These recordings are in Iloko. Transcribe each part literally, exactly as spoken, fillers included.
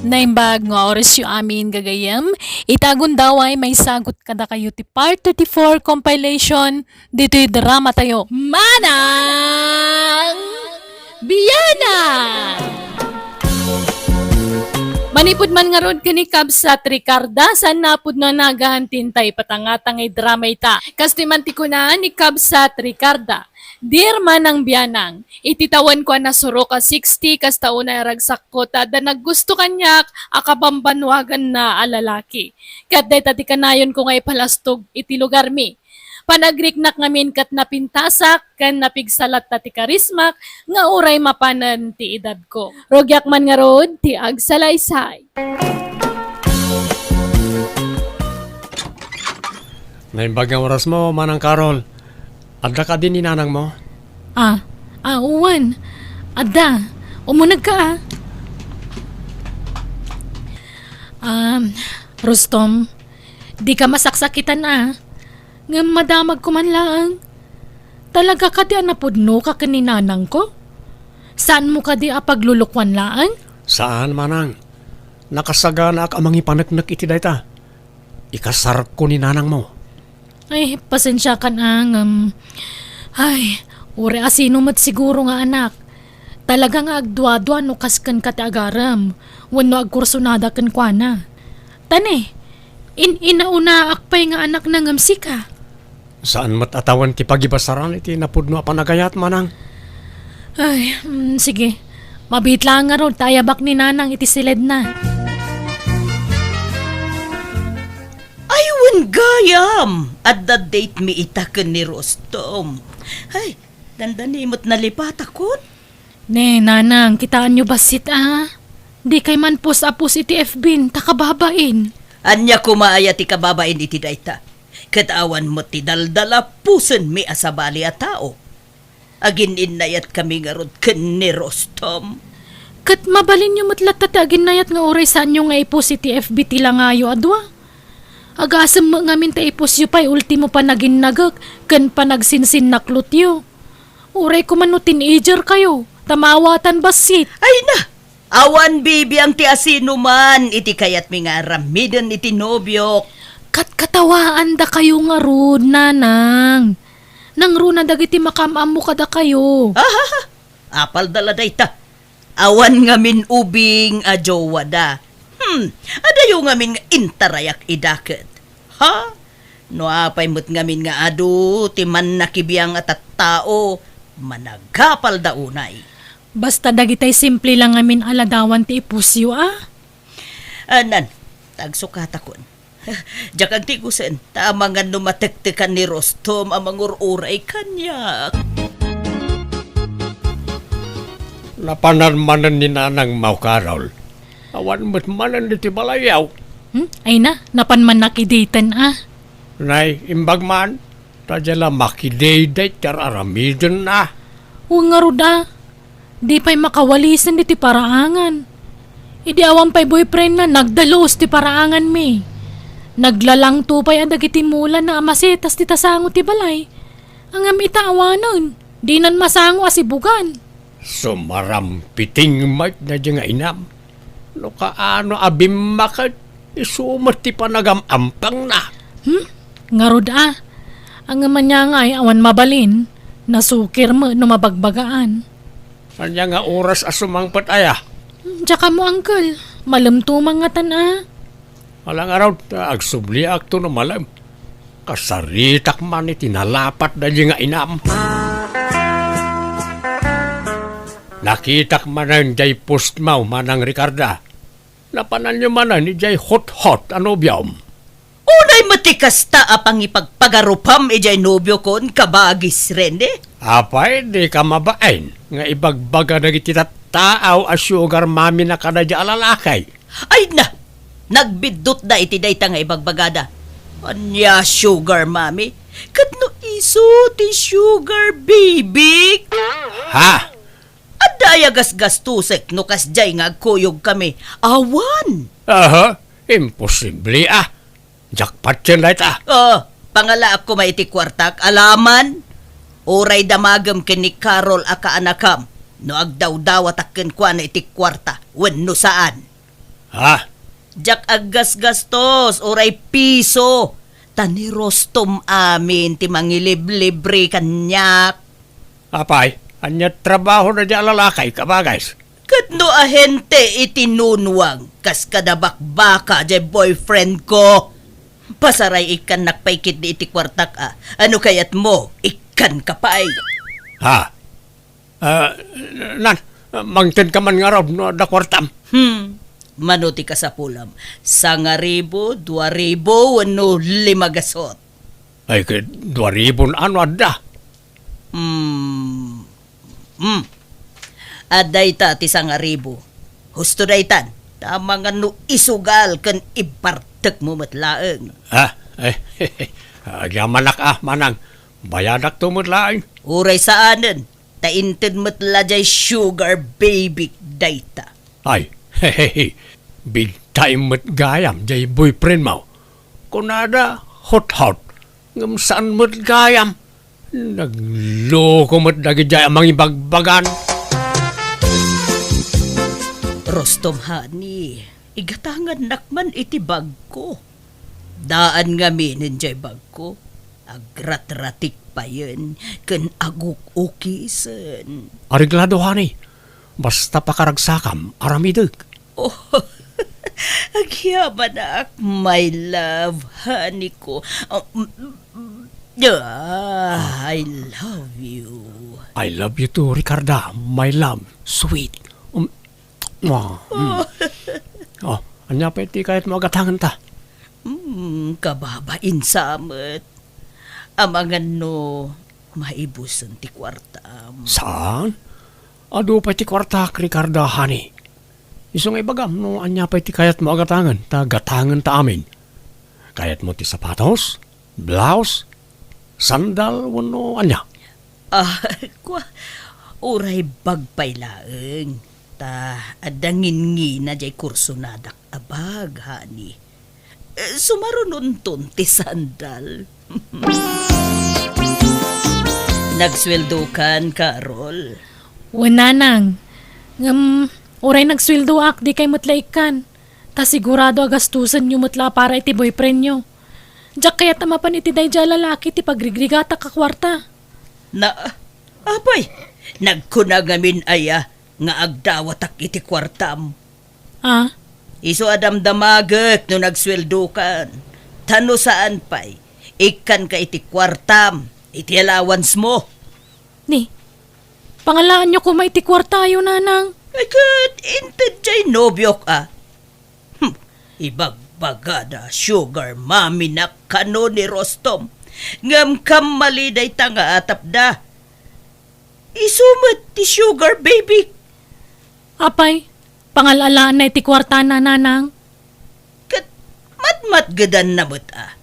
Naimbag nga orasyo amin, gagayyem. Ita gundaway, maisagut kadakayo ti Part thirty-four compilation ditoy drama tayo, Manang Bianang! Manipud man ngarud ken ni Kabsat Ricarda, saan napudno a nagaanti tay patangata nga drama ita. Kas ti man ti kuna ni Kabsat Ricarda, Dear Manang Bianang, iti tawenko a nasurok a sixty, kasta unay a ragsakko ta adda naggusto kaniak a kabambanwaganna a lalaki. Ket dayta ti kanayonko nga ipalastog iti lugarmi. Panagriknak ngamin ket napintasak ken napigsalatta ti karismak nga uray mapanen ti edadko. Rugiak man ngarud ti agsalaysay. Naimbag nga orasmo, Manang Carol. Adda kadi ni nanangmo? Ah, ah, wen. Adda. Umunegka, ah. Um, Rustom, dika masaksakitan, ah. Ngem madamagko man laeng. Talaga kadi a napudnoka ken ni nanangko? Saanmo kadi a paglulukoan laeng? Saan, Manang. Nakasaganaak a mangipaneknek iti dayta. Ikasarko ni nanangmo. Ay, pasensiakan, ah, ngem, ay, uray asino met siguro nga anak. Talaga nga agduadua no kas kenka ti agarem, wenno agkursunada kenkuana. Ta ne, in-, inaunaak pay nga anakna ngem sika. Saan met a tawen ti pagibasaran iti napudno a panagayat, Manang. Ay, mm, sige. Mabiit laeng ngarud ta ayabak ni Nanang iti siledna. Ay, wen gayam! Adda date mi ita ken ni Rustom. Ay, dandani met nalipatakon. Ne, Nanang, kitaenyo bassit, a. Dikay manpos a pos iti F B-n, ta kababain. Ania koma aya ti kababain iti dayta? Ket awan met ti daldala posenmi a sabali a tao. Aginnayatkami ngarud ken ni Rustom. Ket mabalinyo met latta ti aginnayat nga uray saanyo nga ipos iti F B ti langayo a dua. Agasem met ngamin ta ipusyo pay ultimo panaginnagek ken panagsinsinnaklotyo. Uray koma no teenager kayo, ta maawatan bassit. Ay na! Awan bibiang ti asinoman iti kayatmi nga aramiden iti nobiok. Katkatawaandakayo ngarud, Nanang. Nangruna dagiti makaam-ammo kadakayo. Ahaha! Apalda la dayta. Awan ngamin ubing a jowada. Hmm, adayo ngamin nga intarayak ida ket. Ha? No apay met ngamin nga adu ti mannakibiang a tattao, managapalda unay. Basta dagitay simple lang ngamin a ladawan ti ipusyo, a? Anan, tagsukatakon. Diak agtigusen, ta amangan no matektekan ni Rustom a mangur-uray kaniak. Napanan manen ni Nanang Maukarol. Awan met manen iti balayyo. Hmm? Ay na, napan man nakiditen, a. Nay, imbag man, ta dia la makidayday ti ar-aramiden, a. Wen ngarud, a. Di pay makawalisen diti paraangan. Idi awan pay boyfriendna, nagdalus ti paraanganmi. Naglalangto pay a dagiti mulana a masetas ti tasango ti balay. Ngem ita awanen, dinan masango a sibugan. Sumarampiting met daydi nga inam. No kaano a bimmaket, isu met ti panagam-ampangna. Hmm? Ngarud, a. Ngem ania ngay awan mabalin, nasukir met no mabagbagaan. Ania nga oras a sumangpet aya? Diak ammo, uncle. Malemto man ngatan, a. Ala ngarud, ta agsubliakto no malem. Kasaritak man iti nalapat daydi nga inam. Nakitak manen jay postmo, Manang Ricarda. Napananyo manen idiay hot-hot a nobiom. Unay met ti kasta a pangipagpagarupam idiay nobiokon, kabagis Rene? Apay, dika mabain nga ibagbaga dagiti tattao a sugar mommy na kadaydi a lalaki? Ay na! Nagbiddutda iti dayta nga ibagbagada. Ania sugar mommy? Ket no isu ti sugar baby? Ha? Adda aya gasgastosek no kasdiay nga agkuyogkami? Awan! Aha, imposible, a. Jackpot ken dayta. Oh, pangalaak koma iti kuartak, alaman. Uray damagem ken ni Carol a kaanakam no agdawdawatak kenkuana iti kuarta wenno saan. Ha? Diak aggasgastos, uray piso. Ta ni Rostom amin ti mangiliblibre kaniak. Apay, ania trabaho na di a lalaki, kabagas? Ket no ahente iti nunwang, kas kada bakbaka jay boyfriend ko. Pasaray ikkannak pay ketdi iti kuartak a. Ano kayat mo? Ikkan ka pay. Ha? Ah, nan, mangted ka man ngarud no adda kuartam. Hmm. Mano ti kasapulam? Sangaribu, duaribu, wenno lima gasot? Ay, ket duaribun ano adda? Hmm. Hmm. Adda ita ti sangaribu. Husto daytan. Tama nga no isugal ken ibartek mo met laeng. Ah, eh, agyamanak a, manang. Bayadak to met laeng. Uray saanen. Ta inted met la jay sugar baby dayta. Ay, hehehe. Big time met gayam jay boyfriend mo. Kunada, hot-hot. Ngem saan met gayam. Nagloko met dagijay a mangibagbagan. Rostom, honey, igatangannak man iti bagko. Daan ngamin jay bagko. Agratratik payen ken aguk-ukisen. Areglado, honey. Basta pakaragsakam, aramidek. Oh, agyamanak, my love, honey ko. Oh, mm, mm, ah, I love you. I love you too, Ricarda, my love, sweet. Um, ah, mm. Oh, ania pay ti kayat mo agatangenta? Hmm, kababain sa met. Amangan no maibusen ti kuartam. Saan? Adu pay ti kuartak, Ricarda, honey. Isu nga ibagam no ania pay ti kayatmo a gatangen, ta gatangenta amin. Kayatmo ti sapatos, blouse, sandal, wenno ania? Ah, kua, uray bag pay laeng. Ta adda ngingina jay kursonadak a bag, honey. Eh, sumarunonton ti sandal. Nagsueldokan, Carol? Wen, nanang. Ngem, uray nagsueldoak, dikay met la ikkan. Ta sigurado a gastusenyo met la para iti boyfriendyo. Diak kayat a mapan iti daydiay a lalaki ti pagrigrigatak a kuarta. Na, apay, nagkuna ngamin aya nga agdawatak iti kuartam? Ah? Isu a damdamagek no nagsueldokan. Ta no saan pay, ikkanka iti kuartam, iti allowance mo. Ni, pangalaanyo koma iti kuartayo, nanang. Ay, ket inted jay nobiok a. Hmm, ibagbagada sugar mommy-nak kano ni Rostom. Ngem kammali dayta nga atapda. Isu met ti sugar baby. Apay, pangal-alaanna iti kuartana, nanang? Ket matmatgedanna met a.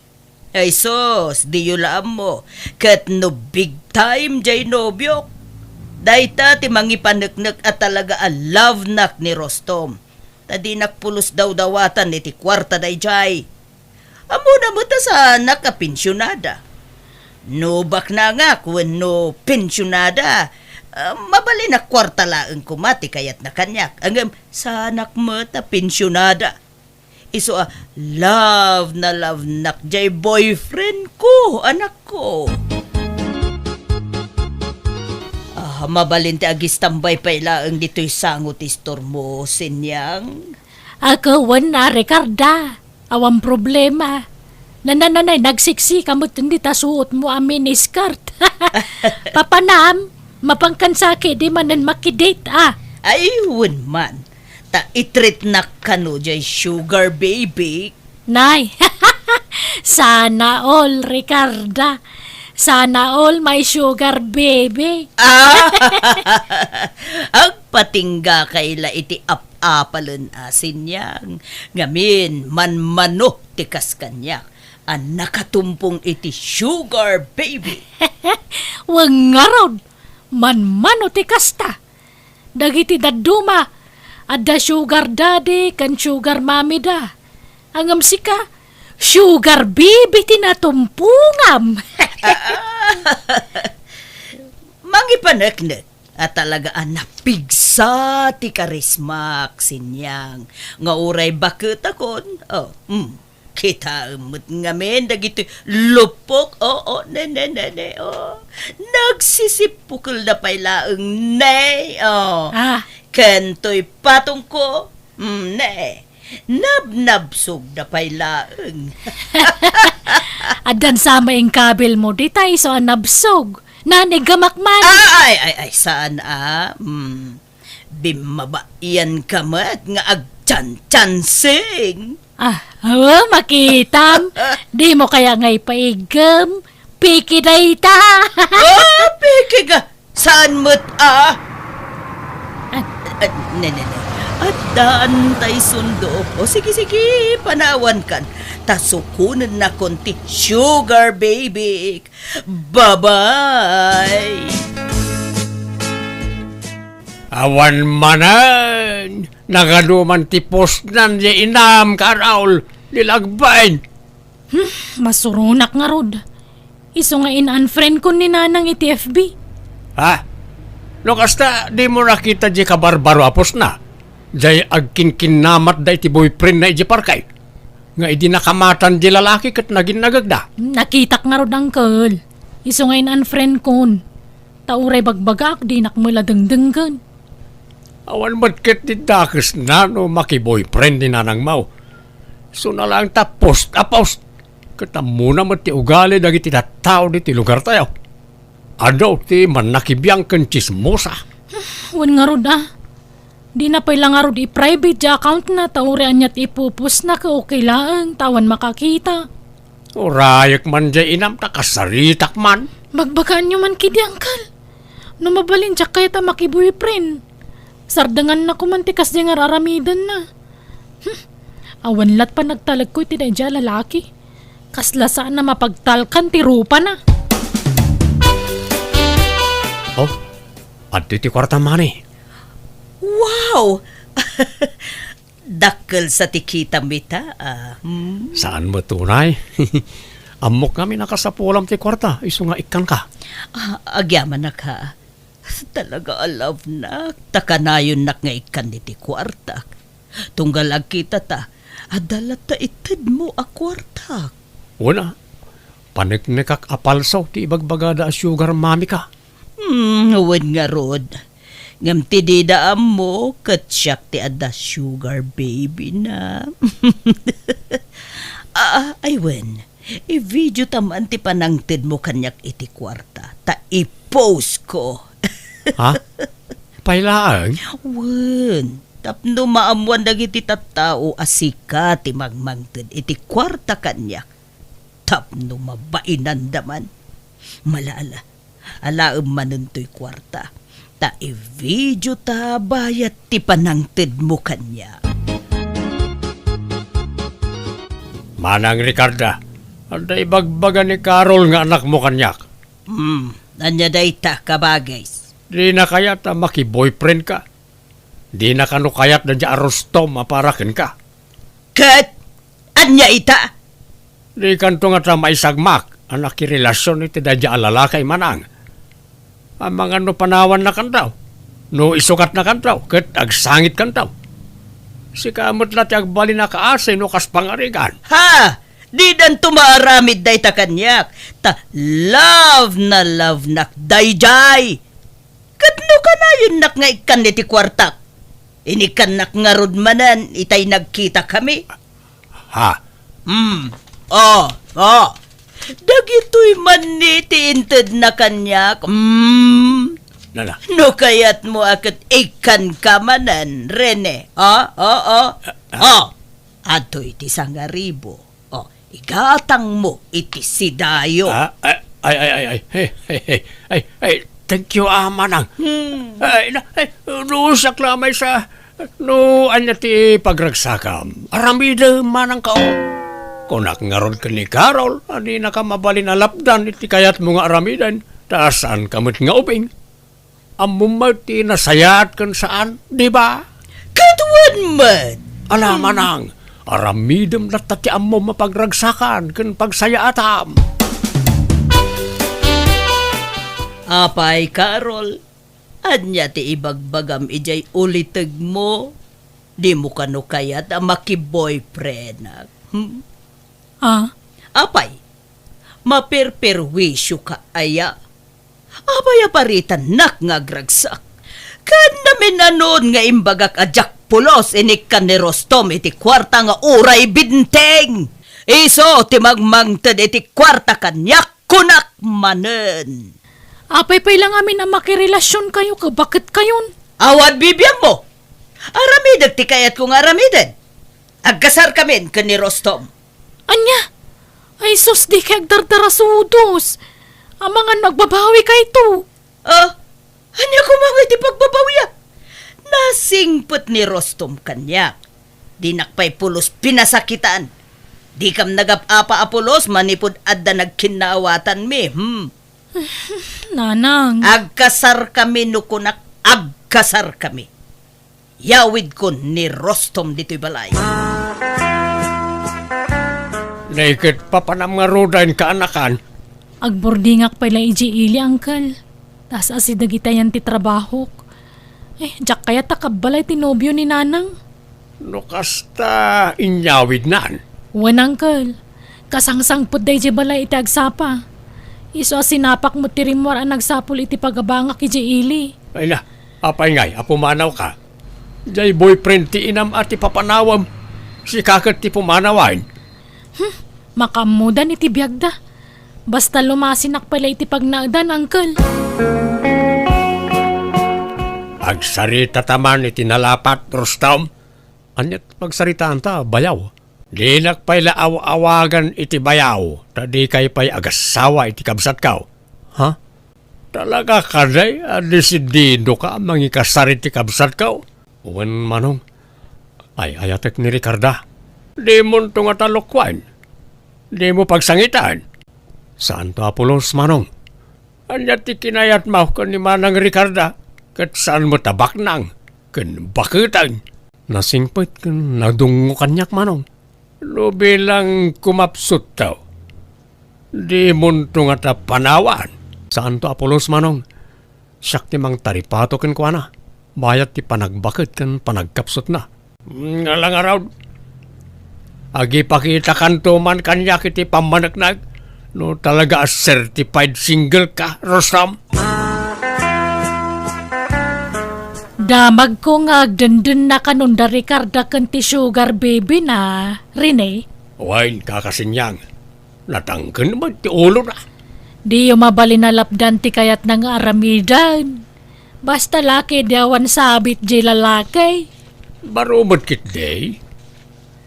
Ay sus, diyo la ammo. Ket no big time jay nobiok, dayta ti mangipaneknek a talaga a love-nak ni Rostom. Ta dinak pulos dawdawatan iti kuarta dayjay. Ammona met a saanak a pensionada. No baknangak wenno pensionada, ah, mabalin a kuarta laeng koma ti kayatna kaniak. Ngem saanak met a pensionada. Isu a love na love-nak jay boyfriend ko, anakko. Ah, mabalin ti agistambay pay laeng ditoy sango ti istormo, Sinyang. Ako wen a, Ricarda. Awan problema. Nanananay, nagsiksika met dita suotmo a miniskirt. Papanam, mapankan saki di manen makidate, ah. Ay, wen man. Ta itreatnak kano jay sugar baby. Nay, sana all, Ricarda. Sana all my sugar baby. Ah! Agpatingga kay la iti ap-apalen a, Sinyang. Ngamin, manmano ti kas kaniak a nakatumpong iti sugar baby. Wen ngarud, manmano ti kasta. Dagiti dadduma, adda sugar daddy ken sugar mommy da. Ngem sika, sugar baby ti natumpongam. Mangipaneknek a talaga a napigsa Sa ti karismak, Sinyang, nga uray baketakon, oh, hmm, kitaem met ngamin dagitoy lupok, oo, ne, ne, ne, ne, oh. Nagsisippukelda pay laeng, ne, oh. Ah. Ken toy patongko, mm, ne. Nabnabsogda pay laeng. Addan sa maingkabilmo, dita isu a nabsog. Nanigamak man. Ah, ay, ay, ay, saan a? Hmm. Bimmabaian ka met nga agchanchansing. Ah, oh, makitam. Dimo kaya nga ipaiggem? Piki dayta. Oh, piki ka. Saan met a? Ah. Ah, ne, ne, ne. Addaan tay sundo. O, sige, sige, panawankan. Ta sukonennakon ti sugar baby. Bye-bye. Awan manen, nagadu man ti postnan ya inam, Carol, ni Lagbain. Hmm, masuronak ngarud. Isu nga in-unfriend kon ni Nanang iti F B. Ha? No kasta, dimo nakita diay kabarbaro a postna? Diay agkinkinnamatda iti boyfriendna idiay parke? Nga idi nakamatan diay lalaki ket naginnagagda? Nakitak ngarud, uncle. Isu nga in-unfriend kon. Ta uray bagbagaak, dinak met la dengdenggen. Awan met ket ti dakesna no makiboyfriend ni nanangmo. Isuna laeng ta post a post. Ket ammona met ti ugali dagiti tattao ditoy lugartayo. Adu ti mannakibiang ken tsismosa. Wen ngarud a. Dina pay la ngarud i-private ti accountna ta uray ania ti ipupostna ket okay laeng ta awan makakita. Urayek man diay inam ta kasaritak man. Bagbagaanyo man ketdi, uncle. No mabalin, diak kayat a makiboyfriend. Sardengannako man ti kasdiay nga ar-aramidenna. Hmm. Awan lat panagtalekko iti daydiay a lalaki. Kasla saan a mapagtalkan ti rupana. Oh, adtoy ti kuarta, mani. Wow! Dakkel sa ti kitam ita, ah, hmm? Saan met unay? Ammok ngamin a kasapulam ti kuarta, isu nga ikkanka. Ah, agyamanak, ha. Talaga a love nak, ta kanayonnak nga ikkan diti kuartak. Tunggal agkitata, adda latta itedmo a kuartak. Wen a, paneknekak a palso ti ibagbagada a sugar mommy ka. Hmm, wen ngarud. Ngem ti dida ammo, ket siak ti adda sugar baby na. Ah, ay wen, i-video ta man ti panangtedmo kaniak iti kuarta, ta i-post ko. Ha? Pay laeng? Wen, tapno maammoan dagiti tattao a sika ti mangmangted iti kuarta kaniak. Tapno mabainanda man. Malala, alaem manen toy kuarta. Ta i-video ta bayat ti panangtedmo kaniak. Manang Ricarda, adda ibagbaga ni Carol nga anakmo kaniak. Hmm, ania dayta, kabagis? Dina kayat a makiboyfriend ka. Dina kano kayat daydiay a Rustom a para kenka. Ket ania ita? Dikanto ngata maisagmak a nakirelasion iti daydiay a lalaki, manang. Amangan no panawannakanto, no isukatnakanto, ket agsangitkanto. Sika met la ti agbalin a kaasi no kas pangarigan. Ha! Didanto maaramid dayta kaniak, ta love na love nak daydiay. Ket no kanayonnak nga ikkan iti kuartak, inikkannak ngarud manen itay nagkitakami. Ha? Hmm. Oh, oh. Dagitoy man ni ti intedna kaniak. Hmm. Nana? No kayatmo a ket ikkanka manen, Rene. Oh, oh, oh. Ah, ah. Oh. Adtoy ti sangaribo. Oh, igatangmo iti sidayo. Ah, ay, ay, ay, ay, ay. Hey, hey, hey. Ay, ay, thank you, ah, manang. Hmm. Ay, na, ay, no siak la maysa, no ania ti pagragsakam, aramidem manang kao. Kunak ngarud ken ni Carol, a dinaka mabalin a lapdan iti kayatmo nga aramiden, ta saanka met nga ubing. Ammom met ti nasayaat ken saan, di ba? Ket wen met. Ala, hmm, manang, aramidem latta ti ammom a pagragsakan ken pagsayaatam. Apay, Carol, Ania ti ibagbagam idiay ulitegmo? Dimo kano kayat a makiboyfriendak? Hmm? Ah? Apay, maperperwisyoka aya? Apay a paritanak nga agragsak? Ken naminanon nga imbagak a diak pulos inikkan ni Rostom iti kuarta nga uray benteng. Isu ti mangmangted iti kuarta kaniak, kunak manen. Apay pay la ngamin a makirelasionkayo ket baketkayon? Awan bibiangmo. Aramidek ti kayatko nga aramiden. Agkasarkamin ken ni Rostom. Ania? Ay sus, dikay agdardarasudos. Amangan no agbabawikayto. Ah, ania koma ngay ti pagbabawiak? Nasingpet ni Rostom kaniak. Dinak pay pulos pinasakitan. Dikam nagap-apa a pulos manipud adda nagkinnaawatanmi, hmm? Nanang. Agkasarkami no kunak, agkasarkami. Yawidkon ni Rostom ditoy balay. Nay ket papanam ngaruden, kaanakan? Agburdingak pay la idiay ili, uncle. Ta as-asideg itayan ti trabahok. Eh, diak kayat a kabbalay ti nobio ni Nanang. No kasta, inyawidnan? Wen, uncle. Kasangsangpet daydiay balay iti agsapa. Isu a sinapak met ti rimmuar a nagsapul iti pagabangak idiay ili. Ay na, apay ngay a pumanawka? Diay boyfriend ti inam a ti papanawem. Sika ket ti pumanawen. Hmm, makaammodan iti biagda. Basta lumasinak pay la iti pagnaedan, uncle. Agsaritata man iti nalapat, Rostom. Ania ti pagsaritaanta, bayaw? Dinak pay la aw-awagan iti bayaw, ta dikay pay agassawa iti kabsatko. Ha? Talaga kadi a desididoka a mangikasar iti kabsatko? Wen, manong, ay-ayatek ni Ricarda. Dimonto ngata lokuen. Dimo pagsangitan. Saanto a pulos, manong. Ania ti kinayatmo ken ni Manang Ricarda? Ket saan met a baknang ken baketen? Nasingpet ken nadungngo kaniak, manong. No bilang kumapsutto, dimonto ngata panawan. Saanto a pulos, manong. Siak ti mangtaripato kenkuana, bayat ti panagbaket ken panagkapsutna. Nga la ngarud, agipakitakanto man kaniak iti pammaneknek no talaga a certified single ka, Rostom. Damagko nga agdendennakanon da Ricarda ken ti sugar baby na, Rene. Wen, Kaka Sinyang, natangken met ti ulona. Diyo mabalin a lapdan ti kayatna nga aramiden. Basta laki, di awan sabit diay lalaki. Baro met ketdi.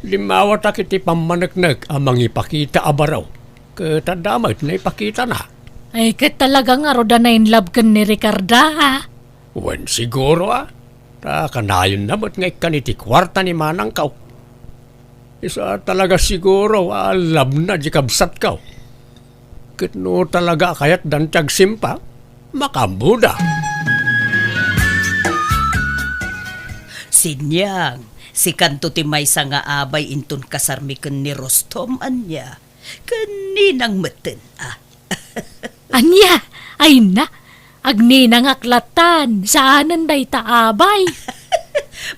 Limmawatak iti pammaneknek a mangipakita a baro. Ket adda met naipakitana. Ay, ket talaga ngarud a na-in love ken ni Ricarda, a? Wen, siguro, a. Ta kanayon na met nga ikkan iti kuarta ni manangko. Isu a talaga siguro a love na di kabsatko. Ket no talaga a kayatdan ti agsimpa, makaammoda. Sinyang, sikanto ti maysa nga abay inton kasarmi ken ni Rostom, ania? Ken ninang metten, a? Ania? Ay na, agninangak latan, saanen dayta abay.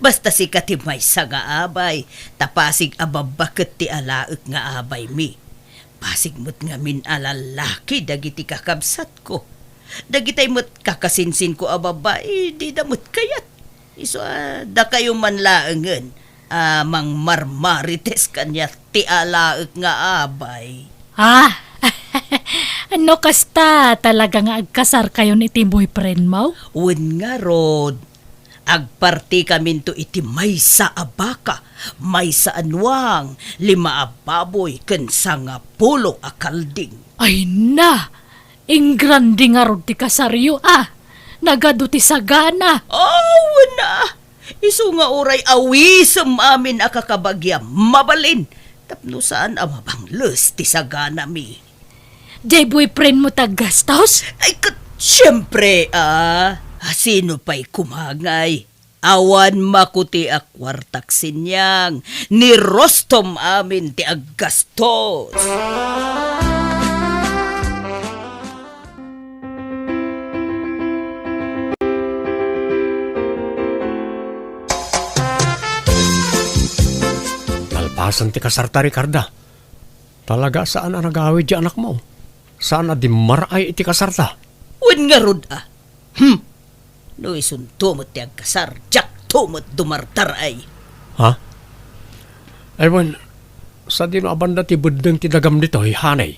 Basta sika ti maysa nga abay, ta pasig a babbaket ti alaek nga abaymi. Pasig met ngamin a lallaki dagiti kakabsatko. Dagitay met kakasinsinko a babbai, dida met kayat. Isu a dakayo man laengen a mangmarmarites kaniak ti alaek nga abay. Ah, no kasta, talaga nga agkasarkayon iti boyfriendmo? Wen ngarud, agpartikaminto iti maysa a baka, maysa a nuang, lima a baboy, ken sangapulo a kalding. Ay na! Ingrande ngarud ti kasaryo, a! Nagadu ti sagana! Aw, na! Isu nga uray awisem amin a kakabagiam, mabalin, tapno saan a mabangles ti saganami. Diay boyfriendmo ti aggastos? Ay, ket, siempre, a! Sino pay koma ngay? Awan makuti a kuartak, Sinyang, ni Rostom amin ti aggastos. Asan ti kasarta, Ricarda? Talaga saan a nagawid ti anakmo. Saan a dimmaray iti kasarta. Wen ngarud a. Hmm. No isunto met ti agkasar, diakto met dumardaray. Ha? Ay, wen, sadino a banda ti beddeng ti dagam ditoy, honey?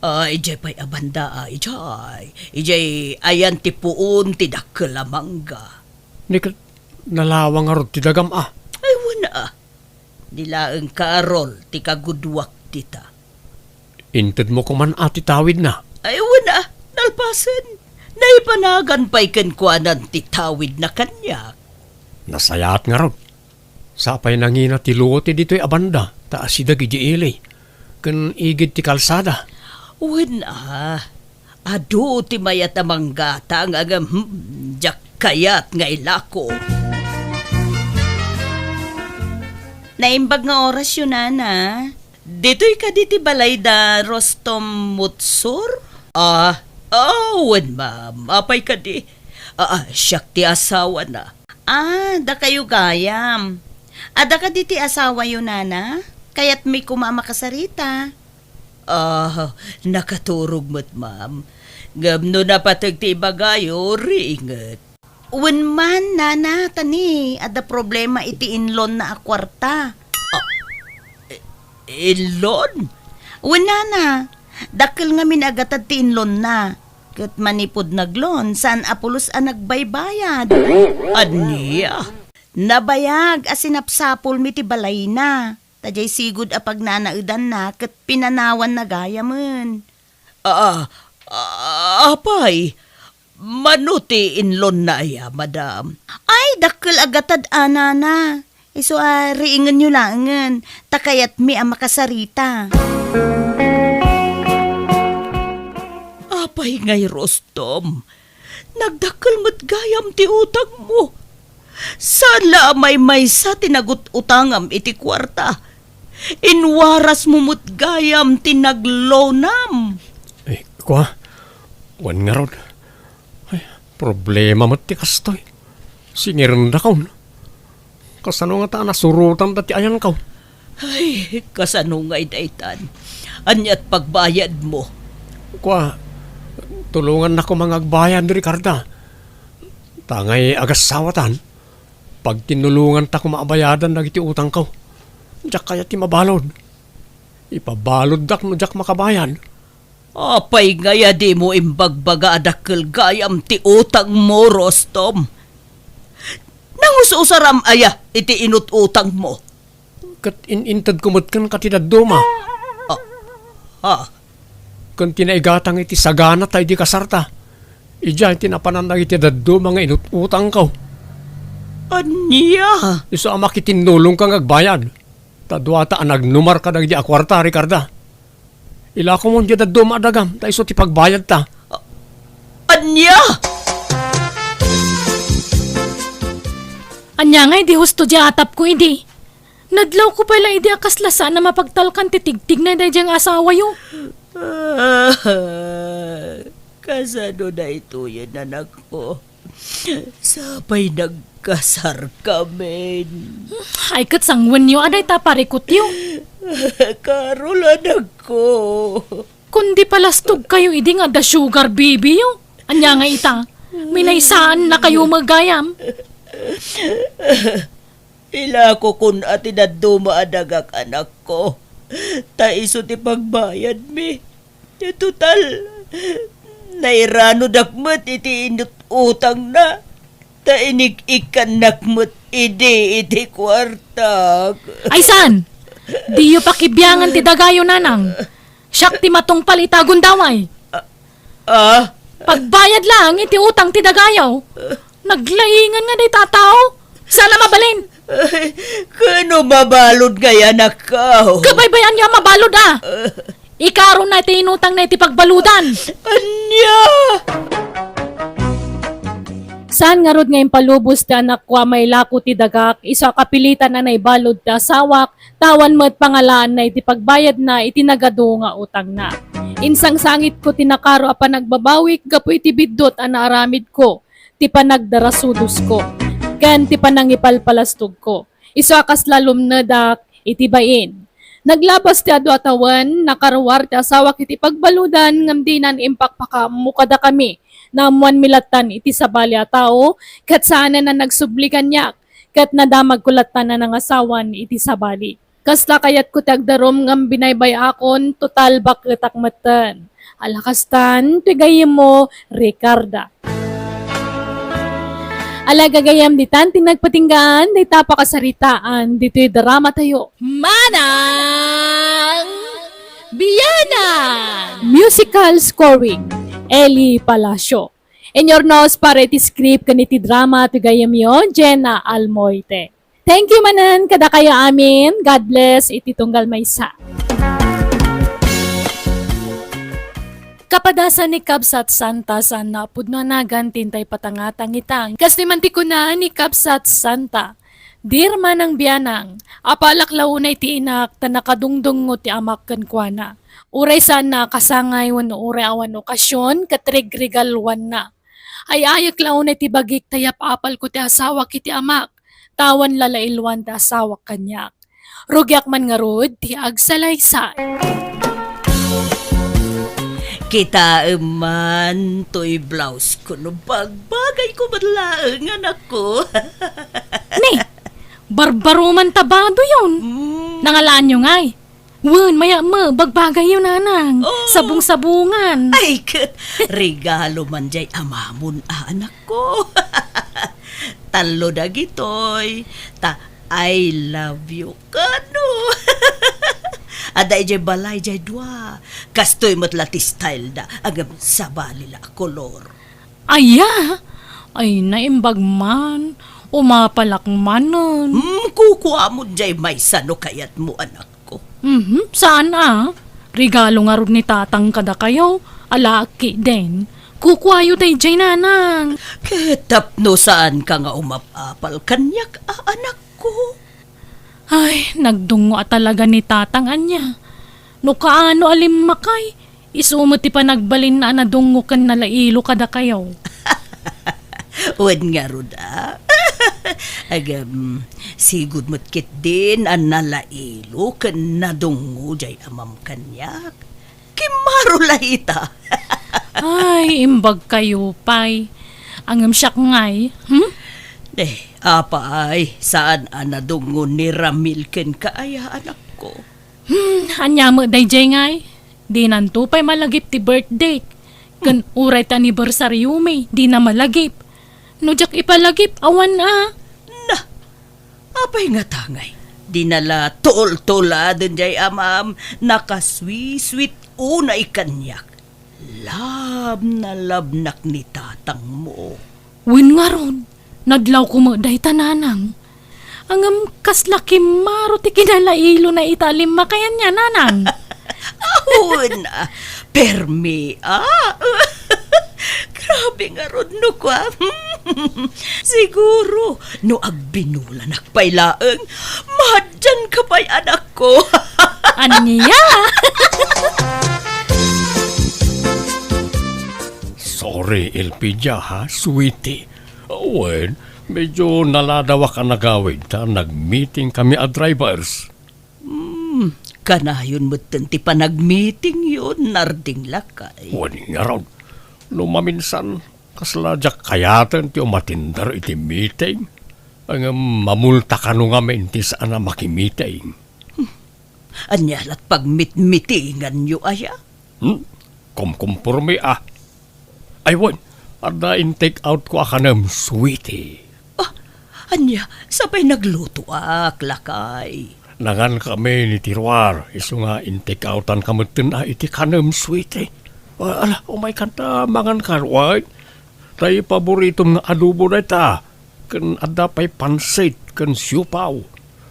Ah, idiay pay a banda, ah, idiay. Idiay ayan ti puon ti dakkel a mangga. Ni ket nalawa ngarud ti dagam, ah. Ay, wen a. Di laeng Carol ti kaguduak dita. Intedmo koman a ti tawidna? Ay, wen a, nalpasen. Naipanagan pay kenkuanan ti tawidna kaniak. Nasayaat ngarud. Sapay nangina ti luo ti ditoy a banda, ta asideg idi ili, ken igid ti kalsada. Wen a, adu ti mayat a manggatang, ngem, hmm, diak kayat nga ilako. Naimbag nga orasyo, nana. Ditoy kadi ti balay da Rostom Mutsur? Ah, ah, wen, ma'am. Apay kadi? Ah, ah, siak ti asawana. Ah, dakayo gayam. Adda kadi ti asawayo, nana? Kayatmi koma a makasarita. Ah, nakaturog met, ma'am. Ngem no napateg ti ibagayo, riinget. Wen man, nana, ta ni, adda problema iti inlonna a kuarta. Ah, i-, inlon? Wen, nana, dakkel ngamin a gatad ti inlonna. Ket manipud nag-loan, saan a pulos a nagbaybayad. Ania? Nabayag a sinapsapulmi ti balayna. Ta diay sigud a pagnanaedanna ket pinanawanna gayamen. Ah, ah, apay, mano ti inlonna aya, madam? Ay, dakkel a gatad a, nana. Isu a riingenyo laengen, ta kayatmi a makasarita. Apay ngay, Rostom? Nagdakkel met gayam ti utangmo. Saan la a maymaysa ti nagut-utangam iti kuarta. Inwarasmo met gayam ti nag-loanam. Eh, kua, wen ngarud. Ay, problema met ti kastoy. Singirendakon. Kasano ngata a nasurotan dati ayanko? Ay, kasano ngay daytan? Aniat pagbayadmo? Kua, tulongannak koma nga agbayad, Ricarda. Ta ngay agassawatan, pagtinnulonganta koma a bayadan dagiti utangko. Diak kayat ti mabalud. Ipabaluddak no diak makabayad. Apay ngay a dimo imbagbaga a dakkel gayam ti utangmo, Rostom? Nangus-usaram aya iti inut-utangmo? Ket in-intedko met kenka ti dadduma. Ah, ah. Ken ti naigatang iti sagana ta idi kasarta. Idiay ti napanan dagiti dadduma nga inut-utangko. Ania? Isu a makitinnulongka nga agbayad. Ta duata a nagnumarka dagidi a kuarta, Ricarda. Ilakomon diay dadduma a dagam, ta isu ti pagbayadta. A-, ania? Ania nga idi husto diay atapko idi? Nadlawko pay la idi a kasla saan a mapagtalkan ti tigtigna daydiay nga asawayo. Ah, kasano daytoyen, anakko? Sapay nagkasarkamin. Ay, ket sangwenyo a dayta parikutyo. Carol, anakko. Kundi palastogkayo idi nga adda sugar baby-yo. Ania nga ita, minaysaannakayo met gayam. Ilakokon a ti dadduma a dagak, anakko, ta isu ti pagbayadmi. Total, nairanodak met iti inut-utangna, ta inik-ikkannak met idi iti kuartak. Ay saan? Diyo pakibiangan ti dagayo, nanang. Siak ti matungpal ita a gundaway. Ah? Pagbayad laeng iti utang ti dagayo. Naglaingan nga dayta a tao. Saan a mabalin? Ay, kano mabalud ngay, anakko? Kabaybayanyo a mabalud a. Ikarona ti inutangna iti pagbaludan. Ania? Saan ngarud nga impalubos ti anakko a mailako ti dagak, isu a kapilitan a naibalud ti asawak, ta awan met pangalaanna iti pagbayadna iti nagadu nga utangna. Insangsangitko ti nakaro a panagbabawik gapu iti biddut a naaramidko, ti panagdarasudosko, ken ti panangipalpalastogko. Isu a kasla lumnedak iti bain. Naglabas ti adu a tawen, nakaruar ti asawak iti pagbaludan ngem dinan impakpakaammo kadakami. Naammoanmi lattan iti sabali a tao, ket saanen a nagsubli kaniak, ket nadamagko lattan a nangasawan iti sabali. Kasta kayatko ti agdarum ngem binaybay-akon, total baketak metten. Ala kastan, ti gayyemmo, Ricarda. Ala gagayyem ditan ti nagpatinggaan, dayta pakasaritaan, ditoy drama tayo. Manang Bianang! Musical scoring, Eli Palacio. Inurnos para iti script ken iti drama ti gayyemyo, Jenna Almoite. Thank you manen kadakayo amin. God bless iti tunggal maysa. Kapadasan ni Kabsat Santa, saan nga pudno a nagan ti intay patangatang ita. Kas ti man ti kuna ni Kabsat Santa, Dear Manang Bianang, apalak la unay ti inak ta nakadungdungngo ti amak kenkuana. Uray saan nga kasangay wenno uray awan okasion ket regregaluanna. Ay-ayek la unay ti bagik ta yap-apalko ti asawak iti amak, ta awan lalailuan ti asawak kaniak. Rugiak man ngarud ti agsalaysay. Kitaem man toy blouse ko no bagbagayko met laeng, anakko. Ni, barbaro man ta bado yon. Mm. Nangalaanyo ngay? Wen, mayat met, bagbagayyo, nanang. Oh. Sabong-sabongan. Ay, ket regalo man jay amamon, a, anakko. Tallo dagitoy, ta I love you kano. Adda idiay balay jay dua. Kastoy met la ti style da, ngem sabali la a kolor. Aya? Ay, naimbag man. Umapalak manen. Hmm, kukuamon jay maysa no kayatmo, anakko. Mhm, saan a? Regalo ngarud ni tatang kadakayo, alaak den. Kukuayo dayjay, nanang. Ket tapno saanka nga umap-apal kaniak, a, anakko? Ay, nagdungngo a talaga ni tatang ania. No kaano a limmakay, isu met ti panagbalinna a nadungngo ken nalailo kadakayo. Wen ngarud a. Agam, sigud met ketdin a nalailo ken nadungngo jay amam kaniak. Kimmaro la ita. Ay, imbag kayo pay. Ngem siak ngay, hmm? Eh, apay, saan a nadungngo ni Ramil kenka aya, anakko? Hmm, ania met dayjay ngay? Dinanto pay malagip ti birthday. Ken uray ti anniversaryomi, dina malagip. No diak ipalagip, awan a. Na, apay ngata ngay? Dina la tultuladen jay amam, nakasweet-sweet unay kaniak. Love na love nak ni tatangmo. Wen ngarud, nadlawko met dayta, nanang. Ngem kasla kimmaro ti kinalailona ita a limmakay ania, nanang. Awan a, permi a. Grabe ngarud no kua. Siguro, no agbinulanak pay laeng, maadyanka pay, anakko. Ania? Sorry, Elpidia, ha, sweetie. Wen, medyo naladawak a nagawid ta nagmeeting kami a drivers. Hmm, kanayon metten ti panagmeetingyo, Narding lakay. Wen ngarud, no maminsan, kasla diak kayaten ti umatender iti meeting. Ngem mamulta kano ngamin ti saan a makimeeting. Hmm, ania lat pagmitmitinganyo aya? Hmm? Kumkumpormi a. Ay, wen, adda in-take out ko a kanem, sweetie. Ah, ania, sa pay naglutoak, lakay? Nangan kami ni Tiruar, isu nga in-take outan ka metten a iti kanem, sweetie. Ah, ala, umay kanta, mangan ka, wen. Tay paboritom nga adobo dayta. Ken adda pay pansit ken siopaw,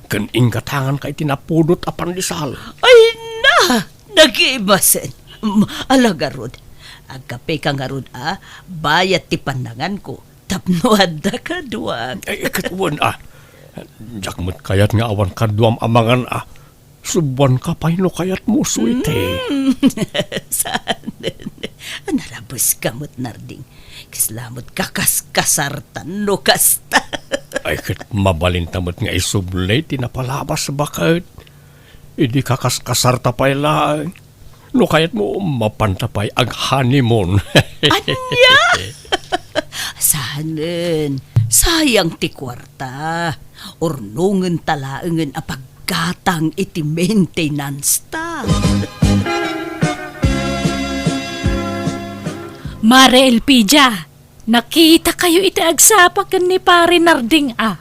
ken inggatanganka iti napudot a pandesal. Ay na! Nagimasen! Mm, ala ngarud, agkapeka ngarud a, bayat ti pannanganko, tapno adda kaduak. Ay, ket wen a. Diak met kayat nga awan kaduam a mangan a. Subuanka pay no kayatmo, sweetie. Mm. Saan? Nalabeska met, Narding. Kasla met kakaskasartan no kasta. Ay, ket mabalinta met nga isubli ti napalabas, baket. Idi kakaskasarta pay laeng. No kayatmo, mapanta pay ag-honeymoon. Ania? Saanen, sayang ti kuarta. Urnongenta laengen a paggatang iti maintenance ta. Mare Elpidia, nakitakayo iti agsapa ken ni Pare Narding a.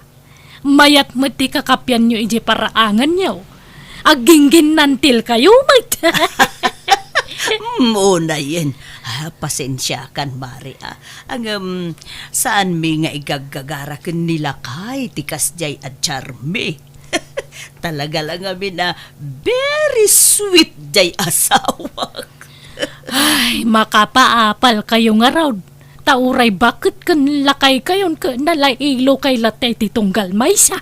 Mayat met ti kakapianyo idiay paraanganyo. Aggingginnantilkayo met. Mm, unayen. Ah, pasensiakan, Mare, ah. Ngem, saanmi nga igaggagara ken ni lakay ti kasdiay a charmi. Talaga la ngamin a very sweet diay asawak. Ay, makapaapalkayo ngarud. Ta uray baket ken lakaykayon ket nalailokay latta iti tunggal maysa.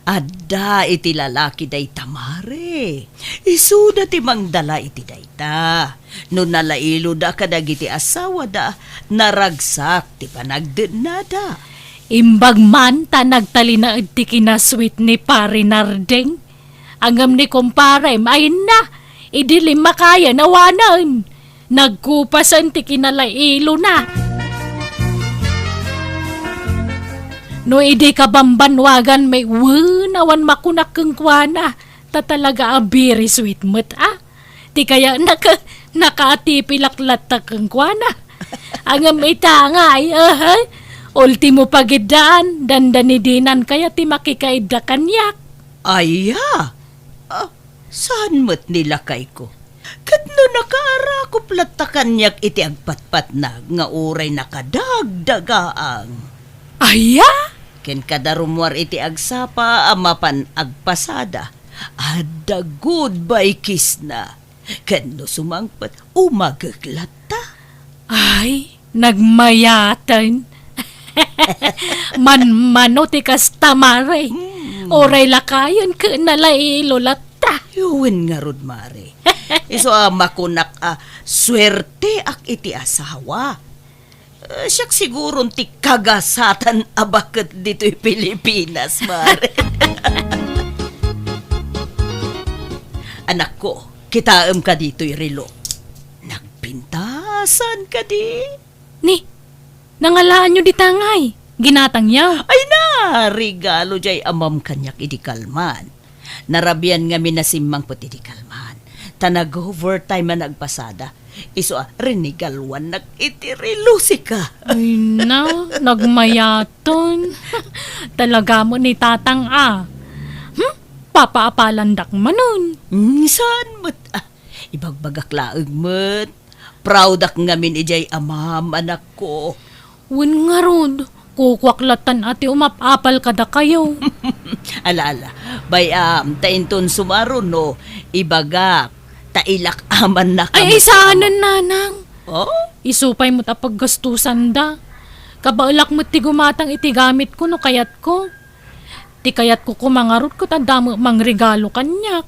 Adda iti lalaki dayta, Mare. Isuda ti mangdala iti dayta. No nalailoda kadagiti asawada, naragsak ti panagdennada. Imbag man ta nagtalinaed ti kinasweet ni Pare Narding. Ngem ni kumparem, ayna, idi limmakayen awanen. Nagkupasen ti kinalailona. No idi kabambanwagan met wen awan makunak kenkuana, ta talaga a very sweet met a. Ti kayatna ket nakaatipilak latta kenkuana. Ngem ita ngay, aha, ultimo pagiddaan, dandani dinan kayat ti makikaidda kaniak. Aya? Ah, saan met ni lakayko? Ket no nakaarakup latta kaniak iti agpatpatnag nga uray nakadagdagaang. Aya? Ken kada rummuar iti agsapa a mapan agpasada, adda goodbye kiss na. Ken no sumangpet, umagek latta. Ay, nagmayaten. Manmano ti kasta, Mare. Hmm. Uray lakayen ket nalailo latta. Wen ngarud, Mare. Isu a makunak a suerteak iti asawa. Eh, siak siguron ti kagasatan a baket ditoy Pilipinas, Mare. Anakko, kitaem ka ditoy relo. Nagpintasan kadi? Ni, nangalaanyo dita ngay? Ginatangyo? Ay na, regalo jay amam kaniak idi kalman. Narabian ngamin a simmangpet idi kalman. Ta nag-overtime a nagpasada. Isu a, rinigaluannak iti relo sika. Ay na, nagmayaten. Talaga met ni Tatang a. Hmm? Papaapalandak manen. Hmm, saan met? Ah, ibagbagak laeng met. Proudak ngamin idiay amam, anakko. Wen ngarud, kukuak lattan a ti umap-apal kadakayo. Ala, ala. Bay-am, ta inton sumaruno, ibagak, ta ilak-amannak a met. Ay, saanen, nanang. Oh? Isu pay met a paggastusanda. Kabaelak met ti gumatang iti gamitko no kayatko. Ti kayatko koma ngarud ket adda met mangregalo kaniak.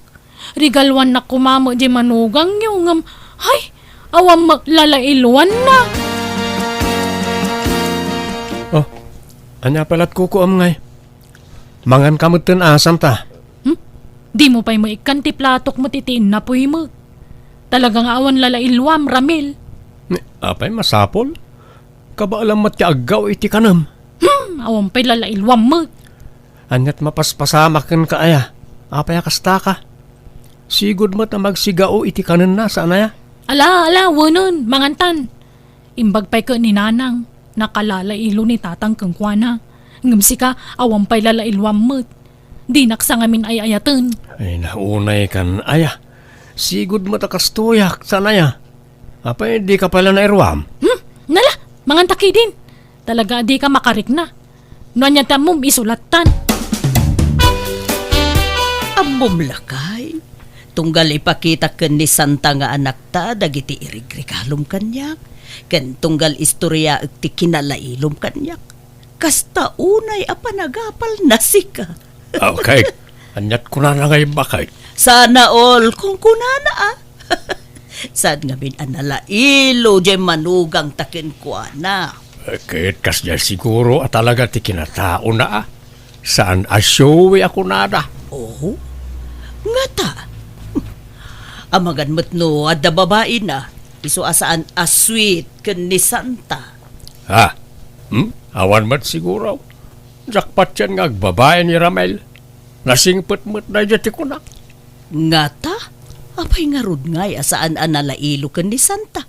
Regaluannak koma met diay manugangyo, ngem, hay, awan met lalailuanna. Oh, ania pay lat kukuam ngay? Mangan ka metten a santa. Hmm? Dimo pay maikkan ti platok met iti innapuy met. Talaga nga awan lalailuam, Ramil. Ni, apay masapul? Kabaelam met ti aggaw iti kanem. Hmm, awan pay lalailuam met. Aniat mapaspasamak kenka aya? Apay a kastaka? Sigud met a magsigao iti kanenna, saan aya? Ala, ala, wenen, mangantan. Imbag pay ket ni Nanang, nakalalailo ni Tatang kenkuana. Ngem sika, awan pay lalailuam met. Dinak sa ngamin ay-ayaten. Ay, naunay kan aya. Sigud met a kastoyak, saan aya? Apay, dika pay la nairuam? Hmm? Nala, manganta ketdin. Talaga a dika makarikna. No ania ti ammom, isu lattan. Ammom lakay, tunggal ipakitak ken ni Santa nga anakta dagiti irigregalom kaniak, ken tunggal istoriaek ti kinalailom kaniak, kasta unay a panagapalna sika. Okay. Aniat kunana nga imbakay? Sana all, kunkunana, ah. Saan ngamin a nalailo diay manugangta kenkuana? Eh, ket kasdiay siguro a talaga ti kinataona, ah. Saan a showy a kunada. Oh? Ngata, Amangan met no adda babaina, isu a saan a sweet ken ni Santa. Ha? Hmm? Awan met siguro. Diak patien nga agbabai ni Ramel. Nasingpet met daydiay ti kunak. Ngata? Apay ngarud ngay a saan a nalailo ken ni Santa?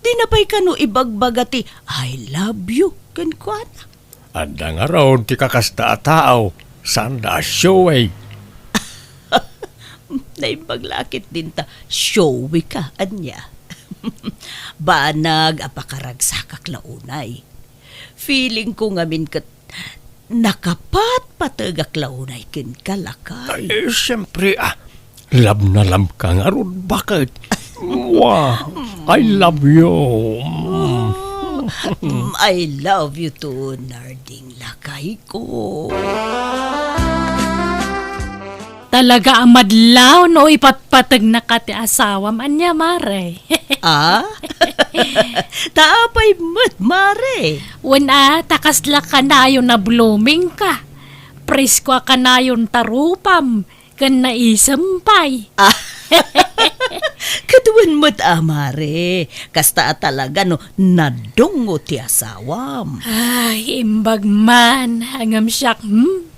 Dina pay kano ibagbaga ti "I love you" kenkuana? Adda ngarud ti kakasta a tao, sanda a showy. Naimbag la ketdin ta showy ka, ania? Banag a pakaragsakak la unay. Feeling ko ngamin ket nakapatpategak la unay kenka, lakay. Ay, siyempre, ah, love na love ka ngarud, baket? Wow, I love you. Mm. Mm, I love you too, Narding, lakay ko. Talaga a madlaw no ipatpategnaka ti asawam, ania, mare? Ah? Ta apay met, mare? Wen a, ta kasla kanayon a blooming ka. Presko a kanayon ta rupam, ken naisem pay. Ah. Ket wen met a, mare. Kasta a talaga no nadungo ti asawam. Ay, imbag man, ngem siak, hmm?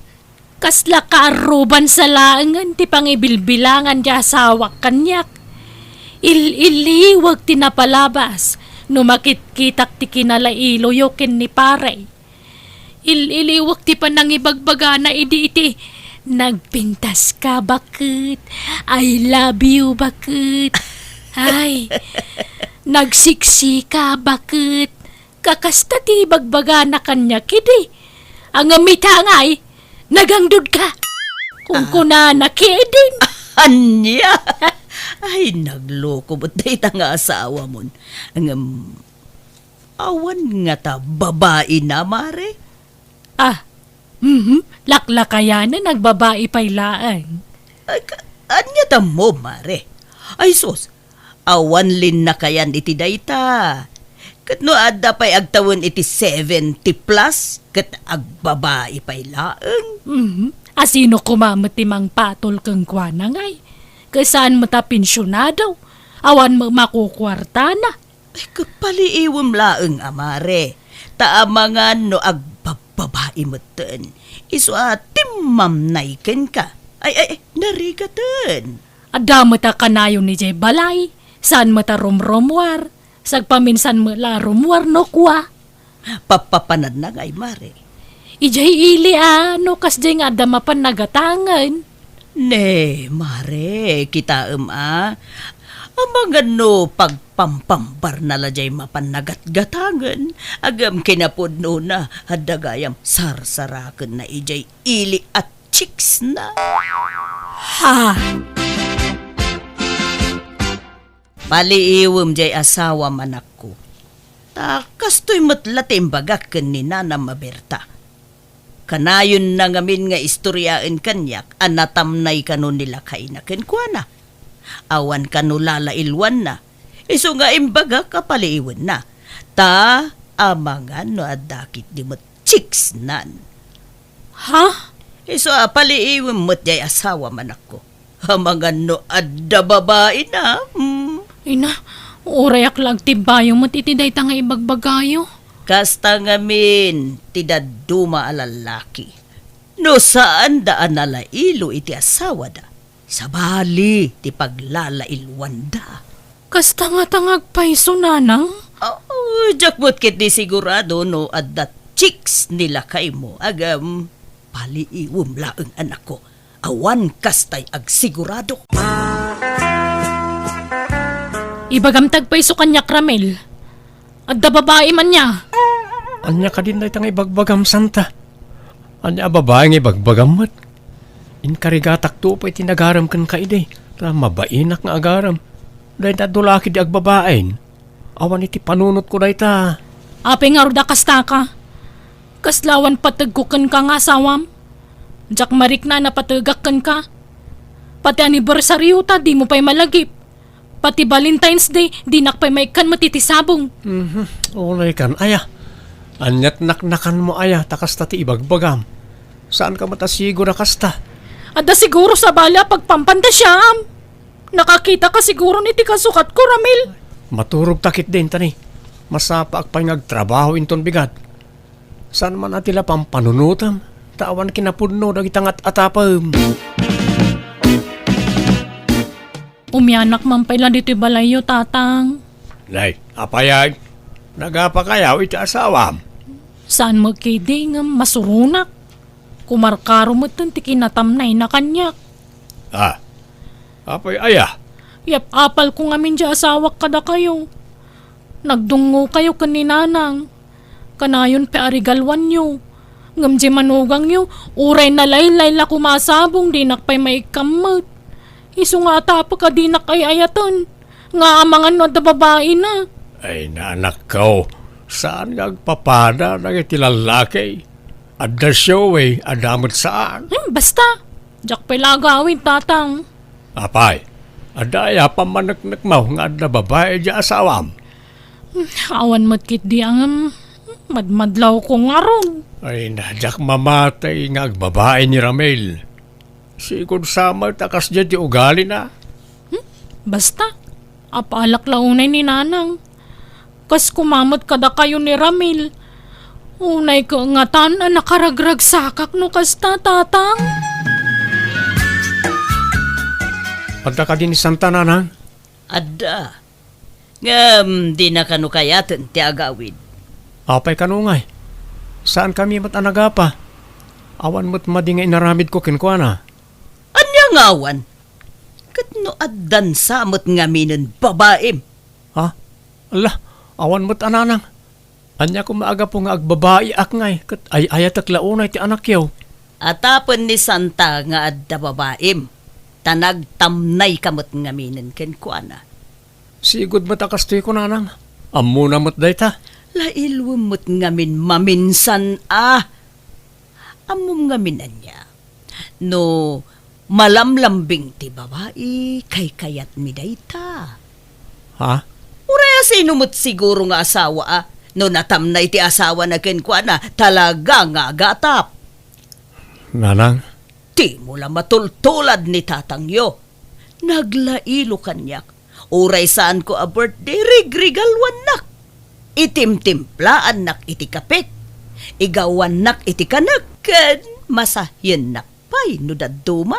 Kasla kaaruban sa laengen ti pangibilbilangan ti asawak kaniak. Il-iliwek ti napalabas no makitkitak ti kinalailoyo ken ni pare. Il-iliwek ti panangibagbagana idi iti, "Nagpintas ka, baket. I love you, baket. Ay, nagsiksi ka, baket." Kakasta ti ibagbagana kaniak idi. Ngem ita ngay, "Nagangdud ka," kunkunana ketdin. Ania? Ay, nagloko met dayta nga asawamon. Ngem, awan ngata babaina, mare? Ah, mhm, laklakayanen, agbabai pay laeng. Ay, ka-, ania tammo, mare? Ay, sus, awan linnakayan iti dayta. Ket no adda pay agtawen iti seventy plus, ket agbabai pay laeng. Mhm. A sino koma met ti mangpatol kenkuana ngay? Ket saan met a pensionado, awan met makukuartana. Ay, ket paliiwem laeng a, mare, ta amangan no agbabbabai metten, isu a timmamnay kenka. Ay, ay, ay, narigaten. Adda met a kanayon idiay balay, saan met a rumrumuar, sagpaminsan met la a rumuar no kua. Pappapananna ngay, mare. Idiay ili a, no kasdiay nga adda mapan nagatangen. Ne, mare, kitaem a. Amangan no pagpampambarna la diay mapan nagatgatangen, ngem kinapudnona, adda gayam sarsarakenna idiay ili a chicksna. Ha? Paliiwem diay asawam, anakko. Ta kastoy met la ti imbagak ken ni nanam a Berta. Kanayonna ngamin nga istoriaen kaniak a natamnay kano ni lakayna kenkuana. Awan kano lalailwanna. Isu nga imbagak a paliiwenna. Ta amangan no adda ketdi met chicksnan. Ha? Isu a paliiwem met diay asawam, anakko. Amangan no adda babaina, hmm. Ina, urayak la agtibbayo met iti dayta nga ibagbagayo. Kasta ngamin ti dadduma a lallaki. No saanda a nalailo iti asawada, sabali ti paglalailwanda. Kasta ngata nga agpayso, nanang? Oh, diak met ketdi sigurado no adda chicks ni lakaymo, agam, paliiwem laeng, anakko. Awan kastay agsigurado. Ibagam ti agpayso kaniak, Ramil. Adda babaim ania? Ania kadin dayta nga ibagbagam, Santa? Ania a babai nga ibagbagam met? Inkarigatakto pay ti nagarem kenka idi, ta mabainak nga agarem. Dayta dulaki di agbabain. Awan iti panunotko dayta. Apay ngarud a kastaka? Kasla awan pategko kenka nga asawam? Diak marikna a napategak kenka. Pati anibersaryo ta dimo pay malagip. Pati Valentine's Day, dinak pay maikkan met iti sabong. Mhm. Ulikan, aya. Aniat naknakanmo, aya, ta kasta ti ibagbagam. Saanka met a siguro a kasta? Adda siguro sabali a pagpampantasiaam. Nakakitaka siguron iti kasukatko, Ramil. Maturogta ketdin, tani. Masapaak pay nga agtrabaho inton bigat. Saan man a ti la pampanunotem, ta awan kinapudno dagita nga at-atapem. Umianak man pay la ditoy balayyo, Tatang. Nay, apay ay? Nagapakayaw iti asawam? Saan met ketdi ngem masuronak. Kumarkaro metten ti kinatamnayna kaniak. Ah, apay aya? Yap-apalko ngamin diay asawak kadakayo. Nagdungngokayo ken ni Nanang. Kanayon pay a regaluanyo. Ngem diay manugangyo, uray nalaylay la koma a sabong, dinak pay maikkan met. Isu nga atapek a dinak ay-ayaten, nga amangan no adda babaina. Ay, nanakko, saan nga agpapada dagiti lallaki? Adda showy, adda met saan. Hmm, basta. Diak pay la agawid, Tatang. Apay, adda aya pammaneknekmo nga adda babai diay asawam? Hmm, awan met ketdi a ngem, madmadlawko ngarud. Ay, na, diak mamati nga agbabai ni Ramil. Sigud sa met a kasdiay ti ugalina. Hmm? Basta, apalak la unay ni Nanang. Kas kumamet kadakayo ni Ramil. Unay kaangatan a nakaragragsakak no kasta, Tatang. Adda kadi ni Santa, Nanang? Adda. Ngem dina kano kayaten ti agawid. Apay kano ngay? Saankami met a nagapa. Awan met madi nga inaramidko kenkuana. Ania nga awan? Ket no addan sa met ngaminen babaim? Ha? Ala, awan met a, Nanang. Ania koma a gapu nga agbabaiak ngay ket ay-ayatek la unay ti anakyo? Atapen ni Santa nga adda babaim, ta nagtamnayka met ngaminen kenkuana. Sigud met a kastoy ko, Nanang. Ammona met dayta. Lailwem met ngamin maminsan a. Ammom ngamin ania? No malamlambing ti babai, kaykayatmi dayta. Ha? Uray a sino met siguro nga asawa a, no natamnay ti asawana kenkuana, talaga nga agatap. Nanang? Dimo la matultulad ni tatangyo. Naglailo kaniak. Uray saanko a birthday, rigregaluannak. Itimtimplaannak iti kape. Igawannak iti kanek, ken masahiennak pay no dadduma.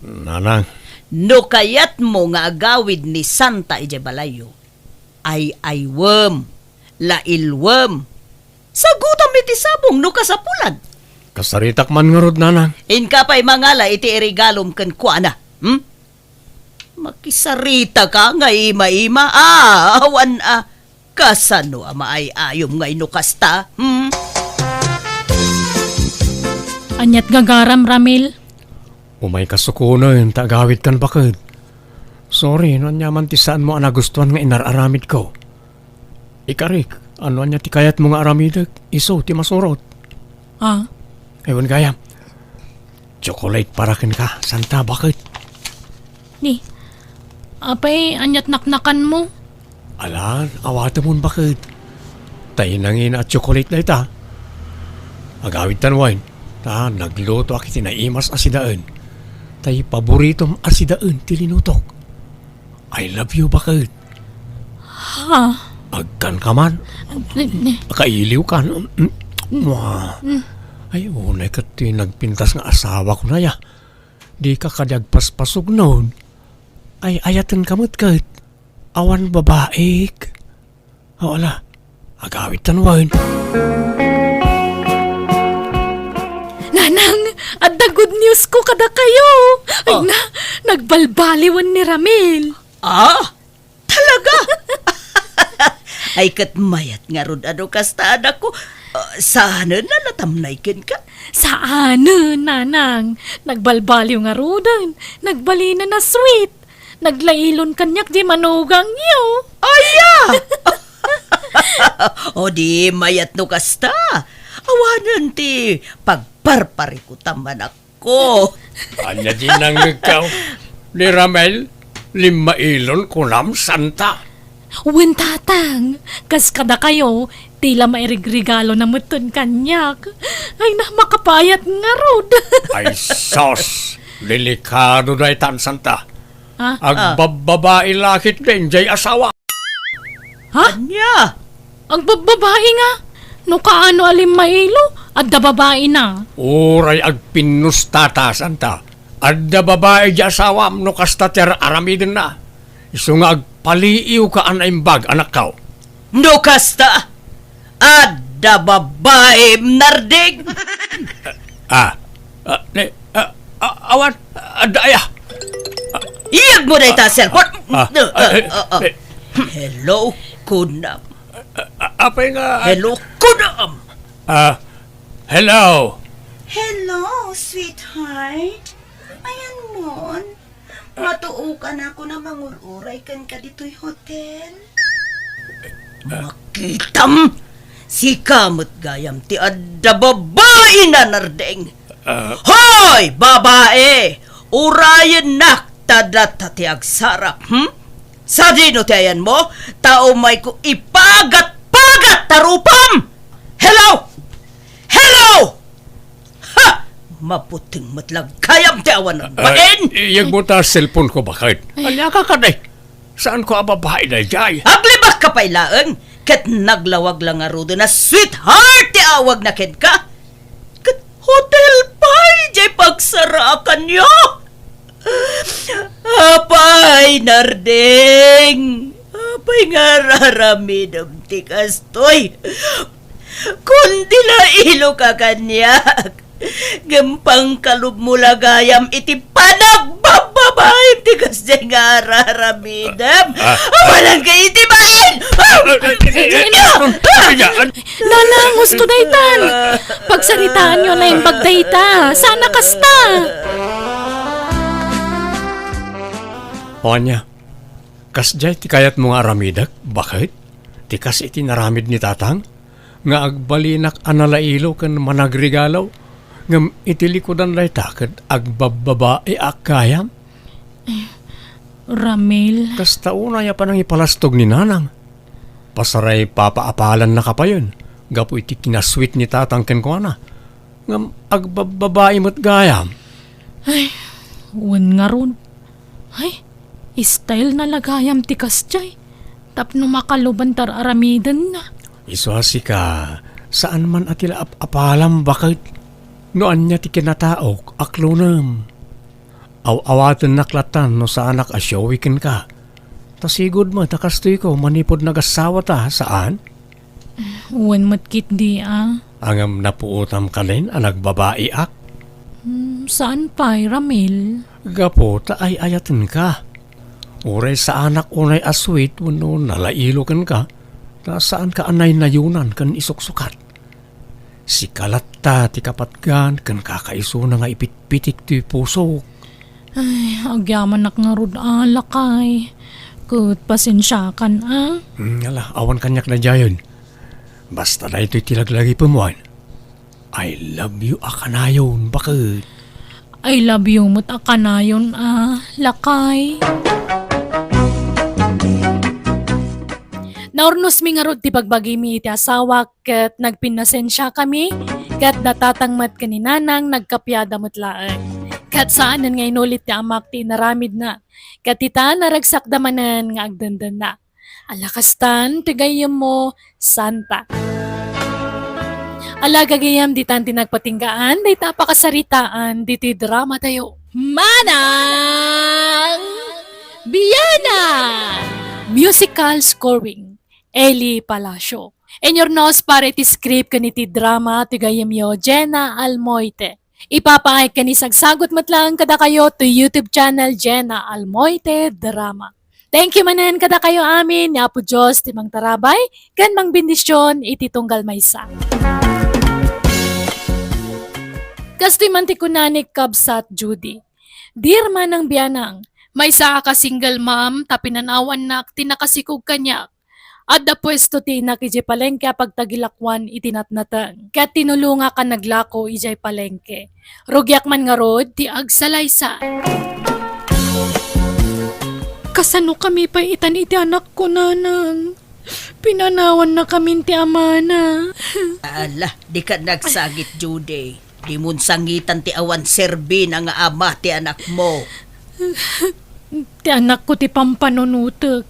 Nanang. No kayatmo nga agawid ni Santa idiay balayyo, ay-aywem, lailwem. Sagutam iti sabong no kasapulan. Kasaritak man ngarud, Nanang. Inka pay mangala iti iregalom kenkuana, hmm? Makisarita ka nga ima-ima. Ah, awan a. Kasano a maay-ayom ngay no kasta? Hmm? Aniat gagaram, Ramil? Umay kasukonen ta agawidkan, baket. Sorry no ania man ti saanmo a nagustuan nga inar-aramidko. Ikarik, no ania ti kayatmo nga aramidek, isu ti masurot. Ah? Ay, wen gayam. Chocolate para kenka, Santa, baket. Ni, apay, aniat naknakanmo? Alan, awatemon, baket. Tay nangina a chocolate dayta. Agawidtan wen, ta naglutoak iti naimas a sidaen. Tay paboritom a sidaen ti linutok. I love you, baket. Ha? Agkanka man. Ni, ni. Kailiwkan. Mua. Mm. Ay, unay ket ti nagpintas nga asawak unay a. Dika kadi agpaspasugnon. Ay, ayatenka met ket. Awan babaik. O, ala. Agawidtan wen. Nanang, adda good news ko kadakayo. Ay, oh, na, nagbalbaliwen ni Ramil. Ah? Talaga? Ay, ket mayat ngarud a no kasta, anakko. Ah, saanen a natamnay kenka? Saanen, Nanang. Nagbalbaliw ngaruden. Nagbalinen a sweet. Naglailon kaniak di manugangyo. Aya! O di mayat no kasta. Awanen ti pagparparikutam, anak. Ko. Ania di nangngegkaw? Ni Ramel, limmailon kunam, Santa? Wen, Tatang, kas kadakayo, ti la mairigregalo na metten kaniak. Ay na, makapayat ngarud. Ay, sos! Delikado daytan, Santa. Ha? Agbabbabai la ketdin jay asawa. Ha? Ania? Agbabbabai nga? No kaano a limmailo, adda babaina. Uray agpinnustata, santa. Adda babai jay asawam no kasta ti ar-, aramidenna. Isu nga agpaliiwka a naimbag, anakko. No kasta, adda babaim, Narding. Ah, ah, ne, ah, ah, awan, adda aya. Iyegmo dayta a cellphone. Ah, ah, eh, eh. Hello, kunam. Ah, apay nga, ah, hello, kunam. Ah, hello. Hello, sweetheart. Ayanmon. Matuokan ako a mangur-uray kenka ditoy hotel. Makitam! Sika met gayam ti adda babaina, Narding. Ah. Hoy, babai! Urayennak ta data ti agsarap, hmm? Sadino ti ayanmo? Ta umayko ipagat-pagat ta rupam! Hello! Hello! Ha! Mabuteng met la gayam ti awanan. Ah, bain! Iyegmo ta cellphone ko, baket. Ay. Ania ka kadi? Saanko a babai daydiay? Aglibakka pay laeng, ket naglawag la ngaruden a sweetheart ti awagna kenka. Ket hotel pay jay pagsarakanyo. Apay, Narding? Apay nga ar-aramidem ti kastoy? Kundi nailoka kaniak, ngem pangkalubmo la gayam iti panagbabbabaim ti kasdiay nga ar-aramidem. Ah, ah. Amananka iti bain! Ah, ah, ah, ah, ah, ah, ah. Nanang, husto daytan! Pagsaritaanyo a naimbag dayta, saan a kasta! O ania, kasdiay ti kayatmo nga aramidek, baket? Ti kas iti naramid ni Tatang, nga agbalinak a nalailo ken managregalo, ngem iti likudan dayta ket agbabbabai a gayam? Ramil. Kasta unay a panangipalastog ni Nanang. Pasaray papaapalannaka payen gapu iti kinasweet ni Tatang kenkuana. Ngem agbabbabai met gayam. Ay, wen ngarud. Ay, style na la gayam ti kasdiay. Tapno makaluban ti ar-aramidenna. Isu a sika, saan man a ti la ap-apalam baket. No ania ti kinataok, aklonem. Aw-awatennak latan no saanak a showy kenka. Ta sigud met a kastoyko manipud nagassawata, saan? Wen met ketdi a. Ngem napuotam kadi a nagbabaiak? Hmm, saan pay, Ramil? Gapu ta ay-ayatenka. Uray saanak unay a sweet wenno nalailo kenka, ta saanka a naynayunan ken isuksukat. Sika latta ti kapatgan ken kakaisuna nga ipitpitik ti pusok. Ay, agyamanak ngarud a, lakay. Ket pasensiakan a. Hmm, ala, awan kaniak daydiayen. Basta daytoy ti laglagipem wen. I love you a kanayon, baket. I love you met a kanayon a, lakay. Naurnosmi ngarud ti bagbagimi iti asawak ket nagpinnasensiakami, ket da Tatang met ken ni Nanang nagkapiada met laeng. Ket saanen nga inulit ti amak ti inaramidna, ket ita, naragsakda manen nga agdendenna. Ala kastan ti gayyemmo, Santa. Ala gagayyem, ditan ti nagpatinggaan dayta a pakasaritaan ditoy dramatayo. Manang Biana! Musical scoring, Eli Palacio. Inyurnos para iti script ken iti drama ti gayyemyo, Jenna Almoite. Ipapaay ken isagsagut met laeng kadakayo ti YouTube channel, Jenna Almoite Drama. Thank you manen kadakayo amin, ni Apo Dios ti mangtarabay ken mangbendision iti tunggal maysa. Kastoy man ti kunani, Kabsat Judy, Dear Manang Bianang, maysaak a single mom ta pinanawannak ti nakasikog kaniak. Adda puesto ti inak idiay palengke a pagtagilakoan iti natnateng, ket tinulongak a naglako idiay palengke. Rugiak man ngarud ti agsalaysay. Kasanokami pay itan iti anakko, Nanang? Pinanawannakamin ti amana. Ala, dika agsangit, Judy. Dimon sangitan ti awan serbina nga ama ti anakmo. Ti anakko ti pampanunotek.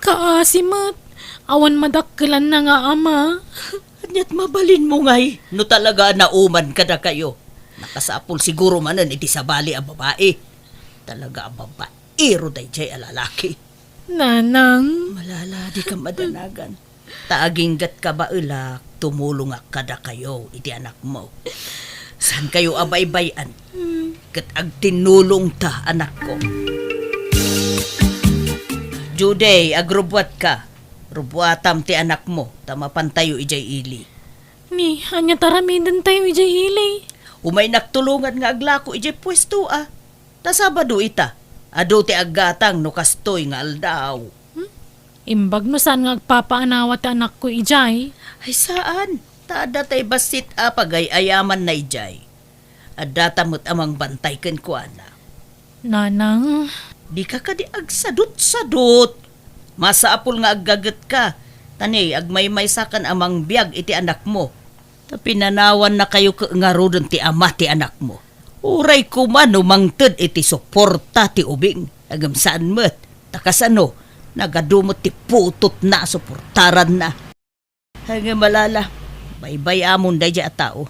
Kaasi met, awan madakkelanna nga ama. Aniat mabalinmo ngay no talaga a nauman kadakayo? Nakasapul siguro manen iti sabali a babai. Talaga a babaero daydiay a lalaki. Nanang. Malala, dika madanagan. Ta aginggatka baelak, tumulongak kadakayo iti anakmo. Saankayo a baybay-an ket agtinnulongta, anakko. Judy, agrubbuatka. Rubbuatam ti anakmo, ta mapantayo idiay ili. Ni, ania ti aramidentayo idiay ili? Umaynak tulongan nga aglako idiay puesto, a. Ta Sabado ita, adu ti aggatang no kastoy nga aldaw. Hmm? Imbag no saan nga agpapaanawa ti anakko idiay? Ay, saan. Ta adda tay bassit a pagay-ayamanna idiay. Addata met a mangbantay kenkuana. Nanang. Dika kadi agsadutsadut. Masapul nga aggagetka. Ta ni, agmaymaysakan a mangbiag iti anakmo. Ta pinanawannakayo ket ngaruden ti ama ti anakmo. Uray koma no mangted iti suporta ti ubing, ngem saan met, ta kasano, nagadu met ti putotna a suportaranna. Ngem malala, baybay-amon daydiay a tao.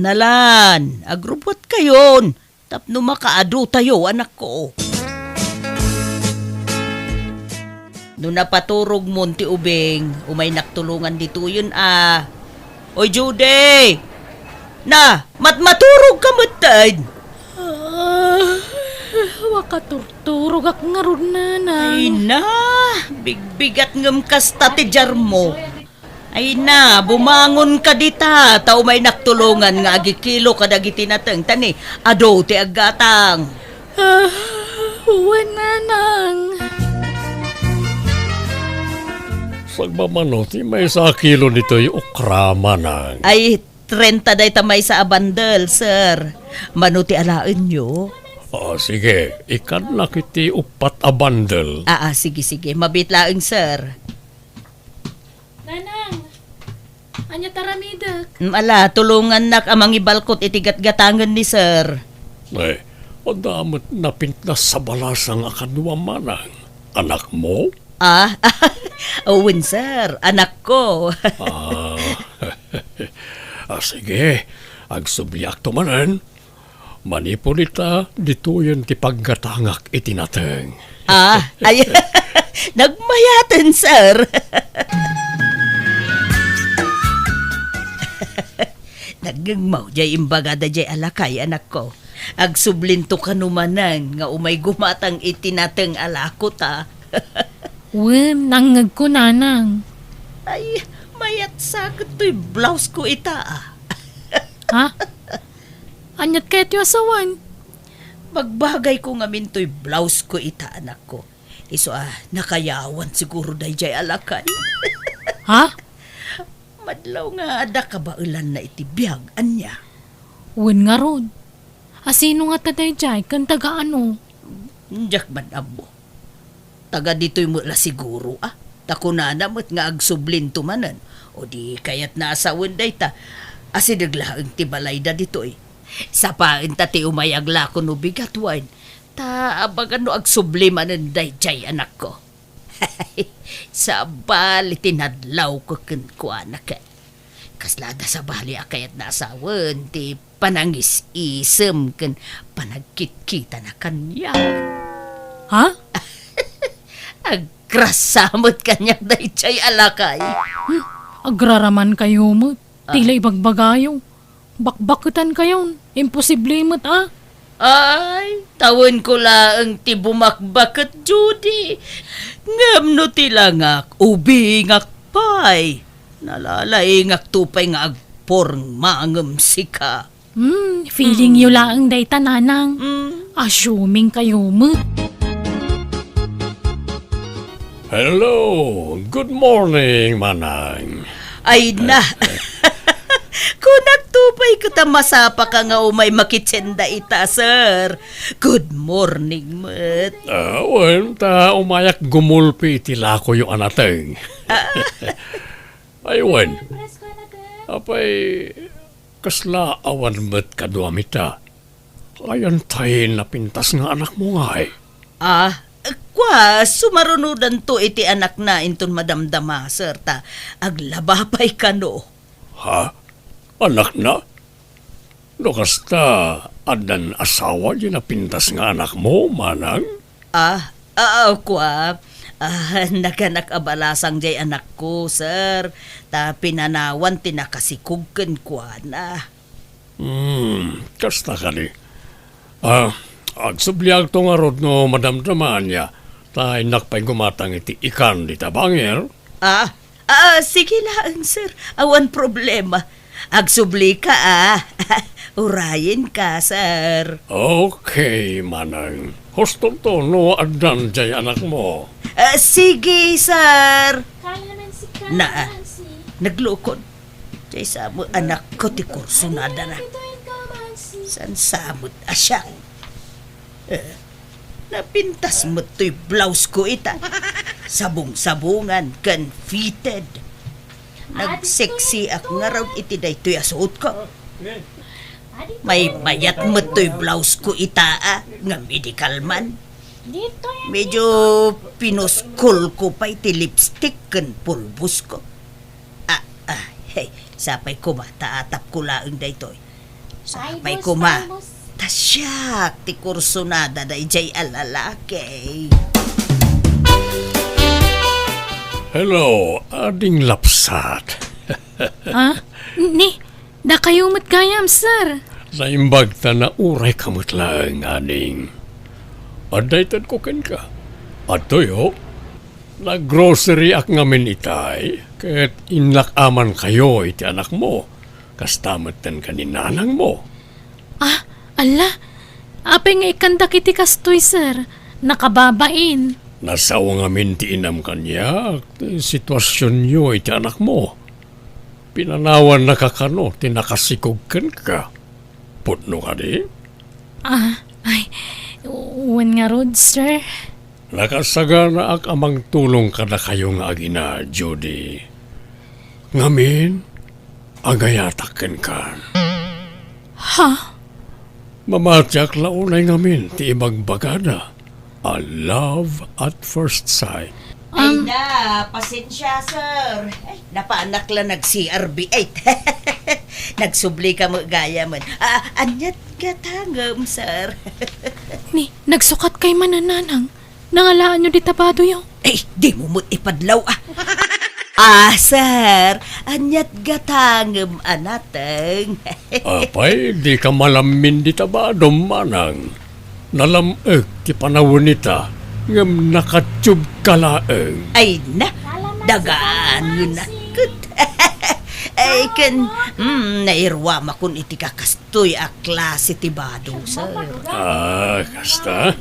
Nalan, agrubbuatkayon, tapno makaadutayo, anakko. No napaturogmon ti ubing, umaynak tulongan ditoyen a. Oy, Judy! Na, matmaturog ka metten! Ah, makaturturogak ngarud, Nanang. Ay na, bigbigat ngem kasta ti diarmo. Ay na, bumangon ka dita, ta umaynak tulongan nga agikilo kadagiti nateng, ta ni, adu ti aggatang. Ah, wen, Nanang. Sagmamano ti maysa a kilo ditoy okra, Manang? Ay, trenta dayta maysa a bandel, sir. Mano ti alaenyo? Ah, sige, ikannak iti uppat a bandel. Ah, ah, sige, sige. Mabiit laeng, sir. Nanang, ania ti aramidek? Mm, ala, tulongannak a mangibalkot iti gatgatangen ni sir. Ay, adda met napintas a balasang a kadua, Manang. Anakmo? Ah, wen, sir. Anakko. Ah, ah, sige. Agsubliakto manen. Manipud ita, ditoyen ti paggatangak iti nateng. Ah, ay, nagmayaten, sir. Nagngegmaw jay imbaga dayjay a lakay, anakko. Agsublinto kano manen nga umay gumatang iti nateng a lakota. Wen, nangngegko, Nanang. Ay, mayat saket toy blouse ko ita, ah. Ha? Aniat kayatyo a sawen? Bagbagayko ngamin toy blouse ko ita, anakko. Isu a nakayawan siguro dayjay a lakay. Ha? Madlaw nga adda kabaelanna iti biag, ania? Wen ngarud. A sino ngata dayjay ken taga ano? Diak man ammo. Taga ditoy met la siguro, a. Ta kunana met nga agsublinto manen. O di kayatna a sawen dayta. Asideg laeng ti balayda ditoy. Sapaenta ti umay aglako no bigat wen. Ta abagan no agsubli manen dayjay, anakko. Sabali ti nadlawko kenkuana ket. Kasla adda sabali a kayatna a sawen ti panangis-isem ken panagkitkitana kaniak. Ha? Agrasa met kaniak dayjay a lakay. Hmm, agraramankayo met. Ah. Ti la ibagbagayo. Bakbaketankayon. Imposible met a. Ay, tawenko laeng ti bumakbaket, Judy. Ngem no ti langak, ubingak pay. Nalalaingakto pay nga agporma ngem sika. Hmm, feeling yo laeng dayta, Nanang. Hmm. Assuming kayo met. Hello, good morning, Manang. Ay na. Kunakto pay ket a masapaka nga umay makitsen dayta, sir. Good morning met. Ah, wen, ta umayak gumulpi iti lakoyo a nateng. Ah. Ay, wen. Apay, kasla awan met kaduam ita? Ayan tay napintas nga anakmo ngay? Ah, kua, sumarunodanto iti anakna inton madamdama, sir, ta aglaba pay kano. Ha? Anakna? No kasta, addan asawa diay napintas nga anakmo, manang? Ah, ah, kua, ah, naganak a balasang diay anakko, sir, ta pinanawan ti nakasikog kenkuana. Hmm, kasta kadi. Ah, agsubliakto ngarud no madamdama ania, ta innak pay gumatang iti ikan dita bangir. Ah, ah, sige laeng, sir. Awan problema. Agsublika, ah. Urayenka, sir. Okay, manang. Hustonto no addan diay anakmo. Ah, sige, sir. Na, naglukon. Diay sa met anakko ti kursunadana. Saan sa met a siak? Eh, napintas met toy blouse ko ita. Sabong-sabongan ken fitted. Nagseksiak ngarud iti daytoy a suotko. Maymayat met toy blouse ko ita, ah, nga medical man. Medyo pinuskol ko pay ti lipstick ken pulbos ko. Ah, ah, hey, sapay koma ta atap ko laeng daytoy. Sapay koma ta siak ti kursunada daydiay a lalaki. Hello, ading lapsat. Ah, ni, dakayo met gayam, sir. Naimbag ta nauray ka met laeng, ading. Adda itedko kenka. Adtoyo, naggroceryak ngamin itay, ket innak-amankayo iti anakmo. Kasta metten ken ni nanangmo. Ah, alla, apay nga ikkandak iti kastoy, sir? Nakababain. Nasao ngamin ti inam kaniak, ti situasionyo iti anakmo. Pinanawannaka kano ti nakasikog kenka. Pudno kadi? Ah, ay, wen ngarud, sir. Nakasaganaak a mangtulong kadakayo nga agina, Judy. Ngamin, agayatak kenkan. Ha? Mamatiak la unay ngamin ti ibagbagada a love at first sight. Ay na, pasensya, sir. Ay, napaanak la nag-C R B eight. Nagsubli ka met gayamen. Ah, aniat gatangem, sir? Ni, nagsukat kay manananang. Nangalaanyo dita badoyo? Ay, dimo met ipadlaw, ah. Ah, sir, aniat gatangem a nateng? Apay, dika malammin dita badom, manang. Nalam-ek ti panawen ita, ngem nakatubka laeng. Ay na, dagaan nga nakket. Ay, ken, mm, nairuamakon iti kakastoy a klase ti bado, sir. Ah, kasta?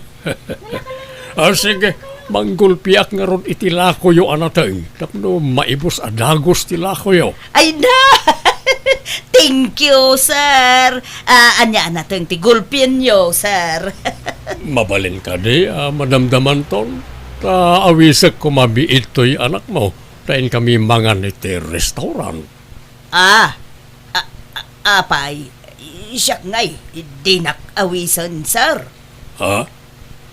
Ah, sige, manggulpiak ngarud iti lakoyo a nateng tapno maibus a dagus ti lakoyo. Ay na! Thank you, sir. Ah, ania a nateng ti gulpienyo, sir? Mabalin kadi a madamdamanton? Ta awisek koma biit toy anakmo, ta inkami mangan iti restaurant. Ah, a-, a-, apay, siak ngay, dinak awisen, sir. Ha?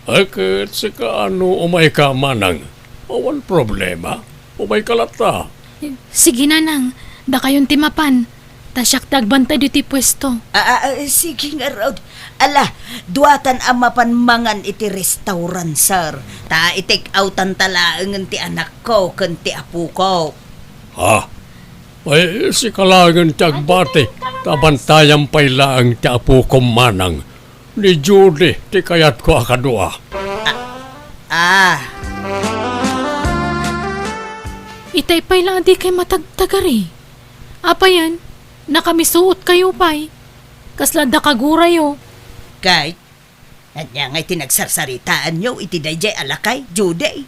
Ay, ket sika no umayka manang, awan problema. Umayka latta. Sige, nanang, dakayon ti mapan. Ta siak ti agbantay ditoy puesto. Ah, ah, ah, sige ngarud. Ala, duatan a mapan mangan iti restaurant, sir. Ta i-take outan ta laengen ti anakko ken ti apoko. Ha? Ay, sika laengen ti agbati, ta bantayam pay laeng ti apokom manang. Ni Judy ti kayatko a kadua. Ah. Itay pay la a dikay matagtagari. Apayen, nakamisuotkayo pay. Kasla adda kagurayo. Kay, ania ngay ti nagsarsaritaanyo iti daydiay a lakay, Judy?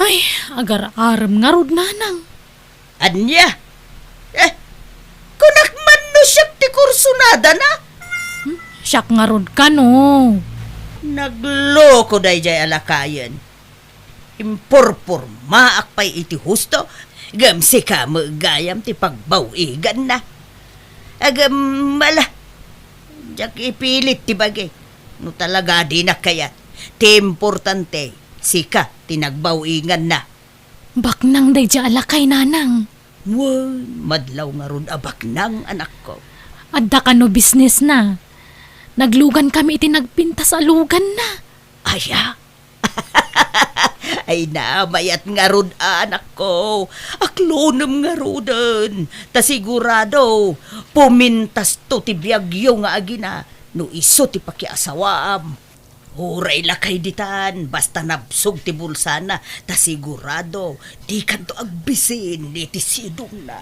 Ay, agar-arem ngarud, nanang. Ania? Eh, kunak man no siak ti kursunadana? Hmm? Siak ngarud kano. Nagloko daydiay a lakayen. Impurpurmaak pay iti husto, ngem sika met gayam ti pagbaw-iganna. Agem, ala, diak ipilit ti bagi. No talaga dinak kayat, Ti importante, sika ti nagbaw-inganna. Baknang daydiay a lakay, nanang. Wen, madlaw ngarud a baknang, anakko. Adda kano bisnesna. Naglugan kami iti nagpintas a luganna. Aya? Ay na, mayat ngarud, anakko. Aklonem ngaruden. Ta sigurado, pumintasto ti biagyo nga agina no isu ti pakiasawaam. Uray lakay ditan, basta nabsog ti bulsana, ta sigurado, dikanto agbisin iti sidongna.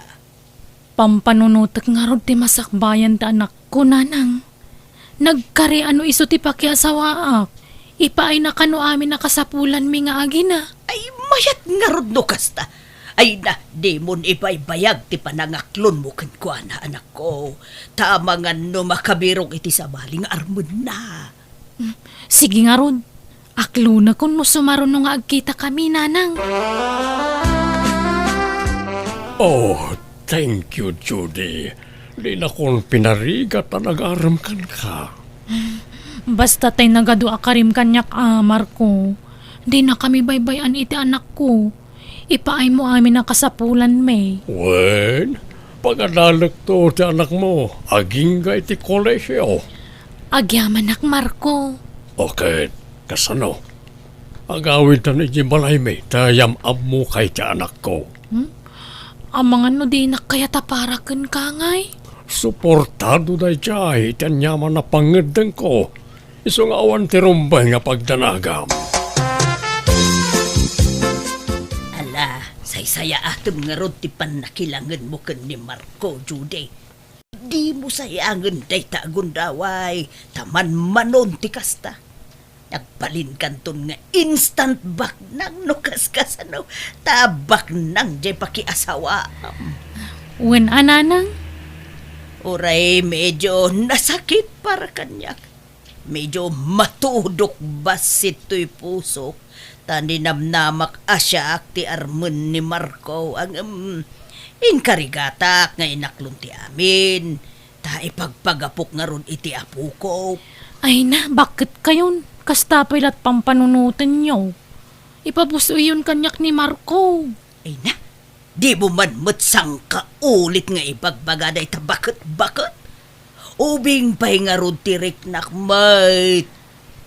Pampanunotek ngarud ti masakbayan ti anakko, nanang. Nagkari a no isu ti pakiasawaak, ipaayna kano amin a kasapulanmi nga agina. Ay, mayat ngarud no kasta. Ay na, dimon ibaybayag ti panangaklonmo kenkuana, anakko. Ta amangan no makabirok iti sabali nga armenna. Hmm, sige ngarud. Aklonekon no sumaruno nga agkitakami, nanang. Oh, thank you, Judy. Dinakon pinarigat a nagarem kenka. Basta tay nagadu a karim kaniak a, Marco. Dinakami baybay-an iti anakko. Ipaaymo amin a kasapulanmi. Wen, pagadalekto ti anakmo, agingga iti kolehio. Agyamanak, Marco. O ket, kasano? Agawidtan idiay balaymi, ta yam-ammo kay ti anakko. Hmm? Amangan no dinak kayat a para kenka ngay? Suportado daydiay iti aniaman a pangngeddengko. Isu nga awan ti rumbeng nga pagdanagam. Ala, saysayaatem ngarud ti pannakilangenmo ken ni Marco, Judy. Dimo sayangen dayta a gundaway, ta manmanon ti kasta. Nagbalinkanton nga instant baknang no kaskasano, ta baknang jay pakiasawaam. Wen a, nanang? Uray medyo nasakit para kaniak. Medyo matudok bassit toy pusok, ta ninamnamak a siak ti armen ni Marco, ngem inkarigatak nga inaklon ti amin, ta ipagpagapok ngarud iti apokok. Ay na, bakket kayon? Kasta pay la't pampanunotenyo. Ipabusoyon kaniak ni Marco. Ay na, dimo man met sangkaulit nga ibagbaga dayta baket-baket? Ubing pay ngarud ti riknak met.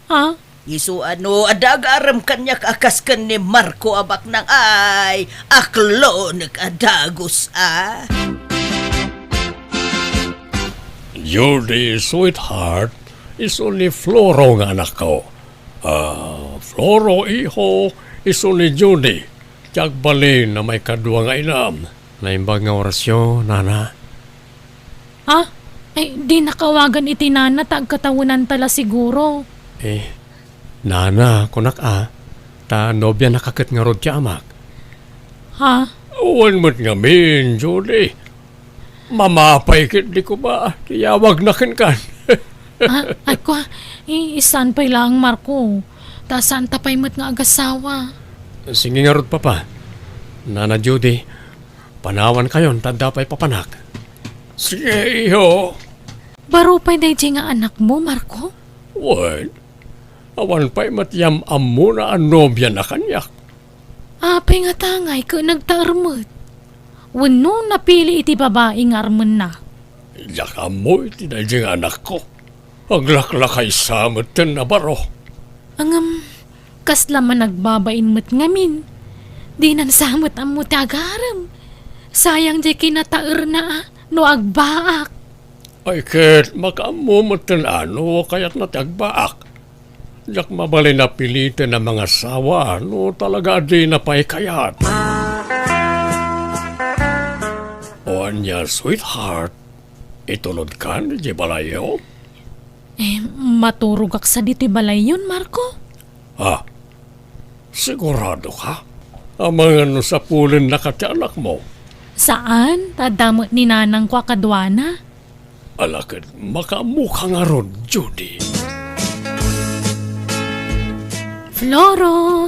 Ha? Isu a no adda agarem kaniak a kas ken ni Marco a baknang, ay, aklonek a dagus a. Judy, sweetheart, isu ni Floro nga anakko. Ah, Floro, iho, isu ni Judy. Ti agbalin a maikadua nga inam. Naimbag nga orasyo, nana. Ha? Ay, dinak awagan iti nana ta agkatawenanta la siguro. Eh, nana, kunak a, ta nobianak a ket ngarud ti amak. Ha? Wen met ngamin, Judy. Mamapay ket di ko ba, ti yawagna kenkan. Ah, ay, kua, i-, saan pay laeng, Marco? Ta saanta pay met nga agasawa. Sige ngarud, Papa. Nana Judy, panawankayon ta adda pay papanak. Sige, iho. Baro pay daydiay nga anakmo, Marco? Wen, awan pay met yam-ammona a nobiana kaniak. Apay nga tangay ket nagtaer met? Wenno napili iti babai nga armenna? Diak ammo iti daydiay nga anakko. Aglaklakaysa metten a baro. Ngem, kasla managbabain met ngamin. Dinan sa met ammo ti agarem. Sayang diay kinataerna a no agbaak. Ay ket, makaammo metten a no kayatna ti agbaak. Diak mabalin a piliten a mangasawa no talaga a dina pay kayat. O ania, sweetheart, itulodkan idiay balayyo? Eh, maturogak sa ditoy balayyon, Marco. Ha? Sigurado ka? Amangan no sapulennaka ti anakmo? Saan, ta adda met ni nanangko a kaduana. Ala ket, makaammoka ngarud, Judy. Floro,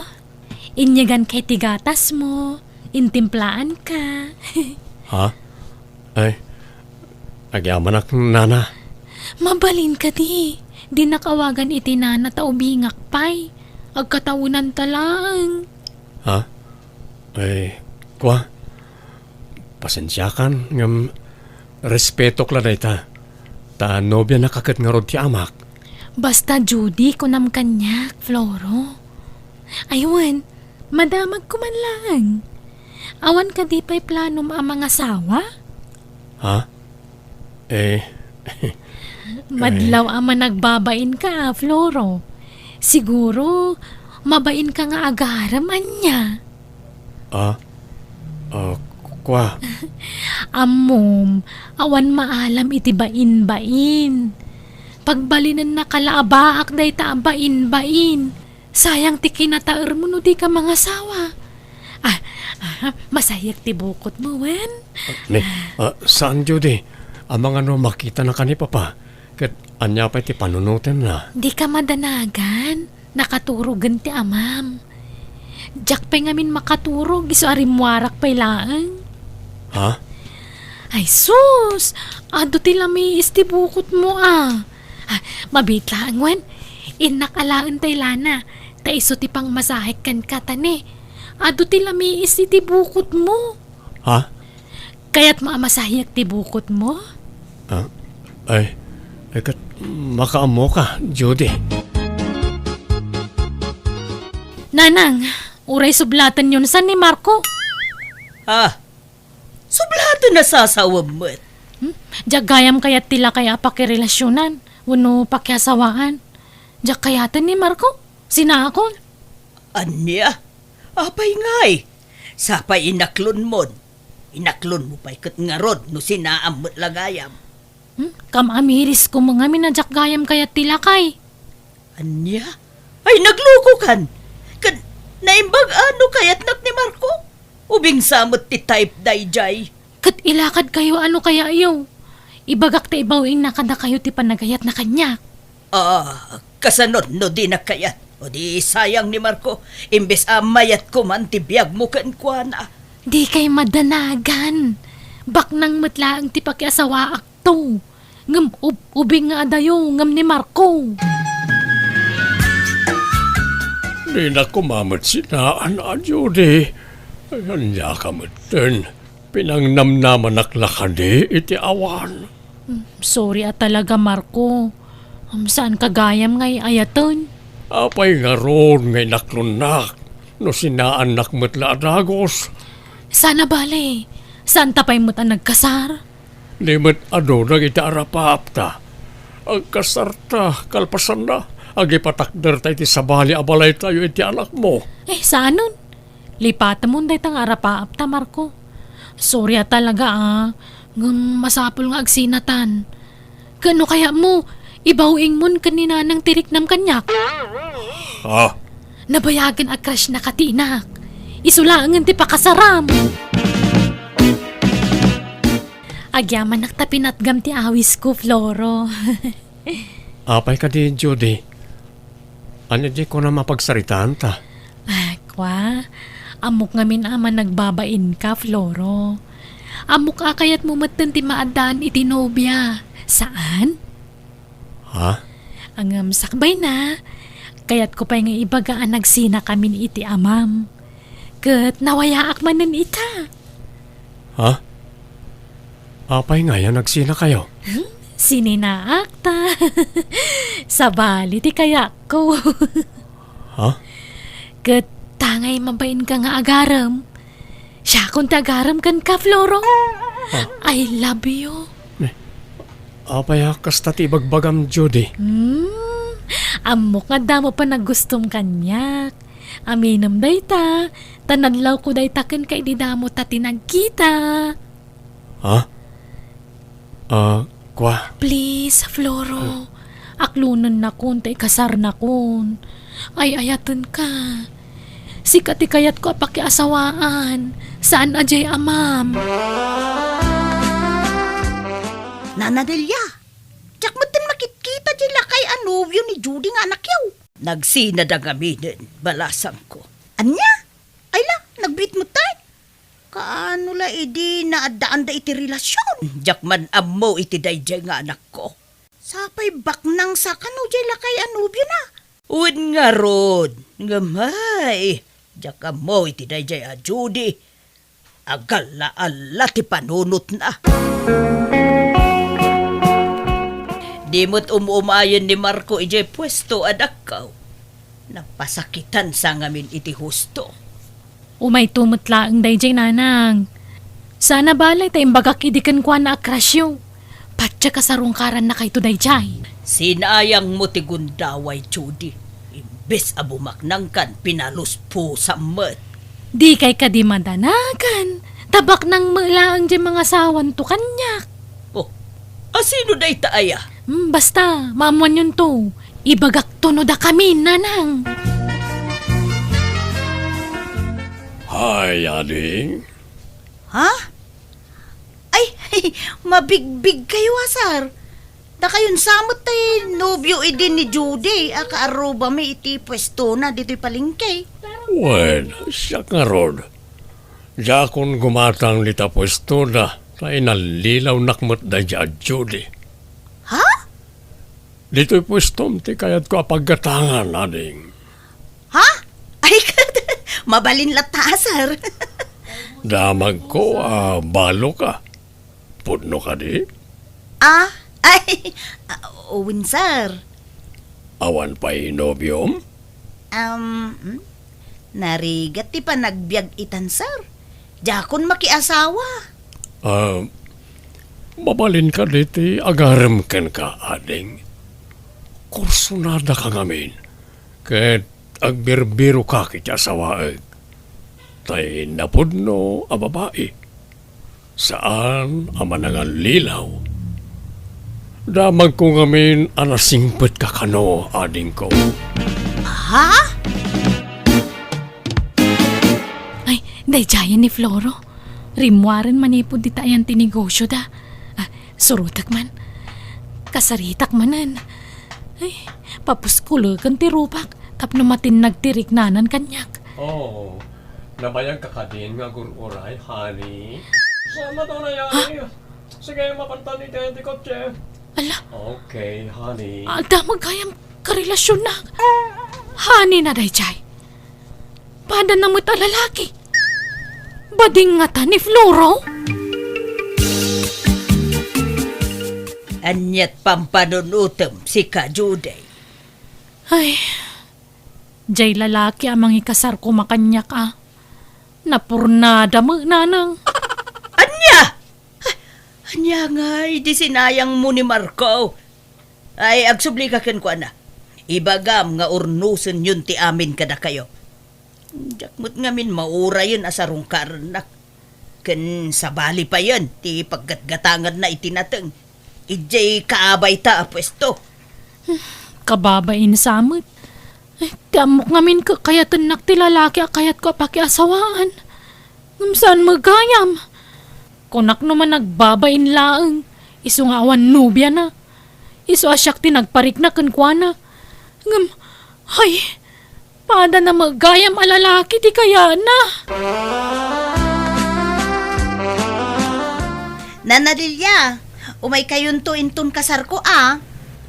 inyeganka iti gatasmo, intimplaanka. Ha? Ay, agyamanak, nana. Mabalin kadi, dinak awagan iti nana ta ubingak pay. Agkatawenanta laeng. Ha? Ay, kua, pasensiakan, ngem respetok la dayta. Ta nobianaka ket ngarud ti amak. Basta Judy, kunam kaniak, Floro. Ay wen, madamagko man laeng. Awan kadi pay planom a mangasawa? Ha? Eh, madlaw a managbabainka, Floro. Siguro, mabainka nga agarem, ania? Ah? Ah, kua? Ammom, awan maalam iti bain-bain. Pagbalinennaka la a baak dayta a bain-bain. Sayang ti kinataermo no dika mangasawa. Ah, ah, masayak ti bukotmo, wen? Ah, ni, ah, saan, Judy? Amangan no makitanaka ni Papa. Ket ania pay ti panunotenna? Dika madanagan. Nakaturogen ti amam. Diak pay ngamin makaturog, isu a rimmuarak pay laeng. Ha? Ay sus! Adu ti lamiis ti bukotmo, a. Ah, mabiit laeng wen. Innak alaen tay lana. Ta isu ti pangmasahek kenka, ta ne, adu ti lamiis iti bukotmo. Ha? Kayatmo a masahiek ti bukotmo? Ah, ay, ay, ket makaammoka, Judy. Nanang, uray sublatenyon san ni Marco. Ah, sublaten a sasawem met. Hmm? Diak gayam kayat ti lakay a pakirelasionan wenno pakiasawaan. Diak kayaten ni Marco. Sinaakon. Ania? Apay ngay? Sapay inaklonmon. Inaklonmo pay ket ngarud no sinaam met la gayam. Hmm? Kam-amirisko met ngamin a diak gayam kayat ti lakay. Ania? Ay, naglukokan! Ket naimbag a no kayatnak ni Marco? Ubing sa met ti type daydiay. Ket ilakadkayo a no kayatyo. Ibagak ta ibawiingna kadakayo ti panagayatna kaniak. Ah, kasano no dinak kayat? O di sayang ni Marco, imbes a mayatko man ti biagmo kenkuana. Dikay madanagan. Baknang met laeng ti pakiasawaakto. Ngem ub-, ubing nga adayo ngem ni Marco. Dinak koma met sinaan a, Judy. Ay, ania ka metten? Pinangnamnamanak la kadi iti awan? Mm, sorry a talaga, Marco. Um, saanka gayam nga ay-ayaten? Apay ngarud nga inaklonnak no sinaannak met la a dagus? Saan a bale, saanta pay met a nagkasar? Di met adu dagiti arapaapta. Agkasarta, kalpasanna, agipatakderta iti sabali a balaytayo iti anakmo. Eh, saanen? Lipatemon dayta nga arapaapta, Marco. Sorry a talaga, a. Ngem masapul nga agsinatan. Ket no kayatmo, ibawiingmon ken ni Nanang ti riknam kaniak. Ah? Nabayagen a crush na katinak. Isu laengen ti pakasaram. Agyamanak ta pinatgam ti awisko, Floro. Apay kadi, Judy? Ania diay kunam a pagsaritaanta? Ah, kua, ammok ngamin a managbabainka, Floro. Ammok a kayatmo metten ti maaddaan iti nobia. Saan? Ha? Ngem sakbayna, kayatko pay nga ibaga a nagsinakamin iti amam. Ket nawayaak manen ita. Ha? Apay ngay a nagsinakayo? Hmm? Sininaak ta. Sabali ti kayatko. Ha? Ket tangay mabainka nga agarem. Siakon ti agarem kenka, Floro. Ha? I love you. Eh, apay a kasta ti ibagbagam, Judy? Hmm, ammok nga adda met panagustom kaniak. Aminem dayta, ta nadlawko dayta kenka idi damo ta ti nagkita. Ha? Ah, kua? Please, Floro. Aklonennakon ta ikasarnakon. Ay-ayatenka. Sika ti kayatko a pakiasawaan. Saan a diay amam. Nana Delia, diak metten makitkita diay lakay a nobio ni Judy nga anakyo. Nagsinada ngaminen, balasangko. Ania? Ay la, nagbiit metten. Kaano la idi naaddaanda iti relasion? Diak man ammo iti daydiay nga anakko. Sapay baknang sa kano diay lakay a nobiona. Wen ngarud, ngem ay, diak ammo iti daydiay a Judy. Agalla-alla ti panunotna. Di met um-umayen ni Marco idiay puesto a dakko. Napasakitan sa ngamin iti husto. Umayto met laeng daydiay, nanang. Sana balay ta imbagak idi kenkuana a crushyo. Patiek a sarungkarannakayto daydiay. Sinayangmo ti gundaway, Judy. Imbes a bumaknangkan, pinaluspusam met. Dikay kadi madanagan. Ta baknang met laeng diay mangasawanto kaniak. Oh, asino dayta aya? Hmm, basta, maammuanyonto. Ibagakto no dakami, nanang. Hi, ading. Ha? Ay, mabigbigkayo a, sir. Dakayon sa met ti nobio idi ni Judy a kaarrubami iti puestona ditoy palengke. Wen, siak ngarud. Diakon gumatang dita puestona, ta inallilawnak met daydiay a Judy. Ha? Ditoy puestom ti kayatko a paggatangan, ading. Ha? Ay, mabalin latta, sir. Damagko a balo ka. Pudno kadi? Ah, ay, ah, wen, sir. Awan pay nobiom? Um, hmm? Narigat ti panagbiag itan, sir. Diakon makiasawa. Ah, mabalin kadi ti agarem kenka, ading. Kursunada ka ngamin, ket agbirbiro ka iti asawaek. Tay napudno a babai. Saan a manangallilaw. Damagko ngamin a nasingpet ka kano, adingko. Ha? Ay, daydiayen ni Floro. Rimmuaren manipud dita ayan ti negosyoda. Ah, surotek man. Kasaritak manen. Ay, papuskuleken ti rupak tapno matinnag ti riknanan kaniak. Oh, nabayag ka kadin nga agur-uray, honey? Sama to na yan. Ha? Sige, mapantan iti, iti kotse. Ala. Okay, honey. Adda met gayam karelasionna. Honey na daydiay. Padana met a lalaki. Bading ngata ni Floro? Aniat pampanunotem, sika, Judy? Ay, jay lalaki a mangikasar koma kaniak a. Napurnada met, nanang. Ania? Ania nga idi sinayangmo ni Marco? Ay, agsubli ka kenkuana. Ibagam nga urnosenyon ti amin kadakayo. Diak met ngamin maurayen a sarungkarennak. Ken sabali payen ti paggatgatanganna iti nateng idiay kaabayta a puesto. Kababain sa met. Eh, ti ammok ngamin kakayatennak ti lalaki a kayatko a pakiasawaan. Ngem saan met gayam? Kunak no managbabain laeng, isu nga awan nobiana. Isu a siak ti nagparikna kenkuana. Ngem, hay, padana met gayam a lalaki ti kayatna. Nana Lilia, umaykayonto inton kasarko a.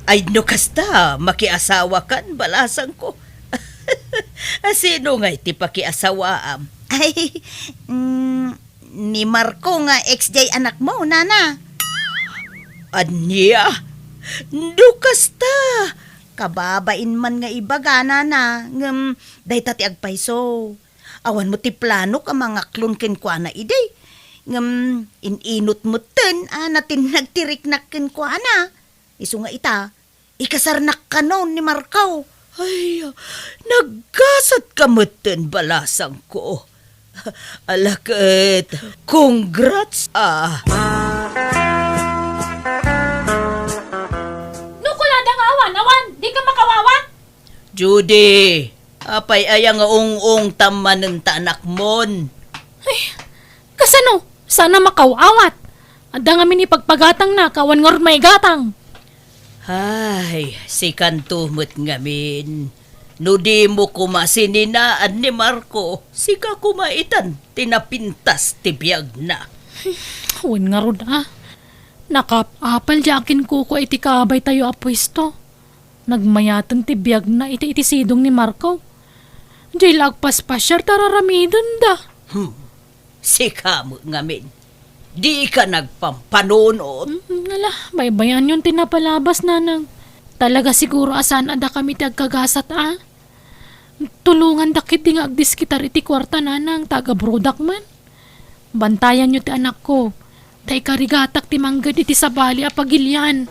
Ay, no kasta, makiasawakan, balasangko. Asino ngay ti pakiasawaam? Ay, mm, ni Marco nga ex jay anakmo, nana. Ania? No kasta, kababain man nga ibaga, nana, ngem dayta ti agpayso. Awan met ti planok a mangaklon kenkuana idi. Ngem in-inut metten a natinnag ti riknak kenkuana. Isu nga ita, ikasarnak kano ni Marco. Ay, naggasat ka metten, balasangko. Ala ket, congrats, ah. No kunada nga awan, awan, di ka makawawa? Judy, apay aya nga ung-ungtam manen ta anakmon? Ay, kasano? Saan a makaw-awat. Adda ngamin ipagpagatangna, ka awan ngarud maigatang. Ay, sikanto met ngamin. No dimo koma sininaan ni Marco, sika koma itan ti napintas ti biagna. Wen ngarud a. Nakaap-apal di akin kukua iti kaabaytayo a puesto. Nagmayaten ti biagna iti, iti sidong ni Marco. Diay la agpaspasiar ta ar-aramidenda. Hmm. Sika met ngamin, dika nagpampanunot. Mm, ala, baybay-anyon ti napalabas, Nanang. Talaga siguro a saan a dakami ti agkagasat, a? Tulongandak ketdi nga agdiskitar iti kuarta, Nanang, ta agabrodak man. Bantayanyo ti anakko, ta ikarigatak ti mangged iti sabali a pagilian.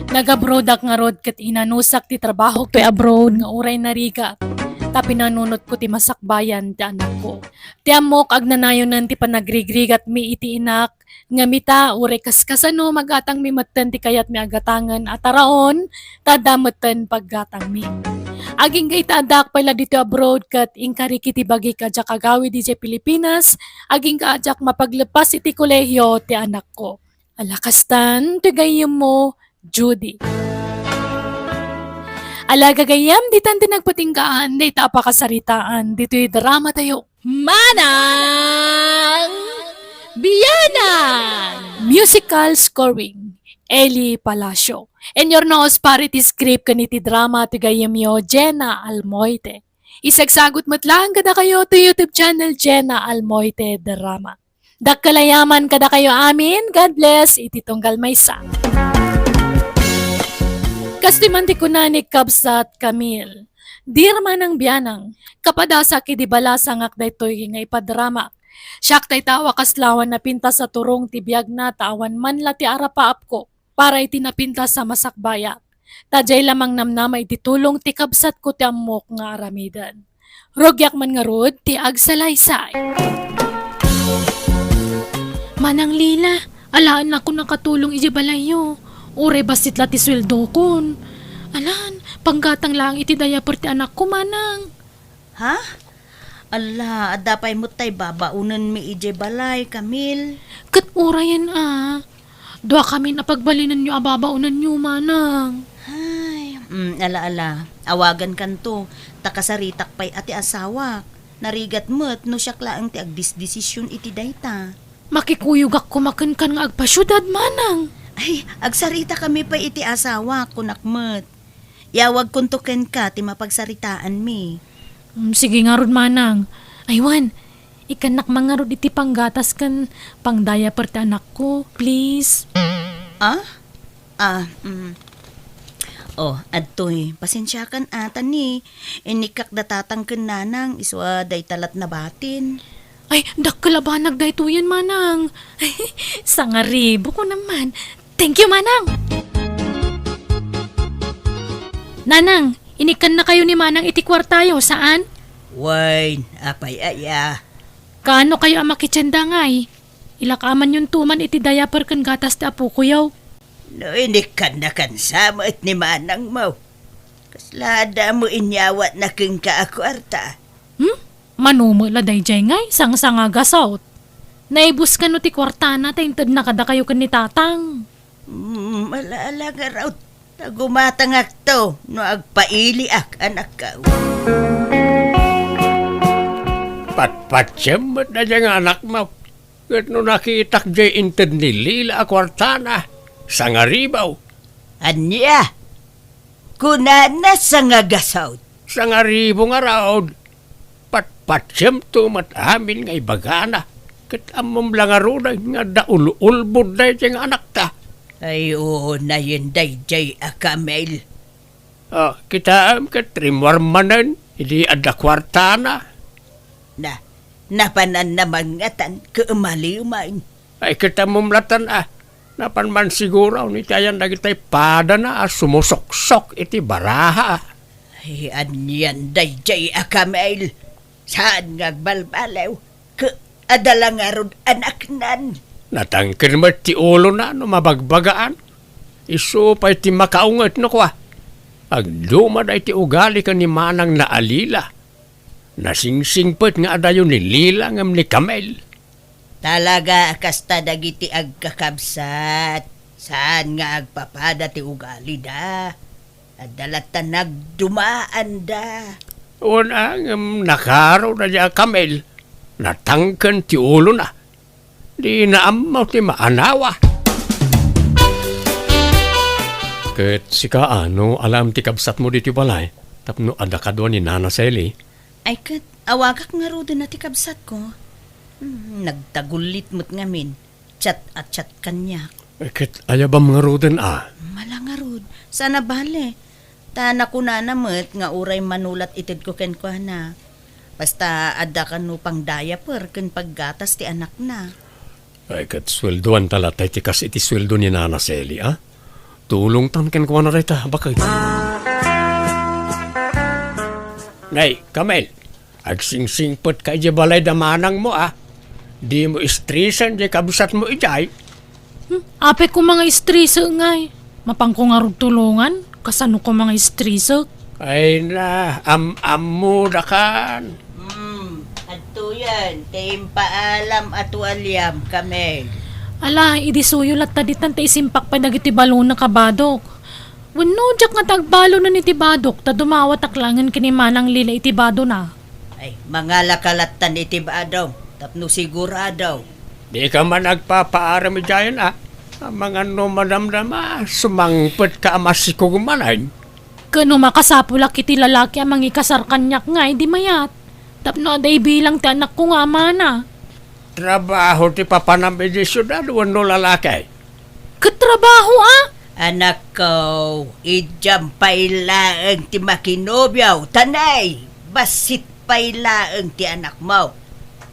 Nagabrodak ngarud ket inanusak ti trabahok toy abroad nga uray narigat, ta pinanunotko ti masakbayan ti anakko. Ti ammok, agnanayonen ti panagrigrigatmi iti inak, ngem ita, uray kaskasano, magatangmi metten ti kayatmi a gatangen a taraon, ta adda metten paggatangmi. Agingga ita, addaak pay la ditoy abroad ket inkarik iti bagik a diak agawid idiay Pilipinas, agingga a diak mapaglepas iti kolehio ti anakko. Ala, kastan, ti gayyemmo, Judy. Ala, gagayyem, ditan ti nagpatinggaan dayta a pakasaritaan ditoy drama tayo. Manang Bianang! Musical scoring, Eli Palacio. Inurnos para iti script ken iti drama ti gayyemyo, Jenna Almoite. Isagsagut met laeng kadakayo ti YouTube channel, Jenna Almoite Drama. Dakkel a yaman kadakayo amin. God bless iti tunggal maysa. Kastoy man ti kuna ni Kabsat Camille, "Dear Manang Bianang, kapadasak idi balasangak daytoy nga ipadramak. Siak dayta a wakaslawan napintas a turong ti biagna ta awan man la ti arapaapko para iti napintas a masakbayak. Ta diay la mangnamnama iti tulong ti kabsatko ti ammok nga aramiden. Rugiak man ngarud ti agsalaysay." Manang Lila, alaennakon a katulong idiay balayyo. Uray bassit la ti sueldokon. Alan, panggatang laeng iti diaper ti anakko, Manang. Ha? Ala, adda pay met tay babaonenmi idiay balay, Camille. Ket urayen a, duakamin a pagbalinenyo a babaonenyo, Manang. Ay, mm, ala, ala. Awagankanto, ta kasaritak pay a ti asawak. Narigat met no siak laeng ti agdisdesisyon iti dayta. Makikuyogak koma kenkan nga agpasiudad, Manang. Ay, agsaritakami pay iti asawak, kunak met. Iyawagkonto kenka ti mapagsaritaanmi. Mm, sige ngarud, Manang. Ay wen, ikkannak man ngarud iti panggatas ken pangdiaper ti anakko, please. Ah? Ah, mm. Oh, adtoy, pasensiakan a, ta ni, inikkak da tatang ken nanang, isu a dayta lat nabatin. Ay, dakkel a banag daytoyen, Manang. Sangaribo ko naman. Thank you, Manang. Nanang, inikkannakayo ni Manang iti kuartayo, saan? Wen, apay aya? Kaano kayo a makitienda ngay? Ilakamanyon tuman iti diaper ken gatas ti apokoyo. No inikkannakan sa met ni Manangmo, kasla adda mo inyawatna kenka a kuarta? Hmm? Mano met la daydiay ngay, sangsangagasot. Naibus kano ti kuartana ta intedna kadakayo ken ni Tatang. Mm, ala-ala ngarud, ta gumatangakto no agpailiak, anakko. Patpatiem met daydiay nga anakmo. Ket no nakitak diay inted ni Lila a kuartana, sangaribo. Ania? Kunana sangagasaw. Sangaribo ngarud. Patpatiemto met amin nga ibagana. Ket ammom la ngaruden nga adda ul-ulbod daydiay nga anakta. Ay, unayen daydiay a Camille. Ah, kitaem ket rimmuar manen idi adda kuartana. Na, napananna mangngatan ket umali man. Ay, ket ammom latan a, napan man siguro iti ayan dagiti padana a sumusuksok iti baraha. Ay, anian daydiay a Camille? Saan nga agbalbaliw? Ket adda la ngarud anaknan. Natangken met ti ulona no mabagbagaan. Isu pay ti makaunget no kua. Agduma daydi ugali ken ni Manangna a Lila. Nasingsingpet nga adayo ni Lila ngem ni Camille. Talaga a kasta dagiti agkakabsat. Saan nga agpapada ti ugalida? Adda latta nagdumaanda. Wen a, ngem nakaro daydiay a Camille. Natangken ti ulona. Dina ammo ti maanawa. Ket sika, a, no alaem ti kabsatmo ditoy balay, tapno adda kadua ni Nana Sally? Ay ket, awagak ngaruden a ti kabsatko. Hmm, nagtagullit met ngamin. Chat a chat kaniak. Eh, ket ayabam ngaruden, a? Mala ngarud. Saan a bale. Ta nakunana met nga uray mano la ti itedko kenkuana. Basta adda kano pang-diaper ken paggatas ti anakna. Ay, ket sueldoanta latta iti kas iti sueldo ni Nana Sally, a? Tulongtan kenkuana dayta, baket. Nay, Camel, agsingsingpetka idiay balay da manangmo, a? Dimo istresen diay kabsatmo idiay. Hmm, apay koma nga istrese ngay. Mapanko ngarud tulongan, kasano koma nga istresek? Ay na, am-ammodakan. Hmm, adtoyen, ti impaalam a tualiam, Camel. Ala, idi suyo latta ditan ta isimpak pay dagiti balona, kabadok. Wenno, diak nga ti agbalonen iti badok, ta dumawatak laengen ken ni Manang Lila iti badona. Ay, mangalaka lattan iti badom, tapno sigurado. Dika man agpapaaram idiayen, a? Amangan no madamdama, sumangpetka a masikog manen. Ken no makasapulak iti lalaki a mangikasar kaniak ngay idi mayat, tapno adda ibilang ti anakko nga amana. Trabaho ti papanam idiay siudad wenno lalaki? Ket trabaho, a? Anakko, idiam pay laeng ti makinobio, ta nay, bassit pay laeng ti anakmo.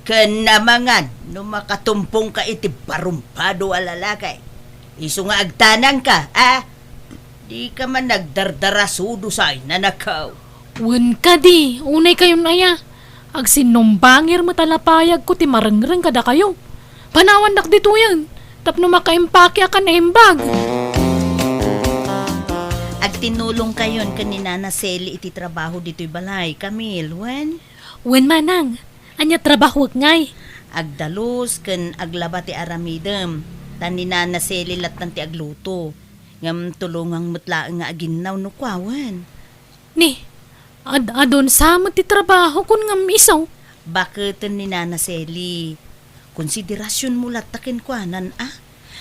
Ken amangan no makatumpongka iti barumpado a lalaki. Isu nga agtanangka, a? Dika man nagdardarasudo say, nanakaw. Wen kadi, unay kayon aya. Agsinnumbangir met a lapayagko ti marengreng kadakayo. Panawandak ditoyen, tapno makaimpake a kan naimbag. Agtinulong kayon ken ni Nana Sally iti trabaho ditoy balay, Camille, wen? Wen, manang. Ania trabahoek ngay? Agdalus ken aglaba ti aramidem, ta ni Nana Sally lattan ti agluto. Ngem tulongang met laeng nga aginnaw no kuawen. Ni, ad-adun sa met ti trabahokon ngem isu? Baketen ni Nana Sally. Konsiderasionmo latta kenkuanan, a?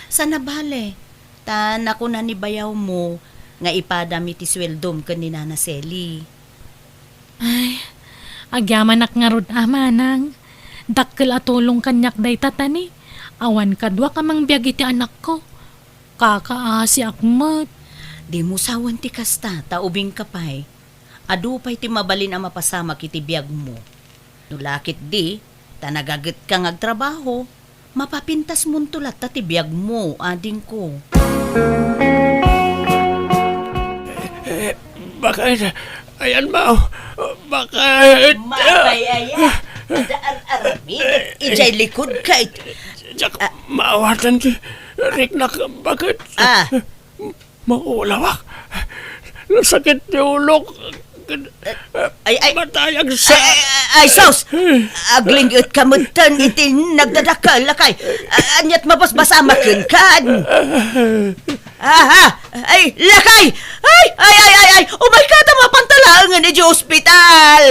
Saan a bale, ta nakuna ni bayawmo nga ipadam iti sueldom ken ni Nana Sally. Ay, agyamanak ngarud a, manang. Dakkel a tulong kaniak dayta, ta ni, awan kaduak a mangbiag iti anakko. Kakaasiak met. Dimo sawen ti kasta, ta ubingka pay. Adu pay ti mabalin a mapasamak iti biagmo. No la ketdi, ta nagagetka nga agtrabaho, mapapintasmonto latta ti biagmo, adingko. Eh, bakit? Ayan, Mao. Bakit? Mapay aya. Adda ar-aramidek idiay likud kay. Diak maawatan ti riknak, bakit? Ah. Maulawak. Nasakit ti ulok. Ay, ay. Matayag sa Ay, ay, ay, ay, sus! Agling-etka metten iti nagdadakkel, lakay. Ah, aniat mabasbasamaken kan? Aha! Ay, lakay! Ay, ay, ay, ay, ay! Umayka ta mapantalaengen idiay ospital!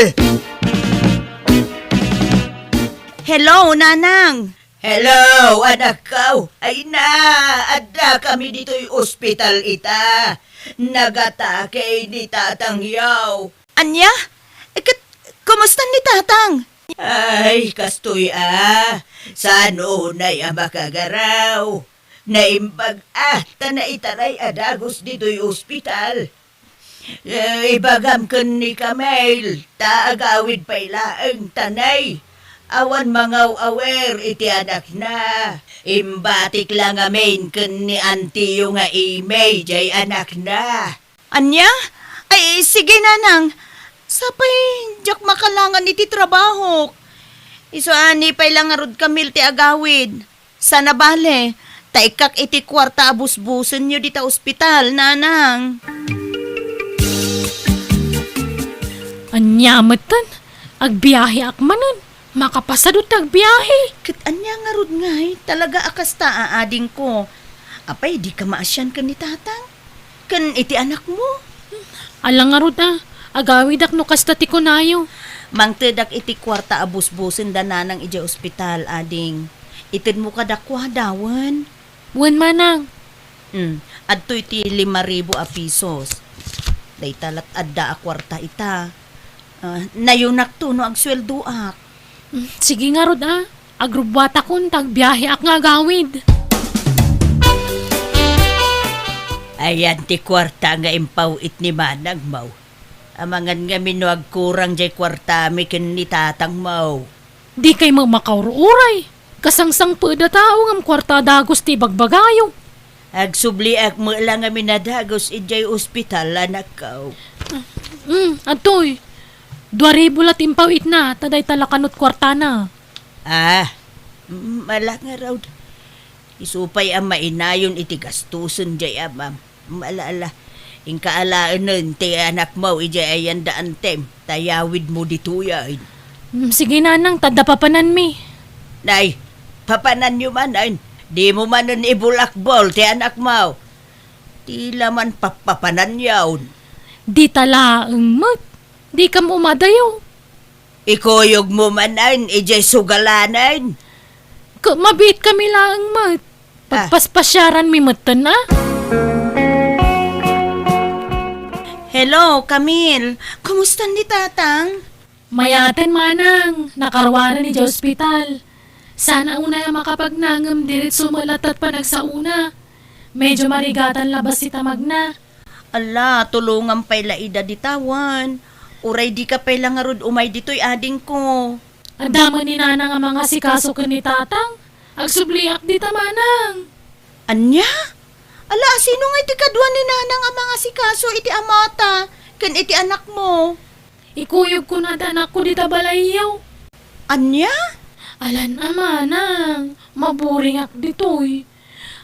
Hello, Nanang! Hello, anakko! Ay na, adda kami ditoy ospital ita. Nagatake ni tatangyo. Ania? Ket, kumusta ni tatang? Ay, kastoy a. Saan unay a makagaraw? Naimbag a, ta naitaray a dagus ditoy ospital. Eh, ibagam ken ni Camille, ta agawid pay laeng ta nay. Awan mangaw-awer iti anakna. Imbatik la ngamin ken ni antiyo nga Imay jay anakna. Ania? Ay, sige, Nanang. Sapay, diak makalangan iti trabahok. Isu a ni pay la ngarud Camille ti agawid. Saan a bale, ta ikkak iti kuarta a busbusenyo dita ospital, Nanang. Ania metten? Agbiaheak manen. Makapasado ti agbiahe. Ket ania ngarud ngay, talaga a kasta a adingko. Apay, dika maasian ken ni tatang? Ken iti anakmo? Ala ngarud a, agawidak no kasta ti kunayo. Mangtedak iti kuarta a busbusen da nanang idiay ospital, ading. Itedmo kadakuada, wen? Wen, manang. Hmm, adtoy ti lima ribu a pisos. Dayta lat adda a kuarta ita. Ah, nayonakto no agsueldoak. Hmm, sige ngarud, a. Agrubbuatakon ta agbiaheak nga agawid. Ayan ti kuarta nga impaw-it ni manangmo. Amangan ngamin no agkurang jay kuartami ken ni tatangmo. Dikay met makaur-uray. Kasangsangpet a tao ngem kuarta dagus ti ibagbagayo. Agsubliak met la ngamin a dagus idiay ospital, anakko. Mm, adtoy. Dua ribu la ti impaw-itna, ta dayta la kanut kuartana. Ah, mm, ala ngarud. Isu pay a mainayon iti gastusen jay amam. Ala, ala. Inka alaenen ti anakmo idiay ayan da antem, ta yawidmo ditoyen. Mm, sige, nanang, ta adda papananmi. Nay, papananyo manen. Dimo manen ibulakbol ti anakmo. Ti la man pappapananyon. Dita laeng met. Dikam umadayo. Ikuyogmo manen idiay sugalanen. Ket mabiitkami laeng met. Ah. Pagpaspasiaranmi metten, a? Hello, Camille. Kumusta ni Tatang? Mayaten, manang. Nakaruaren idiay ospital. Sana unay a makapagnangem diretso met latta ti panagsaona. Medyo marigatan la bassit a magna. Ala, tulongam pay la ida dita wen. Uray dika pay la ngarud umay ditoy, adingko. Adda met ni nanang a mangasikaso ken ni tatang. Agsubliak dita, manang. Ania? Ala, sino ngay ti kadua ni nanang a mangasikaso iti amata ken iti anakmo? Ikuyogko na ti anakko dita balayyo. Ania? Alan a, manang, maburingak ditoy.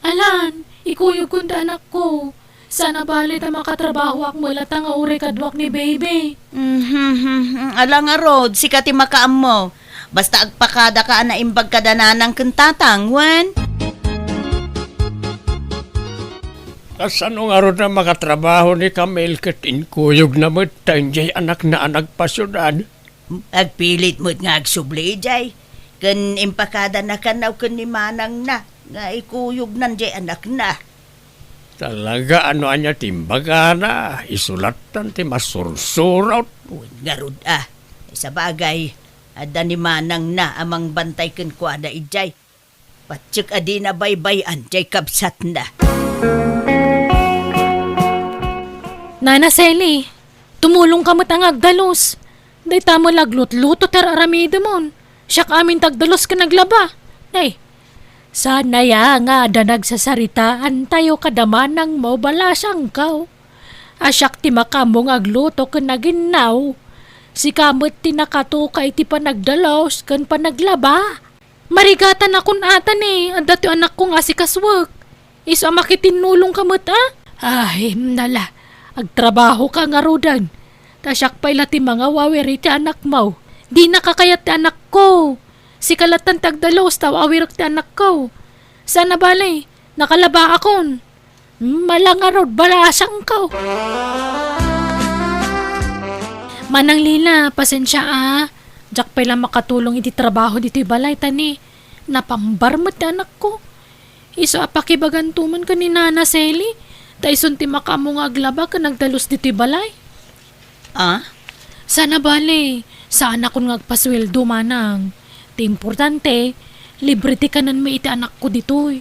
Alan, ikuyogkon ti anakko. Sana bale ta makatrabahoak met latta nga uray kaduak ni baby. Mhm, mhm. Ala ngarud, sika ti makaammo. Basta agpakadaka a naimbag kada nanang ken tatang, wen? Kasano ngarud a makatrabaho ni Camille ket inkuyogna met ta idiay anakna a nagpasiudad? Agpilit met nga agsubli idiay, ken impakadana kano ken ni manangna nga ikuyognan diay anakna. Talaga, no ania ti imbagana, isu lattan ti masursurot. Wen ngarud a, sabagay, adda ni manangna a mangbantay kenkuana idiay. Patiek a dina baybay-an diay kabsatna. Nana Sally, tumulongka met a nga agdalus. Dayta met la aglutluto ti ar-aramidemon. Siak amin ti agdalus ken aglaba. Nay, saan aya nga adda nagsasaritaantayo kada manangmo, balasangko? A siak ti makaammo nga agluto ken aginnaw. Sika met ti nakatuka iti panagdalus ken panaglaba. Marigatanakon ata ni adda ti anakko nga asikasuek. Isu a makitinnulongka met a? Ay, nala, agtrabahoka ngaruden. Ta siak pay la ti mangawawir iti anakmo. Dinaka kayat ti anakko. Sika lattan ti agdalus ta awirek ti anakko. Sana bale, nakalabaakon. Malangarud, balasangko. Manang Lila, pasensia a. Diak pay la makatulong iti trabaho ditoy balay ta ni, napambar met ti anakko. Isu a pakibaganto man ken ni Nana Sally, ta isun ti makaammo nga aglaba ken agdalus ditoy balay. Ah? Sana bale, saanakon nga agpasueldo, manang. Ti importante, libre ti kanenmi iti anakko ditoy.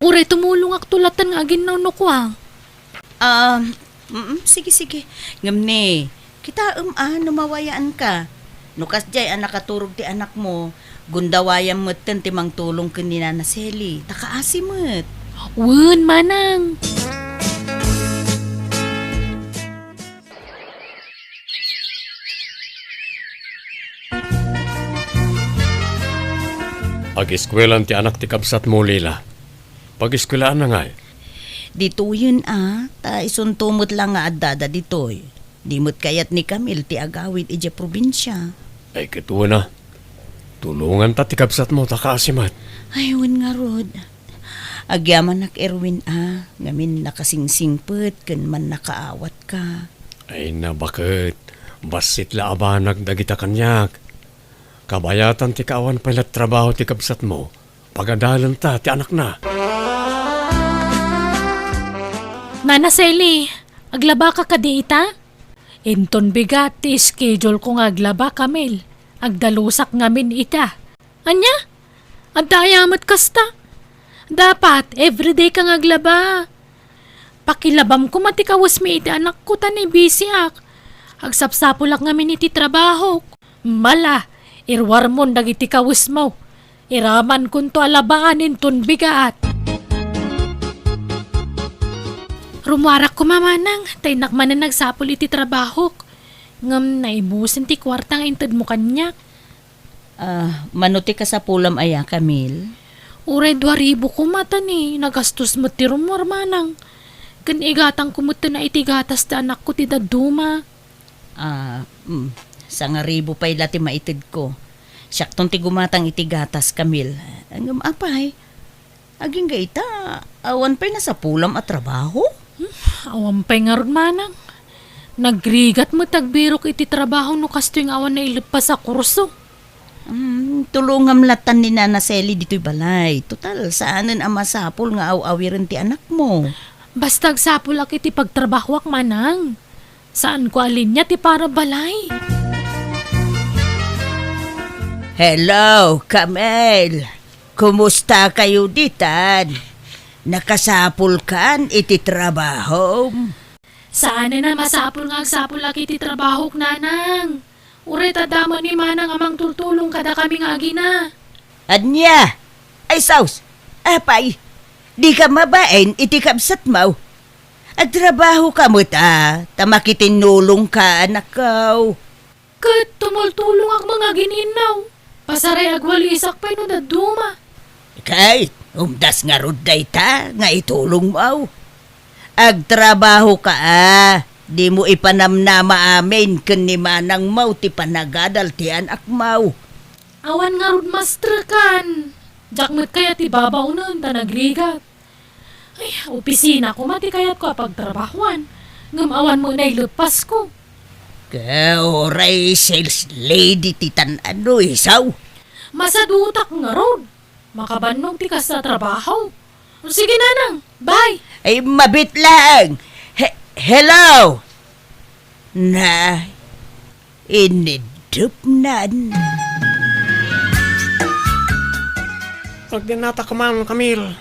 Uray tumulongakto lattan nga aginnaw no kua. Ah, mm, sige, sige. Ngem ni, kitaem a no mawayaanka. No kasdiay a nakaturog ti anakmo, gundawayam metten ti mangtulong ken ni Nana Sally. Ta kaasi met. Wen, manang. Ageskuelan ti anak ti kabsatmo, Lila. Pageskuelaanna ngay? Ditoyen a, ta isunto met la nga addada ditoy. Di met kayat ni Camille ti agawid idiay probinsia. Ay, ket wen a. Tulonganta ti kabsatmo ta kaasi met. Ay, wen ngarud. Agyamanak, Erwin a, ngamin nakasingsingpet ken mannakaawatka. Ay, nabaket. Bassit la a banag dagita kaniak. Kabayatan ti kaawan pay la trabaho ti kabsatmo. Pagadalenta ti anakna. Nana Sally, aglabaka kadi ita? Inton bigat ti schedule ko nga aglaba, Camille. Agdalusak ngamin ita. Ania? Adda aya met kasta? Dapat, everyday ka nga aglaba. Pakilabam koma ti kawesmi iti anakko ta ni bisiak. Agsapsapulak ngamin iti trabahok. Mala, iruarmon dagiti kawesmo. Iramankonto a labaan inton bigat. Rumuarak koma manang, ta innak manen nagsapul iti trabahok. Ngem naibusen ti kuarta nga intedmo kaniak. Ah, mano ti kasapulam aya, Camille? Uray dua ribu koma ta ni nagastos met ti rumuar manang. Ken igatangko met iti gatas ti anakko ti dadduma. Ah, mm, sangaribu pay la ti maitedko. Siakton ti gumatang iti gatas, Camille. Ngem apay, agingga ita, awan pay nasapulam a trabaho? Hmm, awan pay ngarud manang. Nagrigat met agbirok iti trabaho no kastoy nga awan naileppas a kurso. Hmm, tulongam latan ni Nana Sally ditoy balay. Total, saanen a masapul nga aw-awiren ti anakmo. Basta agsapulak iti pagtrabahoak manang. Saanko a linia ti para balay. Hello, Camille. Kumusta kayo ditan? Nakasapulkan iti trabaho? Saanen a masapul nga agsapulak iti trabahok, nanang. Uray ta damo ni manang a mangtultulong kadakami nga agina. Ania? Ay, sus! Apay, di ka mabain iti kabsatmo? Agtrabaho ka met a, ta makitinnulong ka, anakko. Ket tumultulongak met nga agin-innaw. Pasaray agwalisak pay no dadduma. Ket, umdas ngarud dayta nga itulongmo. Agtrabaho ka a, dimo ipanamnama amin ken ni manangmo ti panagadal ti anakmo. Awan ngarud mastrekan. Diak met kayat ti babaonen ta nagrigat. Ay, opisina koma ti kayatko a pagtrabahoan, ngem awan met naileppasko. Ket uray sales lady ti tan-ano, isaw? Masadutak ngarud. Makabannog ti kasta a trabaho. O, sige, nanang. Bye. Ay, mabit lang. He-, hello? Na, inidupnan. Agdinata ka man, Camille.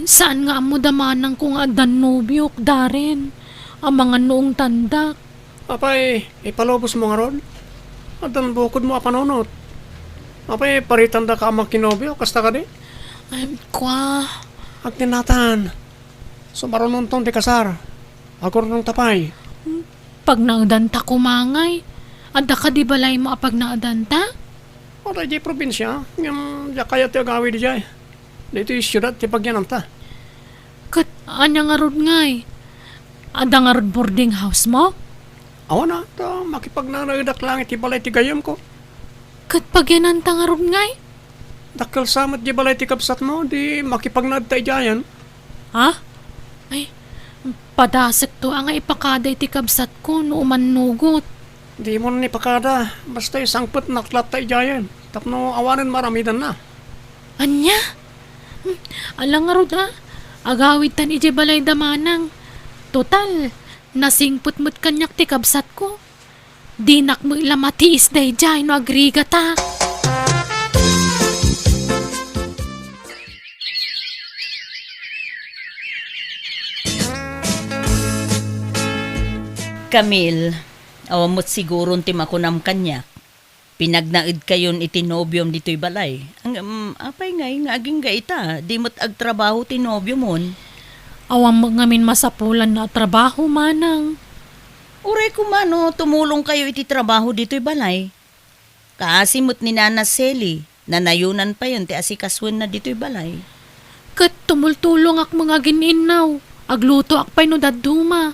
Saan nga ammo da manangko nga addan nobiok, Darren? Amangan no ungtandak. Apay, ipalubosmo ngarud? Addan bukodmo a panunot. Apay, paritandaka a makinobio, kasta kadi? Ay, kua. Agdinatan. Sumarunonton ti kasar. Agurnongta pay. Pagnaedanta koma ngay. Adda kadi balaymo a pagnaedanta? Adda idiay probinsia, ngem diak kayat ti agawid idiay. Ditoy siudad ti pagyananta. Ket ania ngarud ngay? Adda ngarud boarding housemo? Awan a, ta makipagnaedak laeng iti balay ti gayyemko. Ket pagyananta ngarud ngay? Dakkel sa met di balay ti kabsatmo, di makipagnaedta idiayen. Ha? Ay, padasekto a nga ipakada iti kabsatko no umannugot. Dimon ipakada, basta isangpetnak latta idiayen, tapno awanen maaramidanna. Ania? Hmm, ala ngarud a, agawidtan idiay balay da manang. Total, nasingpet met kaniak ti kabsatko. Dinak met la matiis daydiay no agrigata. Camille, awan met siguron ti makunam kaniak. Pinagnaedkayon iti nobiom ditoy balay. Ngem, apay ngay nga agingga ita, di met agtrabaho ti nobiomon? Awan met ngamin masapulanna a trabaho, manang. Uray koma no tumulongkayo iti trabaho ditoy balay. Kaasi met ni Nana Sally, nanayonan payen ti asikasuenna ditoy balay. Ket tumultulongak met nga agin-innaw, aglutoak pay no dadduma.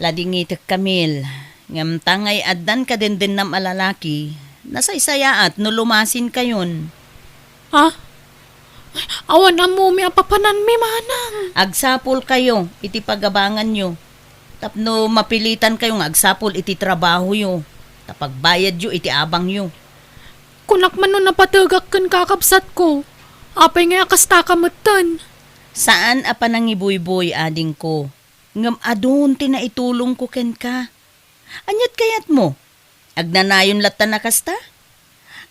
Ladingitek, Camille, ngem ta ngay addan kadendennam a lalaki, nasaysayaat no lumasinkayon. Ha? Awan ammomi a papananmi, manang. Agsapulkayo iti pagabanganyo tapno mapilitankayo nga agsapul iti trabahoyo, ta pagbayadyo iti abangyo. Kunak man no napategak ken kakabsatko, apay ngay a kastaka metten? Saan a panangibuybuy, adingko. Ngem adun ti naitulongko kenka. Aniat kayatmo? Agnanayon latta a kasta?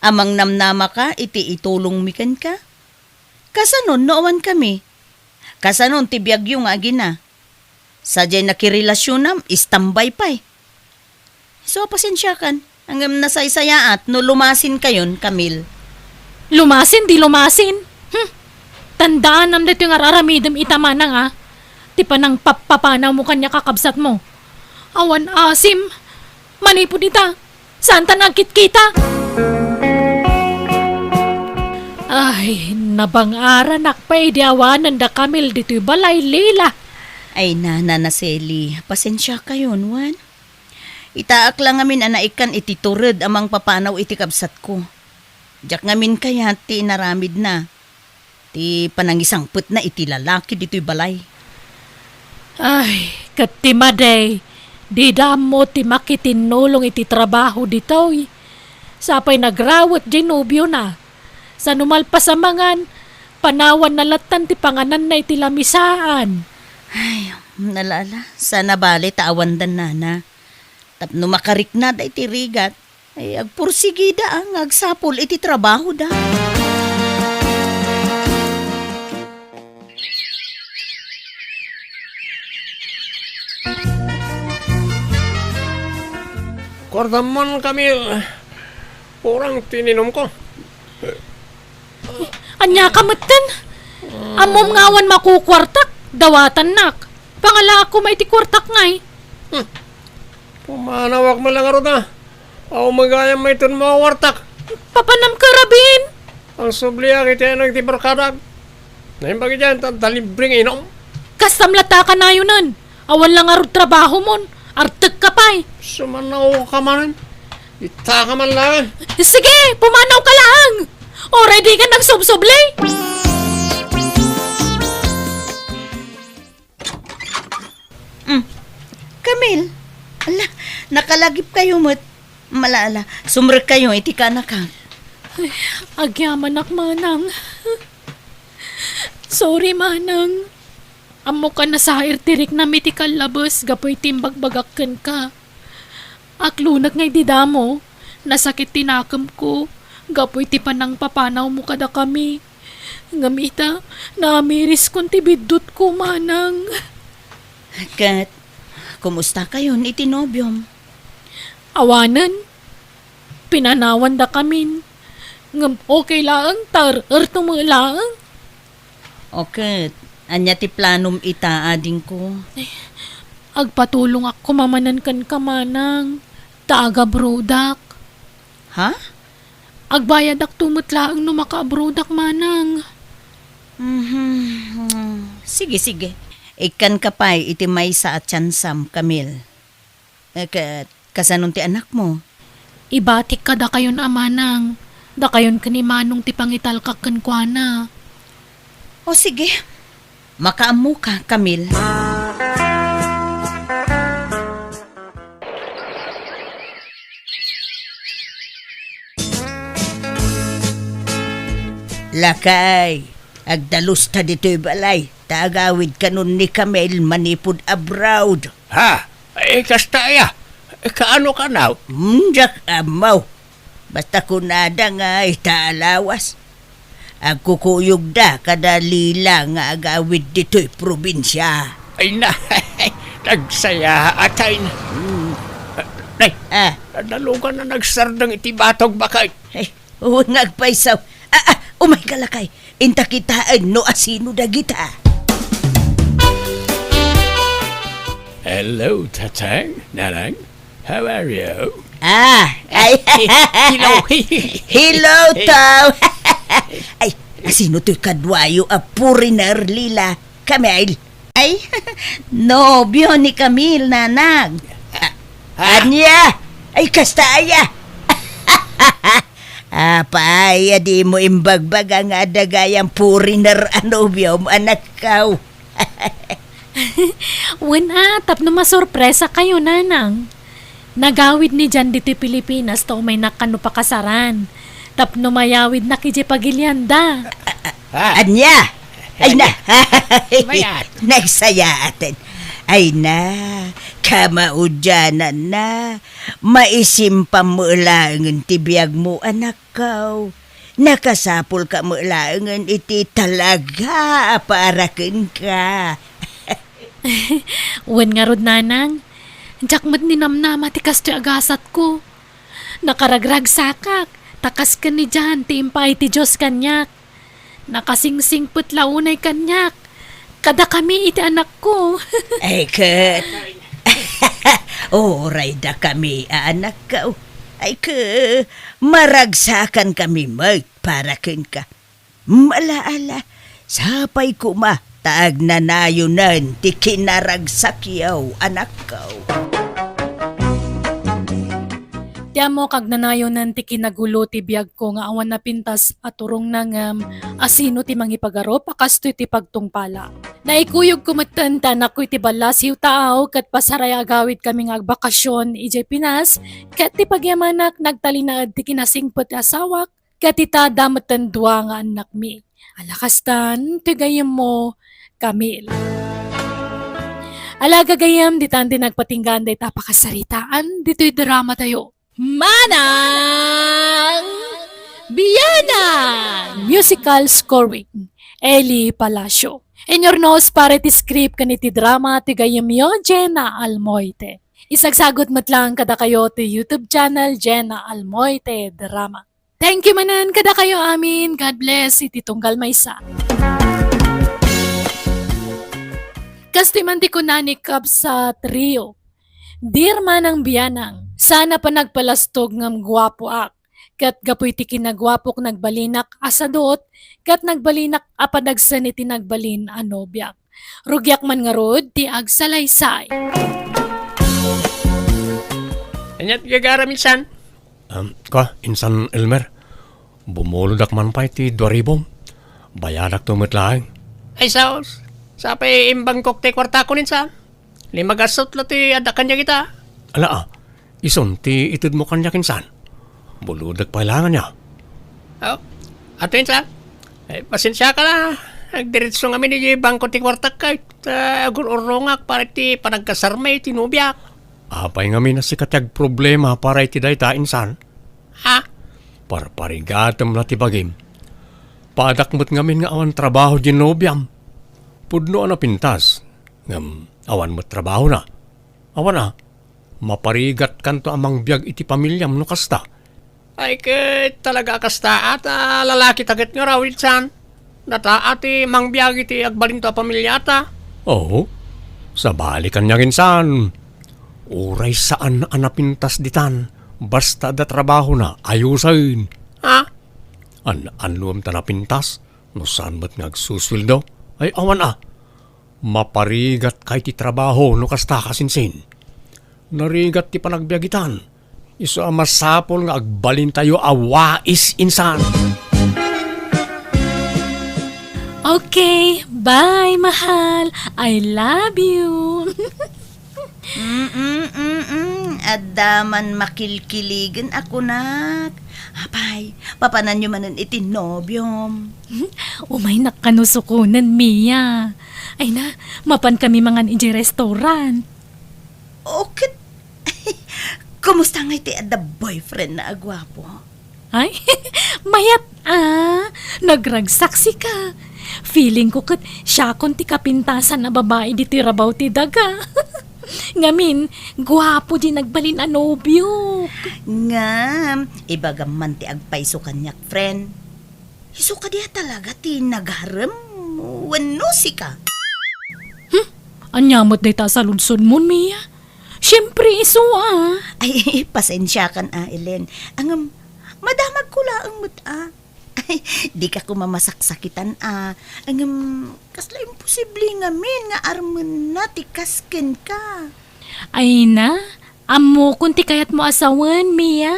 Amangnamnamaka iti itulongmi kenka? Kasanon no awankami? Kasanon ti biagyo nga agina? Sadiay nakirelasionam, istambay pay. So, pasensiakan. Ngem nasaysayaat no lumasinkayon, Camille. Lumasin, di lumasin. Hmm. Tandaanam daytoy nga ar-aramidem ita, manang, a. Ti panangpappapanawmo kaniak a kabsatmo. Awan asim. Manipud ita, saanta nagkitkita. Ay, nabang-aranak pay idi awanen da Camille ditoy balay, Lila. Ay, Nana Seli, pasensiakayon, wen. Itaak la ngamin a naikkan iti tured a mangpapanaw iti kabsatko. Diak ngamin kayat ti inaramidna, ti panangisangpetna iti lalaki ditoy balay. Ay, ket ti madi, dida ammo ti makitinnulong iti trabaho ditoy. Sapay nagrawet diay nobiona. Sano malpas a mangan, panawanna lattan ti pangananna iti lamisaan. Ay, ala, ala, saan a bale ta awandan, Nana. Tapno makariknada iti rigat, ay, agpursigida, a, nga agsapul iti trabahoda. Kuartam man, Camille. Kurang ti ininumko. Ania ka metten? Ammom nga awan makukuartak, dawatannak. Pangalaak koma iti kuartak ngay. Hmm. Pumanawak man lang ngarud, a. Aw, magayam mayton makukuartak. Papanam ka, Rabin? Ang subliak iti anang ti barkadak. Naimbag idiay, ta, ta libre nga inom. Kastam latta a kanayonen. Awan la ngarud trabahomon. Artek ka pay. Sumanaw ka manen. Ita ka man laeng. Sige, pumanaw ka laeng. Uray di ka nagsubsubli. Mm. Camille, ala, nakalagip kayo met. Ala, ala, sumrek kayo iti kanaka. Ay, agyamanak, manang. Sorry, manang. Ammok a nasair ti riknam iti kallabes gapu iti imbagbagak kenka. Aklonek nga idi damo, nasakit ti nakemko gapu iti panangpapanawmo kadakami. Ngem ita, naamiriskon ti biddutko, manang. Ket, kumusta kayon iti nobiom? Awanen, pinanawandakamin. Ngem okay laeng, ta er-erto met laeng. O ket, ania ti planom ita, adingko? Eh, agpatulongak koma manen kenka, manang, ta agabrodak. Ha? Agbayadakto met laeng no makaabrodak, manang. Mhm. Sige, sige. Ikkanka pay iti maysa a tiansam, Camille. Eh, ket, kasanon ti anakmo? Ibatik kadakayon a manang, dakayon ken ni Manong ti pangitalkak kenkuana. O sige, makaammoka, Camille. Lakay, agdalusta ditoy balay, ta agawidkanon ni Camille manipud abroad. Ha? Eh, kasta aya? Eh, kaano kanaw? Hmm, diak ammo. Basta kunada nga ita a lawas, agkukuyogda kada Lila nga agawid ditoy probinsia. Ay na, nagsayaat ay na. Hmm. Ay, ah, nadalugan na nagsardeng iti batog bakay. Ay, wen nga agpayso. Ah, ah, umayka, lakay. Inta kitaen no asino dagita. Hello, Tatang, Nanang. How are you? Ah, ay. Hello. Hello, Tom. Ay, asino toy kaduayo a foreigner, Lila? Camille. Ay, nobio ni Camille, nanang. Ah, ah. Ania? Ay, kasta aya. Apay a dimo imbagbaga nga adda gayam foreigner a nobiom, anakko? Wen a, tapno masorpresa kayo, nanang. Nagawid ni Jan ditoy Pilipinas ta umaynak kano pakasaran. Tapno mayawidnak idiay pagilianda. Ah. Ania? Ay na. Mayat. Nagsayaaten. Ay na, kamaudiananna, maisimpam met laengen ti biagmo, anakko. Nakasapulka met laengen iti talaga a para kenka. Wen ngarud, nanang, diak met ninamnama ti kastoy a gasatko. Nakaragragsakak, ta kas ken ni Jan ti impaay ti Dios kaniak. Nakasingsingpet la unay kaniak, kadakami iti anakko. Ay ket, uray dakami a anakko. Ay ket, maragsakankami met para kenka. Ala, ala, sapay koma ta agnanayonen ti kinaragsakyo, anakko. Ti ammok, agnanayonen ti kinagulo ti biagko nga awan napintas a turongna ngem asino ti mangipagarup a kastoy ti pagtungpala. Naikuyogko metten ti anakko iti ballasiw taaw ket pasaray a agawidkami nga agbakasyon idiay Pinas, ket ti pagyamanak nagtalinaed ti kinasingpet ti asawak, ket ita, adda metten dua nga annakmi. Ala, kastan ti gayyemmo, Camille. Ala, gagayyem, ditan ti nagpatinggaan dayta a pakasaritaan ditoy dramatayo. Manang Bianang! Musical scoring, Eli Palacio. Inyurnos para iti script ken iti drama ti gayyemyo, Jenna Almoite. Isagsagut met laeng kadakayo ti YouTube channel, Jenna Almoite Drama. Thank you manen kadakayo amin. God bless iti tunggal maysa. Kastoy man ti kuna ni Kabsat Rio, "Dear Manang Bianang, saan a panagpalastog ngem guapoak. Ket gapu iti kinaguapok nagbalinak a sadut, ket nagbalinak a padagsen iti nagbalin a nobiak. Rugiak man ngarud ti agsalaysay." Ania ti gagaram, insan? Em, kua, Insan Elmer, bumulodak man pay ti dua ribu. Bayadakto met laeng. Ay, saos. Sapay imbangkok ti kuartakon, insan. Lima gasut la ti adda kaniak ita. Ala, a, isun ti itedmo kaniak, insan. Bulodek pay laeng ania. Oh, ato, insan. Ay, pasensiaka la. Agdiretso ngamin idiay bangko ti kuartak, kay ta agur-urrongak para iti panagkasarmi iti nobiak. Apay ngamin a sika ti agproblema para iti dayta, insan? Ha? Parparigatem la ti bagim. Paadak met ngamin nga awan trabaho diay nobiam. Pudno a napintas, ngem awan met trabahona. Awan a, maparigatkanto a mangbiag iti pamiliam no kasta. Ay, ket talaga a kasta, a ta lalakita ket ngarud, insan. Data a ti mangbiag iti agbalinto a pamiliata. Oo. Sabali kaniak, insan. Uray saan a napintas ditan, basta adda trabahona, ayusen. Ha? An-, annuem ta napintas, no saan met nga agsusueldo? Ay, awan a. Maparigatka iti trabaho no kasta, kasinsin. Narigat ti panagbiagitan. Isu a masapul nga agbalintayo a wais, insan. Okay, bye, mahal. I love you. Mm-mm, mm-mm. Adda man makilkiligen a kunak. Apay, papananyo manen iti nobiom. Umaynak kano sukonen, Mia. Ay na, mapan kami mangan idiay restaurant. O ket, kumusta ngay ti adda boyfriend na a guapo? Ay, mayat a, nagragsaksika. Feeling ko ket siakon ti kapintasan a babai ditoy rabaw ti daga. Ngamin, guapo di nagbalin a nobio. Ngem, ibagam man ti agpayso kaniak, friend. Isu kadi a talaga ti nagarem wenno sika? Hmm? Ania met dayta a saludsodmon, Mia? Siempre, isu a. Ay, pasensiakan a, Elen. Ngem, madamagko laeng met a. Ay, dika koma masaksakitan a. Ngem, kasla imposible ngamin nga armenna ti kas kenka. Ay na, ammokon ti kayatmo a sawen, Mia.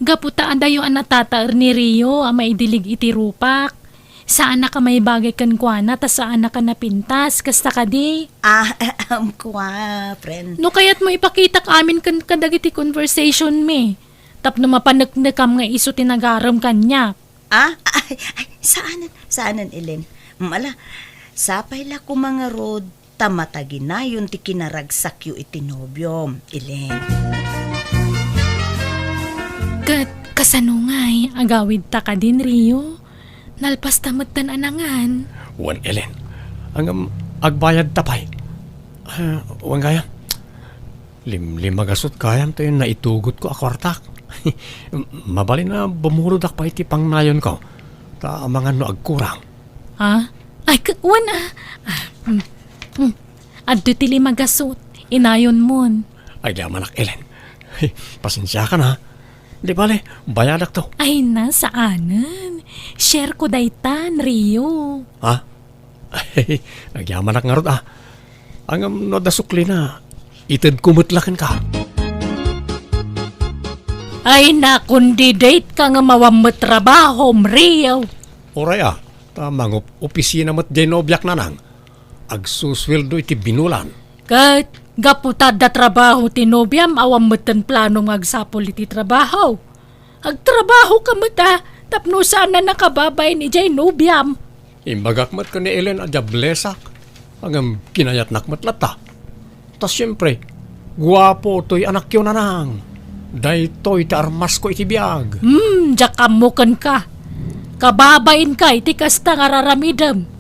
Gapu ta adayo a natataer ni Rio a maidilig iti rupak, saanak a maibagay kenkuana ta saanak a napintas, kasta kadi? Ah, ahem, kua, friend. No kayatmo, ipakitak amin ken kadagiti conversation mi, tapno mapaneknekam nga isu ti nagarem kaniak. Ah, ay, ay, saanen, saanen, Elen. Mm, ala, sapay la koma ngarud, ta mataginayon ti kinaragsakyo iti nobiom, Elen. Ket kasano ngay agawidta kadin, Rio? Nalpasta metten a nangan. Wen, Elen. Ngem, agbayadta pay. Ah, wen gayam. Limlimagasut gayam ta naitugotko a kuartak. Mabalin a bumurodak pay iti pangnayonko. Ta amangan no agkurang. Ha? Ay, k-, wen, ah. Ah, mm, mm. Adtoy ti limagasut. Inayonmon. Ay, di amanak, Elen. Pasensiakan, ha? Di bale, bayadakto. Ay na, saanen. Share ko daytan, Rio. Ha? Agyamanak ngarud, ah. Ngem no adda suklina, itedko met la kenka. Ay, nakon di date ka nga awan met trabahom, Rio. Uray, ah, ta mangup-opisina met diay nobiak, nanang. Agsusueldo iti binulan. Ket gapu ta adda trabaho ti nobiam, awan metten planom nga agsapul iti trabaho. Agtrabaho ka met a, tapno saan a nakababain idiay nobiam. Imbagak met ken ni Ellen a diablesak. Ngem kinayatnak met latta. Ta siempre, guapo toy anakyo, nanang. Daytoy ti armasko iti biag. Hmm, diak ammo kenka. Kababainka iti kasta nga raramidem.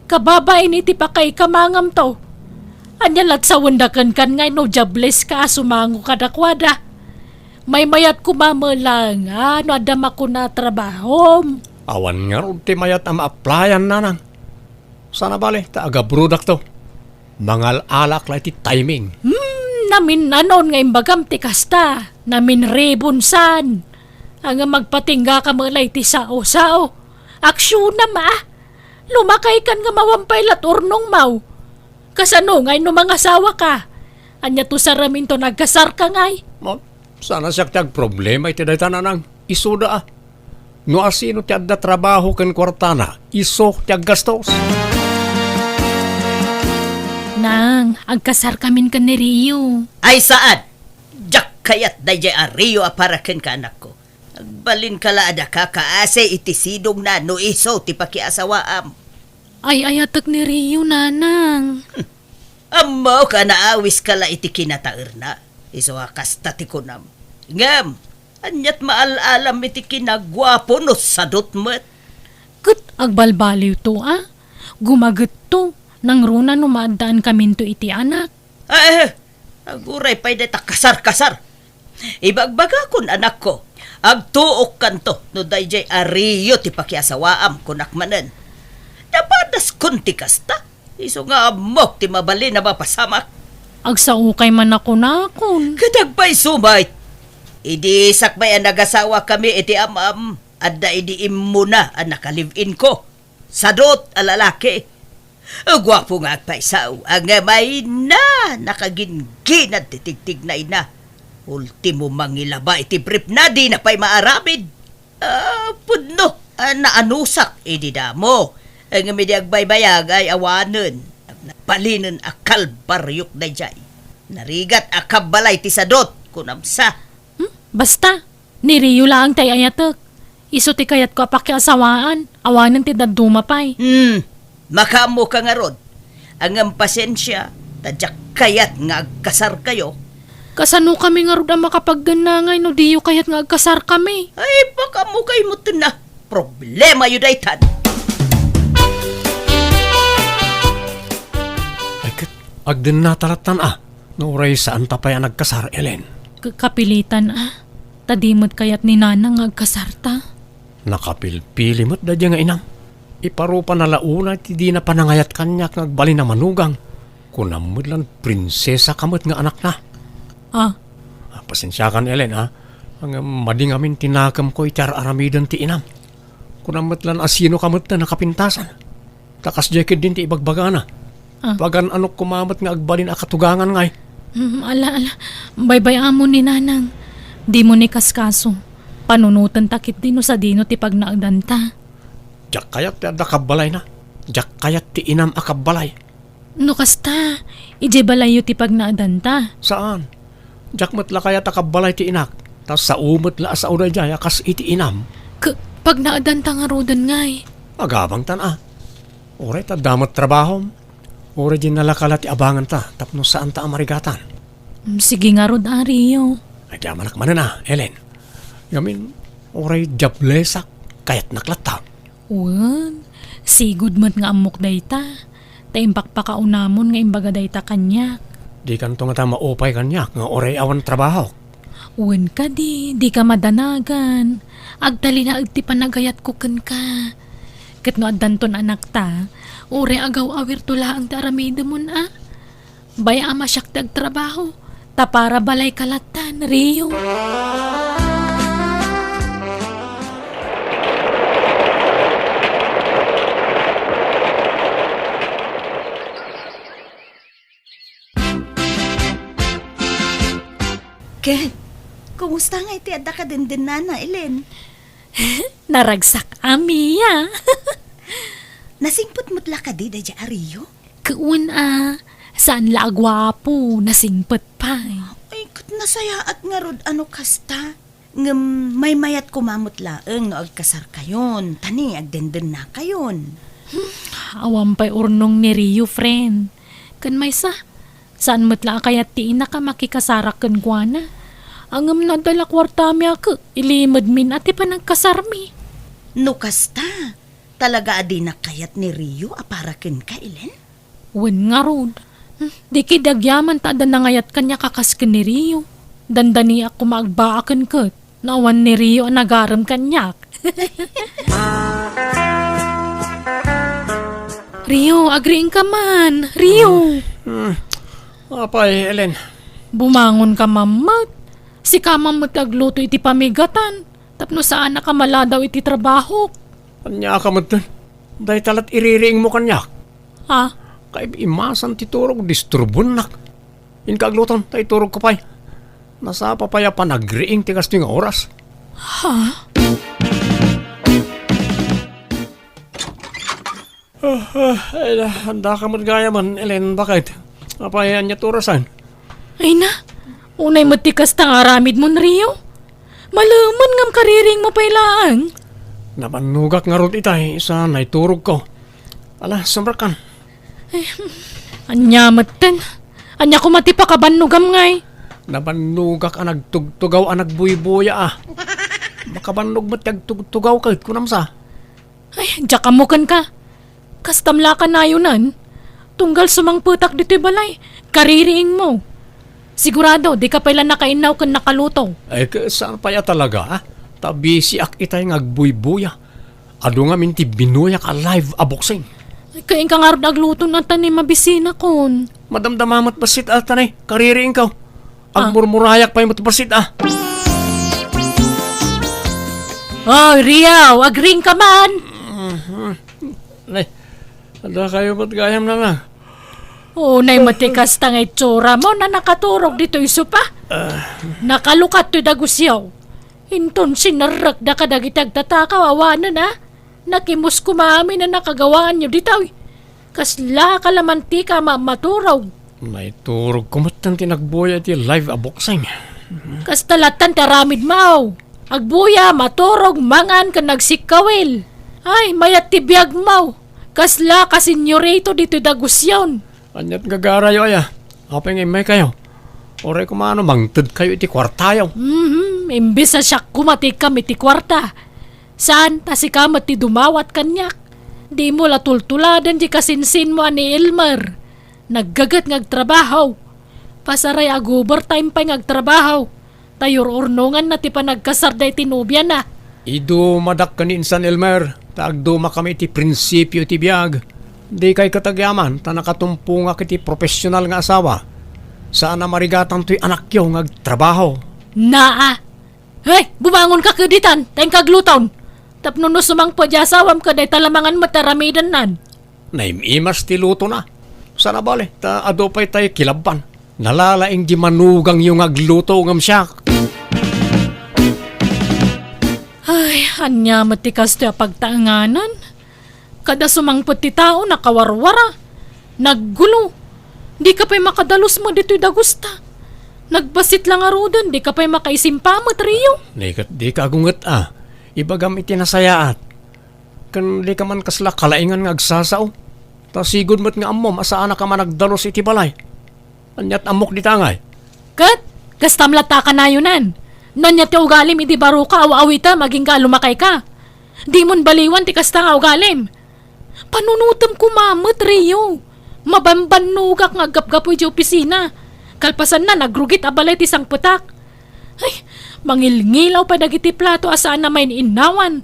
Kababain iti pakaikamangamto. Ania lat sawenda kenkan ngay no diableska a sumango kadakuada? Maymayat koma met laeng a no adda makuna a trabahom. Awan ngarud ti mayat a ma-applyan, nanang. Sana bale, ta agabrodakto. Mangal-alak la iti timing. Hmm, naminnanon nga imbagam ti kasta. Naminribon san. Anga magpatingga ka met la iti sao-sao. Aksyonam, ah. Lumakaykan nga awan pay lat urnongmaw. Kasano ngay no mangasawa ka? Ania to saraminto nagkasar ka ngay? Mo, sana siak ti agproblema iti dayta, nanang. Isuda, ah. No asino ti adda trabaho ken kuartana, isu ti aggastos. Nang, agkasar kamin ken ni Rio. Ay, saan? Diak kayat daydiay a Rio a para kenka, anakko. Agbalinka la a daka kaasi iti sidongna no isu ti pakiasawaam. Ay-ayatek ni Rio, nanang. Hmm. Ammok a naawiska la iti kinataerna. Isu a kasta ti kunam. Ngem, aniat maal-alam iti kinaguapo no sadot met? Ket agbalbaliwto, a? Gumagetto, nangruna no maaddaan kaminto iti anak. Ah, eh, aguray pay dayta kasar-kasar. Ibagbagakon, anakko, agtuokkanto no daydiay a Rio ti pakiasawaam, kunak manen. Napadaskon ti kasta, isu nga ammok ti mabalin a mapasamak. Agsaokay man a kunakon. Ket agpayso met. Idi sakbay a nagasawakami iti am-am, adda idi immuna a naka-live-in ko. Sadot a lalaki. Guapo nga agpayso, ngem ay na, nakagingginad ti tigtignayna. Ultimo, mangilaba iti briefna, dina pay maaramid. Ah, pudno a naanusak idi damo. Ngem idi agbaybayag ay awanen. Nabalinen a kalbariok daydiay. Narigat a kabbalay ti sadot, kunam sa. Hmm? Basta, ni Rio laeng ti ay-ayatek. Isu ti kayatko a pakiasawaan, awanen ti dadduma pay. Hmm, makaammoka ngarud. Ngem pasensia, ta diak kayat nga agkasarkayo. Kasanokami ngarud a makapaggennangay no diyo kayat nga agkasarkami? Ay, pakaammokayo metten a. Problemayo daytan. Ay, ket agdennata lattan a. No uray saanta pay a nagkasar, Ellen. K-, kapilitan a. Ta di met kayat ni Nanang nga agkasarta. Nakapilpili met daydiay nga inam. Iparupana la unay ti dina panangayat kaniak nga agbalin a manugang. Kunam met lan prinsesa ka met nga anakna. Ah. Ah, pasensiakan, Ellen, ah. Ngem madi ngamin ti nakemko iti ar-aramiden ti inam. Kunam met lan a sino ka met a nakapintasan. Ta kasdiay ketdin ti ibagbagana. Ah. Pagan-anok koma met nga agbalin a katugangan ngay. Mm, ala, ala. Baybay-amon ni Nanang. Dimo ni kaskaso. Panunotenta ketdi no sadino ti pagnaedanta. Diak kayat ti adda kabbalayna. Diak kayat ti inam a kabbalay. No kasta, idiay balayyo ti pagnaedanta. Saan? Diak met la kayat a kabbalay ti inak. Ta sao met la a sao daydiay a kas iti inam. K-, pagnaedanta ngaruden ngay. Agabangtan a. Uray ta adda met trabahom. Uray dinala ka la ti abanganta tapno saanta a marigatan. Mm, sige ngarud a, Rio. Agyamanak manen a, Ellen. Ngamin, uray diablesak, kayatnak latta. Wen, sigud met nga ammok dayta. Ta impakpakaunamon nga imbaga dayta kaniak. Dikanto ngata maupay kaniak nga uray awan trabahok. Wen kadi, dika madanagan. Agtalinaed ti panagayatko kenka. Ket no addanton anakta, uray agaw-awirto laeng ti aramidemon a. Bay-am a siak ti agtrabaho, ta para balayka lattan, Rio. Ket, kumusta ngay ti adda kadendennana, Ellen? Naragsak a, Mia. Nasingpet met la kadi daydiay a Rio? Ket wen a, saan la a guapo, nasingpet pay. Ay, ket nasayaat ngarud a no kasta. Ngem maymayat koma met laeng no agkasarkayon, ta ni agdendennakayon. Hmm, awan pay urnong ni Rio, friend. Ken maysa, saan met la a kayat ti inak a makikasarak kenkuana. Ngem no adda la kuartami a ket, ilimedmin a ti panagkasarmi. No kasta, talaga a dinak kayat ni Rio a para kenka, Ellen? Wen ngarud. Hmm, di ketdi agyaman ta adda nangayat kaniak a kas ken ni Rio. Dandaniak koma agbaaken ket no awan ni Rio a nagarem kaniak. Rio, agriingka man. Rio. Hmm. Apay, Ellen? Bumangonka man met. Sika man met ti agluto iti pamigatan. Tapno saanak a maladaw iti trabahok. Ania ka metten? Dayta lat iririingmo kaniak. Ha? Kaib-imasan ti turog, disturbonak. Inka agluton, ta iturogko pay. Nasapa pay a panagriing ti kastoy nga oras. Ha? Ah, ah, ay, andaka met gayamen, Ellen, baket. Apay, ania ti orasen? Ay na, unay met ti kasta nga aramidmon, Rio. Malemen ngem kaririingmo pay laeng. Nabannogak ngarud itay, sa naiturogko. Ala, sumrekkan. Eh, ania metten? Ania koma ti pakabannogam ngay? Nabannogak a nagtugtugaw a nagbuybuya a. Makabannog met ti agtugtugaw ket kunam sa. Ay, diak ammo kenka. Kastam la a kanayonan. Tunggal sumangpetak ditoy balay, kaririingmo. Sigurado, dika pay la nakainnaw ken nakaluto. Ay, ke-, saan pay a talaga, ah? Ta bisiak itay nga agbuybuya. Adu ngamin ti binuyak a live a boxing. Ay, kainka ngarud agluto na ta ni mabisinakon. Madamdama met bassit a, ta ni, kaririingko. Ah. Agmurmurayak pay met bassit a. Oy, Rio, agriingka man. Mhm. Nay, adda kayo met gayam na nga. Unay met ti kasta nga itsura mo na nakaturog ditoy sopa. Ah. Nakalukat toy dagusyo. Inton sinerrekda kadagiti agtatakaw awanen a. Nakimus koma amin a nakagawaanyo ditoy. Kasla kalamantika a ma-, maturog. Naiturogko met ti nagbuya iti live a boxing. Kasta lattan ti aramidmo. Agbuya, maturog, mangan, ken nagsikkawil. Ay, mayat ti biagmo. Kasla ka senyorito ditoy dagusyon. Aniat gagarayo aya? Apay nga immaykayo? Uray koma no mangtedkayo iti kuartayo. Mhm, imbes a siak koma ti ikam iti kuarta. Saan ta sika met ti dumawat kaniak. Dimo la tultuladen ti kasinsinmo a ni Elmer. Naggaget nga agtrabaho. Pasaray ag-overtime pay nga agtrabaho. Ta yur-urnonganna ti panagkasarda iti nobiana. Idumadak ken ni insan Elmer, ta agdumakami iti prinsipio iti biag. Dikay ket agyaman ta nakatumpongak iti profesional nga asawa. Saan a marigatan toy anakyo nga agtrabaho. Naa! Hey, bumangonka ket ditan, ta inka agluton. Tapno no sumangpet ti asawam ket dayta la mangan met ti aramidennan. Naim-imas ti lutona. Sana bale, ta adu pay tay kilabban. Nalalaing di manugangyo nga agluto ngem siak. Ay, ania met ti kastoy a pagtaenganan? Kada sumangpet ti tao, nakawarwara. Naggulo. Dika pay makadalus met ditoy dagusta. Nagbassit la ngaruden, dika pay makaisimpa met, Rio. Dika, dika agunget a. Ibagam iti nasayaat. Ken dika man kasla kalaingan nga agsasao. Ta sigud met nga ammom a saanaka a managdalus iti balay. Ania't ammok dita ngay? Ket, kastam latta a kanayonan. No ania ti ugalim idi baruka, aw-awitem, agingga a lumakayka. Dimon baliwan ti kasta nga ugalim. Panunotem koma met, Rio. Mabambannogak nga aggapgapu idiay opisina. Kalpasanna, nagrugit a balay ti sangpetak. Ay, mangilngilaw pay dagiti plato a saan a main-innawan.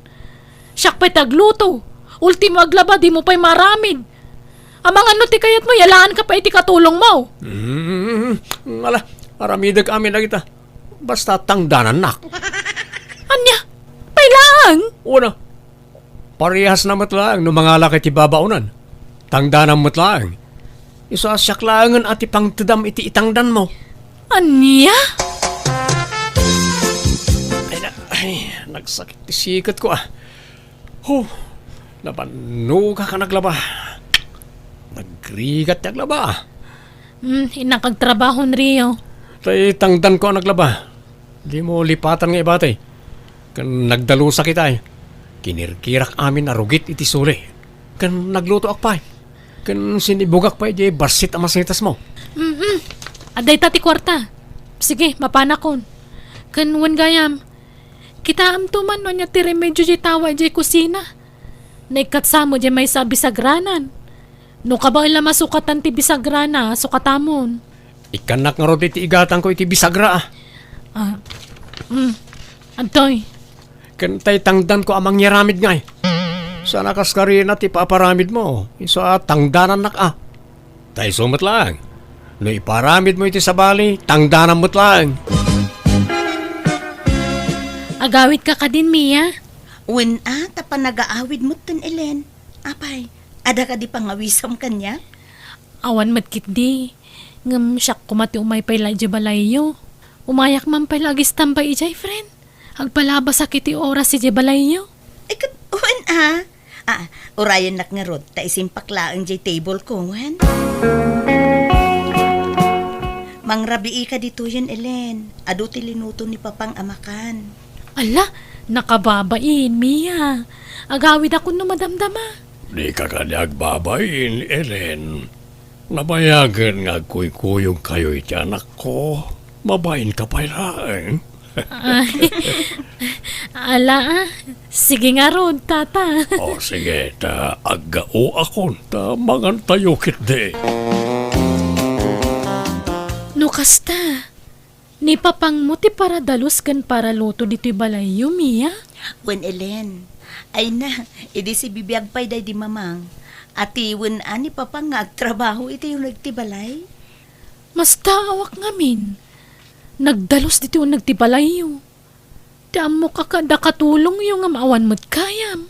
Siak pay ti agluto. Ultimo aglaba, dimo pay maaramid. Amangan no ti kayatmo, yalaanka pay iti katulongmo. Mm, ala, aramidek amin dagita. Basta tangdanannak. Ania? Pay laeng? Una, parehasna met laeng no mangalaka iti babaonan. Tangdanam met laeng. Isu a siak laengen a ti pangtedam iti itangdanmo. Ania? Ay, na, ay, nagsakit ti siketko, ah. Huh, nabannogak a naglaba. Nagrigat ti aglaba, ah. Hmm, innak agtrabaho, Rio. Tay tangdanko a naglaba. Dimo lipatan nga ibati. Ken nagdalusak itay. Kinirkirak amin a rugit iti suli. Ken naglutoak pay. Ken sinibugak pay diay bassit a masitasmo. Mm-mm. Adda ita ti kuarta. Sige, mapanakon. Ken wen gayam, kitaemto man no ania ti remedio diay tawa idiay kusina. Naikkatsa met diay maysa a bisagranan. No kabaella masukatan ti bisagrana, sukatamon. Ikkannak ngarud iti igatangko iti bisagra, ah. Ah, mm. Adtoy. Ken tay tangdanko a mangyaramid ngay. Saan a kaskarina ti paparamidmo. Isu a tangdanannak, ah. Tay isu met laeng. No iparamidmo iti sabali, tangdanam met laeng. Agawidka kadin, Mia? Wen a, ta panagaawid metten, Elen. Apay, adda kadi pangawisam kaniak? Awan met ketdi. Ngem siak koma ti umay pay la idiay balayyo. Umayak man pay la agistambay idiay, friend. Agpalabasak iti oras idiay balayyo. Ay, ket, wen a. Ah, urayennak ngarud, ta isimpak laeng diay table ko, wen? Mangrabiika ditoyen, Elen. Adu ti linuto ni Papang a makan. Ala, nakababain, Mia. Agawidakon no madamdama. Dika kadi agbabain, Ellen. Nabayagen nga agkuykuyogkayo iti anakko. Mabainka pay laeng. Ay, ala, ah. Sige ngarud, tata. O, sige, ta aggaoakon, ta mangantayo ketdi. No kasta, ni papangmo ti paradalus ken paraluto ditoy balayyo, Mia? Wen, Ellen. Ay na, idi sibibiag pay daydi mamang. Atiwen a ni papang nga agtrabaho iti uneg ti balay? Mastaawak ngamin. Nagdalus ditoy uneg ti balayyo. Ti ammok a kada katulongyo ngem awan met gayam.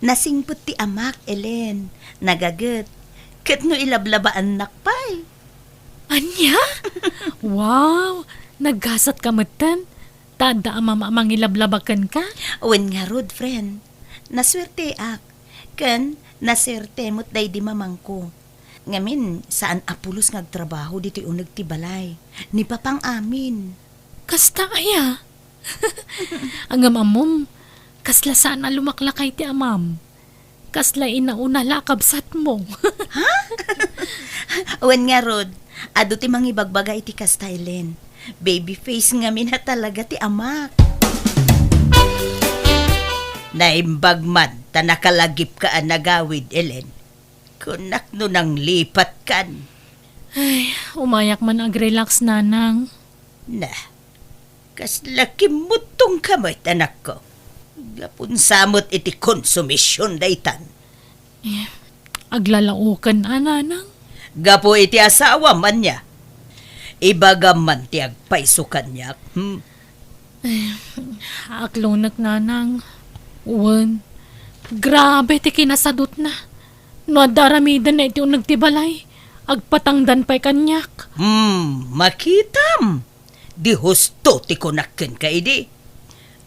Nasingpet ti amak, Ellen. Nagaget. Ket no ilablabaannak pay. Ania? Wow! Naggasatka metten. Ta adda a mama a mangilablaba kenka? Wen ngarud, friend. Nasuerteak. Ken nasuerte met daydi mamangko. Ngamin, saan a pulos nga agtrabaho ditoy uneg ti balay. Ni papang amin. Kasta aya? Ngem ammom, kasla saan a lumaklakay ti amam. Kasla inauna la a kabsatmo. Ha? Wen ngarud, adu ti mangibagbaga iti kasta, Ellen. Baby face ngamin a talaga ti amak. Naimbag man ta nakalagipka a nagawid, Ellen. Kunak no nanglipatkan. Ay, umayak man agrelax, nanang. Na, kasla kimmuttongka met, anakko. Gapun sa met iti konsumision daytan. Eh, aglalaoken a, nanang. Gapu iti asawam, ania? Ibagam man ti agpayso kaniak, hmm? Eh, aklonek, nanang. Wen, grabe ti kinasadutna. No adda aramidenna iti uneg ti balay, agpatangdan pay kaniak. Hmm, makitam. Di husto ti kunak kenka idi.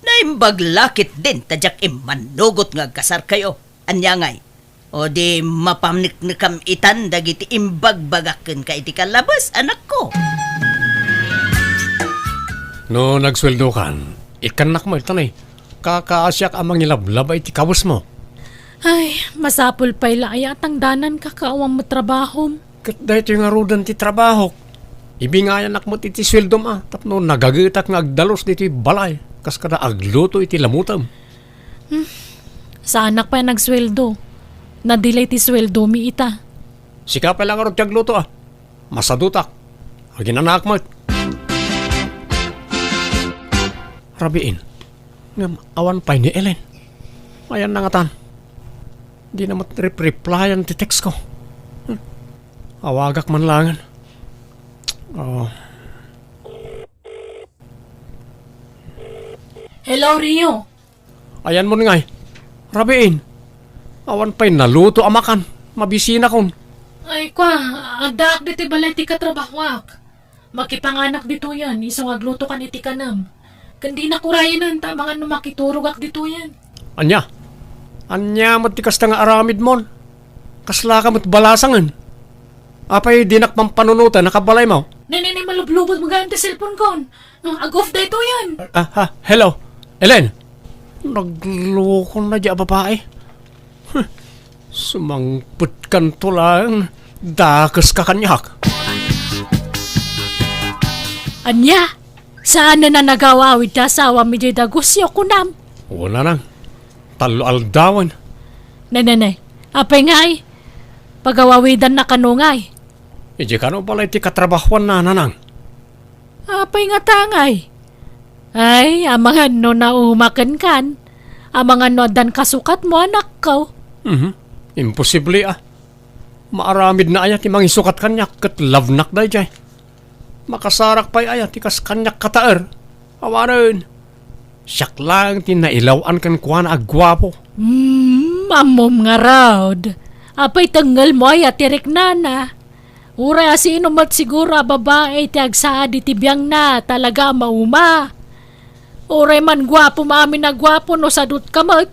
Naimbag la ketdin ta diak immannugot nga agkasarkayo. Ania ngay? O di mapaneknekam itan dagiti imbagbagak kenka iti kallabes, anakko? No nagsueldokan, ikkannak met, ta nay, kakaasiak a mangilablaba iti kawesmo. Ay, masapul pay la aya a tangdananka ket awan met trabahom. Ket daytoy ngaruden ti trabahok. Ibingayanak met iti sueldom a tapno nagagetak nga agdalus ditoy balay kas kada agluto iti lamutem. Hmm. Saanak pay nagsueldo. Nadilay ti sueldomi ita. Sika pay la ngarud ti agluto a. Masadutak. Aginanaak met. Rabiin. Ngem awan pay ni Ellen. Ayanna ngatan. Dina met rep-replyan ti text ko. Hmm. Awagak man laengen. Oh. Hello, Rio. Ayanmon ngay. Rabiin. Awan pay naluto a makan. Mabisinakon. Ay, kua, addaak ditoy balay ti katrabahoak. Makipanganak ditoyen, isu nga aglutokan iti kanem. Ken dinak urayen ta amangan no makiturogak ditoyen. Ania? Ania met ti kasta nga aramidmon? Kaslaka met balasangen? Apay dinak pampanunoten a kabalaymo? Nay, nay, nay, malublubot mo gayam ti cellphone kon. Ag-off daytoyen. Ah, ah, hello? Ellen? Naglokona diay a babai. Huh, sumangpetkanto laeng, dakeska kaniak. Ania? Saanen a nagawawid ti asawam idiay dagusyo, kunam? Wen, nanang. Tallo aldawen. Nay, nay, nay. Apay ngay? Pagawawidanna kano ngay? Idiay kano balay ti katrabahoanna, nanang. Apay ngata ngay? Ay, amangan no nauma kenkan. Amangan no addan kasukatmo, anakko. Mhm. Imposible a. Maaramidna aya ti mangisukat kaniak ket love-nak daydiay? Makasarak pay aya ti kas kaniak kataer? Awanen. Siak laeng ti nailaw-an kenkuana a guapo. Hmm, ammom ngarud. Apay tengngelmo aya ti riknana? Uray a sino met siguro a babai ti agsaad iti biangna, talaga a mauma. Uray man guapo maamin a guapo no sadutka met,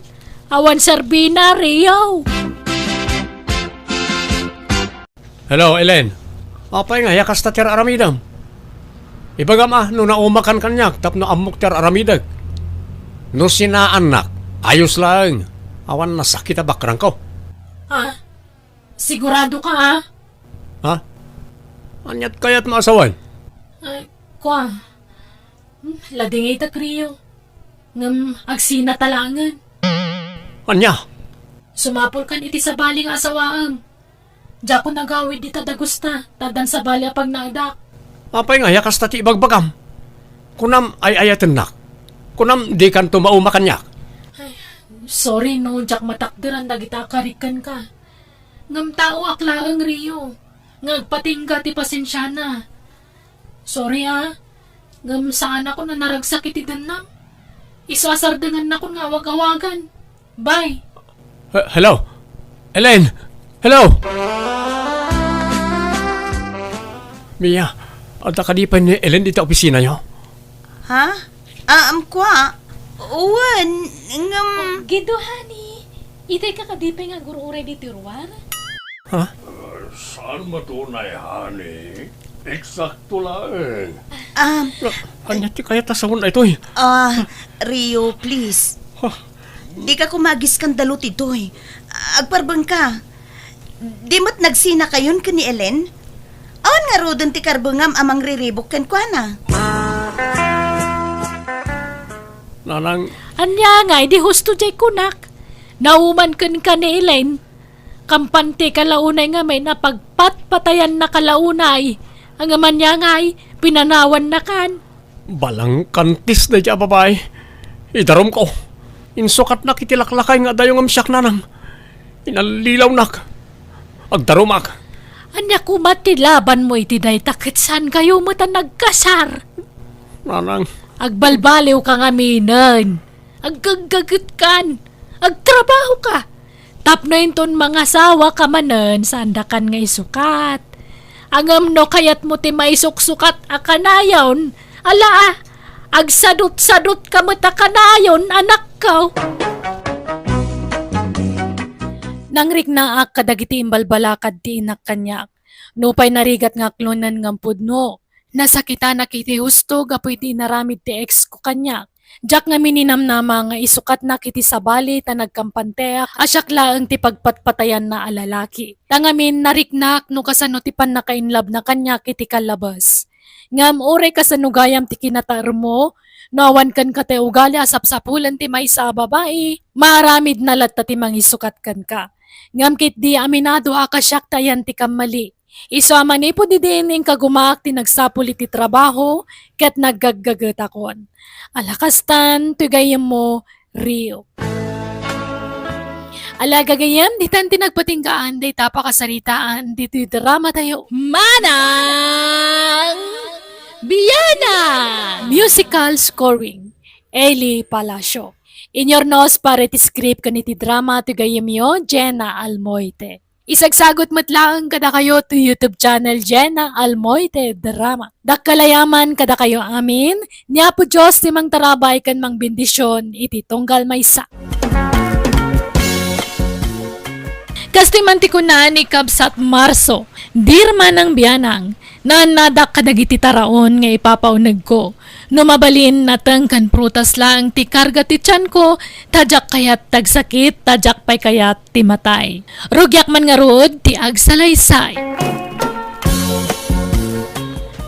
awan serbina, Rio. Hello, Ellen. Apay nga, ya kasta ti ar-aramidem? Ibagam a, no naumakan kaniak tapno ammok ti ar-aramidek. No sinaannak, ayos laeng. Awan nasakit a bakrangko. Ha? Sigurado ka, ha? Ha? Aniat kayat maasawan? Ay, kua. Hmm, ladingitek, Rio. Ngem agsina ta laengen. Ania? Sumapulkan iti sabali nga asawaem. Diakon agawid dita dagusta, ta addan sabali a pagnaedak. Apay nga ya kasta ti ibagbagam? Kunam ay-ayatennak. Kunam dikanto mauma kaniak. Ay, sorry no diak matakderan dagita a karik kenka. Ngem taoak laeng, Rio, nga agpatingga ti pasensiana. Sorry, ah. Ngem saanakon a naragsak iti dennam. Isu a sardengannakon nga awag-awagan. Bye. He-, hello? Ellen? Hello? Mia, adda kadi pay ni Ellen dita opisinayo? Ha? Ah, um, kua? Wen, ngem Oh, Gido, honey. Itay ka kadi pay nga agur-uray ditoy ruar? Ha? Saan matunay, honey? Eksakto laeng. Ah, Ania ti kayat a sawen daytoy? Ah, Rio, please. Huh? Dika koma agiskandaluto ditoy. Agparbengka. Di met nagsinakayon ken ni Ellen? Awan ngaruden ti karbengam a mangriribuk kenkuana? Nanang. Ania ngay, di husto diay kunak? Nauman kenka ni Ellen. Kampante ka la unay ngamin a pagpatpatayannaka la unay. Ngem ania ngay, pinanawannakan. Balangkantis daydiay a babai. Idarumko. Insukatnak iti laklakay nga adayo ngem siak, nanang. Inallilawnak. Agdarumak. Ania koma ti labanmo iti dayta ket saankayo met a nagkasar? Nanang. Agbalbaliwka ngaminen. Aggaggagetkan. Agtrabahoka. Tapno inton mangasawaka manen, saandakan nga isukat. Ngem no kayatmo ti maisuksukat a kanayon, ala, agsadut-sadutka met a kanayon, anakko. Nangriknaak kadagiti imbalbalakad ti inak kaniak. Nupay narigat nga aklonen ngem pudno, nasakitanak iti husto gapu iti inaramid ti ex ko kaniak. Diak ngamin ninamnama nga isukatnak iti sabali ta nagkampanteak a siak laeng ti pagpatpatayanna a lalaki. Ta ngamin nariknak no kasano ti pannakainlabna kaniak iti kallabes. Ngem uray kasano gayam ti kinataermo, no awan kenka ti ugali a sapsapulen ti maysa a babai, maaramidna latta ti mangisukat kenka. Ngem ketdi aminado a kasiak ti ayan ti kammali. Isu a manipud idin inkagumaak ti nagsapul iti trabaho ket naggaggagetakon. Ala kastan, toy gayyemmo, Rio. Ala gagayyem, ditan ti nagpatinggaan dayta pakasaritaan ditoy drama tayo. Manang Biana! Musical scoring, Eli Palacio. Inyurnos para iti script ken iti drama ti gayyemyo, Jenna Almoite. Isagsagut met laeng kadakayo ti YouTube channel Jenna Almoite Drama. Dakkel a yaman kadakayo amin, ni Apo Dios ti mangtarabay ken mangbendision iti tunggal maysa. Kastoy man ti kuna ni Kabsat Marso, "Dear Manang Bianang, naannadak kadagiti taraon nga ipapaunegko. No mabalin, nateng ken prutas laeng ti karga ti tianko, ta diak kayat ti agsakit, ta diak pay kayat ti matay. Rugiak man ngarud ti agsalaysay."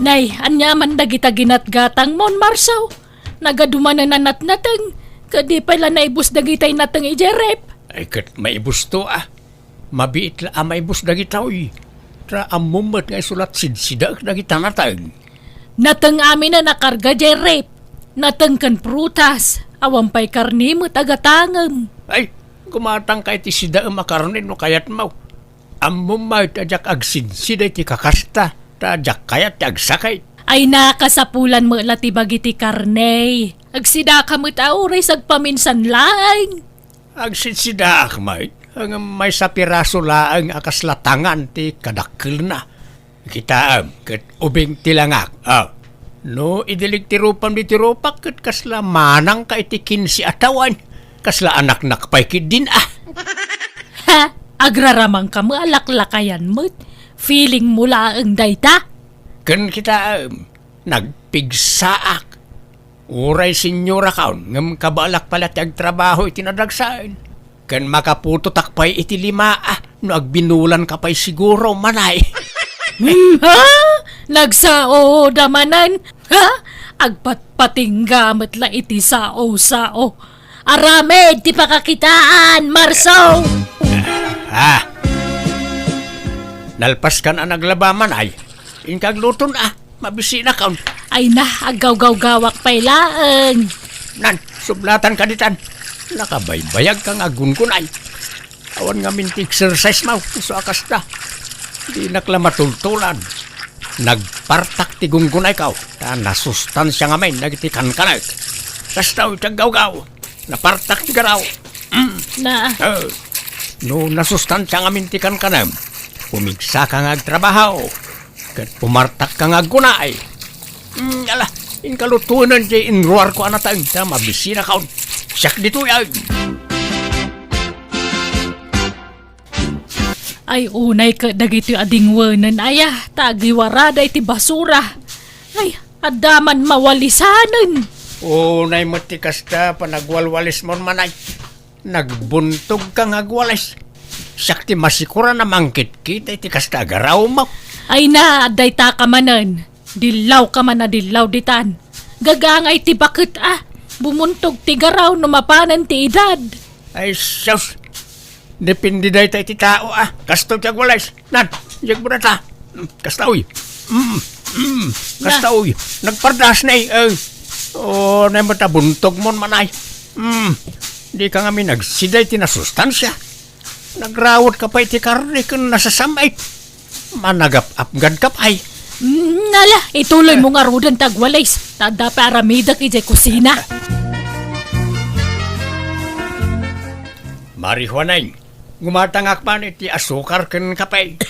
Nay, ania man dagita ginatgatangmon, Marso? Nagadumanen a natnateng, ket di pay la naibus dagitay nateng idiay ref. Ay, ket maibusto, a. Mabiit la a maibus dagitoy. Ta ammom met nga isu la sidsidaek dagita nateng. Nateng aminen a karga diay ref. Nateng ken prutas. Awan pay karne met a gatangem. Ay, gumatangka iti sidaem a karne no kayatmo. Ammom met a diak agsidsida iti kakasta, ta diak kayat ti agsakit. Ay, nakasapulan met la ti bagi ti karne. Agsidaka met a uray sagpaminsan laeng. Agsitsidaak met, ngem maysa piraso laeng a kasla tangan ti kadakkelna. Kitaem, ket ubing ti langak. Ah, no idilig ti rupam ditoy rupak, ket kasla manangka iti kinse a tawen. Kasla anaknak pay ketdin, a. Ha? Agraramangka met a laklakayan met. Feeling mo laeng dayta? Ken kitaem, nagpigsaak. Uray senyorakon, ngem kabaelak pay la ti agtrabaho iti nadagsen. Ken makaputotak pay iti lima, a, no agbinulanka pay siguro, manay. Hmm, ha? Nagsaoda manen? Ha? Agpatpatingga met la iti sao-sao. Aramid ti pakakitaan, Marso! Ah. Nalpaskan a naglaba, manay. Inka agluton, a. Mabisinakon. Ay na, aggawgawgawak pay laeng. Nan, sublatanka ditan. Nakabaybayagka nga aggungunay. Awan ngamin ti exercise mo, isu a kasta. Dinak la matultulan. Nagpartak ti gungunayko, ta nasustansia ngamin dagiti kankanek. Kasta ti aggawgaw. Napartak ti garaw. Mm. Na. Eh, no nasustansia ngamin ti kankanem, pumigsaka nga agtrabaho, ket pumartakka nga aggunay. Mm, ala, inka lutoen ti inruarko a nateng ta mabisinakon. Siak ditoy, ay. Ay, unay ket dagitoy a dingwenen, aya, ta agiwarada iti basura. Ay, adda man mawalisanen. Unay met ti kasta, panagwalwalismon, manay. Nagbuntogka nga agwalis. Siak ti masikuran a mangkitkita iti kasta a garawmo. Ay na, addaytaka manen. Dillawka man a dillaw ditan. Gagangay ti baket, a. Bumuntog ti garaw no mapanen ti edad. Ay, sus. Depende dayta iti tao, a. Kastoy ti agwalis. Nan, iyag mo data. Mm, kasta, uy. Mm, mm, kasta, uy. Nagpardas na, eh. Eh. Oh, nay mata buntog mon, manay. Mm. Di ka ngamin nagsida iti nasustansia. Nagrawod ka pay iti karne ken nasasamait. Managap-apgad ka pay. Mm, ala, ituloy mo ngaruden ti agwalis. Ta adda pay aramidek idiay kusina. Marijuana, gumatangak man iti asukar ken kape.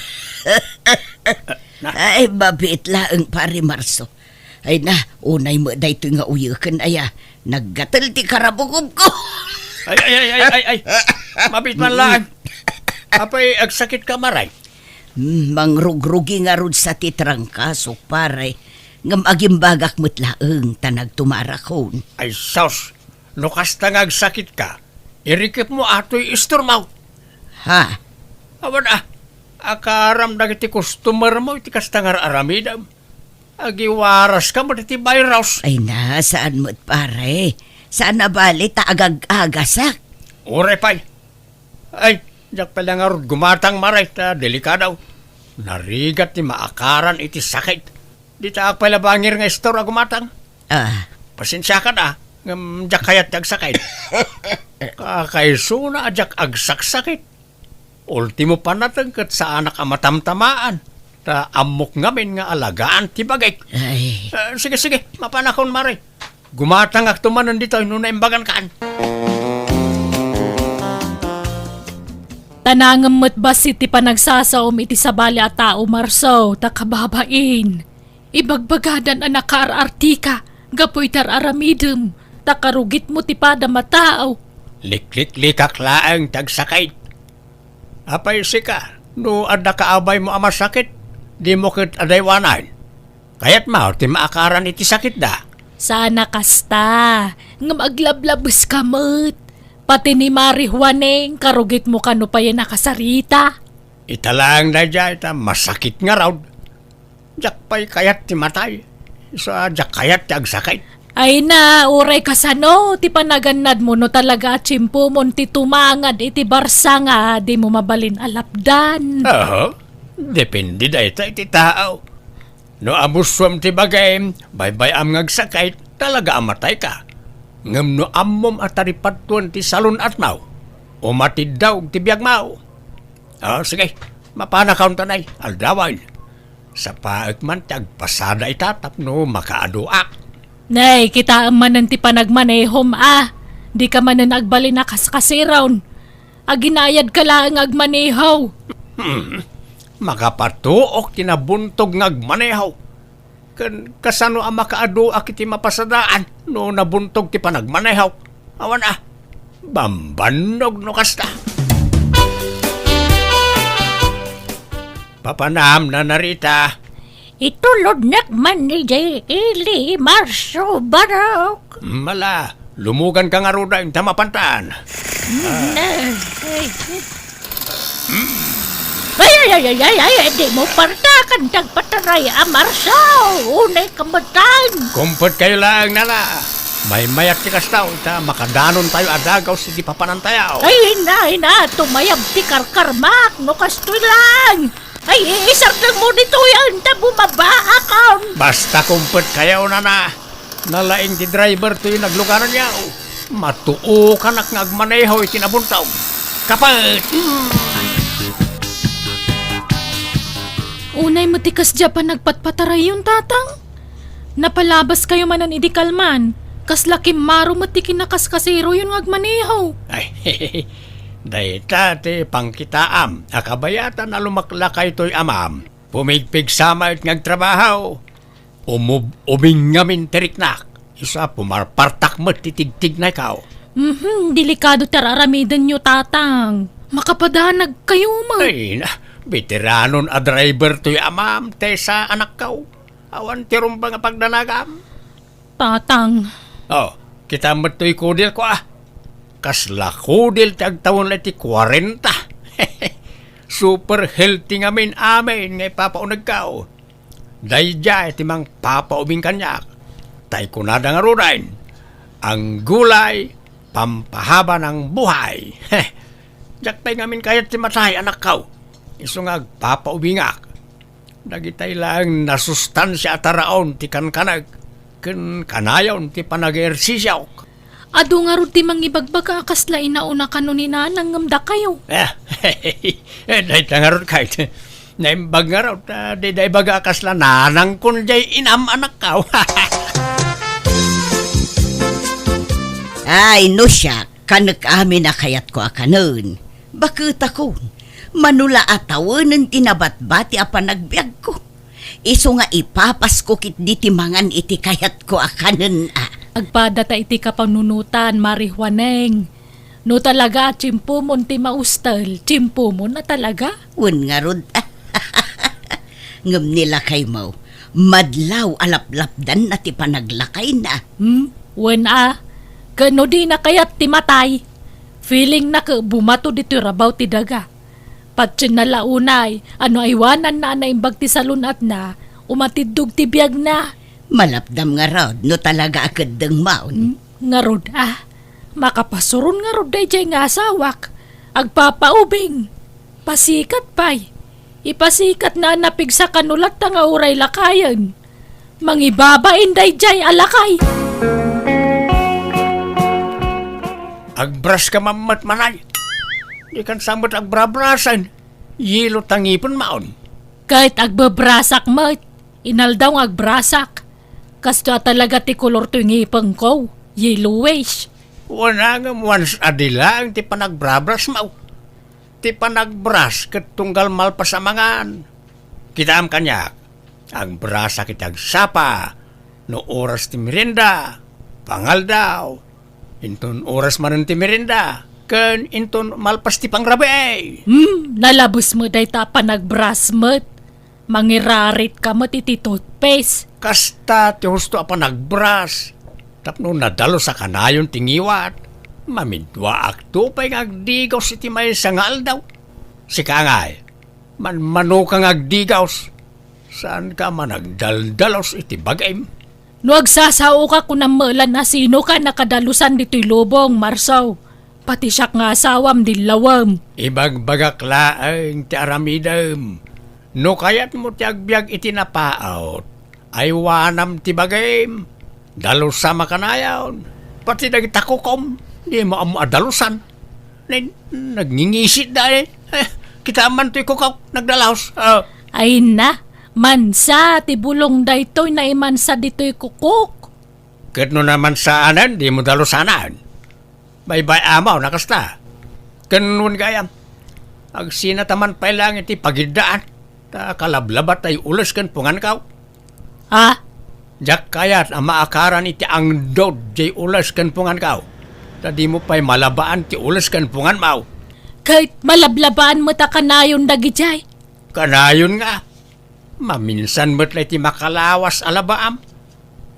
Na. Ay, mabiit laeng, Pare Marso. Ay na, unay met daytoy nga uyeken, aya. Naggatel ti karabukobko. Ay, ay, ay, ay, ay, ay. Mabiit man laeng. Apay, agsakit ka, Maray? Hmm, mangrugrugi ngarud sa ti trangkasok, pare. Ngem agimbagak met laeng ta nagtumarakon. Ay sus, no kasta nga agsakitka, irikepmo a toy istormo. Ha? Awan a, akaram dagiti customermo iti kasta nga ar-aramidem. Agiwaraska met iti virus. Ay na, saan met, pare. Saan a bali ta agag-agasak. Uray pay. Ay, diak pay la ngarud gumatang, mare, ta delikado. Narigat ti maakaran iti sakit. Ditaak pay la bangir nga istor a gumatang. Ah. Pasensiakan a, ngem diak kayat ti agsakit. Kakaisuna a diak agsaksakit. Ultimo panateng ket saanak a matamtamaan, ta ammok ngamin nga alagaan ti bagik. Ay. Eh, sige, sige, mapanakon, mare. Gumatangakto manen ditoy no naimbagankan. Tanangem met bassit ti panagsasaom iti sabali a tao, Marso, ta kababain. Ibagbagadan a nakaar-artika gapu iti ar-aramidem, ta karugitmo ti padam a tao. Likliklikak laeng ti agsakit. Apay sika, no adda kaabaymo a masakit, dimo ket adaywanan. Kayatmo ti maakaran iti sakitda. Saan a kasta, ngem aglablabeska met. Pati ni Mari Juaneng, karugitmo kano pay a nakasarita. Ita laeng daydiay ta masakit ngarud. Diak pay kayat ti matay. Isu a diak kayat ti agsakit. Ay na, uray kasano ti panagannadmo no talaga a tiempomon ti tumangad iti barsa nga dimo mabalin a lapdan? Aha. Depende dayta iti tao. No amusuam ti bagim, baybay-am nga agsakit, talaga a matayka. Ngem no ammom a taripattuan ti salun-atmo, umatiddog ti biagmo. Ah, sige, mapanakon ta nay, aldawen. Sapaek man ti agpasada ita tapno makaaduak. Nay, kitaem manen ti panagmanehom a. Dika manen agbalin a kaskasiron. Aginayadka laeng nga agmaneho. Hmm. Makapatuok ti nabuntog nga agmaneho. Ken kasano a makaaduak iti mapasadaan no nabuntog ti panagmanehok? Awan a, bambannog no kasta. Papanam, Nana Rita. Itulodnak man idiay ili, Marso Barok. Mala, lumuganka ngaruden ta mapantan. Mm, eh, eh. Ay, ay, ay, ay, ay, ay, dimo partakan ti agpataray a Marso. Unay kametan. Kumpetkayo laeng, Nana. Maymayat ti kasta, ta makadanontayo a dagaw sidi papanantayo. Ay, ina, ina, tumayab ti karkarmak, no kastoy lang. Ay, isardengmo ditoy, anta bumabaakon. Basta kumpetkayo, Nana. Nalaing ti driver toy naglugaranyo. Matuokanak nga agmaneho iti nabuntog. Kapet! Hmm. Unay met ti kasdiay a panagpatpatarayon, Tatang. Napalabaskayo manen idi kalman. Kasla kimmaro met ti kinakaskasiroyon nga agmaneho. Ay, dayta ti pangkitaam a kabayatan a lumaklakay toy amam. Pumigpigsa met nga agtrabaho. Umub-ubing ngamin ti riknak. Isu a pumarpartak met ti tigtignayko. Mhm, delikado ti ar-aramidenyo, Tatang. Makapadanagkayo met. Ay, na, beteranon a driver toy amam, Tessa, anakko. Awan ti rumbeng a pagdanagam. Tatang. Oh, kita met toy kudelko, ah. Kasla kudel ti agtawen la iti kuarenta. Super healthy ngamin amin nga ipapaunegko. Daydiay ti mangpapaubing kaniak. Tay kunada ngaruden, "Ang gulay, pampahaba ng buhay." Diak pay ngamin kayat ti matay, anakko. Isu nga agpapaubingak. Dagitay laeng nasustansia a taraon ti kankanek ken kanayon ti panag-ehersisiok. Adu ngarud ti mangibagbaga a kasla inauna kano ni nanang ngem dakayo. Eh, eh, dayta ngarud kayat. Naimbag ngarud, ah, dida ibaga a kasla nanangkon jay inam, anakko. Ay, no siak, kanek amin a kayatko a kanen. Baketakon, mano la a tawenen ti nabatbati a panagbiagko. Isu nga ipapasko ketdi ti mangan iti kayatko a kanen a. Agpadata iti kapanunotan, Mari Juaneng. No talaga a tiempomon ti maustel, tiempomon a talaga. Wen ngarud. Ngem ni lakaymo, Madlaw a laplapdanna ti panaglakayna. Hmm? Wen a, ket no dina kayat ti matay, feelingna ket bumato ditoy rabaw ti daga. Patienna la unay a no aywananna a naimbag ti salun-atna, umatiddog ti biagna. Malapdam ngarud no talaga a keddengmon. Hmm? Ngarud a, makapasuron ngarud daydiay nga asawak. Agpapaubing. Pasikat pay. Ipasikatna a napigsa kano latta nga uray lakayen. Mangibabain daydiay a lakay. Agbras ka mammet manay. Di kan sa met agbrabrasen. Yelo ta ngipenmon. Ket agbebrasak met. Inaldaw nga agbrasak. Kasto a talaga ti kolor toy ngipengko. Yellowish. Wen a ngem once a day laeng ti panagbrabrasmo. Ti panagbras ket tunggal malpas a mangan. Kitaem kaniak, agbrasak iti agsapa, no oras ti merienda, pangaldaw, inton oras manen ti merienda, ken inton malpas ti pangrabii. Hmm, nalabes met dayta a panagbras met. Mangirarit ka met iti toothpaste. Kasta ti husto a panagbras tapno nadalus a kanayon ti ngiwat. Mamidwaakto pay nga agdigaws iti maysa nga aldaw. Sika ngay, manmanoka nga agdigaws. Saanka a managdaldalus iti bagim. No agsasaoka, kunam met la a sinoka a nakadalusan ditoy lubong, Marsaw. Pati siak nga asawam, dillawem. Ibagbagak laeng ti aramidem. No kayatmo ti agbiag iti napaut, aywanam ti bagim. Dalusam a kanayon. Pati dagita kukom, dimo ammo a dalusan. Nen, nagngingisi da, eh. Eh, kitaem man toy kukok, nagdalus. Ah. Ay na, mansa ti bulong daytoy, naimansa ditoy kukok. Ket no namansaanen, dimo dalusanen. Baybay-am a kasta. Ken wen gayam, agsinataman pay laeng iti pagiddaan, ta kalablaba tay ules ken punganko. Ha? Diak kayat a maakaran iti angdod diay ules ken punganko, ta dimo pay malabaan ti ules ken punganmo. Ket malablabaan met a kanayon dagidiay. Kanayon nga. Maminsan met la iti makalawas a labaam.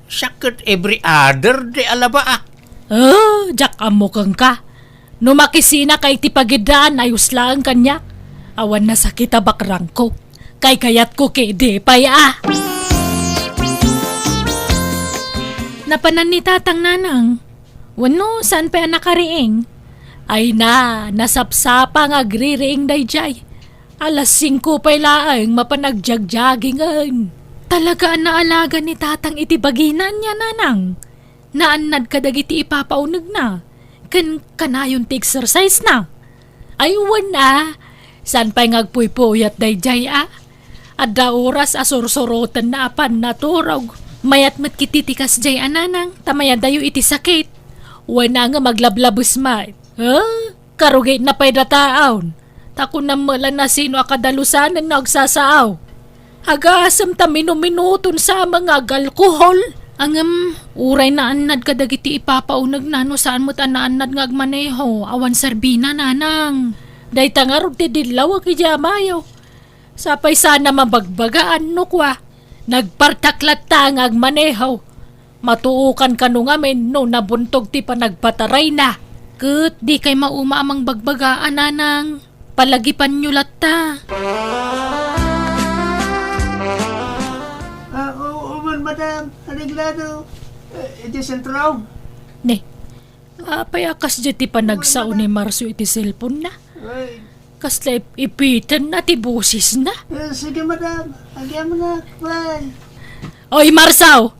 Siak ket every other day a labaak. Oh, diak ammo kenka. No makisinaka iti pagiddaan, ayos laeng kaniak. Awan nasakit a bakrangko. Kaykayatko ketdi pay a. Napanan ni Tatang, Nanang? Wenno, saan pay a nakariing? Ay na, nasapsapa nga agririing daydiay. Alas singko pay laeng mapan agjagjagingen. Talaga a naalaga ni Tatang iti bagina ania, Nanang? Naannad kadagiti ipapaunegna, ken kanayon ti exercise-na. Ay, wen a, saan pay nga agpuypuyat daydiay a? Adda oras a sursurotenna a pannaturog. Mayat met ketdi ti kasdiay a, Nanang, ta mayadayo iti sakit. Wen a nga aglablabes met. Huh? Karugitna pay dataon, ta kunam met la a sino a kadalusanen no agsasaaw. Agasem ta minuminuton sa nga agalkohol. Ngem, uray naannad kadagiti ipapaunegna no saan met a naannad nga agmaneho, awan serbina, Nanang. Dayta ngarud ti dillawek idiay amayo. Sapay sana mabagbagaan no kua, nagpartak latta nga agmaneho. Matuokan kano ngamin no nabuntog ti panagpatarayna. Ket dikay mauma a mangbagbaga, Nanang. Palagipanyo latta. Ah, oo, oo man, madam. Areglado. Eh, iti sentro. Ne, apay a kasdiay ti panagsao ni Marso iti cellphone-na? Ay. Kasla ip-ipitenna ti bosesna? Eh, sige, madam. Agyamanak. Bye. Oy, Marso!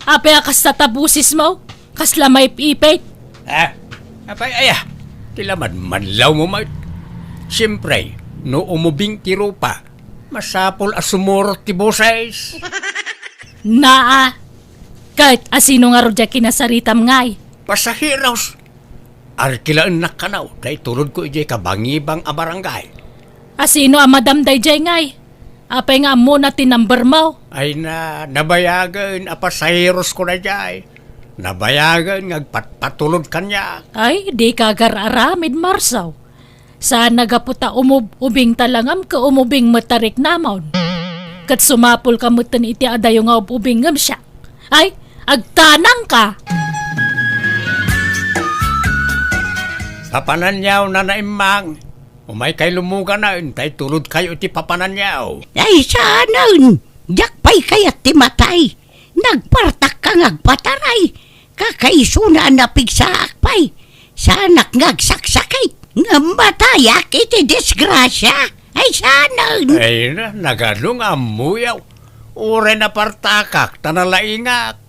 Apay a kasta ta bosesmo? Kasla maip-ipit? Ah, apay aya? Ti lamadmadlawmo met. Siempre, no umubing ti rupa, masapul a sumurot ti boses. Naa, ket asino ngarud diay kinasaritam ngay? Pasaheros. Arkilaennak kano ta itulodko idiay kabangibang a barangay. Asino a madam daydiay ngay? Apay nga ammona ti number-mo? Ay na, nabayagen a pasaherosko daydiay. Nabayagen nga agpatpatulod kaniak. Ay, dika agar-aramid, Marso. Saan a gapu ta umub-, ubing ta langam ket umubing met ta riknamon. Ket sumapulka metten iti adayo nga ub-ubingngem siak. Ay, agtanangka! Papananyaw, Nana Immang. Umaykay lumuganen, ta itulodkayo iti papananyaw. Ay, saanen! Diak pay kayat ti matay. Nagpartakka nga agpataray. Kakaisuna a napigsaak pay. Saanak nga agsaksakit. Nga matayak iti disgrasia. Ay, saanen! Ay, na, nagadu nga ammoyaw. Uray napartakak, ta nalaingak.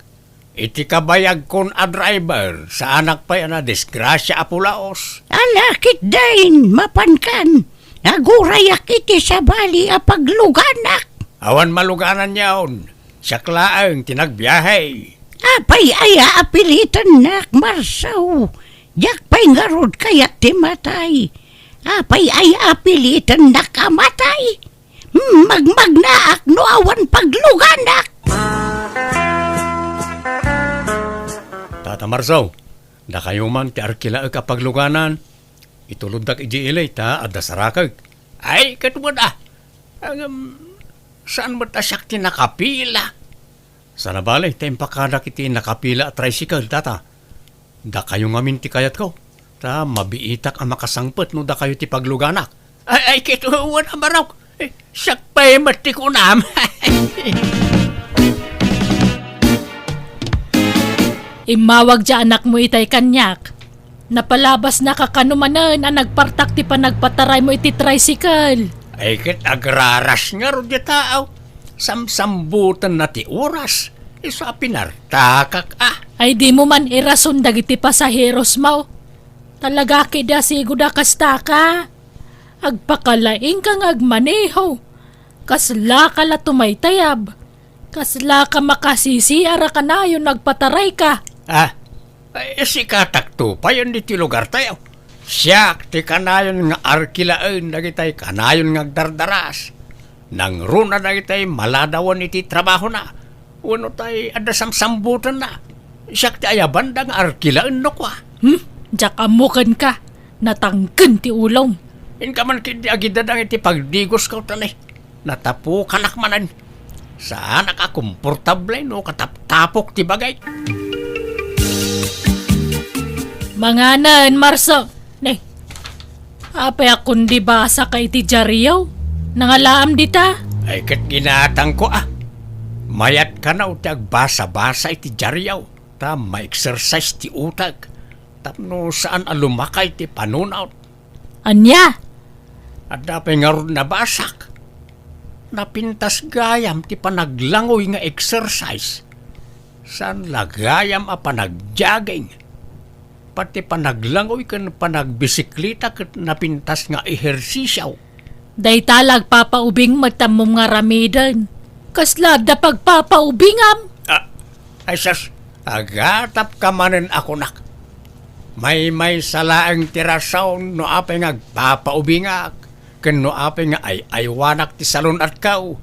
Iti kabayagkon a driver, saanak pay a nadisgrasia a pulaos. Ala, ketdin, mapankan. Nagurayak iti sabali a pagluganak. Awan malugananyon. Siak laeng ti nagbiahe. Apay aya a pilitennak, Marso? Diak pay ngarud kayat ti matay. Apay aya a pilitennak a matay? Hmm, magmagnaak no awan pagluganak. Tata Marso, dakayo man ti arkilaek a pagluganan. Ituloddak idiay ili ta adda sarakek. Ay, ket wen a. Ngem, saan met a siak ti nakapila? Sana bale, ta impakadak iti nakapila a tricycle, tata. Dakayo ngamin ti kayatko, ta mabiitak a makasangpet no dakayo ti pagluganak. Ay, ay, ket wen a, Marok. Eh, siak pay met ti kunam. Immawag ti anakmo itay kaniak. Napalabasnaka kano manen a nagpartak ti panagpataraymo iti tricycle. Ay, ket agraras ngarud ti tao. Samsambutenna ti oras. Isu a pinartakak, ah. Ay, dimo man irason dagiti pasaherosmo. Talaga ketdi a sigud a kastaka. Agpakalaingka nga agmaneho. Kaslaka la tumaytayab. Kaslaka makasisiar a kanayon nagpatarayka. Ah, ay, sikatakto payen ditoy lugartayo. Siak ti kanayon nga arkilaen dagitay kanayon nga agdardaras. Nangruna dagitay maladawen iti trabahona. Wenno tay adda samsambutenna. Siak ti ayabanda nga arkilaen no kua. Hmm? Diak ammo kenka. Natangken ti ulom. Inka man ketdi agidadang iti pagdigosko, tani. Natapukanak manen. Saanak a komportable no kataptapok ti bagik. Manganen, Marso. Ne, apay a kundi basaka iti diario? Nangalaam dita? Ay, ket ginatangko, ah. Mayat kano ti agbasa-basa iti diario, ta ma-exercise ti utek, tapno saan a lumakay ti panunot. Ania? Adda pay ngarud nabasak. Napintas gayam ti panaglangoy nga exercise. Saan la gayam a panagjogging. Pati panaglangoy ken panagbisikleta ket napintas nga ehersisio. Dayta la agpapaubing met ammom nga aramiden. Kasla adda pagpapaubingam? Ah, ay sus, agatapka manen a kunak. Maymaysa laeng ti rason no apay nga agpapaubingak, ken no apay nga ay-aywanak ti salun-atko.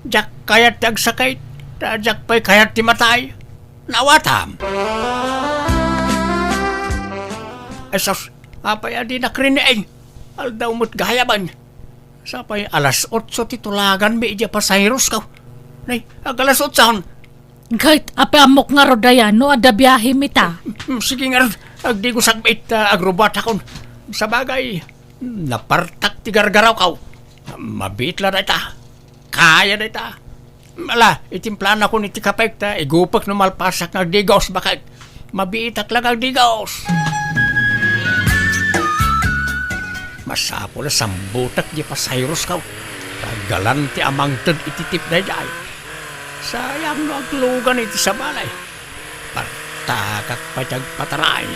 Diak kayat ti agsakit, ta diak pay kayat ti matay. Naawatam. Ay sus, apay a dinak riniing? Aldaw met gayamen. Sapay alas otso ti tulaganmi idiay pasaherosko. Nay, ag-alas otson. Ket, apay ammok ngarud aya no adda biahemi ta? Mm, sige ngarud, agdigosakmi ta agrubatakon. Sabagay, napartak ti gargarawko. Mabiit la dayta. Kaya dayta. Ala, itimplanakon iti kapek ta igupek no malpasak nga agdigos, baket. Mabiitak la nga agdigos. Masapul a sambutek diay pasaherosko. Ta galante a mangted iti tip daydiay. Sayang no aglugan iti sabali. Partakak pay ti agpataray.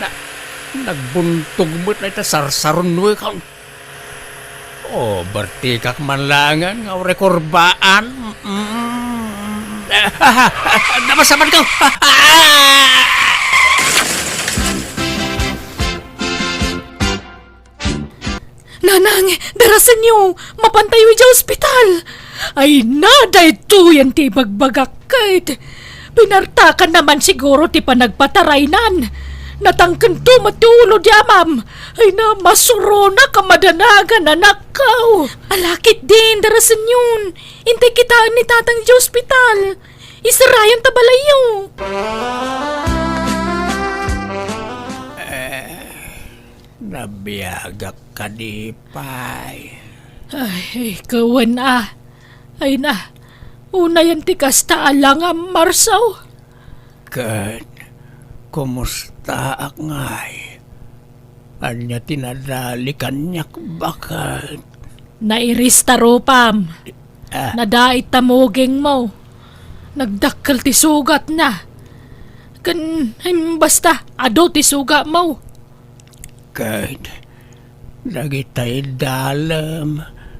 Na, nagbuntog met dayta sarsarunoekon. Oh, bertikak man laengen nga urekurbaan. Mm. Ah, ah, ah, ah, napasamanko. Ah, ah! Nanang, darasenyo, mapantayo idiay ospital. Ay na, daytoyen ti ibagbagak ket pinartakan na man siguro ti panagpataraynan. Natangkento met ti ulo di amam. Ay na, masuronak a madanagan, anakko. Ala ketdin, darasenyon. Intay kitaen ni Tatang iti ospital. Isarayon ta balayyo. Eh, nabiagak kadi pay. Ay, kawen a. Ay na, unayen ti kasta a langam, Marsaw. Ket, kumustaak ngay? Ania ti nadali kaniak, baket? Nairis ta rupam. Ah. Nadait ta mugingmo. Nagdakkel ti sugatna. Ken, em, basta, adu ti sugatmo. Ket dagitay dalem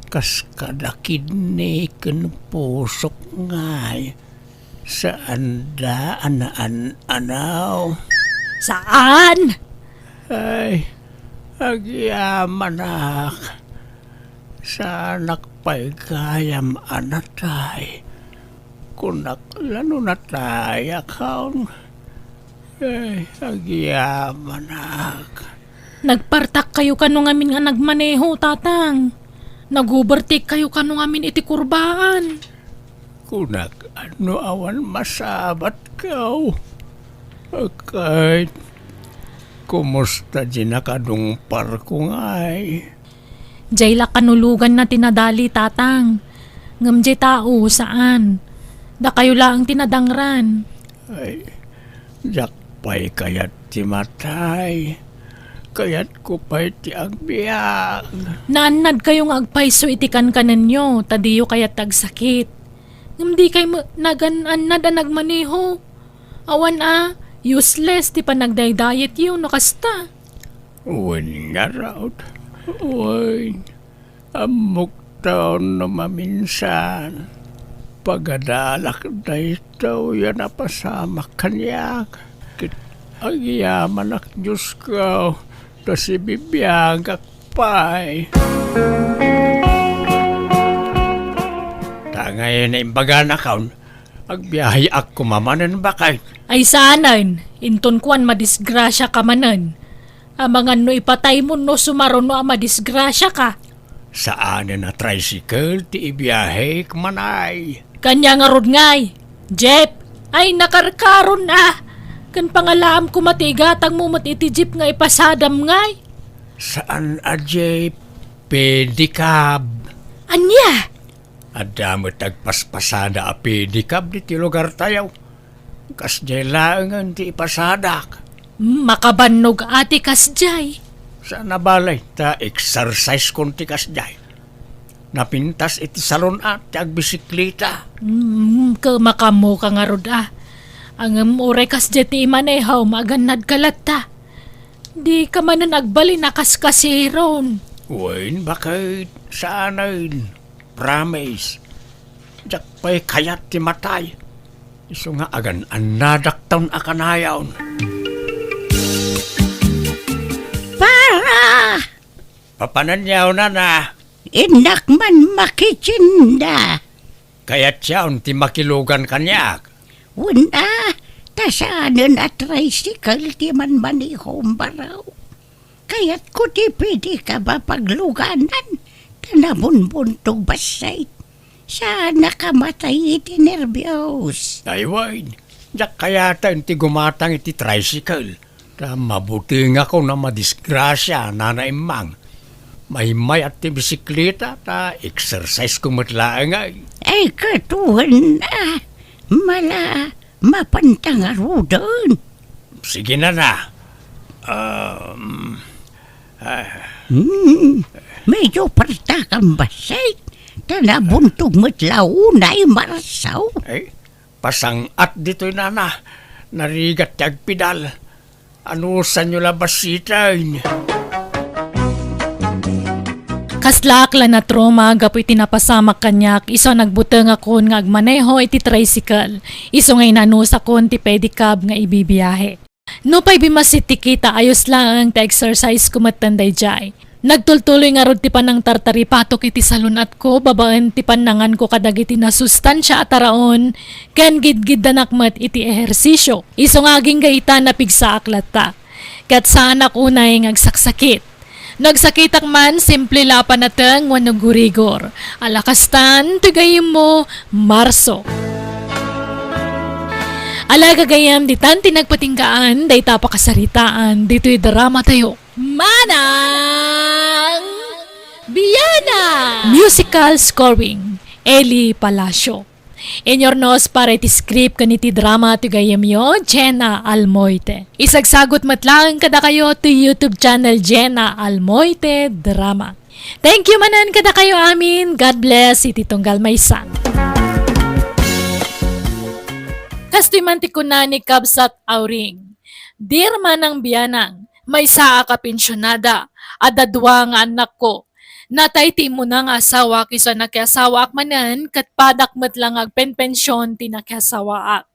kas kada kidney ken pusok ngay, saanda a naan-anaw. Saan? Ay, agyamanak. Saanak pay gayam a natay. Kunak la no natayak, haun. Ay, agyamanak. Nagpartakkayo kano ngamin nga nagmaneho, Tatang? Nag-overtake kayo kano ngamin iti kurbaan? Kunak, no awan masabatko. Ket, kumusta di nakadungparko ngay? Jay la kanuloganna ti nadali, Tatang. Ngem jay tao, saan. Dakayo laeng ti nadangran. Ay, diak pay kayat ti matay. Kayatko pay ti agbiag. Naannadkayo nga agpayso iti kankanenyo, ta diyo kayat ti agsakit. Ngem dikay met nagan-annad a nagmaneho. Awan a, useless ti panagdaydietyo no kasta. Wen ngarud, wen. Ammok taon no maminsan, pagadalak daytoy a napasamak kaniak. Ket agyamanak, Diosko, ta sibibiagak pay. Ta ngay naimbaganak, agbiaheak koma manen, baket. Ay saanen, inton kuan madisgrasiaka manen. Amangan no ipataymo no sumaruno a madisgrasiaka. Saanen a tricycle ti ibiahek manay. Kaniak ngarud ngay, jeep. Ay, nakarkaron a. Ken pangalaam koma ti igatangmo met iti jeep nga ipasadam ngay. Saan a jeep, pedicab. Ania? Adda met agpaspasada a pedicab ditoy lugartayo. Kasdiay laengen ti ipasadak. Makabannog a ti kasdiay. Saan a bale, ta exercise kon ti kasdiay. Napintas iti salon a ti agbisikleta. Mm, ket makaammoka ngarud a. Ngem uray kasdiay ti imanehom, agannadka latta. Dika manen agbalin a kaskasiron. Wen, baket, saanen. Promise. Diak pay kayat ti matay. Isu nga agan-annadakton a kanayon. Para! Papananyaw, nana? Innak man makitinda. Kayatyon ti makilugan kaniak. Wen a, ta saanen a tricycle ti manmanehom, baro. Kayatko ti pedicab a pagluganan, ta nabunbuntog bassit. Saanak a matay iti nerbios. Ay wen, diak kayaten ti gumatang iti tricycle. Ta mabutengakon a madisgrasia, Nana Emmang. Maymayat ti bisikleta, ta exerciseko met laeng ay. Ay, ket wen a, mala, mapanta ngaruden. Sige, nana. Um, ah. Hmm, medyo partakan bassit. Ta nabuntog met la unay, Marsaw. Ay, pasang-at ditoy, nana. Narigat ti agpidal. Anusanyo la bassiten? Kaslaak la natroma gapu iti napasamak kaniak isu a nagbutengakon nga agmaneho iti tricycle, isu nga inanusakon ti pedicab nga ibibiahe. Nupay bimmassit ti kita, ayos laeng ti exerciseko metten daydiay. Nagtultuloy ngarud ti panangtartaripatok iti salun-atko babaen ti pannanganko kadagiti nasustansia a taraon ken gidgiddanak met iti ehersisio. Isu nga agingga ita, napigsaak latta. Ket saanak unay nga agsaksakit. No agsakitak man, simple la a panateng wenno gurigor. Ala kastan, ti gayyemmo, Marso. Ala gagayyem, ditan ti nagpatinggaan dayta a pakasaritaan ditoy dramatayo. Manang Biana! Musical scoring, Eli Palacio. Inyurnos para iti script ken iti drama ti gayyemyo, Jenna Almoite. Isagsagut met laeng kadakayo ti YouTube channel Jenna Almoite Drama. Thank you manen kadakayo amin. God bless iti tunggal maysa. Kastoy man ti kuna ni Kabsat Auring, Dear Manang Bianang, maysaak a pensionada, adda dua nga annakko. Natay ti immuna nga asawak isu a nakiasawaak manen, ket padak met la nga agpenpension ti nakiasawaak.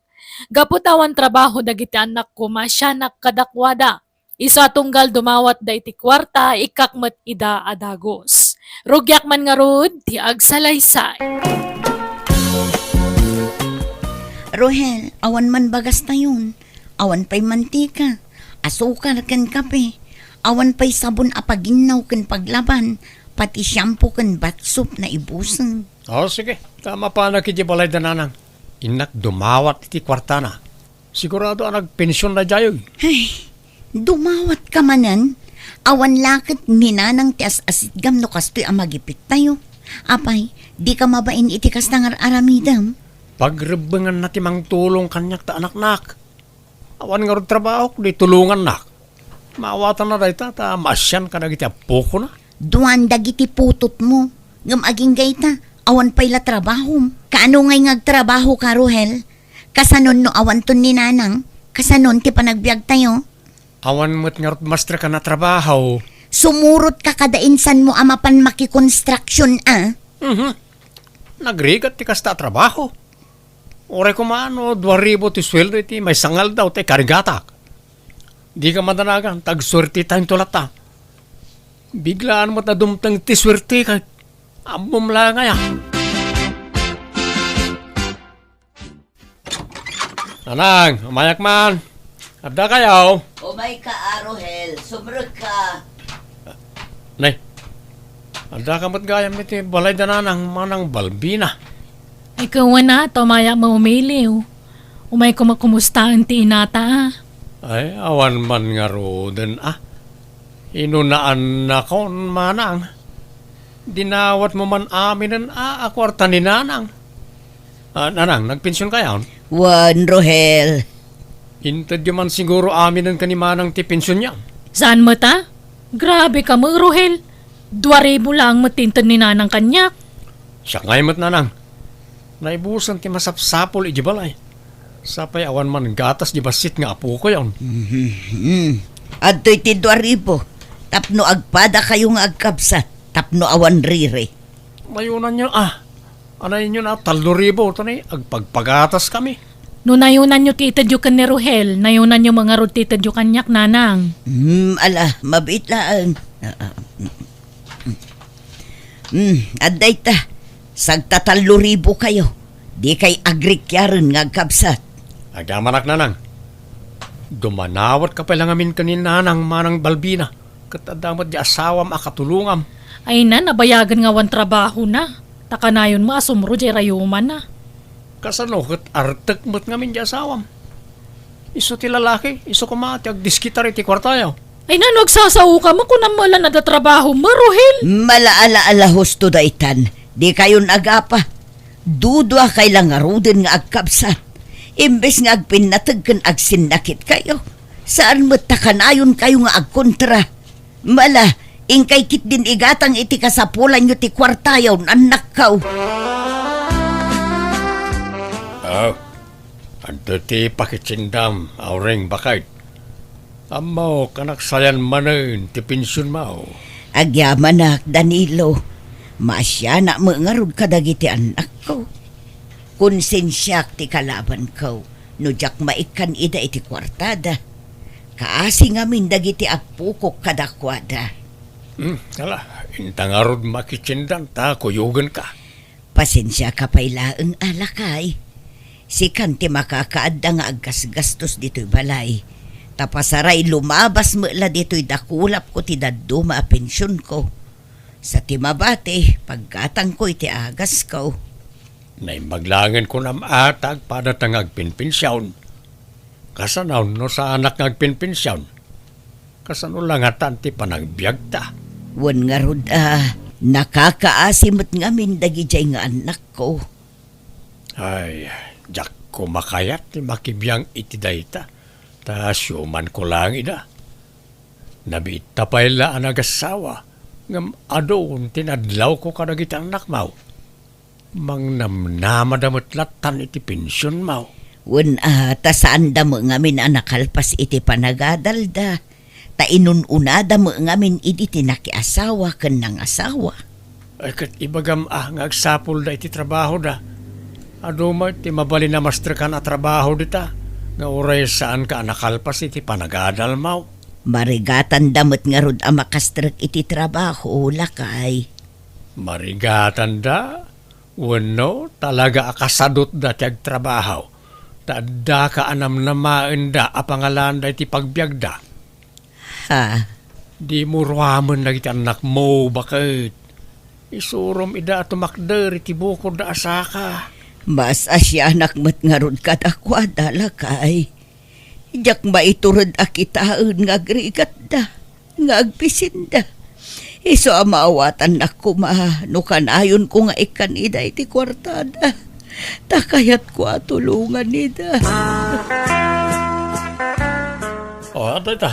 Gapu ta awan trabaho dagiti annakko, maasianak kadakuada. Isu a tunggal dumawatda iti kuarta, ikkak met ida a dagus. Rugiak man ngarud ti agsalaysay. Rohel, awan man bagastayon. Awan pay mantika, asukar ken kape. Awan pay sabon a paginnaw ken paglaban, pati shampoo ken bath soap naibusen. O, sige. Ta mapanak iti balay da nanang. Innak dumawat iti kuartana. Sigurado a nagpension daydiay. Ay, dumawat ka manen? Awan la ket ni nanang ti as-asitgam no kastoy a magipittayo. Apay, di ka mabain iti kasta nga ar-aramidem? Pagrebbenganna ti mangtulong kaniak ta anaknak. Awan ngarud trabahok, di tulongannak. Maawatanna dayta ta maasian kadagiti appokona. Duan dagiti putotmo, ngem agingga ita, awan pay la trabahom. Kaano ngay nga agtrabahoka, Rohel? Kasanon no awanton ni nanang? Kasanon ti panagbiagtayo? Awan met ngarud masterkan a trabaho. Sumurotka kada insanmo a mapan makikonstruction a. Mhm. Nagrigat ti kasta a trabaho. Uray koma no dua ribu ti sueldo iti maysa nga aldaw ti ikarigatak. Dika madanagan, ta agsuertetayo latta. Biglaan met a dumteng ti suertek. Ammom la ngay a. Nanang, umayak man. Adda kayo? Umay ka, Arohel. Sumrek ka. Nay, adda ka met gayam iti balay da nanang Manang Balbina. Ay, kawana, ta umayak maumiliw. Umay kumakumustaen ti inata, a. Ay, awan man ngaruden, a. Inunaannakon, manang. Dinawatmo man aminen a, a kuarta ni nanang. A, nanang, nagpension kayon? Wen, Rohel. Intedyo man siguro aminen ken ni manang ti pension niya. Saan met a? Grabe ka met, Rohel. Dua ribu laeng met ti inted ni nanang kaniak. Siak ngay met, nanang. Naibusan ti masapsapul idiay balay. Sapay awan man gatas di bassit nga apokoyon. Mhm. Adtoy ti dua ribu. Tapno agpada kayo nga agkabsat. Tapno awan riri. Nayunanyo, a. Anayonyo na, tallo ribu. Tani, agpagpagatas kami. No nayunanyo ti itedyo ken ni Rohel, nayunanyo met ngarud ti itedyo kaniak, nanang. Hmm, ala, mabiit laeng. Ah, ah, mm. Hmm, adda ita. Sagtatallo ribu kayo. Di kay agrikyaren nga agkabsat. Agyamanak, nanang. Dumanawat ka pay la ngamin ken ni nanang Manang Balbina. Ket adda met di asawam a katulongam. Ay na, nabayagen nga awan trabahona. Ta kanayon met a sumro di rayumanna. Kasano ket artek met ngamin di asawam? Isu ti lalaki, isu koma ti agdiskitar iti kuartayo. Ay, nano agsasaoka? Makunam met la no adda trabahom, Rohel? Mala, ala, ala, husto daytan. Di kayon agapa. Dudua kay la ngaruden nga agkabsat. Imbes nga agpinnateg ken agsinnakit kayo, saan met ta kanayon kayo nga agkontra. Mala, inkay ketdin igatang iti kasapulanyo ti kuartayo, annakko. Ah, adda ti pakitsindam, Auring, baket. Ammok a nagsayan manen ti pensionmo. Agyamanak, Danilo. Maasianak met ngarud kadagiti annakko. Konsensiak ti kalabanko no diak maikkan ida iti kuartada. Kaasi ngamin dagiti appokok kadakuada. Hmm, ala, inta ngarud makitsindan ta kuyogenka. Pasensiaka pay laeng a lakay. Sikan ti makakaadda nga aggasgastos ditoy balay. Ta pasaray, lumabas met la ditoy dakulapko ti dadduma a pensionko. Sa ti mabati, paggatangko iti agasko. Naimbag laengen kunam a ta agpadata nga agpenpension. Kasano no saanak nga agpenpension? Kasano la ngatan ti panagbiagta? Wen ngarud a, nakakaasi met ngamin dagidiay nga annakko. Ay, diak koma kayat ti makibiang iti dayta, ta siumanko laeng ida. Nabiitta pay la a nagassawa, ngem adu ti nadlawko kadagiti annakmo. Mangnamnamada met lattan iti pensionmo. Wen a, ta saanda met ngamin a nakalpas iti panagadalda, ta inun-unada met ngamin idi ti nakiasawa ken nangasawa. Ay, ket ibagam a nga agsapulda iti trabahoda. Adu met ti mabalin a mastrekan a trabaho dita, nga uray saanka a nakalpas iti panagadalmo. Marigatanda met ngarud a makastrek iti trabaho, lakay. Marigatanda? Wenno, talaga a kasadutda ti agtrabaho, ta addaka a namnamaenda a pangalaanda iti pagbiagda? Ha? Dimo ruamen dagiti annakmo, baket. Isurom ida a tumakder iti bukodda a saka. Mas asianak met ngarud kadakuada, lakay. Diak maitured a kitaen nga agrigatda, nga agbisinda. Isu a maawatannak koma no kanayonko nga ikkan ida iti kuartada, ta kayatko a tulongan ida. O, adda ita.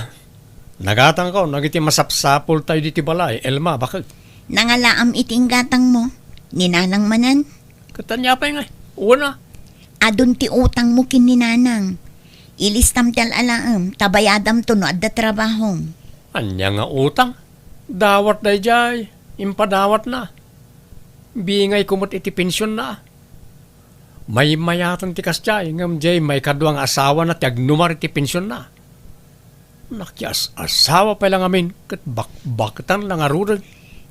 Nagatangko dagiti masapsapultayo ditoy balay, Elma, baket. Nangalaam iti inggatangmo, ni Nanang manen? Ket ania pay ngay? Wen a. Adun ti utangmo ken ni Nanang. Ilistam ti al-alaem, ta bayadamto no adda trabahom. Ania nga utang? Dawat daydiay, impadawatna. Bingayko met iti pensionna. Maymayatan ti kasdiay, ngem diay maikadua nga asawana ti agnumar iti pensionna. Nakias-asawa pay la ngamin ket bakbaketan la ngaruden.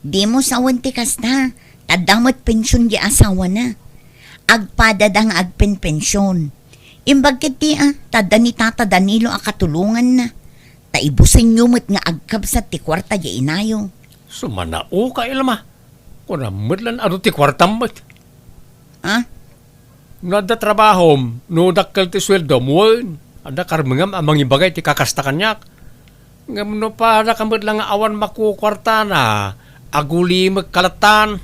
Dimo sawen ti kasta, ta adda met pension ti asawana. Agpadada nga agpenpension. Imbag ketdi a, ta adda ni Tata Danilo a katulonganna. Ta ibusenyo met nga agkabsat ti kuarta ti inayo. Sumanaoka, Elma. Kunam met lan adu ti kuartam met. Ha? No adda trabahom, no dakkel ti sueldom, wen, adda karmengam a mangibaga iti kakasta kaniak. Ngem no padaka met la nga awan makukuartana, agulimekka lattan.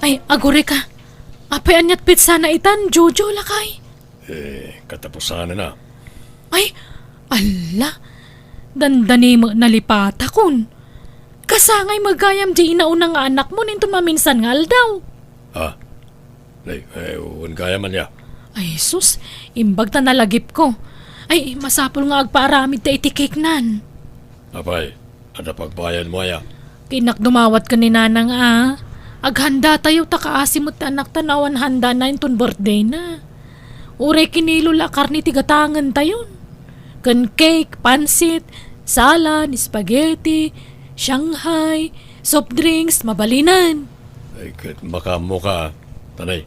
Ay, agurayka. Apay aniat petsana itan, Jojo, lakay? Eh, katapusanna. Ay, alla, dandani met nalipatakon. Kasangay met gayam diay inauna nga anakmo inton maminsan nga aldaw. Ah, nay, eh, wen gayam ania? Ay, sus, imbag ta nalagipko. Ay, masapul nga agpaaramidta iti cake-nan. Apay, adda pagbayadmo aya? Dinak dumawat ken ni Nanang a. Aghanda tayo ta kaasi met ti anakta no awan handana inton birthday-na. Uray kinilo la a karne ti gatangen tayon. Ken cake, pansit, salad, spaghetti, Shanghai, soft drinks, mabalinen. Ay, ket makaammoka, tanay,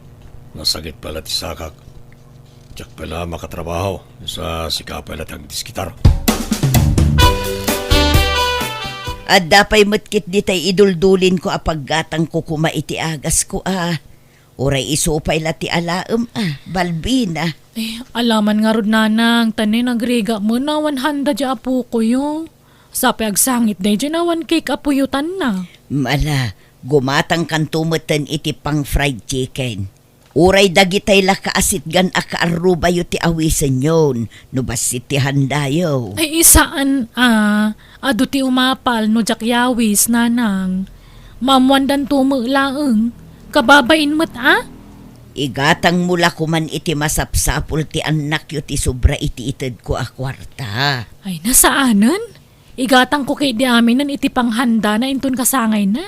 nasakit pay la ti sakak. Diak pay la makatrabaho, sa sika pay la ti agdiskitar. Adda pay met ketdi tay iduldulinko a paggatangko koma iti agasko a. Uray isu pay la ti alaem a, Balbina. Eh, alaman ngarud, Nanang, ta ni nagrigat met no awan handa diay apokoyo. Sapay agsangit daydiay no awan cake a puyotanna. Mala, gumatangkanto metten iti pang-fried chicken. Uray dagitay la kaasitgan a kaarrubayo ti awisenyon no bassit ti handayo. Ay, saan a, adu ti umapal no diak yawis, Nanang. Maammoandanto met laeng. Kababain met a? Igatangmo la koman iti masapsapul ti annakyo ti sobra iti itedko a kuarta. Ay, saanen? Igatangko ketdi aminen iti panghandana inton kasangayna.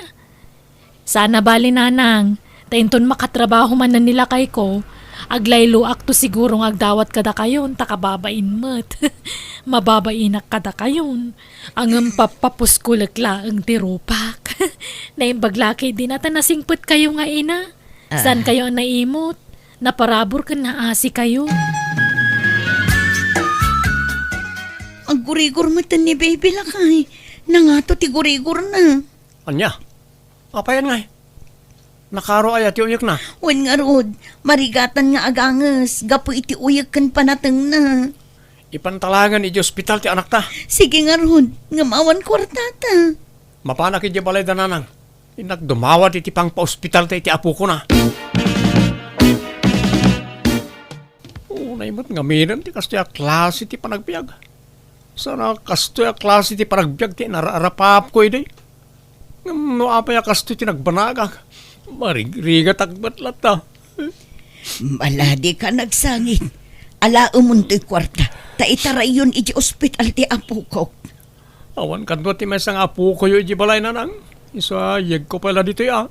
Saan a bali, Nanang, ta inton makatrabaho manen ni lakayko, aglayloakto siguro nga agdawat kadakayon, ta kababain met. Mababainak kadakayon. Ngem pappapuskolek laeng ti rupak. Naimbag la ketdin a ta nasingpetkayo nga ina. Ah. Saankayo a naimot? Naparabur ken naasikayo. Aggurigor met ni baby, lakay. Nangato ti gurigorna. Ania? Apayen ngay? Nakaro aya ti uyekna? Wen ngarud, marigatan nga aganges gapu iti uyek ken panatengna. Ipanta laengen iti ospital ti anakta. Sige ngarud, ngem awan kuartata. Mapanak idiay balayda, nanang. Innak dumawat iti pangpaospitalta iti apokona. Unay met ngamin ti kastoy a klase ti panagbiag. Saan a kastoy a klase ti panagbiag ti inaraarapapko idi. Ngem no apay a kastoy ti nagbanagak, marigrigatak met latta. Maladi ka nagsangit. Alaemon toy kuarta, ta itarayyon iti ospital ti apokok. Awan kano ti maysa nga apokoyo iti balay, nanang. Isu a, yegko pay la ditoy, a.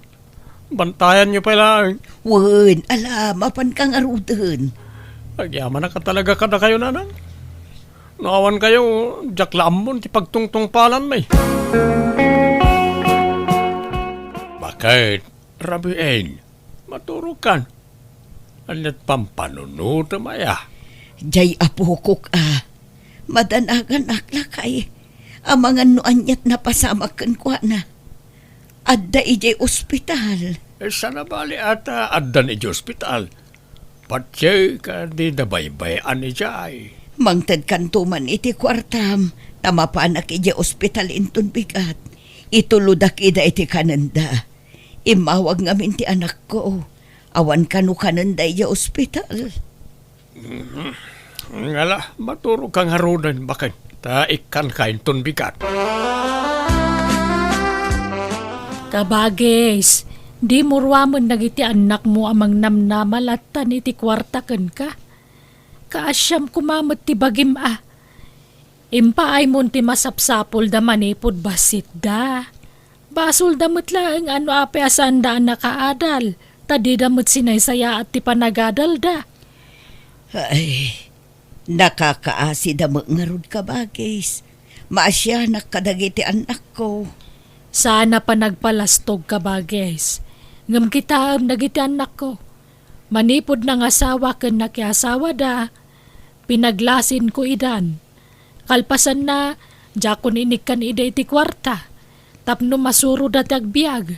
Bantayanyo pay laeng. Wen, ala, mapanka ngaruden. Agyamanak a talaga kadakayo, nanang. No awan kayo, diak la ammon ti pagtungtungpalanmi. Baket, Rabiin, maturogkan. Aniat pampanunotem aya? Jay apokok a, madanaganak lakay. Amangan no aniat napasamak kenkuana. Adda idiay ospital. Eh, sana bali ata addan idiay ospital. Patiek a dida baybay-an idiay. Mangtedkanto man iti kuartam, ta mapanak idiay ospital inton bigat. Itulodak ida iti kanenda. Immawag ngamin ti anakko. Awan kano kanenda idiay ospital. Mhm. Ngala, maturogka ngaruden, baket, ta ikkanka inton bigat. Kabagis, dimo ruamen dagiti annakmo a mangnamnama lattan iti kuarta kenka. Kaasiam koma met ti bagim a. Impaaymo ti masapsapulda manipud bassitda. Basolda met laeng a no apay a saanda a nakaadal, ta dida met sinaysayaat ti panagadalda. Ay, nakakaasida met ngarud, kabagis. Maasianak kadagiti annakko. Saan a panagpalastog, kabagis. Ngem kitaem dagiti annakko. Manipud nangasawa ken nakiasawada, pinaglasinko idan. Kalpasanna, diakon inikkan ida iti kuarta, tapno masuroda ti agbiag.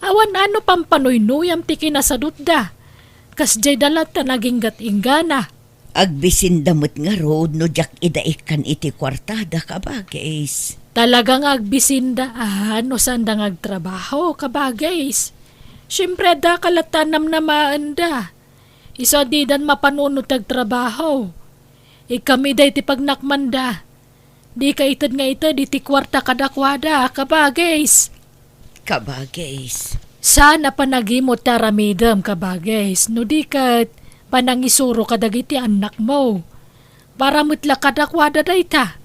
Awan a no pampanoynoyam ti kinasadutda, kasdiay da latta naginggat-inggana. Agbisinda met ngarud no diak ida ikkan iti kuartada, kabagis. Talaga nga agbisinda a no saanda nga agtrabaho, kabagis. Siempre, adda ka latta a namnamaenda. Isu a didan mapanunot ti agtrabaho. Ikkam ida iti pagnakmanda. Dika ited nga ited iti kuarta kadakuada, kabagis. Kabagis. Saan a panagimut ti aramidem, kabagis, no di ket panangisuro kadagiti annakmo. Para met la kadakuada dayta.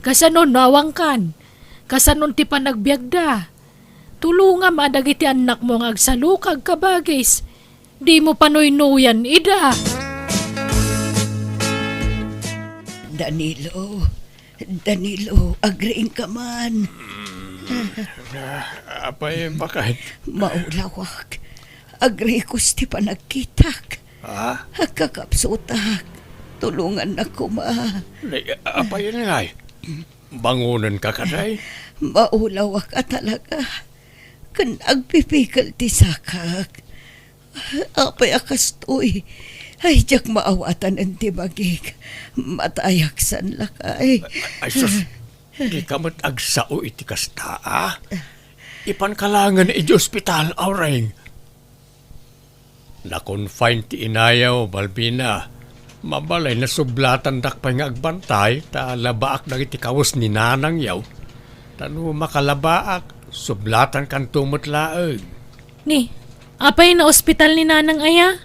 Kasano no awankan? Kasano ti panagbiagda? Tulongam a dagiti annakmo nga agsalukag, kabagis. Dimo panuynuyan ida. Danilo, Danilo, agriingka man. Ah, apay, baket? Maulawak. Agrikos ti panagkitak. Ha? Agkakapsutak. Tulongannak koma. Nay, apay ngay? Bangonenka kadi? Maulawak a talaga. Ken agpipigel ti sakak. Apay a kastoy? Ay, diak maawatanen ti bagik. Matayak san lakay. Ay, sus, dika met agsao iti kasta, a? Ipanka laengen iti ospital, Aureng. Na-confine ti inayo, Balbina. Mabalay, nasublatandak pay nga agbantay, ta labaak dagiti kawes ni nanangyo. Ta no makalabaak, sublatankanto met laeng. Ni, apay, naospital ni nanang aya?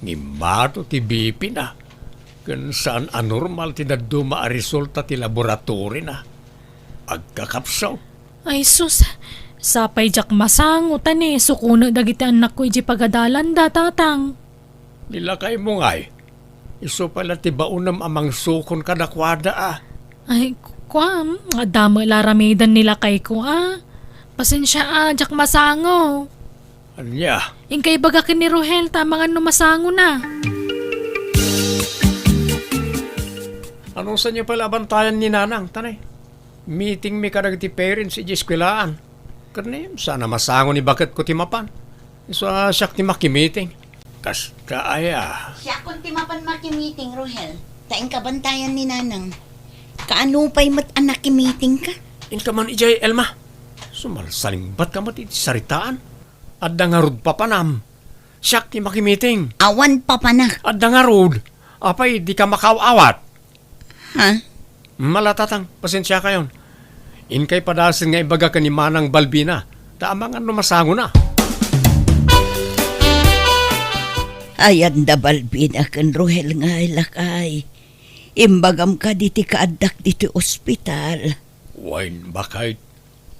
Ngimmato ti B P na. Ken saan a normal ti dadduma a resulta ti laboratory na. Agkakapsaw. Ay sus, sapay diak masango ta ni sukonek dagiti annakko idiay pagadalanda, tatang. Ni lakaymo ngay, isu pay la ti baonem a mangsukon kadakuada a. Ay, ku-, kuam, adda met la aramiden ni lakayko a. Pasensia a, diak masango. Ania? Inka ibaga ken ni Rohel ta amangan no masangona. Anusanyo pay la a bantayan ni Nanang, ta ne, meeting mi kadagiti parents idiay eskuelaan. Ket ne, saan a masango ni baketko ti mapan. Isu a siak ti makimiting. Kasta aya. Siakon ti mapan makimiting, Rohel. Ta inka bantayan ni Nanang. Kaano pay met a nakimitingka? Inka man idiay, Elma. Sumalsalingbatka met iti saritaan. Adda ngarud papanam. Siak ti makimiting. Awan papanak. Adda ngarud. Apay, dika makaaw-awat? Ha? Mala, Tatang, pasensiakayon. Inkay padasen nga ibaga ken ni Manang Balbina, ta amangan no masangona. Ayan da Balbina ken Rohel ngay, lakay. Imbagam kadi ti kaaddak ditoy ospital. Wen, baket,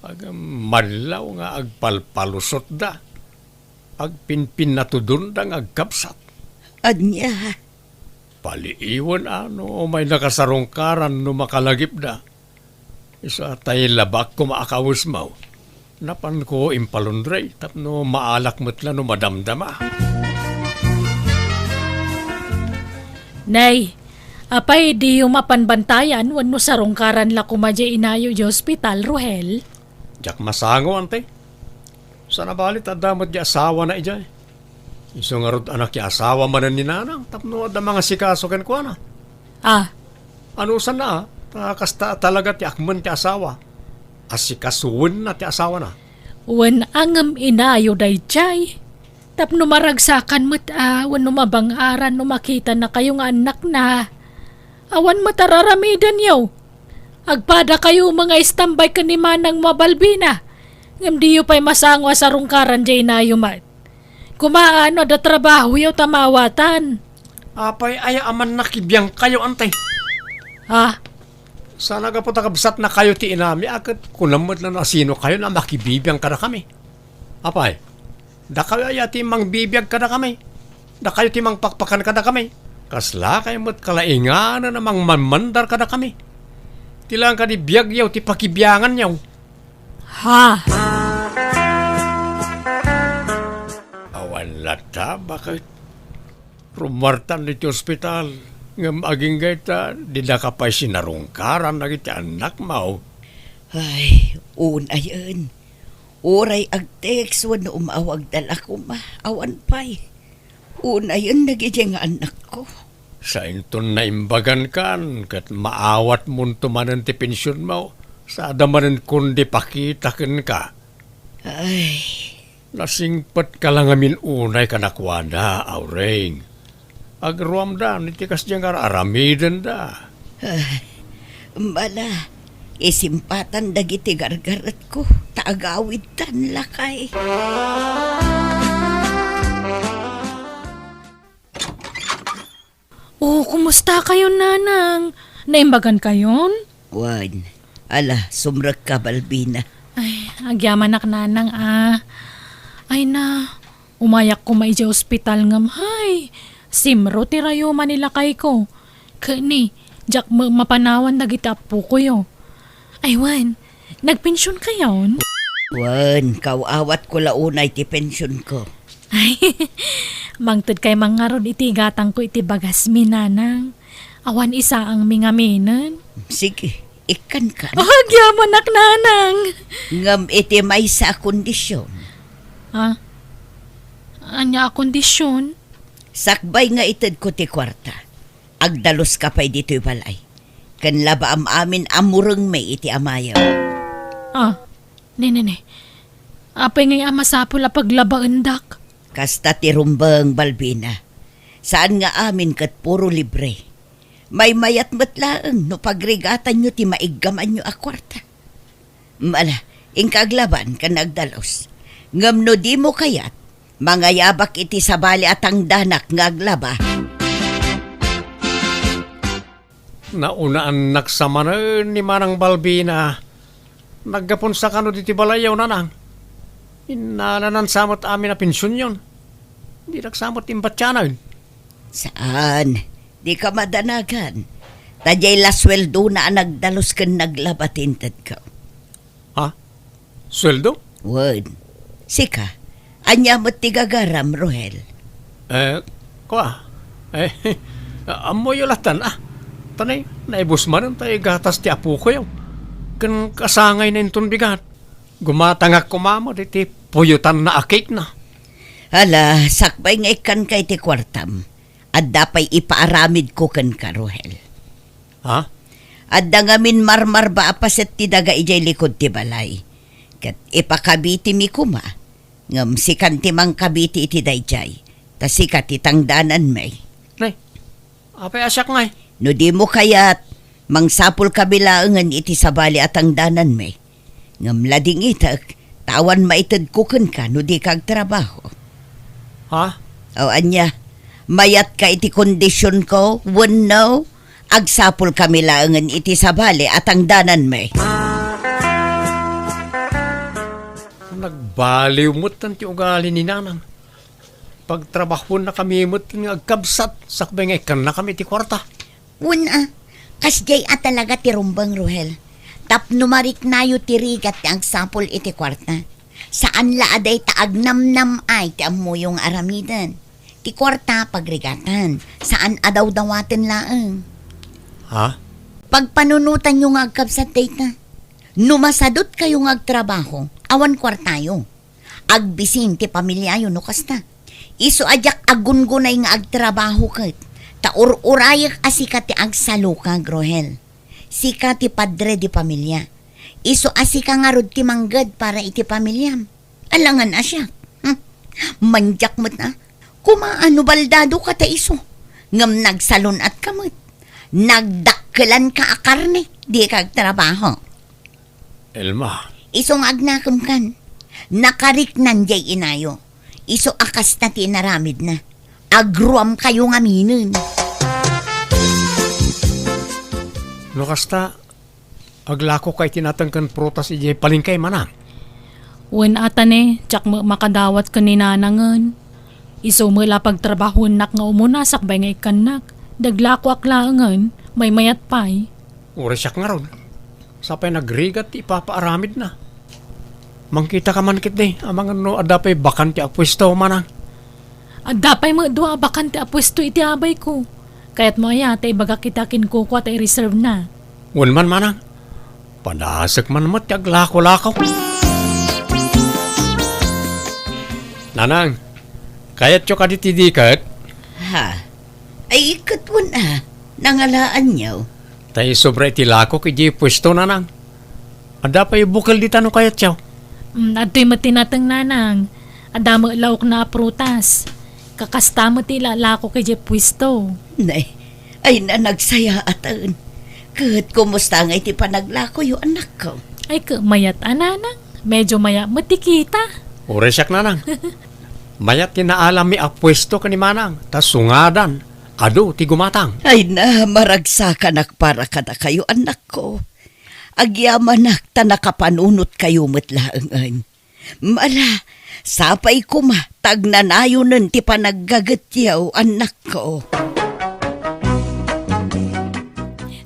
agam, madlaw nga agpalpalusotda. Agpinpinnatudonda nga agkabsat. Ania? Paliiwen a no umay nakasarungkaran no makalagipda. Isu a tay labak koma a kawesmo. Napanko impalundre tapno maalak met la no madamdama. Nay, apay diyo mapan bantayan wenno sarungkaran la koma diay inayo diay ospital, Rohel? Diak masango, Ante. Saan a bali ta adda met ti asawana idiay. Isu ngarud a nakiasawa manen ni Nanang tapno adda mangasikaso kenkuana. Ah. Anusanna, a, ta kasta a talaga ti akmen ti asawa. Asikasuenna ti asawana. Wen a ngem inayo daydiay. Tapno maragsakan met a wenno mabang-aran no makitanakayo nga annakna. Awan met a raramidenyo. Agpadakayo nga istambay ken ni Manang Balbina. Ngem diyo pay masango a sarungkaran diay inayo met. Kumaan no adda trabahoyo ta maawatan. Apay aya a mannakibiangkayo, Ante? Ha? Saan a gapu ta kabsatnakayo ti inami a ket kunam met la no asinokayo a makibibiang kadakami. Apay, dakayo aya ti mangbibiag kadakami? Dakayo ti mangpakpakan kadakami? Kaslakayo met kalainganan a mangmanmandar kadakami? Ti laeng kadi biagyo ti pakibianganyo. Ha? Awan latta, baket. Rummuartan iti ospital, ngem agingga ita, didaka pay sinarungkaran dagiti annakmo. Ay, unayen. Uray agtext wenno umawagda la koma, awan pay. Unayen dagiti nga annakko. Sainton naimbagankan ket maawatmonto manen ti pensionmo, sa adda manen kundi pakita kenka. Ay. Nasingpetka la ngamin unay kadakuada, Aureng. Agruamda iti kasdiay nga ar-aramidenda. Ay, mala, isimpatan dagiti gargaretko, ta agawidtan lakay. Oh, kumusta kayon, Nanang? Naimbagan kayon? Wen, ala, sumrekka, Balbina. Ay, agyamanak, Nanang, a. Ay na, umayak koma idiay ospital ngem, hay, simro ti rayuma ni lakayko. Ket ni, diak met mapanawan dagiti appokoyo. Ay, wen, nagpension kayon? Wen, kaaw-awatko la unay ti pensionko. Ay, mangted kay mangngarud iti igatangko iti bagasmi, Nanang. Awan isaangmi ngaminen. Sige, ikkankan. Oh, agyamanak, Nanang. Ngem iti maysa a kondisyon. Ah? Ania a kondisyon? Sakbay nga itedko ti kuarta, agdaluska pay ditoy balay. Ken labaam amin a murengmi iti amayo. Ah, ne, ne, ne. Apay ngay a masapul a paglabaendak? Kasta ti rumbeng, Balbina. Saan nga amin ket puro libre. Maymayat met laeng no pagrigatanyo ti maiggamanyo a kuarta. Ala, inka aglaban ken agdalus. Ngem no dimo kayat, mangayabak iti sabali a tangdanak nga aglaba. Naunaannak sa manen ni Manang Balbina. Naggapunsa kano ditoy balayyo, Nanang? Innalanan sa met amin a pensionyon. Dinak sa met imbatianen. Saan? Dika madanagan. Ta diay la sueldona a nagdalus ken naglaba ti intedko. Ha? Sueldo? Wen. Sika, ania met ti gagaram, Rohel? Eh, kua? Eh, ammoyo latan, ah. Tanay, naibus manen ta igatas ti apokoyo. Ken kasangayna inton bigat. Gumatangak koma met iti puyotanna a cake na. Hala, sakbay nga ikkanka iti kuartam. Adda pay ipaaramidko kenka, Rohel. Ha? Adda ngamin marmarba a paset ti daga idiay likud ti balay. Ket ipakabitimi koma, ngem sikan ti mangkabiti iti daydiay, ta sika ti tangdananmi. Nay, apay a siak ngay? No dimo kayat, mangsapulkami laengen iti sabali a tangdananmi. Ngem ladingitek, ta awan maitedko kenka no dika agtrabaho. Ha? O ania, mayatka iti kondisionko, wenno agsapulkami laengen iti sabali a tangdananmi? Nagbaliw met ti ugali ni Nanang. Pagtrabahonnakami met nga agkabsat, sakbay nga ikkannakami ti kuarta. Wen a, kasdiay a talaga ti rumbeng, Rohel. Tapno mariknayo ti rigat ti agsapul iti kuarta. Saan la a dayta agnamnam-ay ti ammoyo nga aramiden. Ti kuarta, pagrigatan. Saan a dawdawaten laeng. Ha? Pagpanunotanyo nga agkabsat dayta. No masadutkayo nga agtrabaho, awan kuartayo. Agbisin ti pamiliayo no kasta. Isu a diak agungunay nga agtrabaho ket, ta ur-urayek a sika ti agsalukag, Rohel. Sika ti padre di pamilia. Isu a sika ngarud ti mangged para iti pamiliam. Alangan a siak. Hmm. Mandiak met a. Koma a no baldadoka ta isu. Ngem nagsalun-atka met. Nagdakkelanka a karne. Dika agtrabaho. Elma. Isu nga agnakemkan. Nakariknan diay inayo. Isu a kasta ti inaramidna. Agruamkayo ngaminen. No kasta, aglakoka iti nateng ken prutas idiay palengke, Manang? Wen a ta ne, diak met makadawat ken ni Nanangen. Isu met la pagtrabahoennak nga umuna sakbay nga ikkannak. Daglakoak laengen, maymayat pay. Uray siak ngarud. Sapay nagrigat ti ipapaaramidna. Mangkitaka man ketdi, amangan no adda pay bakante a puesto, Manang. Adda pay met dua a bakante a puesto iti abayko. Kayatmo aya ta ibagak ita kenkuana ta i-reserve na? Wen man, Manang. Padasek man met ti aglako-lako. Nanang, kayatyo kadi ti diket? Ha? Ay, ket wen a, nangalaanyo. Ta isobra iti lakok idiay puesto, Nanang. Adda pay bukel dita no kayatyo. Mm, adtoy met ti nateng, Nanang. Adda met laokna a prutas. Kakasta met ti ilalakok idiay puesto. Nay, ay na nagsayaaten. Ket kumusta ngay ti panaglakoyo, anakko? Ay, ket mayat a, Nanang. Medyo mayat met ti kita. Uray siak, Nanang. Mayat ti naalammi a puesto ken ni Manang, ta sungadan, adu ti gumatang. Ay na, maragsakanak para kadakayo, annakko. Agyamanak ta nakapanunotkayo met laengen. Ala, sapay koma ta agnanayonen ti panaggagetyo, annakko.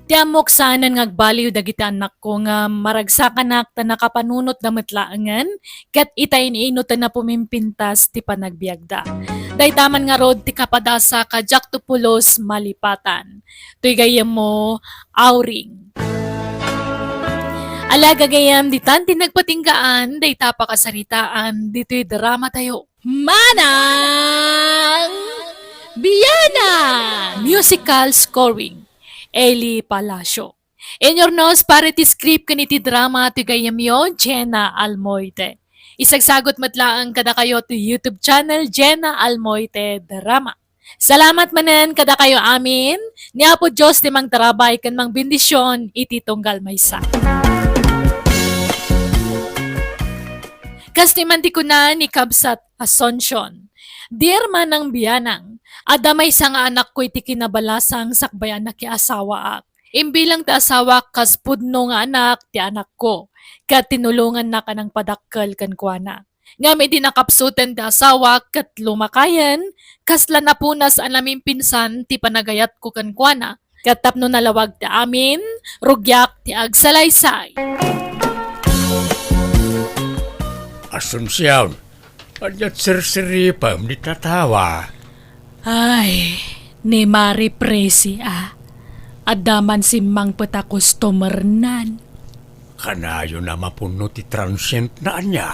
Ti ammok saanen nga agbaliw dagiti annakko nga maragsakanak ta nakapanunotda met laengen, ket ita in-ino ti napumimpintas ti panagbiagda. Dayta man ngarud ti kapadasa kadiak to pulos malipatan. Toy gayyemmo, Auring. Ala, gagayyem, ditan ti nagpatinggaan dayta pakasaritaan ditoy dramatayo. Manang Bianang! Musical scoring, Eli Palacio. Inurnos para iti script ken iti drama ti gayyemyo, Jenna Almoite. Isagsagut met laeng kadakayo ti YouTube channel, Jenna Almoite Drama. Salamat manen kadakayo amin. Ni Apo Dios ti mangtarabay ken mangbendision iti tunggal maysa. Kas ti man ti kuna ni Kabsat Asuncion, Dear Manang Bianang, adda maysa nga anakko iti kinabalasang sakbay a nakiasawaak. Imbilang ti asawak kas pudno nga anak ti anakko, ket tinulongannak a nangpadakkel kenkuana. Ngem idi nakapsuten ti asawak ket lumakayen, kasla napunas a namimpinsan ti panagayatko kenkuana, ket tapno nalawag ti amin, rugiak ti agsalaysay. Asuncion, ania ti sirsiripem dita tattawa? Ay, ni Mari Presi a. Adda man simmangpet a customernan. Kanayon a mapuno ti transient na ania?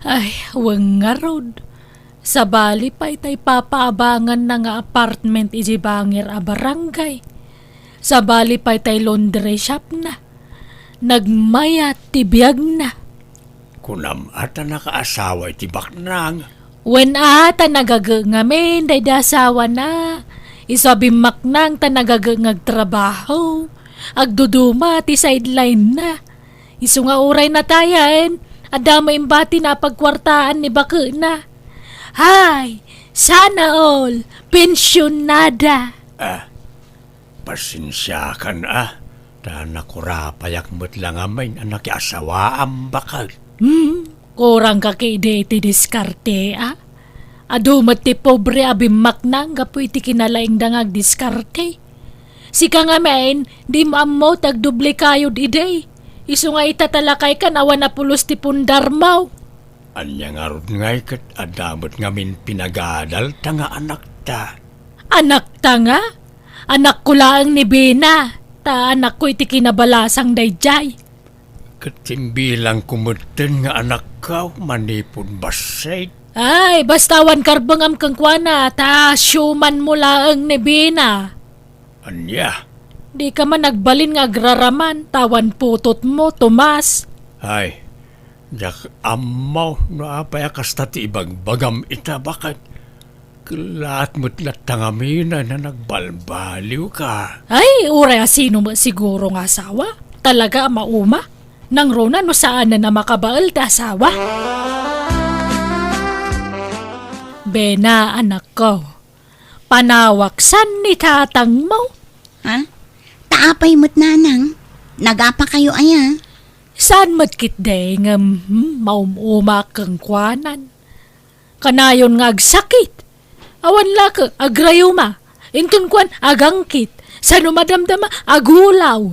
Ay, wen ngarud. Sabali pay tay papaabanganna nga apartment iti bangir a barangay. Sabali pay tay laundry shop na. Nagmayat ti biagna. Kunam a ta nakaasawa iti baknang. Wen a ta nagaget ngamin daydi asawana. Isu a bimmaknang ta nagaget nga agtrabaho. Agduduma ti sideline na. Isu nga uray natayen, adda met imbati na a pagkuartaan ni baketna. Hay, sana all, pensionada. Ah, pasensiakan a, ta nakurapayak met la ngamin a nakiasawaam baket. Hmm, kurang ka kadi iti diskarte a? Adu met ti pobre a bimmaknang gapu iti kinalaingda nga agdiskarte. Sika ngamin, dimo ammo ti agdublikayod idi. Isu nga ita ta lakaykan awan a pulos ti pundarmo. Ania ngarud ngay ket adda met ngamin pinagadalta nga anakta? Anakta nga? Anakko laeng ni Bena, ta anakko iti kinabalasang daydiay. Ket imbilangko metten nga anakko manipud bassit. Ay, basta awan karbengam kenkuana, ta siumanmo laeng ni Bena. Ania? Dika man agbalin nga agraraman, ta awan putotmo, Tomas. Ay, diak ammo no apay a kasta ti ibagbagam ita baket. Kellaat met latta ngamin a nagbalbaliwka. Ay, uray a sino met siguro nga asawa? Talaga a mauma? Nangruna no saanen a makabael ti asawa? Bena, anakko. Panawaksan ni tatangmo. Ha? Ta apay met, nanang? Nagapakayo aya? Saan met ketdi ngem, hmm, maum-umaak kenkuanan. Kanayon nga agsakit. Awan la ket agrayuma. Inton kuan, agangkit. Sano madamdama, agulaw.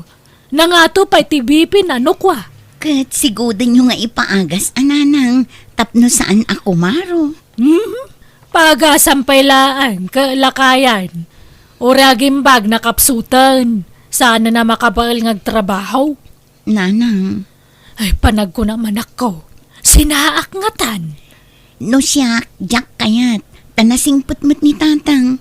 Nangato pay ti B P na no kua. Ket sigudenyo nga ipaagas a nanang tapno saan a kumaro. Mhm. Paagasam pay laeng ket lakayan. Uray agimbag nakapsuten. Saan a makabael nga agtrabaho. Nanang. Ay, panagkuna manakko. Sinaak ngatan. No siak, diak kayat, ta nasingpet met ni tatang.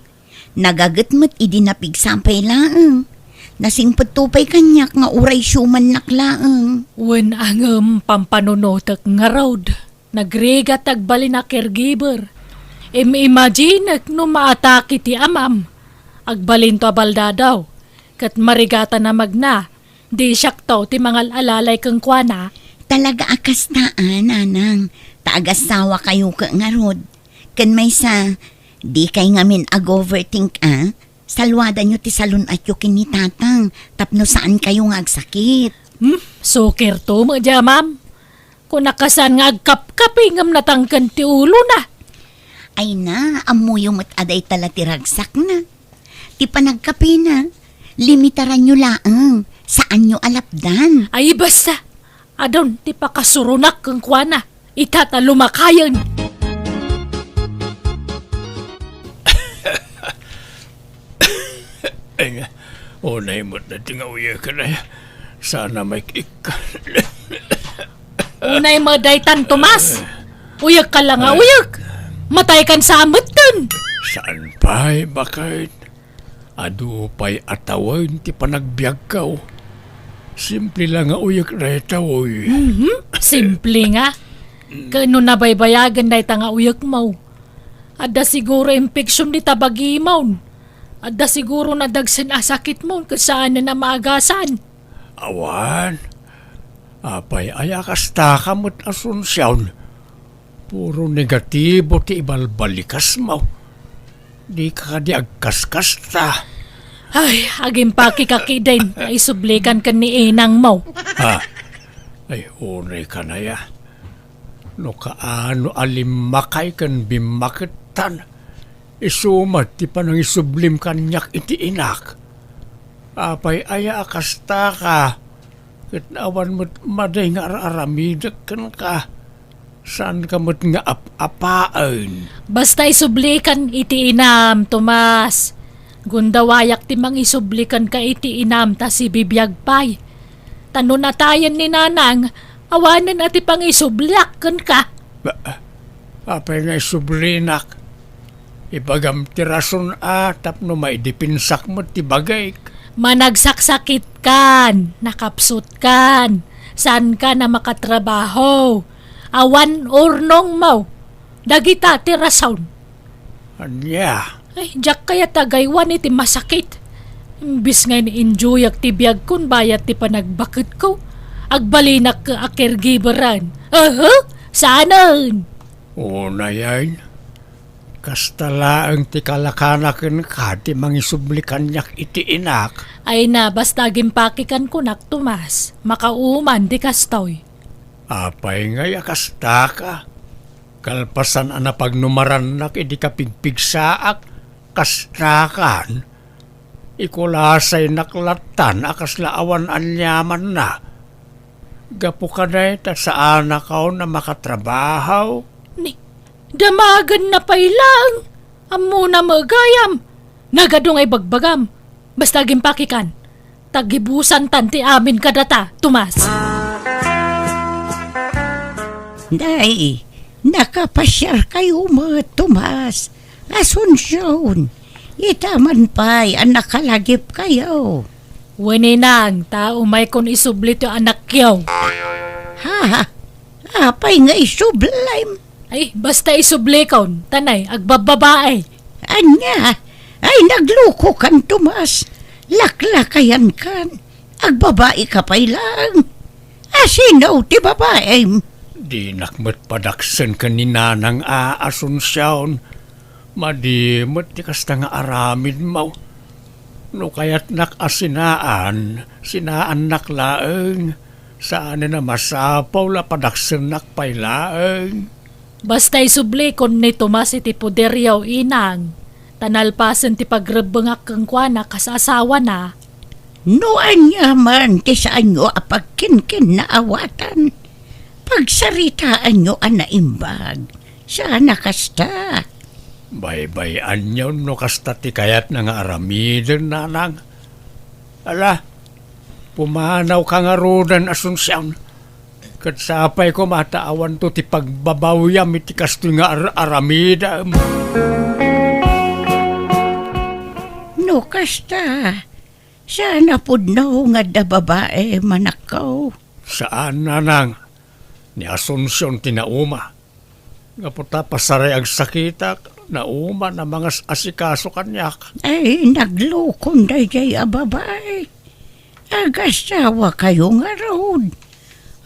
Nagaget met idi napigsa pay laeng. Nasingpetto pay kaniak nga uray siumannak laeng. Wen a ngem pampanunotek ngarud. Nagrigat ti agbalin a caregiver. Im-imaginek no maatake ti amam. Agbalinto a baldadaw. Ket marigatan a magna. Di siakto ti mangal-alalay kenkuana. Talaga a kasta a, nanang. Ta agasawakayo ket ngarud. Ken maysa, dikay ngamin ag-overthink a. Saluadanyo ti salun-atyo ken ni tatang tapno saankayo nga agsakit. Hmm, sukirto met diay amam. Kunak a saan nga agkapkapi ngem natangken ti ulona. Ay na, ammoyo met a dayta la ti ragsakna. Ti panagkapina, limitaranyo laeng, saanyo a lapdan. Ay, basta, adun ti pakasuronak kenkuana, ita ta lumakayen. Ay nga, unay met dayta nga uyek, ay. Sana may ik-, Unay met daytan, Tomas. Uyek ka la nga uyek. Matay kan sa ametten. Saan pay, baket? Adu pay a tawen ti panagbiagko. Simple la nga uyek dayta, oy. Mhm, simple nga. Ken no nabaybayagen dayta nga uyekmo, adda siguro infection dita bagimon. Adda siguro nadagsen a sakitmon ket saanen a maagasan. Awan. Apay aya kasta ka met, Asuncion? Puro negatibo ti ibalbalikasmo. Dika kadi agkaskasta. Ay, agimpaki ka ketdin, isublikan ken ni inangmo. Ha? Ay, unay ka na ya. No kaano a limmakay ken bimmakettan, isu met ti panangisublim kaniak iti inak. Apay aya a kasta ka, ket awan met madi nga ar-aramidek kenka. Saanka met nga ap-apaen. Basta isublikan iti inam, Tomas. Gundawayak ti mangisubli kenka iti inam ta sibibiag pay. Ta no natayen ni Nanang, awanen a ti pangisubliak kenka. Ba-, apay nga isublinak? Ibagam ti rason a tapno maidipinsak met ti bagik. Managsaksakitkan, nakapsutkan, saankan a makatrabaho. Awan urnongmo. Dagita ti rason. Ania? Ay, diak kayat agaywan iti masakit. Imbis nga in-enjoyak ti biagkon bayat ti panagbaketko, agbalinak a caregiveran. Aha, saanen? Unayen, kasta laeng ti kalakanaken ka ti mangisubli kaniak iti inak. Ay na, basta agimpakikan kunak, Tomas. Makauman ti kastoy. Apay ngay a kastaka? Kalpasan a napagnumarannak idi kapigpigsaak, kastakan. Ikulasaynak lattan a kasla awan aniamanna. Gapu kanay ta saanakon a makatrabaho. Ni, damagenna pay laeng. Ammona met gayam. Nagadu nga ibagbagam. Basta agimpakikan. Tagibusantan ti amin kadata, Tomas. Nay, nakapasiarkayo met, Tomas. Asuncion, ita man pay a nakalagipkayo. Wen, inang, ta umaykon isubli ti anakyo. Ha? Apay nga isublim? Ay, basta isublikon, ta nay, agbabbabae. Ania? Ay, naglukokan, Tomas. Laklakayankan. Agbabaika pay laeng. Asino ti babaem? Dinak met padaksen ken ni Nanang a Asuncion. Madi met ti kasta nga aramidmo. No kayatnak a sinaan, sinaannak laeng. Saanen a masapul a padaksennak pay laeng. Basta isublikon ni Tomas iti poderyo, inang, ta nalpasen ti pagrebbengak kenkuana kas asawana. No ania man ti saanyo a pagkinkinnaawatan, pagsaritaanyo a naimbag. Saan a kasta? Baybay-anyon no kasta ti kayatna nga aramiden, Nanang. Ala, pumanawka ngaruden, Asuncion. Ket sapay koma ta awanto ti pagbabawiam iti kastoy nga ar-aramidem. No kasta, saan a pudno nga adda babaem, anakko? Saan, Nanang. Ni Asuncion ti nauma. Gapu ta pasaray agsakitak, nauman a mangas-asikaso kaniak. Ay, naglukon daydiay a babae. Agasawakayo ngarud.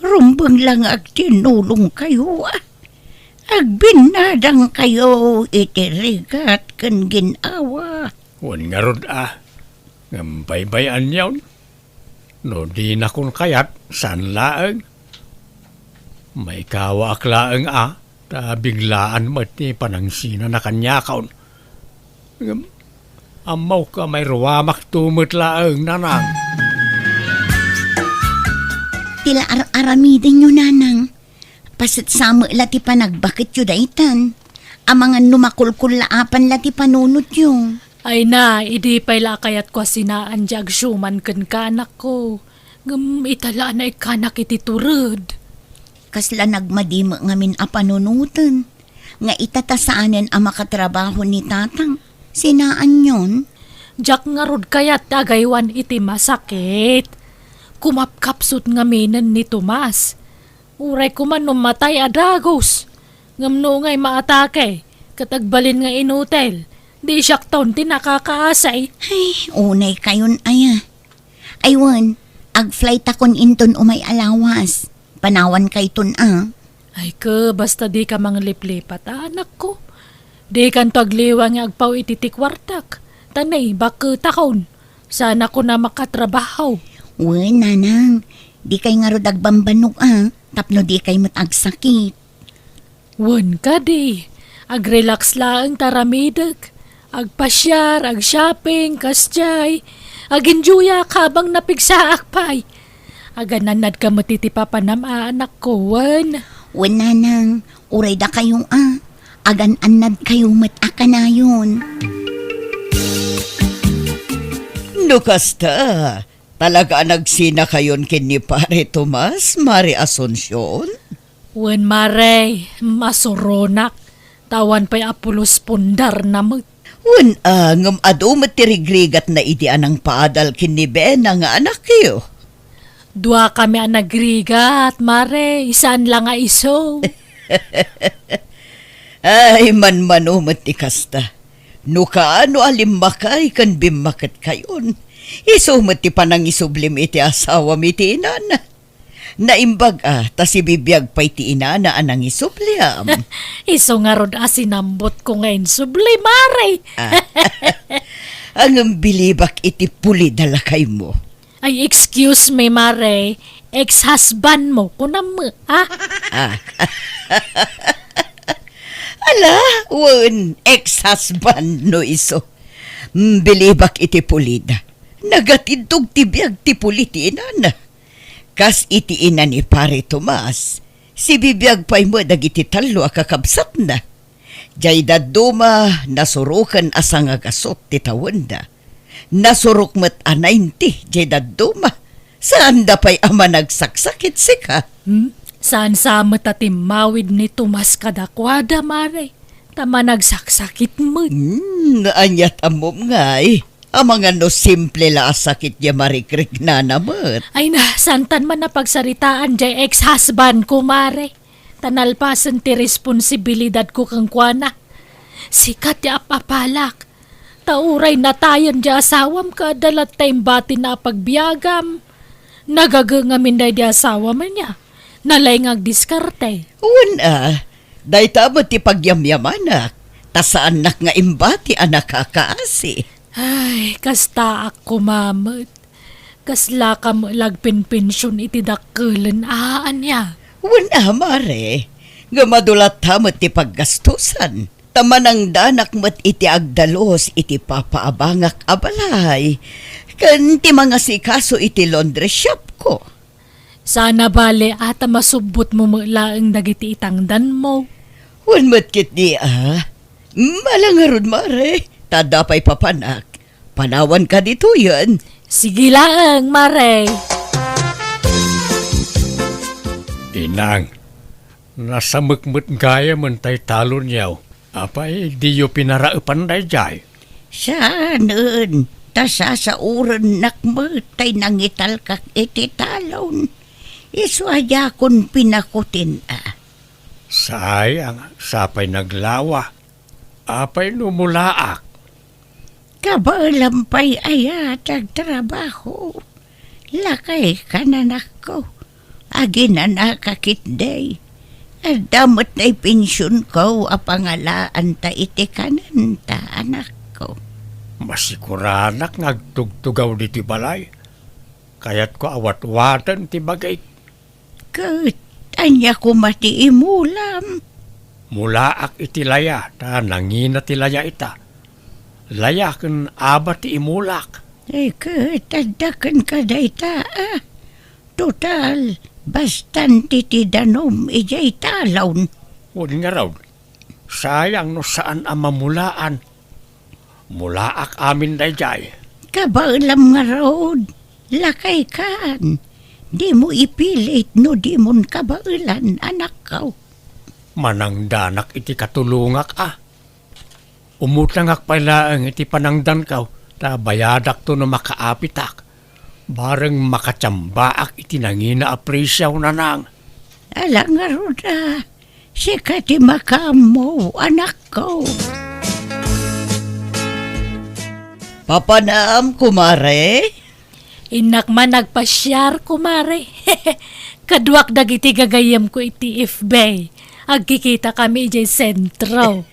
Rumbeng la nga agtinnulongkayo, a. Agbinnadangkayo iti rigat ken gin-awa. Wen ngarud, a. Ngem baybay-anyon. No dinakon kayat, saan laeng. Maikawaak laeng a, ta biglaan met ti panangsinana kaniakon. Ngem, ammok a mairuamakto met laeng, Nanang. Ti la ar-aramidenyo, Nanang. Pasetsa met la ti panagbaketyo daytan. Amangan no makulkullaapan la ti panunotyo. Ay na, idi pay la a kayatko a sinaan ti agsuman kenka, anakko. Ngem ita la a naikkanak iti tured. Kasla nagmadi met ngamin a panunoten, nga ita ta saanen a makatrabaho ni tatang, sinaanyon? Diak ngarud kayat ti agaywan iti masakit. Kumapkapsut ngaminen ni Tomas. Uray koma no matay a dagus. Ngem no ngay maatake, ket agbalin nga inutil, di siakton ti nakakaasi. Ay, unay kayon aya. Ay wen, agflightakon inton umay a lawas. Panawan kayton a. Ay ke, basta dika mangliplipat, a, anakko. Dikanto agliwa nga agpaw iti ti kuartak. Ta nay, bakketakon. Saan a kuna makatrabaho. Wen, nanang, dikay ngarud agbambannog a, tapno dikay met agsakit. Wen kadi, agrelax laeng ta aramidek. Agpasiar, agshopping, kasdiay. Aginjoyak habang napigsaak pay. Aganannadka met iti papanam a, anakko, wen? Wen, nanang, uray dakayo a. Agan-annadkayo met a kanayon. No kasta, talaga a nagsinakayon ken ni Pare Tomas, Mare Asuncion? Wen, Mare, masuronak, ta awan pay a pulos pundarna met. Wen, a, ngem adu met ti rigrigatna idi a nangpaadal ken ni Bena nga anakyo. Duakami a nagrigat, Mare, saan la nga isu. Ay, manmano met ti kasta. No kaano a limmakay ken bimmaketkayon, isu met ti panangisublim iti asawam iti inana. Naimbag a, ta sibibiag pay ti inana a nangisubliam. Isu ngarud a sinambotko nga insubli, Mare. Ah. Ngem bilibak iti pulida lakaymo. Ay, excuse me, Mare. Ex-husband mo, kunam, ah? Ah. Ala, wen, ex-husband no isu. Mm, bilibak iti pulida. Nagatindog ti biag ti puli ti inana. Kas iti ina ni Pare Tomas, sibibiag pay met dagiti tallo a kakabsatna. Jay dadduma, nasuroken a sangagasut ti tawenda. Nasurok met a ninety jay dadduma. Saanda pay a managsaksakit sika. Hmm? Saan sa met a timmawid ni Tomas kadakuada, Mare? Ta managsaksakit met. Hmm, aniat ammom ngay. Amangan no simple la a sakit ya marikriknana met. Ay na, santan man a pagsaritaan jay ex-husband ko, Mare. Ta nalpasen ti responsibilidad ko kenkuana. Sika ti apapalak. Ta uray natayen ti asawam ket adda latta imbatina a pagbiagam. Nagagengamin daydi asawam ania. Nalaing agdiskarte. Wen a, dayta met ti pagyamyamanak. Ta saannak nga imbati a nakakaasi. Ay, kastaak koma met. Kaslaka met la agpenpension iti dakkelen a ania. Wen a, Mare, ngem adu latta met ti paggastusan. Ta manangdanak met iti agdalus iti papaabangak a balay, ken ti mangasikaso iti laundry shop ko. Saan a bale a ta masubbotmo met laeng dagiti itangdanmo. Wen met ketdi a. Ala ngarud, Mare, ta adda pay papanak. Panawanka ditoyen. Sige laeng, Mare. Inang, nasamek met gayamen tay talonyo. Apay, diyo pinaraepan daydiay? Saanen, ta sasaorennak met tay nangitalkak iti talon. Isu a diakon pinakutin a. Sayang, sapay naglawa. Apay no mulaak? Kabaelam pay aya ti agtrabaho. Lakayka, anakko. Aginanaka ketdi. Adda met nay pensionko a pangalaanta iti kanenta, anakko. Masikuranak nga agtugtugaw ditoy balay. Kayatko a watwaten ti bagik. Ket ania koma ti imulam? Mulaak iti laya, ta nangina ti laya ita. Laya ken aba ti imulak. Eh, ket adda kenka dayta, a? Total, bastan ti, ti danum idiay talon. Wen ngarud, sayang no saan a mamulaan. Mulaak amin daydiay. Kabaelam ngarud, lakaykan. Dimo ipilit no dimon kabaelan, anakko. Manangdanak iti katulongak a. Umutangak pay laeng iti panangdanko, ta bayadakto no makaapitak. Bareng makatiambaak iti nangina a presio, nanang. Ala ngarud a, sika ti makaammo, anakko. Papanam, kumare? Innak man agpasiar, kumare. Kaduak dagiti gagayyemko iti F B. Agkikitakami idiay sentro.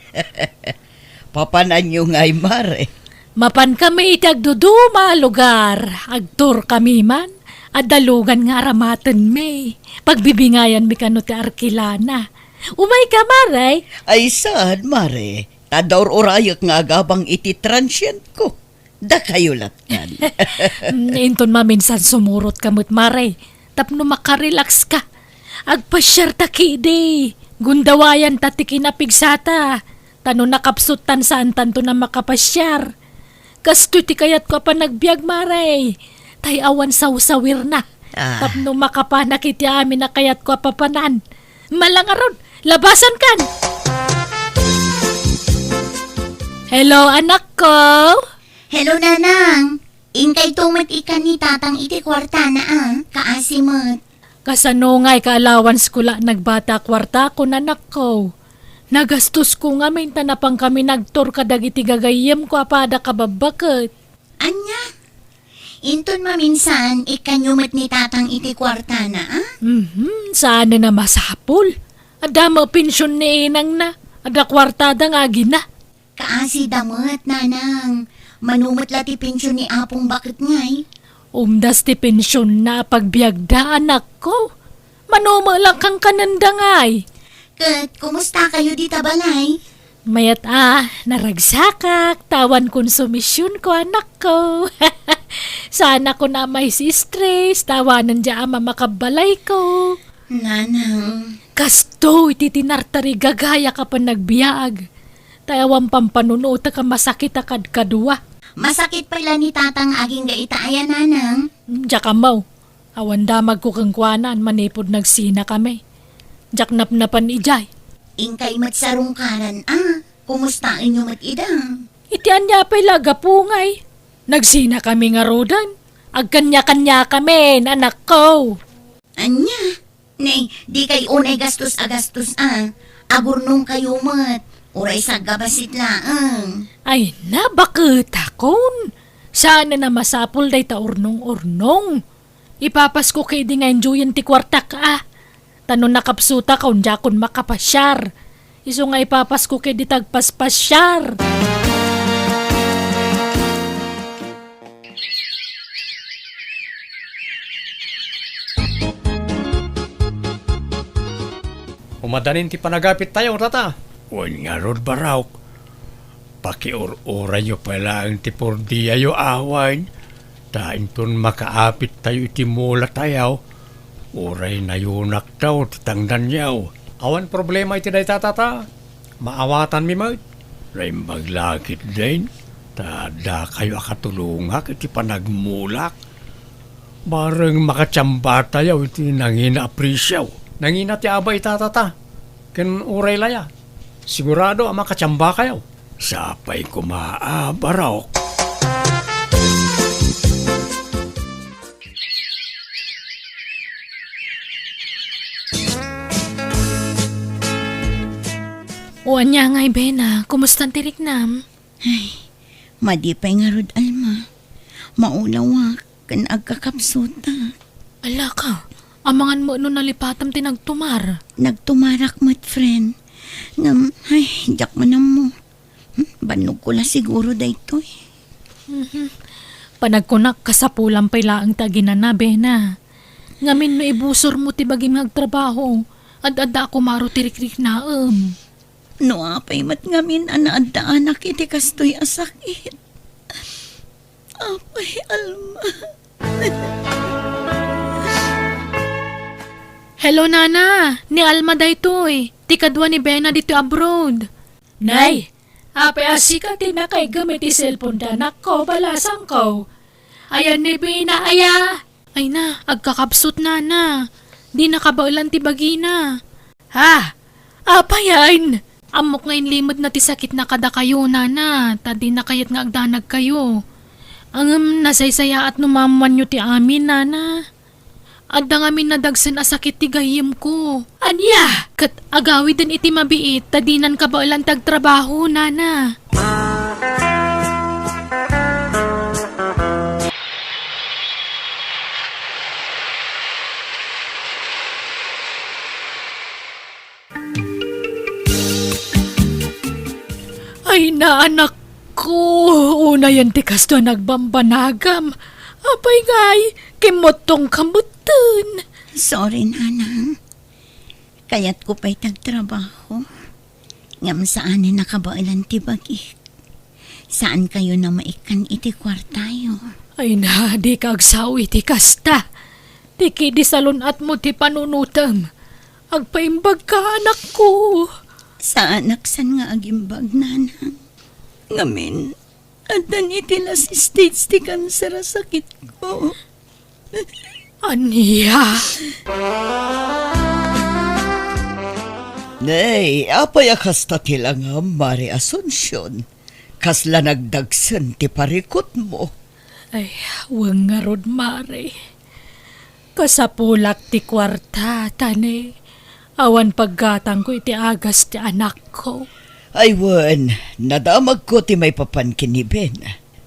Papananyo ngay, mare? Mapankami iti agduduma a lugar. Agtourkami man. Adda lugan nga aramatenmi. Pagbibingayanmi kano ti arkilana. Umayka, mare? Ay, saan, mare? Ta daur-urayek nga agabang iti transientko. Dakayo lattan. Mm, inton maminsan sumurotka met, mare, tapno makarelaxka. Agpasiarta ketdi. Gundawayanta ti kinapigsata. Ta no nakapsuttan, saantanto a makapasiar. Kastoy ti kayatko a panagbiag, Mare. Tay awan sawsawirna. Ah. Tapno makapanak iti amin a kayatko a papanan. Mala ngarud, labasankan! Hello, anakko! Hello, Nanang. Inkayto met ikkan ni Tatang iti kuartana, a. Kaasi met. Kasano ngay ka allowance ko la nagbata a kuartakon, anakko? Nagastosko ngamin ta napankami nagtur kadagiti gagayyemko a pada kababbaket. Ania? Inton maminsan, ikkanyo met ni Tatang iti kuartana, a? Mhm, saanen a masapul. Adda met pension ni inangna. Adda kuartada nga agina. Kaasida met, Nanang. Mano met la ti pension ni Apong Baket ngay? Umdas ti pensionna a pagbiagda, anakko. Mano met la kankanenda ngay? Ket kumusta kayo dita balay? Mayat a, naragsakak, ta awan konsumisionko, anakko. Saanakon a mai-stress, ta awanen dia a mamakabbalayko. Nanang. Kastoy ti tinartarigagayak a panagbiag. Ta awan pampanunotek a masakit a kadkadua. Masakit pay la ni Tatang agingga ita aya, Nanang? Diak ammo. Awan damagko kenkuana manipud nagsinakami. Diak napnapan idiay. Inkay met sarungkaran, a. Kumustaenyo met ida? Iti ania pay la gapu ngay? Nagsinakami ngaruden. Agkaniakaniakamin, anakko. Ania? Nay, dikay unay gastos a gastos a. Agurnongkayo met. Uray saggabasit laeng. Ay, nabaketakon. Saanen a masapul dayta urnong-urnong. Ipapasko ketdi nga enjoyen ti kuartak a. Ta no nakapsutak, diakon makapasiar. Isu nga ipapasko ketdi ta agpaspasiar. Umadanin ti panagapittayo, tata. Wen ngarud, Barok. Pakiur-urayyo pay laeng ti pordiayo awan, ta inton makaapittayo iti mulatayo, uray nayunaktayo ti tangdanyo. Awan problema iti dayta, tata. Maawatanmi met. Naimbag la ketdin, ta addakayo a katulongak iti panagmulak. Bareng makatiambatayo iti nangina a presio. Nangina ti aba ita, tata. Ken uray laya. Sigurado a makatiambakayo. Sapay koma a, Barok. O ania ngay, Bena, kumustan ti riknam? Ay, madi pay ngarud, Alma. Maulawak ken agkakapsutak. Alaka, amangan met no nalipatam ti nagtumar. Nagtumarak met, friend. Ngem, ay, diak man ammo. Hmm, bannogko la siguro daytoy. Mhm. Panagkunak, kasapulan pay laeng ti aginana, Bena. Ngamin no ibusormo ti bagim nga agtrabaho, ad-adda a kumaro ti rikriknaem. No apay met ngamin a naaddaanak iti kastoy a sakit. Apay, Alma. Hello, Nana. Ni Alma daytoy. Ti kadua ni Bena ditoy abroad. Nay, apay a sika ti nakaigem iti cellphone da, anakko, balasangko? Ayan ni Bena, aya? Ay na, agkakapsut, Nana. Di nakabaelan ti bagina. Ha? Apayen? Ammok nga inlimedna ti sakitna kadakayo, Nana, ta dina kayat nga agdanagkayo. Ngem nasaysayaat no maammoanyo ti amin, Nana. Adda ngamin nadagsen a sakit ti gayyemko. Ania? Ket agawiden iti mabiit ta dinan kabaelan ti agtrabaho, Nana. Ay, naanakko, unayen ti kastoy a nagbambanagam. Apay ngay, kimmuttongka metten. Sorry, Nanang. Kayatko pay ti agtrabaho. Ngem saanen a kabaelan ti bagik. Saankayon a maikkan iti kuartayo. Ay na, dika agsao iti kasta. Ti kidi salun-atmo ti panunotem. Agpaimbagka, anakko. Saanak saan nga agimbag, Nanang. Ngamin, Addan iti last stage ti kanser a sakitko. Ania? Nay, apay a kasta ti langam, Mare Asuncion? Kasla nagdagsen ti parikutmo? Ay, wen ngarud, Mare. Kasapulak ti kuarta, ta ne, awan paggatangko iti agas ti anakko. Ay wen, nadamagko ti maipapan ken ni Ben.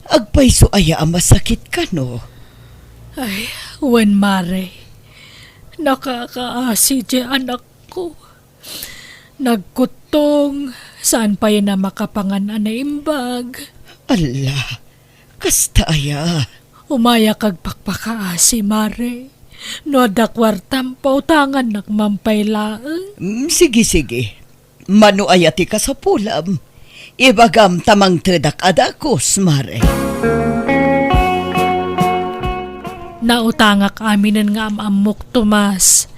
Agpayso aya a masakit kano? Ay, wen, Mare. Nakakaasi ti anakko. Nagkuttong, saan pay a makapangan a naimbag. Alla, kasta aya? Umayak agpakpakaasi, Mare. No adda kuartam, pautangannak man pay laeng. Mm, sige, sige. Mano aya ti kasapulam? Ibagam ta mangtedak a dagus, Mare. Nautangak aminen nga am-ammok, Tomas.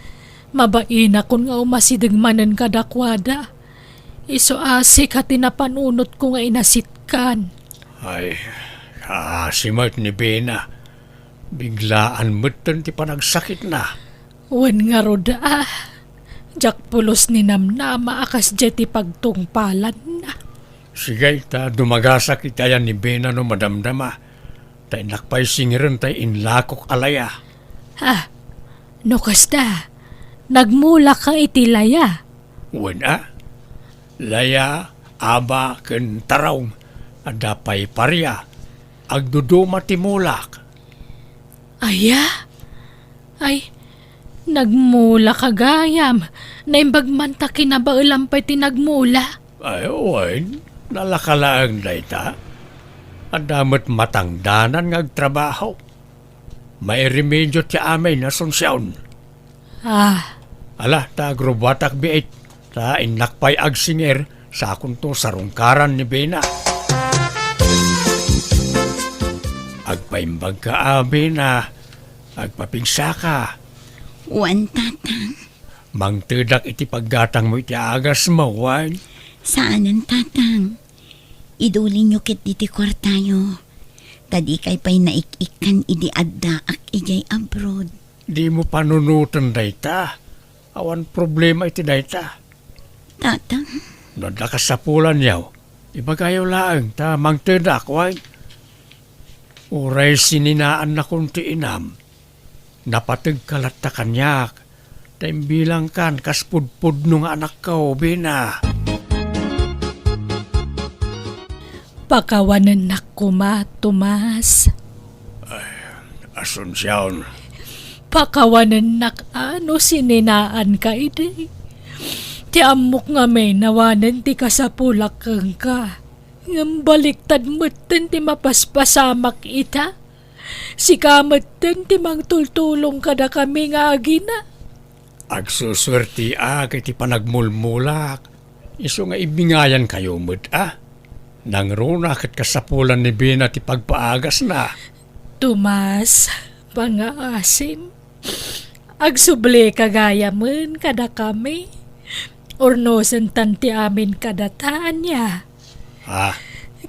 Mabainakon nga umasideg manen kadakuada. Isu a sika ti napanunotko nga inasitkan. Ay, kaasi met ni Bena. Biglaan metten ti panagsakitna. Wen ngarud a, diak pulos ni namnama a kasdiay ti pagtungpalanna. Sige, ta dumagasak iti ayan ni Bena no madamdama. Ta innak pay singirenta ti inlakok a laya. Ah, no kasta, nagmulak ka iti laya? Wen a, laya, aba, ken tarong, adda pay paria. Agduduma ti mulak. Aya? Ay, nagmula ka gayam. Naimbag man ta kinabaelam pay ti nagmula. Ay, wen, nalaka laeng dayta. Adda met matangdanan nga agtrabaho. Mairemedio ti amin, Asuncion. Ah. Ala, ta agrubuatak biit, ta innak pay agsingir, sakonto sarungkaran ni Bena. Agpaimbag ka, a, Bena. Agpapigsa ka. Wen, Tatang. Mangtedak iti paggatangmo iti agasmo, wen? Saanen, Tatang. Idulinyo ketdi ti kuartayo, ta dikay pay naik-ikkan idi addaak idiay abroad. Dimo panunoten dayta. Awan problema iti dayta. Tatang. No adda kasapulanyo, ibagayo laeng ta mangtedak, wen? Uray sininaannakon ti inam. Napategka latta kaniak, ta imbilangkan kas pudpudno nga anakko, Bena. Pakawanennak koma, Tomas. Ay, Asuncion. Pakawanennak a no sininaanka idi. Ti ammok ngamin awanen ti kasapulak kenka. Ngem baliktad metten ti mapaspasamak ita. Sika metten ti mangtultulong kadakami nga agina. Agsusuertiak iti panagmulmulak. Isu nga ibingayankayo met a. Nangruna ket kasapulan ni Bena ti pagpaagasna. Tomas, pangngaasim. Agsublika gayamen kadakami. Urnosentan ti amin kadata, ania? Ah.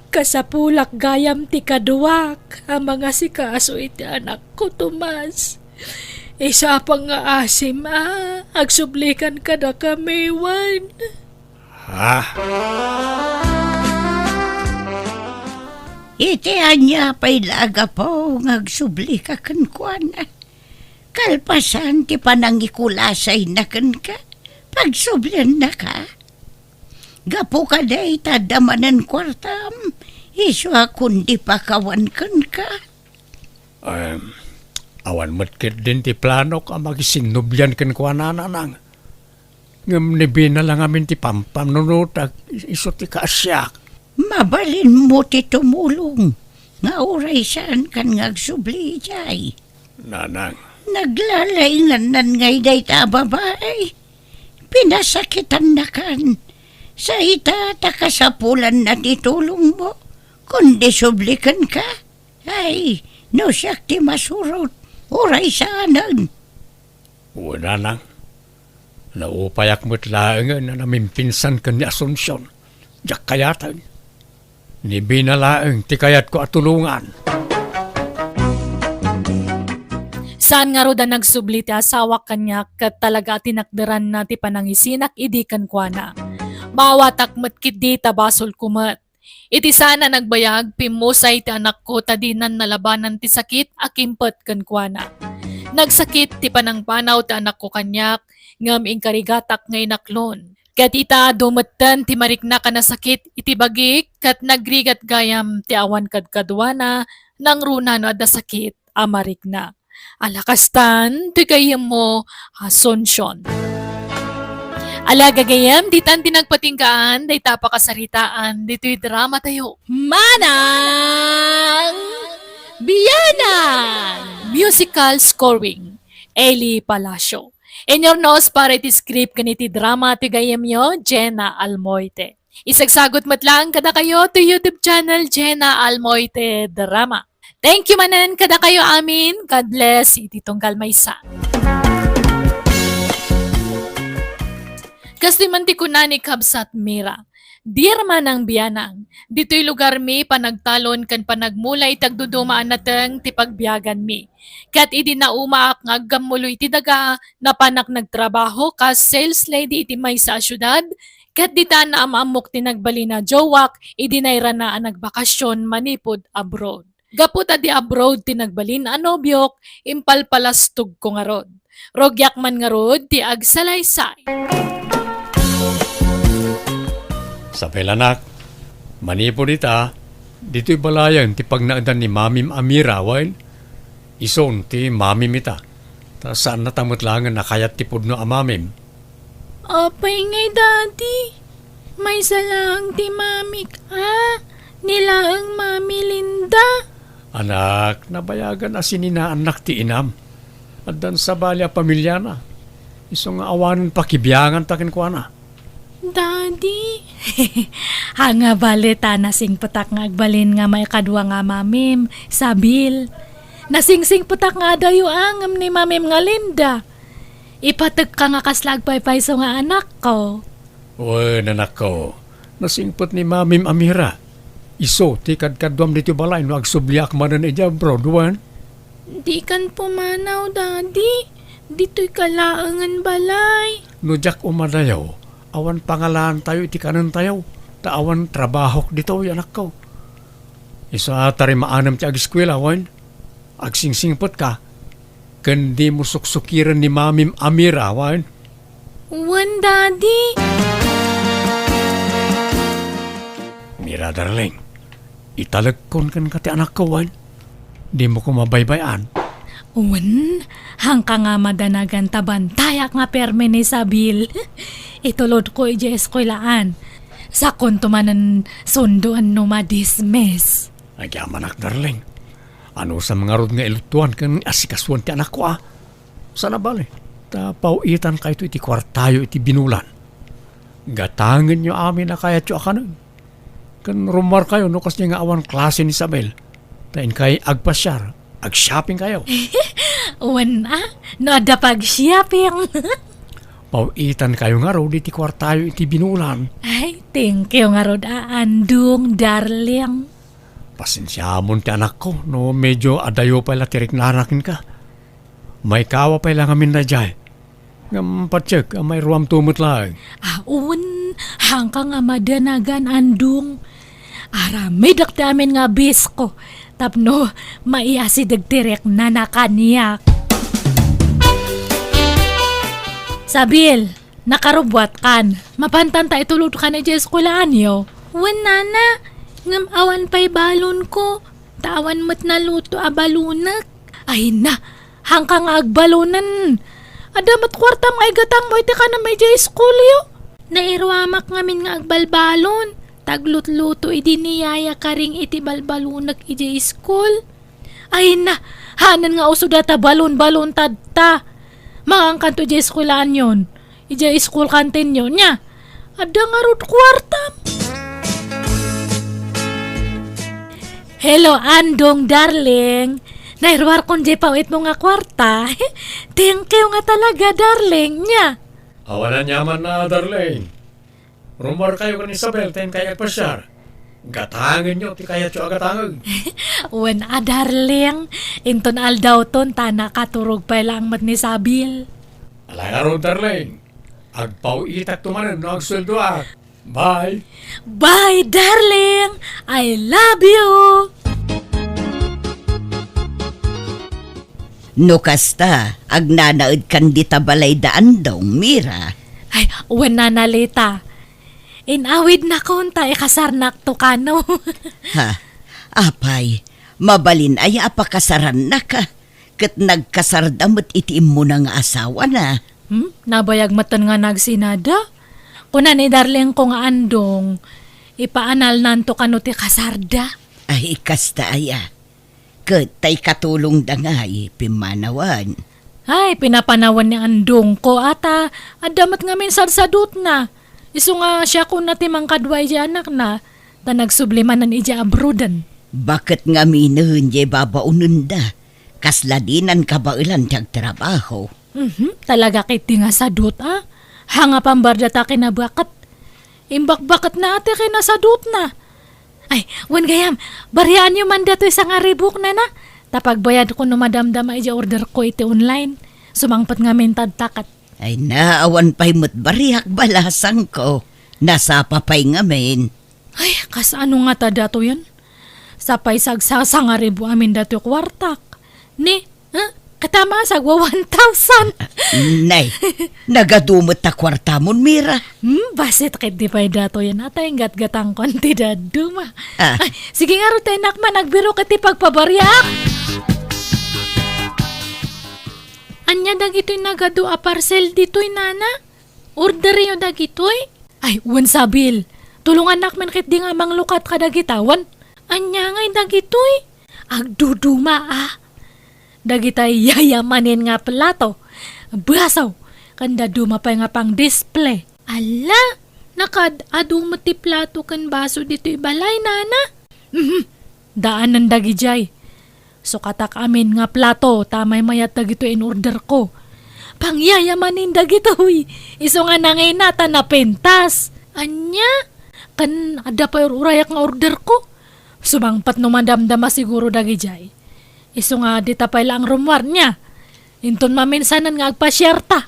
Kasapulak gayam ti kaduak a mangasikaso iti anakko, Tomas. Isu a pangngaasim a, agsublikan kadakami, wen. Ah. Iti ania pay la a gapu nga agsublika kenkuana? Kalpasan ti panangikulasayna kenka, pagsubliannaka. Gapu kadi ta adda manen kuartam, isu a kundi pakawan kenka. Em, awan met ketdin ti planok a makisinnublian kenkuana, Nanang. Ngem ni Bena la ngamin ti pampanunotak, isu ti kaasiak. Mabalinmo ti tumulong, nga uray saankan nga agsubli idiay. Nanang. Naglalaingannan ngay dayta a babai. Pinasakitannakan. Sa ita ta kasapulanna ti tulongmo, kundi sublikenka. Ay, no siak ti masurot, uray saanen. Wen, Nanang, naupayak met laengen a namimpinsan ken ni Asuncion. Diak kayaten. Ni Bina laeng ti kayatko a tulongan. Saan ngarud a nagsubli ti asawak kaniak ket talaga a tinakderanna ti panangisinak idi kenkuana. Maawatak met ketdi ta basolko met. Iti saan a nagbayag, pimmusay ti anakko ta dinan nalabanan ti sakit a kimpet kenkuana. Nagsakit ti panangpanaw ti anakko kaniak, ngem inkarigatak nga inaklon. Ket ita, adu metten ti mariknak a nasakit iti bagik, ket nagrigat gayam ti awan kadkaduana, nangruna no adda sakit a marikna. Ala kastan, ti gayyemmo, Asuncion. Ala gagayyem, ditan ti nagpatinggaan, dayta pakasaritaan, ditoy drama tayo. Manang Bianang! Musical scoring, Eli Palacio. Inyurnos para iti script ken iti drama ti gayyemyo, Jenna Almoite. Isagsagut met laeng kadakayo ti YouTube channel Jenna Almoite Drama. Thank you manen kadakayo amin. God bless iti tunggal maysa. Kastoy man ti kuna ni Kabsat Mira, Dear Manang Bianang, ditoy lugarmi panagtalon ken panagmula iti agduduma a nateng ti pagbiaganmi. Ket idi naumaak nga aggammulo iti daga, napanak nagtrabaho kas sales lady iti maysa a siudad, ket dita naam-ammok ti nagbalin a jowak idi nayrana a nagbakasyon manipud abroad. Gapu ta di abroad ti nagbalin a nobiok, impalpalastogko ngarud. Rugiak man ngarud ti agsalaysay. Isabel anak, manipud ita, ditoy balayen ti pagnaedan ni Mamim a Mira, wen? Isun ti mamim ita. Ta saannata met laengen a kayat ti pudno a mamim. Apay ngay, Daddy? Maysa laeng ti mamik a, ni laeng Mami Linda. Anak, nabayagan a sininaannak ti inam. Addan sabali a pamiliana. Isu nga awanen pakibianganta kenkuana. Daddy. Haan nga bale ta nasingpetak nga agbalin nga maikadua nga mamim, Isabel. Nasingsingpetak nga adayo a ngem ni Mamim nga Linda. Ipatekka nga kasla agpaypayso nga anakko. Wen, anakko. Nasingpet ni Mamim a Mira. Isu ti kadkaduam ditoy balay no agsubliak manen idiay abroad, wen? Dikan pumanaw, Daddy. Ditoyka laengen balay. No diak umadayo, awan pangalaantayo iti kanentayo, ta awan trabahok ditoy, anakko. Isu a ta rimaanem ti ageskuela, wen? Agsingsingpetka, ken dimo suksukiren ni Mamim a Mira, wen? Wen, Daddy. Mira, darling, italekon kenka ti anakko, wen? Dimo koma baybay-an. Wen, haanka nga madanagan ta bantayak nga permi ni Isabel. Itulodko idiay eskuelaan. Sakonto manen sundoen no madismiss. Agyamanak, darling. Anusam ngarud nga ilutuan ken asikasuan ti anakko, a? Saan a bale, ta paw-itankayto iti kuartayo iti binulan. Gatangenyo amin a kayatyo a kanen. Ken rummuarkayo no kasdi nga awan klase ni Isabel. Ta inkay agpasiar, agshoppingkayo. Wen a, no adda pag-shopping. Paw-itankayo ngarud iti kuartayo iti binulan. Ay, thank you ngarud a, Andong, darling. Pasensiamon ti anakko no medyo adayo pay la ti riknana kenka. Maikawa pay la ngamin daydiay. Ngem patiek a mairuamto met laeng. Awan, haanka nga madanagan, Andong. Aramidek ti amin nga bisko tapno maiasideg ti riknana kaniak. Isabel, nakarubbuatkan. Mapantanta itulodkan idiay eskuelaanyo. Wen, nana, ngem awan pay balonko, ta awan met naluto a balonek. Ay na, haanka nga agbalonen. Adda met kuartam nga igatangmo iti kanenmo idiay iskulyo. Nairuamak ngamin nga agbalbalon, ta aglutluto idi ni Yaya Karing iti balbalonek idiay iskul. Ay na, haanen nga uso dayta balon-balon tatta. Mangankanto idiay eskuelaanyon. Idiay school canteen-yo, nia? Adda ngarud kuartam. Hello, Andong, darling. Nairuarkon diay paw-itmo nga kuarta. Thank you nga talaga, darling, nia? Awan aniamanna, darling. Rummuarkayo ken Isabel ta inkay agpasiar. Gatangenyo ti kayatyo a gatangen. Wen a, darling, inton aldawton ta nakaturog pay laeng met ni Sabil. Ala ngarud, darling. Agpaw-itakto manen no agsueldoak. Bye. Bye, darling. I love you. No kasta, agnanaedkan dita balay da Andong, Mira. Ay, wen, Nanalita. Inawidnakon ta ikasarnakto kano. Ha? Apay, mabalin aya a pakasarannaka? Ket nagkasarda met iti immuna nga asawana. Hmm? Nabayag metten nga nagsinada? Kuna ni darlingko nga Andong, ipaanalnanto kano ti kasarda. Ay, kasta aya. Ket ta ikatulongda ngay, pimmanawan. Ay, pinapanawan ni Andongko, ata, adda met ngamin sadsadutna. Isu nga siakon ti mangkadua iti anakna, ta nagsubli manen iti abroaden. Baket ngaminen diay babaonenda? Kasla dinan kabaelan ti agtrabaho. Mhm, talaga ketdi nga sadut, a? Hanga pambarda ta kinabaket. Imbakbaketna a ti kinasadutna. Ay, wen gayam, bariaanyo man datoy sangaribok, nana. Ta pagbayadko no madamdama iti orderko iti online. Sumangpet ngamin ta adda ket. Ay na, awan pay met bariak, balasangko. Nasapa pay ngamin. Ay, kasano ngata datoyen? Sapay sagsasangaribo amin datoy kuartak. Ni, eh, katama sagwa one thousand. Nay, nagadu met ta kuartamon, Mira. Hmm, basit ketdi pay datoyen, a, ta inggatgatangkon ti dadduma. Ah. Ay, sige ngarud, ta innak man, agbirok iti pagpabariak. Ania dagitoy nagadu a parcel ditoy, nana? Orderyo dagitoy? Ay, wen, Sabil. Tulongannak man ketdi nga manglukat kadagita, wen? Ania ngay dagitoy? Agduduma, a. Dagitay yayamanen nga plato, baso, ken dadduma pay nga pang-display. Alla, nakaad-adu met ti plato ken baso ditoy balay, nana? Mhm. Daanen dagidiay. Sukatak amin nga plato ta maymayat dagitoy in-orderko. Pangyayamanen dagitoy. Isu nga nangina ta napintas. Ania? Ken adda pay ur-urayak nga orderko. Sumangpet no madamdama siguro dagidiay. Isu nga dita pay laeng rummuarna. Inton maminsanen nga agpasiarta.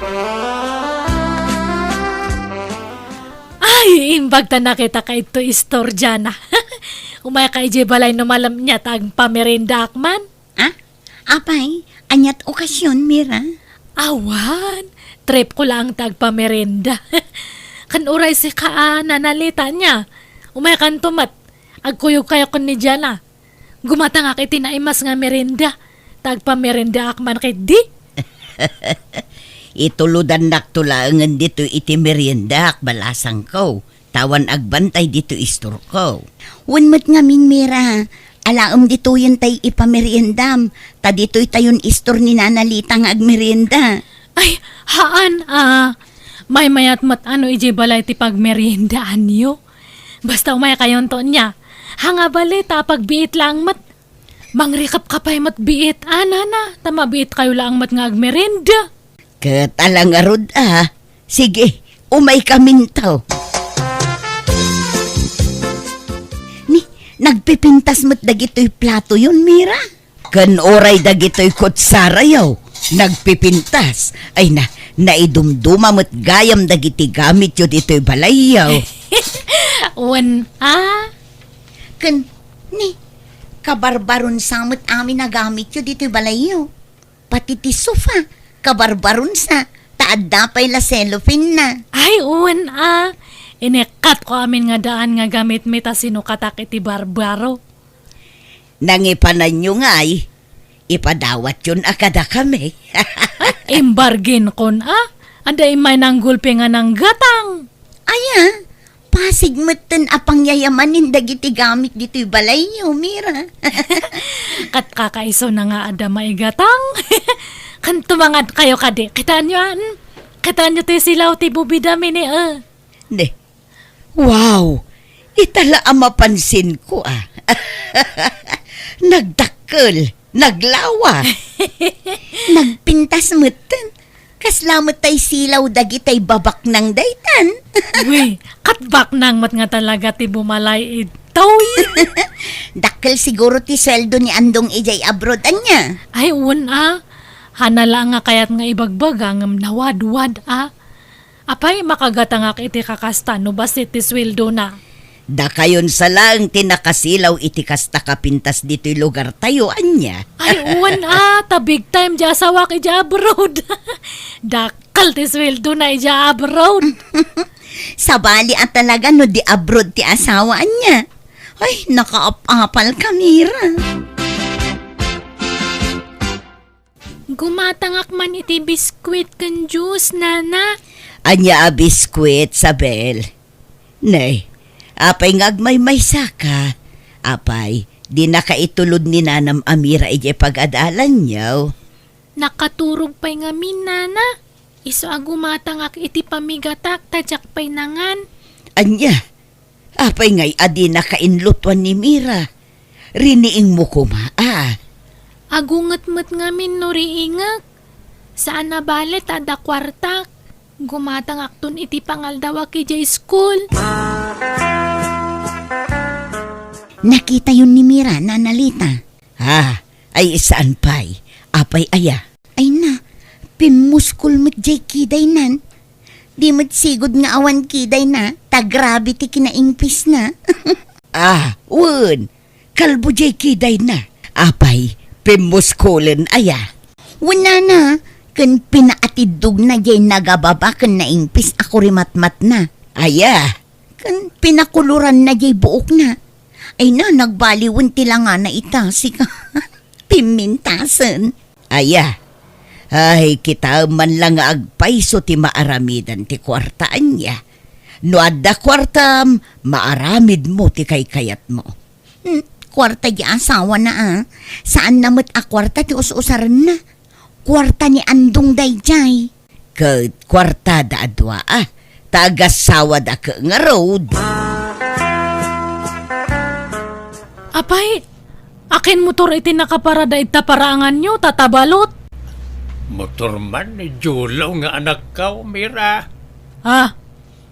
Ay, imbag ta nakitaka iti istoriana. Umayka idiay balay no malemna ta agpameriendaak man. Ah? Apay, aniat okasion, Mira? Awan, tripko laeng ta agpamerienda. Ken uray sika a nanalita, ania? Umaykanto met. Agkuyogkayo ken ni Diana. Gumatangak iti naimas nga merienda, ta agpameriendaak man ketdi. Itulodannakto laengen ditoy iti meriendaak, balasangko, ta awan agbantay ditoy istorko. Wen met ngamin, Mira, alaem ditoyen tay ipameriendam, ta ditoy tayon istor ni Nana Lita nga agmerienda. Ay, haan a. Maymayat met ano idiay balay ti pagmeriendaanyo. Basta umaykayonto, ania. Hanga bali ta pagbiit laeng met. Mangrikapkapay met biit, a, nana, ta mabiitkayo laeng met nga agmerienda. Ket ala ngarud a. Sige, umaykaminto. Ni, nagpipintas met dagitoy platoyon, Mira. Ken uray dagitoy kutsarayo, nagpipintas. Ay na, naidumduma met gayam dagiti gamityo ditoy balayyo. Wen a. Ken, ni, kabarbaron sa met amin a gamityo ditoy balayyo. Pati ti sofa, kabarbaron sa, ta adda pay la cellophane na. Ay, wen a. Inekkatko amin nga daan nga gamitmi ta sinukatak iti barbaro. Nangipananyo ngay, ipadawatyon a kadakami. Ay, imbarginkon a. Adda immay nanggulpi nga nanggatang. Aya, pasig metten a pangyayamanen dagiti gamit ditoy balayyo, Mira. Ket kakaisuna nga adda maigatang. Ken tumangadkayo kadi. Kitaenyo, a, hmm? Kitaenyo ti silaw ti bubidami ni, a. Ne. Wow! Ita la a mapansinko, a. Nagdakkel, naglawa. Nagpintas metten. Kasla met tay silaw dagitay babaknang daytan. Uy, ket baknang met nga talaga ti bumalay id-, Toy! Dakkel siguro ti sueldo ni Andong idiay abroad, ania? Ay, wen a. Hana la nga kayat nga ibagbaga ngem nawadwad a. Apay, makagatangak iti kakasta no bassit ti sueldona? Dakayon sa laeng ti nakasilaw iti kasta kapintas ditoy lugartayo, ania? Ay, wen a, ta big time di asawak idiay abroad. Dakkel ti sueldona idiay abroad. Sabali a talaga no di abroad ti asawa, ania? Ay, nakaap-apal ka, Mira. Gumatangak man iti biskuit ken juice, Nana. Ania a biskuit, Sabel? Nay, apay nga agmaymaysa ka? Apay, dinaka itulod ni Nanam a Mira idiay pag-adalanyo? Nakaturog pay ngamin, Nana. Isu a gumatangak iti pamigatak ta diak pay nangan. Ania? Apay ngay a dinaka inlutuan ni Mira? Riniingmo koma, a? Agunget met ngamin no riingek. Saan a bale ta adda kuartak. Gumatangakton iti pangaldawak idiay school. Nakitayon ni Mira, Nana Lita. Ah, ay saan pay? Apay aya? Ay na, pimmuskol met jay kidaynan. Di met sigud nga awan kidayna, ta grabe ti kinaingpisna. Ah, wen, kalbo jay kidayna. Apay, pimmuskolen aya? Wen, Nana, ken pinaatiddogna jay nagababa ken naingpis a kurimatmatna. Aya? Ken pinakoloranna jay buokna. Ay na, nagbaliwen ti langana ita, sika. Pimmintasen. Aya. Ay, kitaem man la nga agpayso ti maaramidan ti kuarta, ania. No adda kuartam, maaramidmo ti kaykayatmo. Hmm, kuarta di asawana, a. Saanna met a kuarta ti us-usarenna. Kuarta ni Andong daydiay. Ket kuartada a dua, a. Ta agasawada ket ngarud. Apay, akin motor iti nakaparada ita paraanganyo, ta tabalot? Motor man ni Julo nga anakko, Mira. Ah,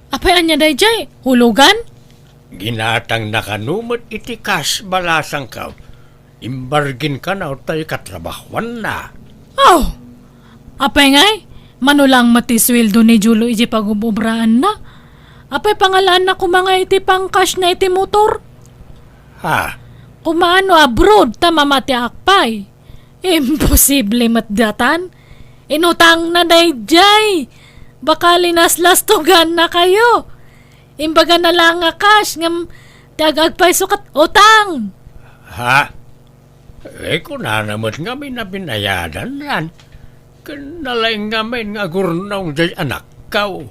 apay ania daydiay? Hulugan? Ginatangna kano met iti kas balasangko. Imbargin kano tay katrabahuanna. Oh! Apay ngay, mano lang met ti sueldo ni Julo iti pagub-obraanna? Apay pangalaanna koma nga iti pangkasna iti motor? Ha? Kumaano abroad ta mamatiak pay? Imposible met datan. Inutangna daydiay. Baka linaslastoganna kayo. Imbagana lang nga cash ngem ti agagpayso ket utang. Ha? Eh, kunana met ngamin a binayadannan. Ken nalaing ngamin nga agurnong jay anakko.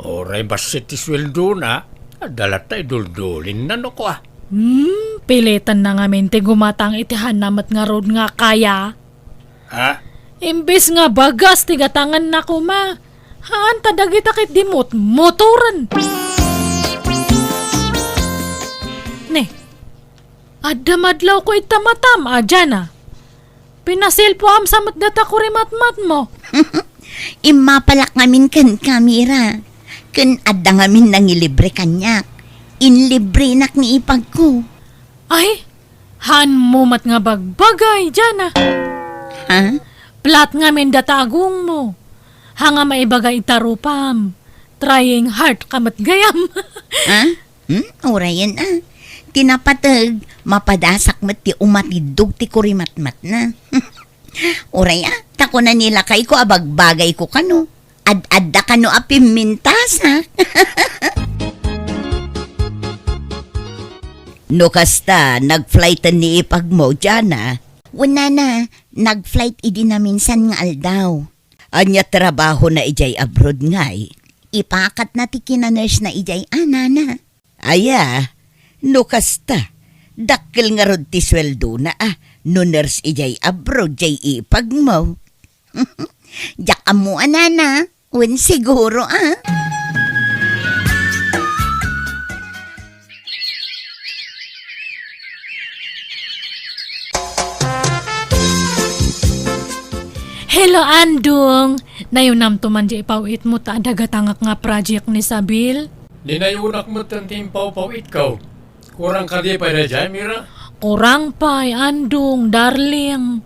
Uray bassit ti sueldona, adda latta iduldulinna no kua. Hmm, pilitanna ngamin ti gumatang iti hanamet ngarud nga kaya. Ha? Imbes nga bagas ti gatanganna koma, haan ta dagita ket di mot-, motoren. Ne, adda madlawko ita matam a Diana. Pinaselpoam sa met data kurimatmatmo. Immapalak ngamin kenka, Mira. Ken adda ngamin nangilibre kaniak. Inlibrenak ni ipagko. Ay, haanmo met nga bagbagay, Diana. Ha? Plat ngamin data agongmo. Haan nga maibaga ita rupam. Trying hard ka met gayam. Ha? Hmm? Urayen, a. Ti napateg, mapadasak met ti umatiddog ti kurimatmatna. Uray, a, ta kuna ni lakayko a bagbagayko kano. Ad-adda kano a pimmintasak. No kasta, nag-flighten ni ipagmo, Diana? Wen, Nana, nag-flight idi naminsan nga aldaw. Ania trabahona idiay abroad ngay? Ipakatna ti kina-nurse na idiay, a, Nana. Aya, no kasta, dakkel ngarud ti sueldona, a, no nurse idiay abroad, jay ipagmo. Diak ammo a, Nana, wen siguro, a. Hello, Andong! Nayunamto man di ipaw-itmo ta adda gatangak nga project ni Sabil? Ninayonak metten ti impawpaw-itko. Kurang kadi pay daydiay, Mira? Kurang pay, Andong, darling.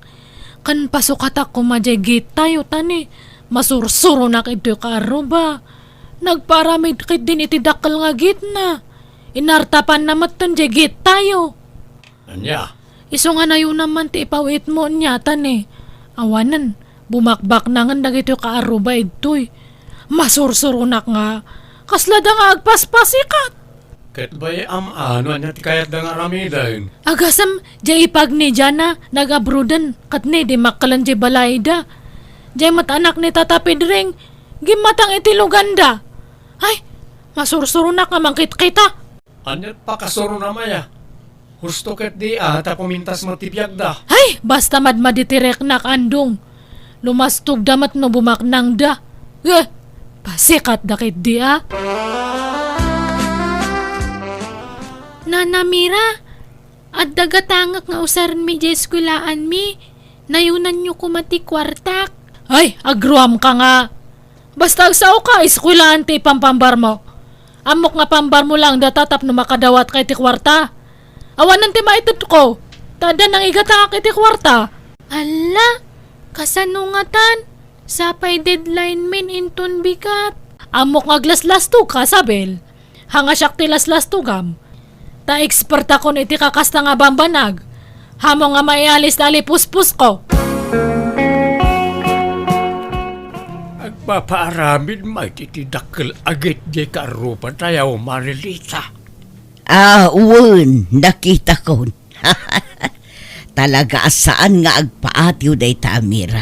Ken pasukatak koma diay gate tayo, ta ni, masursuronak ditoy kaarruba. Nagpaaramid ketdin iti dakkel nga gate na. Inartapanna metten diay gate tayo. Ania? Isu nga nayonam man ti ipaw-itmo, ania, ta ni, awanen, bumakbaknangen dagitoy kaarruba ditoy. Masursuronak nga, kasla da nga agpaspasikat. Ket bay-am a no ania ti kayatda nga aramiden. Agasem, diay ipag ni Jana, nag-abroaden, ket ni, dimmakkel diay balayda. Diay met anak ni Tata Pedring, gimmatang iti luganda. Ay, masursuronak nga mangkitkita. Ania ti pakasuronam aya? Husto ketdi a ta pumintas met ti biagda. Ay, basta madmadi ti riknak, Andong. Lumastogda met no bumaknangda. Eh, pasikatda ketdi a. Nana Mira, adda gatangek nga usarenmi diay eskuelaanmi. Nayonanyo koma ti kuartak. Ay, agruamka nga. Basta agsaoka, eskuelaan ti ipampambarmo. Ammok nga pambarmo laeng data tapno makadawatka iti kuarta. Awanen ti maitedko, ta adda nangigatangak iti kuarta. Alla, kasano ngatan? Sapay deadline min inton bigat. Ammok nga aglaslastogka, Sabel. Hanga siak ti laslastogam. Ta ekspertakon iti kakasta nga bambanag. Haanmo nga maialis ti alipuspusko. Agpapaaramid met iti dakkel a gate diay kaarrubatayo, Marilita. Ah, wen, nakitakon. Talaga a saan nga agpaatiw dayta a Mira.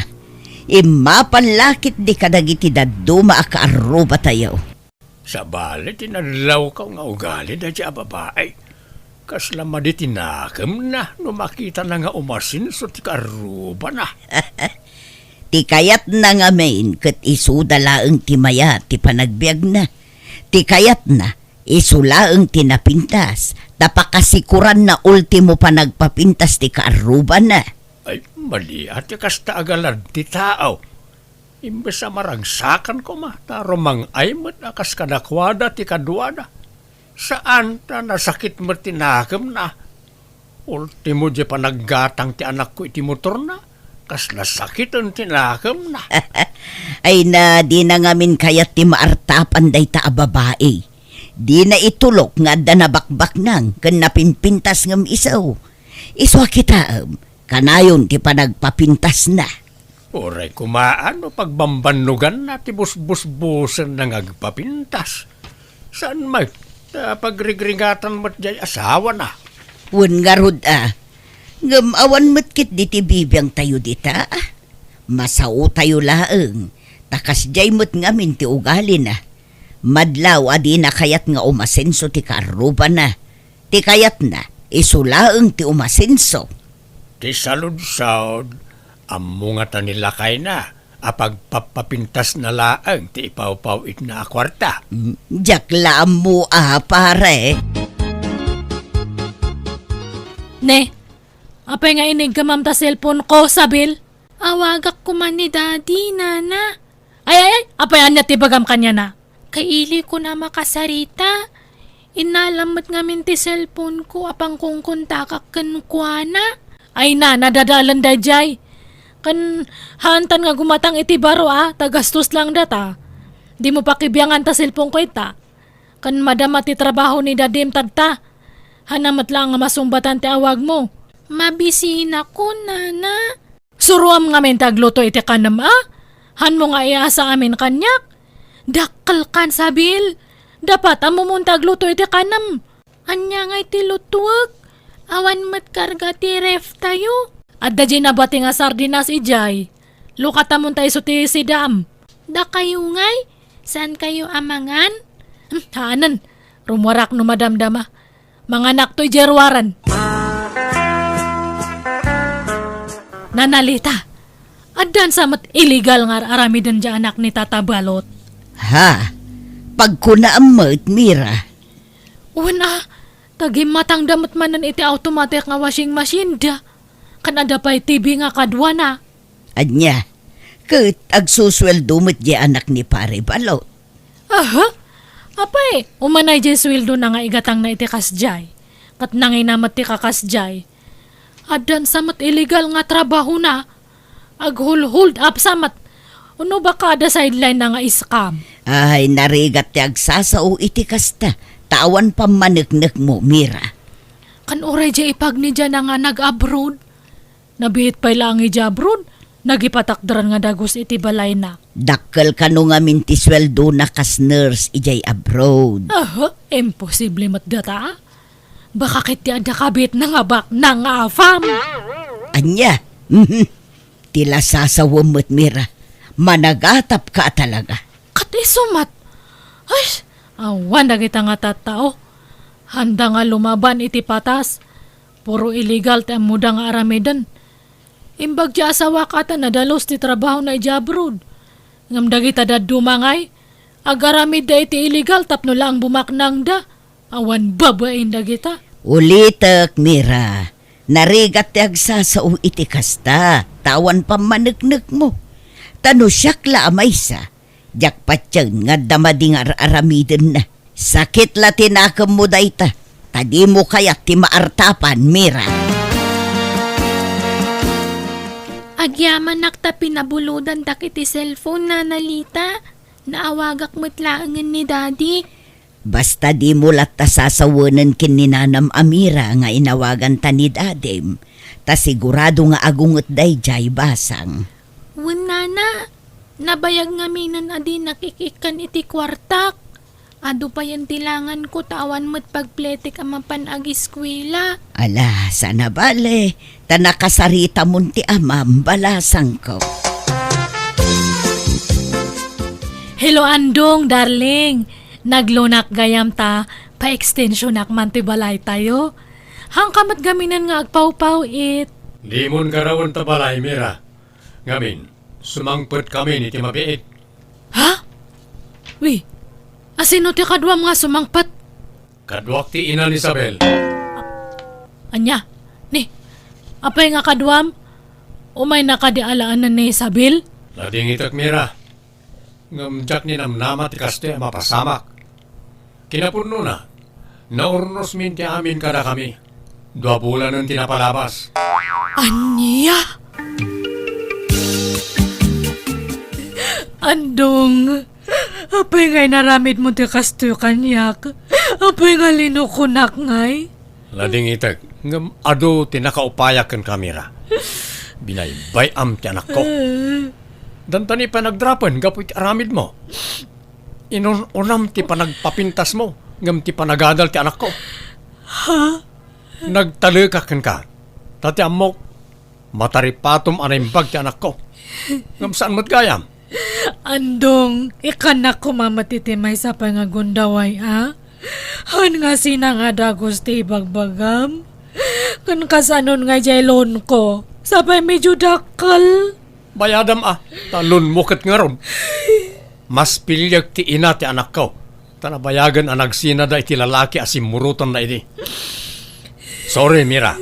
Immapal la ketdi kadagiti dadduma a kaarrubatayo. Sabali ti nadlawko nga ugali daydiay a babai. Kasla madi ti nakemna no makitana nga umasenso ti kaarrubana. Ti kayatna ngamin ket isuda laeng ti mayat ti panagbiagna. Ti kayatna, isu laeng ti napintas, ta pakasikuranna ultimo panagpapintas ti kaarrubana. Ay, madi a ti kasta a galad ti tao. Imbes a maragsakan koma, ta rumang-ay met a kas kadakuada ti kaduada. Saan ta nasakit met ti nakemna. Ultimo diay panaggatang ti anakko iti motorna, kasla sakiten ti nakemna. Ay na, dina ngamin kayat ti maartapan dayta a babai. Dina itulok nga adda nabakbaknang ken napinpintas ngem isu. Isu a kitaem, kanayon ti panagpapintasna. Uray koma no pagbambannoganna ti busbusbusenna nga agpapintas. Saan met ta pagrigrigatan met diay asawana. Wen ngarud a, ngem awan met ketdi ti bibiangtayo dita. Masaotayo laeng, ta kasdiay met ngamin ti ugalina. Madlaw a dina kayat nga umasenso ti kaarrubana. Ti kayatna, isu laeng ti umasenso. Ti saludsod, ammo ngata ni lakayna a pagpappapintasna laeng ti ipawpaw-itna a kuarta. Mm, diak la ammo a, pare. Ne, apay nga iniggamam ta cellphone ko, Sabel? Awagak koma ni Daddy, Nana. Ay, ay, ay, apay ania ti ibagam kaniana? Kaili ko na makasarita. Innalam met ngamin ti cellphone ko a pangkongkontakak kenkuana. Ay na, nadadalan daydiay. Ken haantan nga gumatang iti baro a, ta gastos lang data. Dimo pakibiangan ta cellphone ko ita. Ken madama ti trabaho ni Dadim tadta. Haanna met laeng nga masungbatan ti awagmo. Mabisinakon, Nana. Suroam ngamin ti agluto iti kanem a? Haanmo nga iasa amin kaniak? Dakkelkan, Sabel. Dapat ammomon ti agluto iti kanem. Ania ngay ti lutuek? Awan met karga ti ref tayo. Adda diay nabati nga sardinas idiay. Lukatamon ta isu ti sidam. Dakayo ngay? Saan kayo a mangan? Hmm, haanen. Rummuarak no madamdama. Manganak toy diay ruaran. Nanalita, addan sa met illegal nga ar-aramiden diay anak ni Tata Balot. Ha? Pagkunaam met, Mira. Wen a, ta gimmatangda met manen iti automatic nga washing machine da. Ken adda pay T V nga kaduana. Ania, ket agsusueldo met diay anak ni Pare Balot. Aha? Apay, umanay diay sueldona nga igatangna iti kasdiay? Ket nangina met ti kakasdiay. Addan sa met illegal nga trabahona. Aghul-hold up sa met. Uno baka adda sideline na nga scam. Ay, narigat ti agsasao iti kasta. Ta awan pammaneknekmo, Mira. Kan uray diay ipagnidiana nga nag-abroad. Nabiit pay laeng idiay abroad, nagipatakderan nga dagus iti balayna. Dakkel kano ngamin ti sueldona kas nurse idiay abroad? Aha, imposible met data. Baka ket ti adda kabitna nga baknang nga afam. Ania? Mhm. Ti lasasawem met, Mira. Managatapka a talaga. Ket isu met. Ay, awan dagita nga tattao. Handa nga lumaban iti patas. Puro illegal ti ammoda nga aramiden. Imbag ti asawak a ta nadalus ti trabahona idiay abroad. Ngem dagita dadduma ngay, agaramidda iti illegal tapno laeng bumaknangda. Awan babain dagita. Ulitek, Mira, narigat ti agsasao iti kasta, ta awan pammaneknekmo. Ta no siak la a maysa, diak patien nga adda madi nga ar-aramidenna. Sakit la ti nakemmo dayta, ta dimo kayat ti maartapan, Mira. Agyamanak ta pinabulodandak iti cellphone, Nana Lita. Naawagak met laengen ni Daddy. Basta dimo latta sasawenen ken ni Nanam a Mira nga inawaganta ni Dadim, ta sigurado nga agunget daydiay basang. Wen, Nana, nabayag ngaminen a dinak ik-ikkan iti kuartak. Adu payen ti langanko ta awan met pagpletek a mapan agiskuela. Ala, saan a bale, ta nakasaritamon ti amam, balasangko. Hello, Andong, darling. Naglunak gayam ta pa-extensionak man ti balaytayo. Haanka met gaminen nga agpawpaw-it. Dimon garawen ta balay, Mira. Ngamin, sumangpetkami iti mabiit. Ha? Wi, asino ti kaduam nga sumangpet? Kaduak ti ina ni Isabel. Ania? Ni, apay nga kaduam? Umayna kadi alaenen ni Isabel? Nadingitek, Mira. Ngem diak ninamnama ti kastoy a mapasamak. Kinapudnona, naurnosmin ti amin kadakami. Dua bulanen ti napalabas. Ania? Andong, apay nga inaramidmo ti kastoy kaniak? Apay nga linukonak ngay? Nadingitek, ngem adu ti nakaupayak kenka, Mira. Binaybay-am ti anakko. Dantani pay nagdrapen gapu iti aramidmo. Inun-unam ti panagpapintasmo, ngem ti panagadal ti anakko. Ha? Nagtaleka kenka. Ta ti ammok, mataripatom a naimbag ti anakko. Ngem saan met gayam? Andong, ikkannak koma met iti maysa pay nga gundaway, a? Haan nga sina nga dagus ti ibagbagam? Ken kasanon nga idiay loanko, sapay medyo dakkel? Bayadam a, ta loanmo ket ngarud. Mas piliek ti ina ti anakko, ta nabayagen a nagsinada iti lalaki a simmurotanna idi. Sorry, Mira.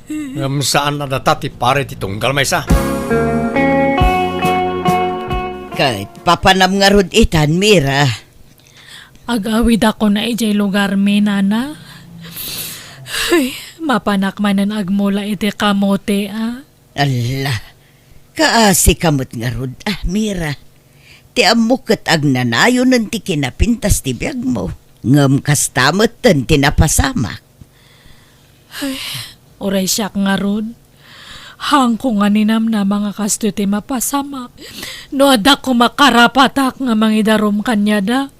Ngem saan a data ti pare ti tunggal maysa. Ket papanam ngarud itan, Mira. Ag-awidakon a idiay lugarmi, Nana. Ay, mapanak manen agmula iti kamote, a? Alla, kaasika met ngarud, a, Mira. Ti ammok ket agnanayonen ti kinapintas ti biagmo, ngem kasta metten ti napasamak. Ay, uray siak ngarud. Haanko nga ninamnama nga kastoy ti mapasamak. No adda koma karapatak nga mangidarum kaniada,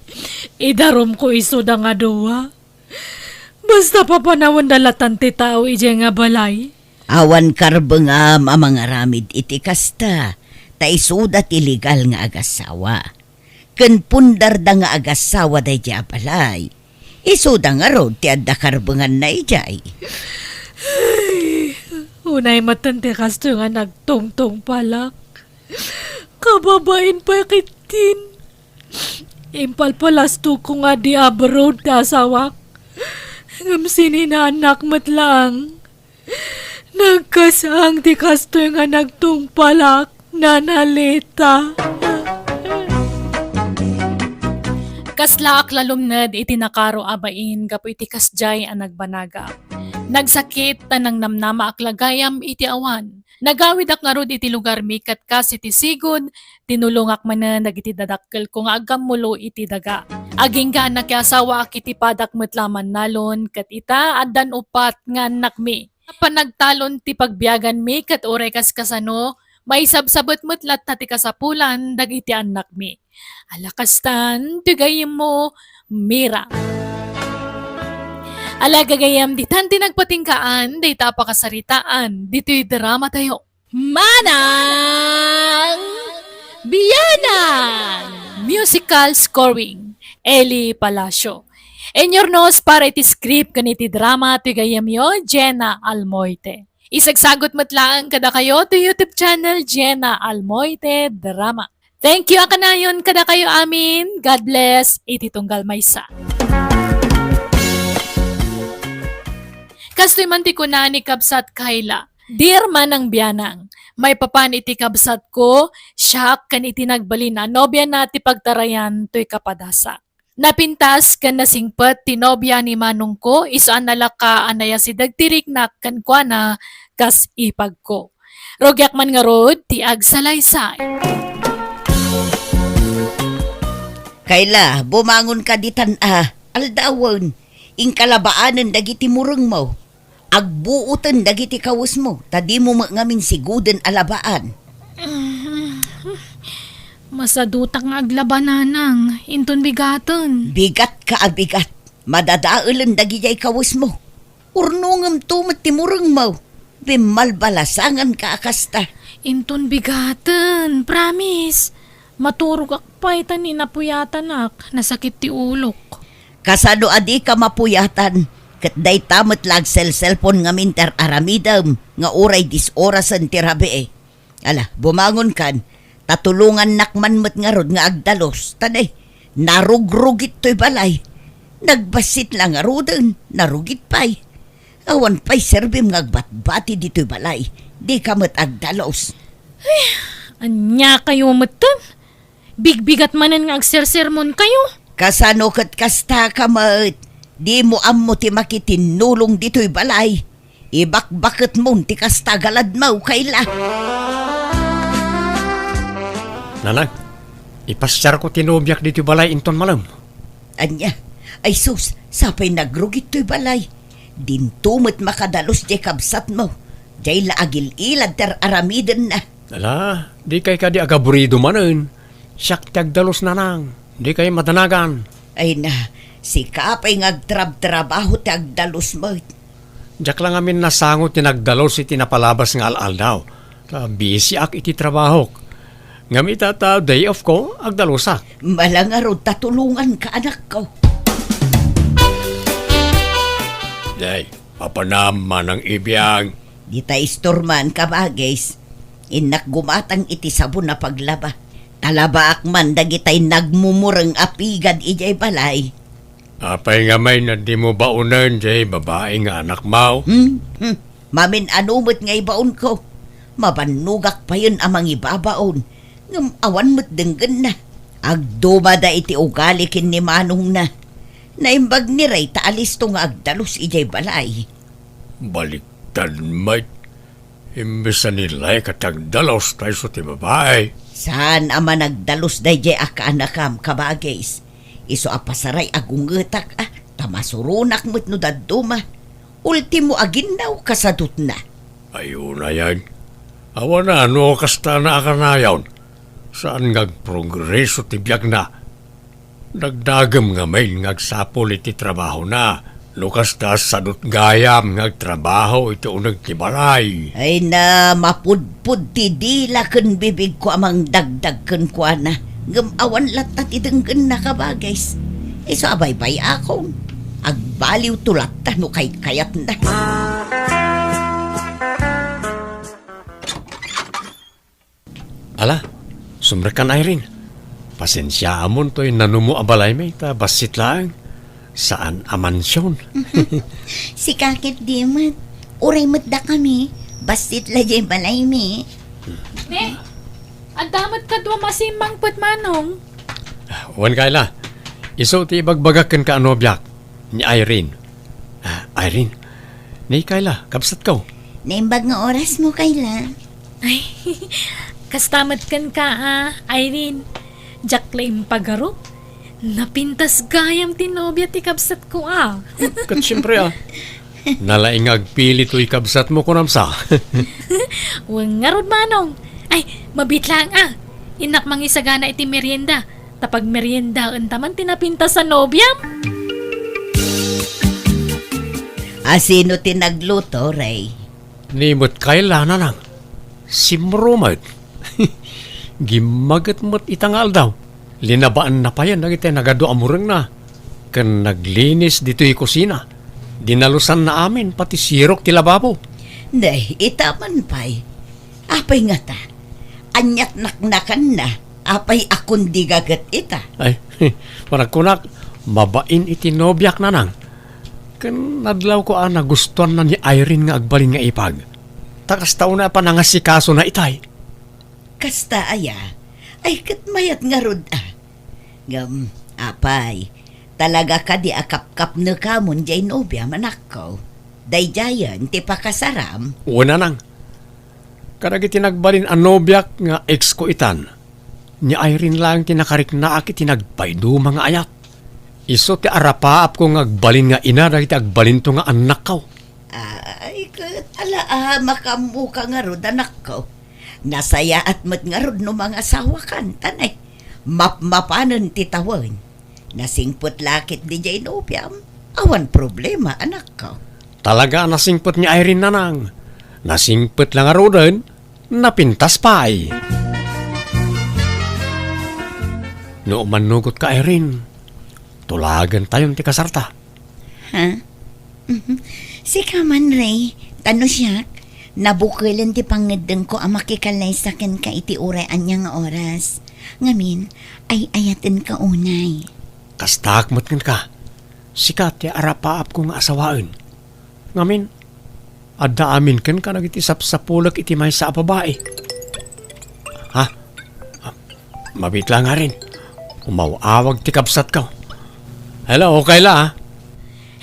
idarumko isuda nga dua. Basta papanawenda latan ti tao idiay nga balay. Awan karbengam a mangaramid iti kasta, ta isuda ti legal nga agassawa. Ken pundarda nga agassawa daydiay a balay. Isuda ngarud ti adda karbenganna idiay. Ay, unay metten ti kastoy nga nagtungtungpalak. Kababain pay ketdin. Impalpalastogko nga di abroad ti asawak. Ngem sininaannak met laeng. Nagkasang ti kastoy nga nagtungpalak, Nana Lita. Kaslaak la lumned iti nakaro a bain gapu iti kasdiay a nagbanagak. Nagsakit ta nangnamnamaak la gayam iti awan. Nagawidak ngarud iti lugarmi ket kas iti sigud, tinulongak manen dagiti dadakkelko nga aggammulo iti daga. Agingga a nakiasawaak iti padak met la mannalon, ket ita, addan uppat nga annakmi. Panagtalon ti pagbiaganmi ket uray kas kasano, maisabsabet met latta ti kasapulan dagiti annakmi. Ala kastan, ti gayyemmo, Mira. Ala gagayyem, ditan ti nagpatinggaan dayta a pakasaritaan ditoy dramatayo. Manang Bianang! Musical scoring, Eli Palacio. Inyurnos para iti script ken iti drama ti gayyemyo, Jenna Almoite. Isagsagot met laeng kadakayo ti YouTube channel, Jenna Almoite Drama. Thank you a kanayon kadakayo amin. God bless iti tunggal maysa. Kastoy man ti kuna ni Kabsat Kayla, "Dear Manang Bianang, maipapan iti kabsatko, siak ken iti nagbalin a nobiana ti pagtarayan toy kapadasa. Napintas ken nasingpet ti nobia ni manongko, isu a nalaka a nayasideg ti riknak kenkuana kas ipagko. Rugiak man ngarud ti agsalaysay." Kayla, bumangonka ditan a, aldawen. Inka labaanen dagiti murengmo. Agbuoten dagiti kawesmo, ta dimo met ngamin siguden a labaan. Masadutak nga aglaba, Nanang. Inton bigaten. Bigatka a bigat. Madadaelen dagidiay kawesmo. Urnongemto met ti murengmo. Bimmalbalasanganka a kasta. Inton bigaten, promise. Maturogak pay ta ni napuyatanak, nasakit ti ulok. Kasano a dika mapuyatan? Ket dayta met la agselselpon ngamin ti ar-aramidem nga uray disorasen ti rabii. Ala, bumangonkan, ta tulongannak man met ngarud nga agdalus, ta ne, narugrugit toy balay. Nagbassit la ngaruden, narugit pay. Awan pay serbim nga agbatbati ditoy balay, dika met agdalus. Ania kayo metten? Bigbigat manen nga agsersermonkayo. Kasano ket kasta ka met? Dimo ammo ti makitinnulong ditoy balay. Ibakbaketmon ti kasta galadmaw, Kayla. Nanang, ipasiarko ti nobiak ditoy balay inton malem. Ania? Ay sus, sapay nagrugit toy balay. Dinto met makadalus diay kabsatmo. Diay la agil-ilad ti ar-aramidenna. Ala, dikay kadi agaburido manen. Siak ti agdalus, Nanang. Dikay madanagan. Ay na, sika pay nga agtrabtrabaho ti agdalus met. Diak la ngamin nasango ti nagdalus iti napalabas nga al-aldaw. Ta bisiak iti trabahok. Ngem ita ta day off ko, agdalusak. Malangarud ta tulonganka, anakko. Day, mapanam, Manang Ibiang. Dita istorman, kabagis. Innak gumatang iti sabon a paglaba. Talabaak man dagitay nagmumureng a pigad idiay balay. Apay nga may nadimo baonen jay babai nga anakmaw? Hmm? Hmm. Mamin-ano met nga ibaonko? Mabannogak payen a mangibabaon, ngem awan met denggenna. Agdumada iti ugali ken ni manongna. Naimbag ni Ray ta alisto nga agdalus idiay balay. Baliktad met. Imbes a ni Ray ket agdalus ta isu ti babai. Saan a managdalus dayjay a kaanakam, kabagis. Isu a pasaray a gungetak a, ta masuronak met no dadduma. Ultimo a ginnaw kasadutna. Ay, unayen. Awan a no kastana a kanayon. Saan nga agprogreso ti biagna. Dagdagem ngamin nga agsapul iti trabahona. No kasta, sadut gayam nga agtrabaho iti uneg ti balay. Ay na, mapudpod ti dila ken bibigko a mangdagdag kenkuana. Ngem awan latta ti denggenna, kabagis. Isu a baybay-akon. Agbaliwto latta no kaykayatna. Ala, sumrekkan, Irene. Pasensiaamon toy nanumo a balaymi ta bassit laeng. Saan a mansion. Sika ket di met. Uray met dakami, bassit la jay balaymi. Ne, adda met kadua masimmangpet, manong. Wen, Kayla, Isu ti ibagbagak kenka a nobiak, ni Irene. Ah, Irene, ni Kayla, kabsatko. Naimbag nga orasmo, Kayla. Ay, kasta met kenka, ah, Irene. Diak la impagarup. Napintas gayam ti nobia ti kabsatko, ah. Ket siempre, ah. Nalaing nga agpili toy kabsatmo, kunam sa. Wen ngarud, Manong. Ay, mabiit laeng, ah. Innak mangisagana iti merienda. Ta pagmeriendaenta man ti napintas a nobiam. A, sino ti nagluto, Ray? Ni met Kayla, Nanang. Simro met. Gimmaget met ita nga aldaw. Linabaanna payen dagiti nagadu a murengna. Ken naglinis ditoy kusina. Dinalusanna amin, pati sirok ti lababo. Nay, ita man pay. Apay ngata? Ania't naknakanna? Apay a kundigaget ita? Ay, panagkunak, mabain iti nobiak, Nanang. Ken nadlawko a nagustuanna ni Irene nga agbalin nga ipag. Ta kasta unay a panangasikasona itay. Kasta aya? Ay, ket mayat ngarud a. Ngem, apay, talaga kadi a kapkapnekamon diay nobiam, anakko? Daydiayen ti pakasaram? Wen, Nanang. Kadagiti nagbalin a nobiak nga ex ko itan, ni Irene laeng ti nakariknaak iti nagpaiduma nga ayat. Isu ti arapaapko nga agbalin nga ina dagiti agbalinto nga annakko. Ay, ket ala a, makaammoka ngarud, anakko. Nasayaat met ngarud no mangasawakan, ta nay, mapmapanen ti tawen. Nasingpet la ketdi diay nobiam. Awan problema, anakko. Talaga a nasingpet ni Irene, Nanang. Nasingpet la ngaruden, napintas pay. No umannugotka, Irene, tulagentayon ti kasarta. Ha? Mhm. Sika man, Ray, ta no siak, nabukelen ti pangngeddengko a makikallaysa kenka iti uray ania nga oras. Ngamin, ay-ayatenka unay. Kastaak met kenka. Sika ti arapaapko nga asawaen. Ngamin, adda amin kenka dagiti sapsapulek iti maysa a babai. Ha? Ah, mabiit la ngarin. Umaw-awag ti kabsatko. Hello, Kayla, ah.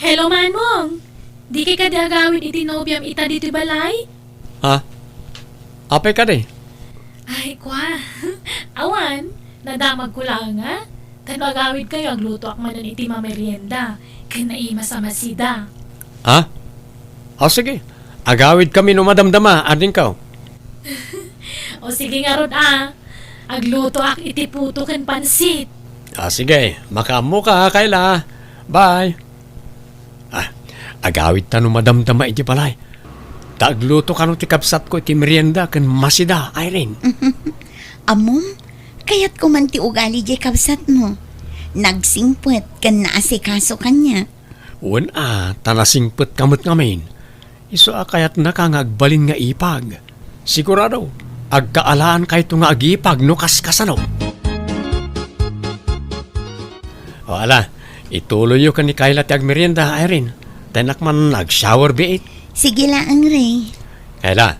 Hello, Manong. Dikay kadi agawid iti nobiam ita ditoy balay? Ha? Apay kadi? Ay, kwa. Awan, nadamagko laeng a. Ta no agawidkayo, aglutoak manen iti mamerienda ken naimas a masida. Ha? O, sige. Agawidkami no madamdama, adingko. O, sige ngarud a. Aglutoak iti puto ken pansit. Ah, sige. Makaammoka, Kayla. Bye. Ah, agawidta no madamdama iti balay. Ta agluto kano ti kabsatko iti merienda ken masida, Irene. Ammom, kayatko man ti ugali diay kabsatmo. Nagsingpet ken naasikaso kaniak. Wen a, ta nasingpetka met ngamin. Isu a kayatnaka nga agbalin nga ipag. Sigurado, agkaalaankayo nga agipag no kaskasano. O, ala, ituloyyo ken ni Kayla ti agmerienda, Irene. Ta innak man ag-shower biit. Sige laeng, Ray. Kayla,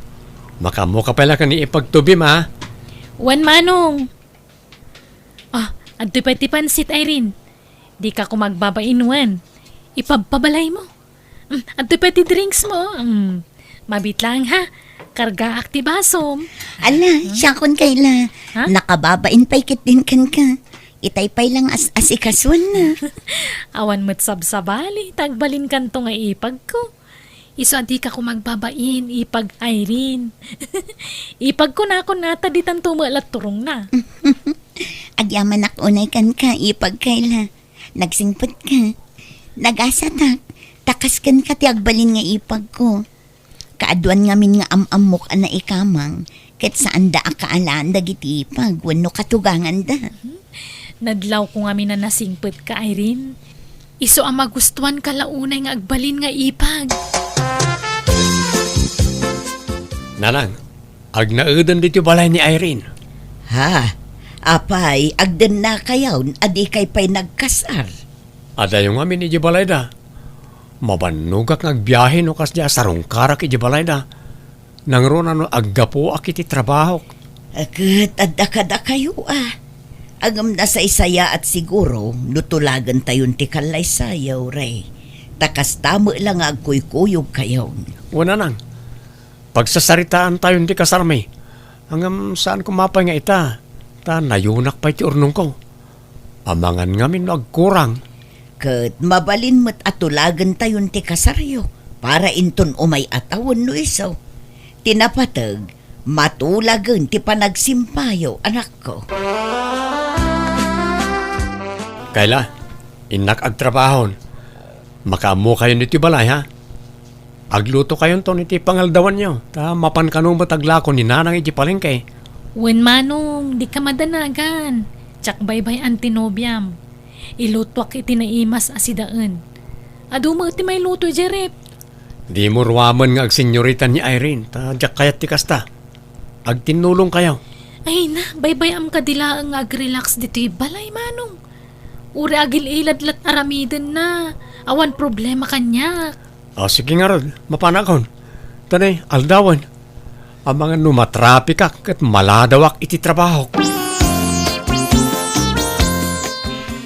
makaammoka pay la ken ni ipagtubim, a? Wen, Manong. Ah, adtoy pay ti pansit, Irene. Dika koma agbabain wen. Ipabpabalaymo. Mm, adtoy pay ti drinks mo. Mm. Mabiit laeng, ha? Kargaak ti basom. Ala, siakon, Kayla. Ha? Nakababain pay ketdin kenka. Itay pay la nga as-, asikasuenna. Awan met sabsabali, ta agbalinkanto nga ipagko. Isu a dika koma agbabain, ipag Irene. Ipagko nakon ngata ditanto met la turongna. Agyamanak unay kenka, ipag Kayla. Nagsingpetka. Nagasatak. Ta kas kenka ti agbalin nga ipagko. Kaaduan ngamin nga am-ammok a naikamang, ket saanda a kaalaan dagiti ipag wenno katuganganda. Nadlawko ngamin a nasingpetka, Irene. Isu a magustuanka la unay nga agbalin nga ipag. Nanang, agnaeden ditoy balay ni Irene. Ha? Apay, agdennakayon a dikay pay nagkasar? Adayo ngamin idiay balayda. Mabannogak nga agbiahe no kasdi a sarungkarak idiay balayda. Nangruna no aggapuak iti trabahok. Ket adda kadakayo a. Ngem nasaysayaat siguro no tulagentayon ti kallaysayo, Ray. Ta kasta met la nga agkuykuyogkayon. Wen, Nanang, pagsasaritaantayon ti kasarmi. Ngem saan koma pay nga ita, ta nayunak pay ti urnongko. Amangan ngamin no agkurang. Ket mabalin met a tulagentayon ti kasaryo para inton umay a tawen no isu. Ti napateg, matulagen ti panagsimpayo, anakko. Kayla, innak agtrabahon. Makaammokayon ditoy balay, ha? Aglutokayonton iti pangaldawanyo, ta mapan kano met aglako ni Nanang iti palengke. Wen, Manong, dika madanagan. Diak baybay-an ti nobiam. Ilutuak iti naimas a sidaen. Adu met ti mailuto, Jerep. Dimo ruamen nga agsenyorita ni Irene, ta diak kayat ti kasta. Agtinnulongkayo. Ay na, baybay-am kadi laeng nga agrelax ditoy balay, Manong. Uray agil-ilad la't aramidenna. Awan problema kaniak. O, sige ngarud, mapanakon. Tani, aldawen. Amangan no matrapikak ket maladawak iti trabahok.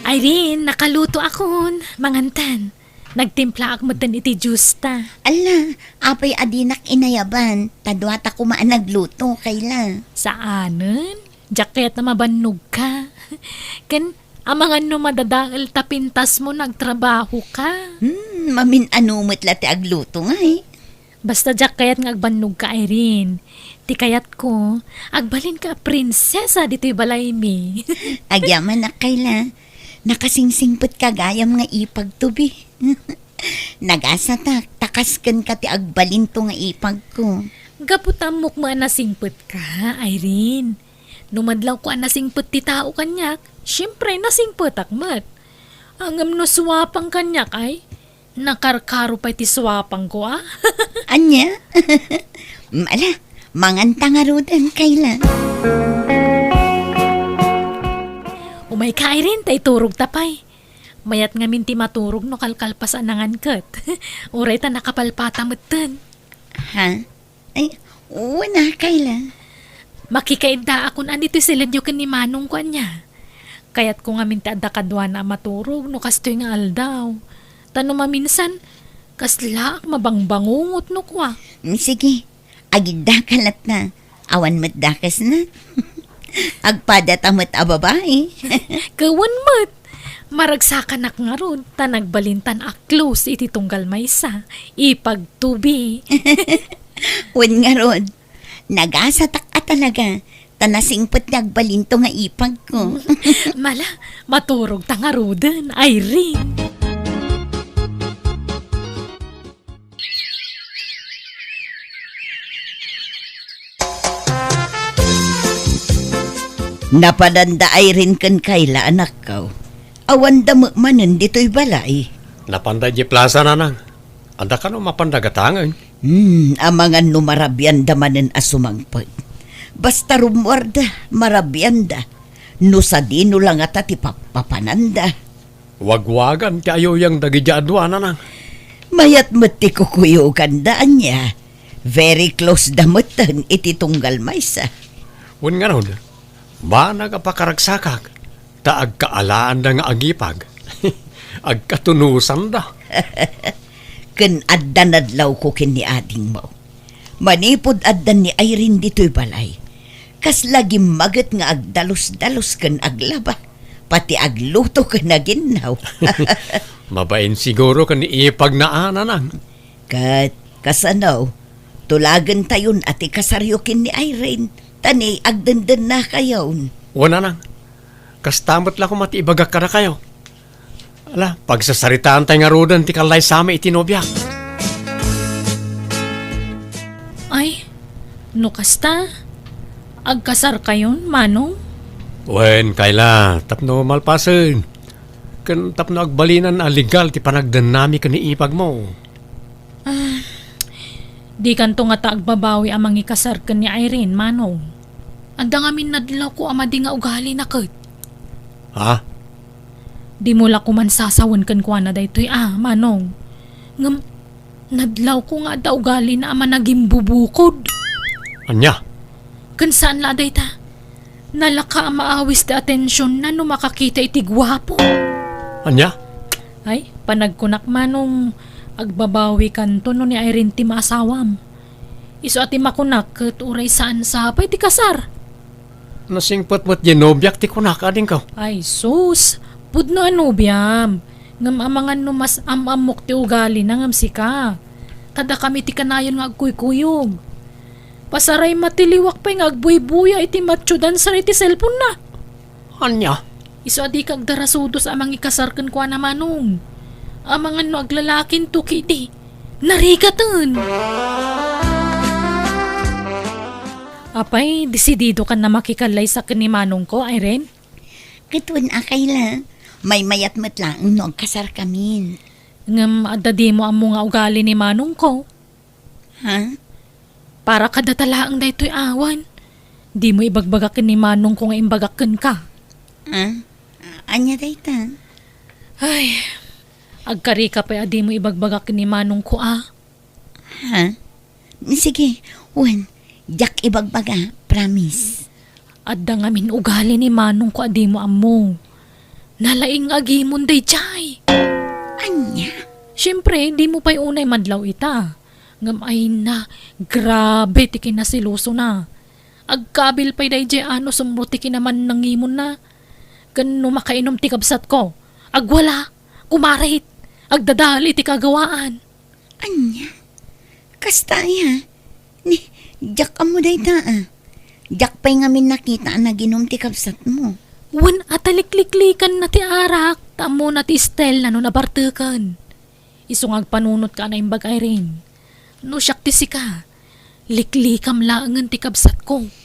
Irene, nakalutoakon. Mangantan. Nagtimplaak metten iti juice ta. Alla, apay a dinak inayaban? Ta duata koma a nagluto, Kayla. Saanen? Diak kayat a mabannogka. Ken amangan no madadael ta pintasmo nga agtrabahoka. Hmm, mamin-ano met la ti agluto ngay. Basta diak kayat nga agbannogka, Irene. Ti kayatko, agbalinka a prinsesa ditoy balaymi. Agyamanak, Kayla. Nakasingsingpetka gayam nga ipagto bi. Nagasatak, ta kas kenka ti agbalinto nga ipagko. Gapu ta ammok met a nasingpetka, Irene. No madlawko a nasingpet ti tao kaniak, siempre, nasingpetak met. Ngem no suapang kaniak, ay, nakarkaro pay ti suapangko, a? Ania? Ala, manganta ngaruden, Kayla. Umayka, Irene, ta iturogta pay. Mayat ngamin ti maturog no kalkalpasan a nangangket. Uray ta nakapalpata metten. Ha? Ay, wen a, Kayla. Makikaiddaakon a ditoy siledyo ken ni Manongko, ania. Kayatko ngamin ti adda kaduana a maturog no kastoy nga aldaw. Ta no maminsan, kaslaak mabangbangungot no kua. Mm, sige, agiddaka latta. Awan met dakesna. Agpadata met a babai. Ket wen met. Maragsakanak ngarud, ta nagbalintan a close iti tunggal maysa. Ipagto bi. Wen ngarud, nagasatak a talaga, ta nasingpet ti agbalinto nga ipagko. Mala, maturogta ngaruden, Irene. Napadanda Irene ken Kayla, anakko. Awanda met manen ditoy balay. Napanda idiay plasa, Nanang. Adda kano mapanda gatangen? Hmm, amangan no marabianda manen a sumangpet. Basta rummuarda, marabianda. No sadino la ngata ti pappapananda. Wagwagan ti ayuyang dagidiay a dua, Nanang. Mayat met ti kukuyoganda, ania. Very close da metten iti tunggal maysa. Wen ngarud, banag a pakaragsakak, ta agkaalaanda nga agipag. Agkatunusanda. Ken adda nadlawko ken ni adingmo. Manipud addan ni Irene ditoy balay, kasla gimmaget nga agdalus-dalus ken aglaba, pati agluto ken aginnaw. Mabain siguro ken ni ipagna a, Nanang. Ket kasano, tulagentayon a ti kasaryo ken ni Irene, ta ni agdendennakayon. Wen, Nanang. Kasta met la koma ti ibagak kadakayo. Ala, pagsasaritaantay ngaruden ti kallaysami iti nobiak. Ay, no kasta, agkasarkayon, Manong? Wen, Kayla, tapno malpasen. Ken tapno agbalinan a legal ti panagdennami ken ni ipagmo. Ah, dikanto ngata agbabawi a mangikasar ken ni Irene, Manong. Adda ngamin nadlawko a madi nga ugalina ket. Ha? Dimo la koma sasawen kenkuana daytoy a, Manong. Ngem, nadlawko nga adda ugalina a managimbubukod. Ania? Ken saan la a dayta. Nalaka a maawis ti atensionna no makakita iti guapo. Ania? Ay, panagkunak, Manong, agbabawikanto no ni Irene ti maasawam. Isu a ti makunak ket uray saan sapay ti kasar. Nasingpet met diay nobiak ti kunak, adingko. Ay, sus! Pudno a nobiam. Ngem amangan no mas am-ammok ti ugalina ngem sika. Kadakami ti kanayon nga agkuykuyog. Pasaray matiliwak pay nga agbuybuya iti matchudan sara iti cellphone-na. Ania? Isu a dika agdarasudos a mangikasar kenkuana, Manong. Amangan no aglalakinto ketdi. Narigaten! Apay, desididokan a makikallaysa ken ni Manongko, Irene? Ket wen a, Kayla, maymayat met laeng no agkasarkamin. Ngem adda dimo ammo nga ugali ni Manongko. Ha? Para kadata laeng daytoy awan. Dimo ibagbaga ken ni Manongko nga imbagak kenka. Ha? Ania dayta? Ay, agkarika pay a dimo ibagbaga ken ni Manongko a. Ha? Sige, wen, diak ibagbaga, promise. Adda ngamin ugali ni Manongko a dimo ammo. Nalaing nga agimon daydiay. Ania? Siempre, dimo pay unay madlaw ita. Ngem ayna, grabe ti kinaselosona. Agkabil pay daydiay a no sumro ti kinamannangimonna. Ken no makainom ti kabsatko, agwala, kumarit, agdadal iti kagawaan. Ania? Kasta aya? Ni, diak ammo dayta a. Diak pay ngamin nakita a naginum ti kabsatmo. Wen a ta likliklikanna ti arak, ta ammona ti style-na no nabarteken. Isu nga agpanunotka a naimbag, Irene. No siak ti sika, liklikam laengen ti kabsatko.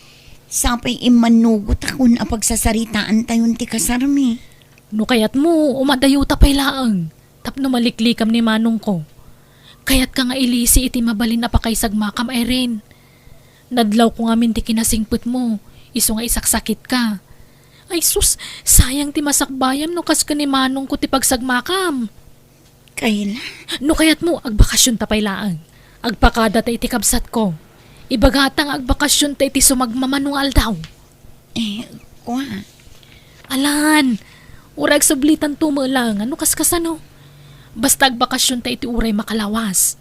Sapay immannugotakon a pagsasaritaantayon ti kasarmi. No kayatmo, umadayuta pay laeng. Tapno maliklikam ni Manongko. Kayatka nga ilisi iti mabalin a pakaisagmakam, Irene. Nadlawko ngamin ti kinasingpetmo, isu nga isaksakitka. Ay sus, sayang ti masakbayam no kas ken ni Manongko ti pagsagmakam. Kayla? No kayatmo, agbakasionta pay laeng. Agpakadata iti kabsatko. Ibagata nga agbakasionta iti sumagmamano nga aldaw. Eh, kua. Alan, uray agsublitanto met laeng, no kaskasano. Basta agbakasionta iti uray makalawas.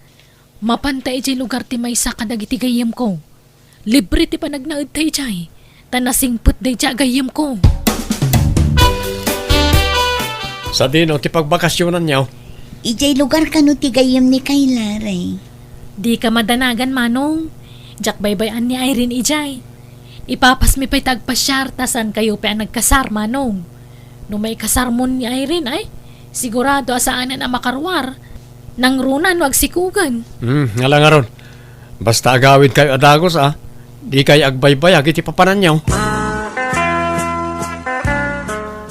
Mapanta idiay lugar ti maysa kadagiti gayyemko. Libre ti panagnaedta idiay, ta nasingpet daydiay a gayyemko. Sadino ti pagbakasionanyo? Idiay lugar kano ti gayyem ni Kayla, Ray? Dika madanagan, Manong. Diak baybay-an ni Irene idiay. Ipapasmi pay ta agpasiar ta saankayo pay a nagkasar, Manong. No maikasarmon ni Irene, ay, sigurado a saanen a makaruar. Nangruna no agsikogen. Hmm, ala ngarud. Basta agawidkayo a dagus, a. Dikay agbaybayag iti papananyo.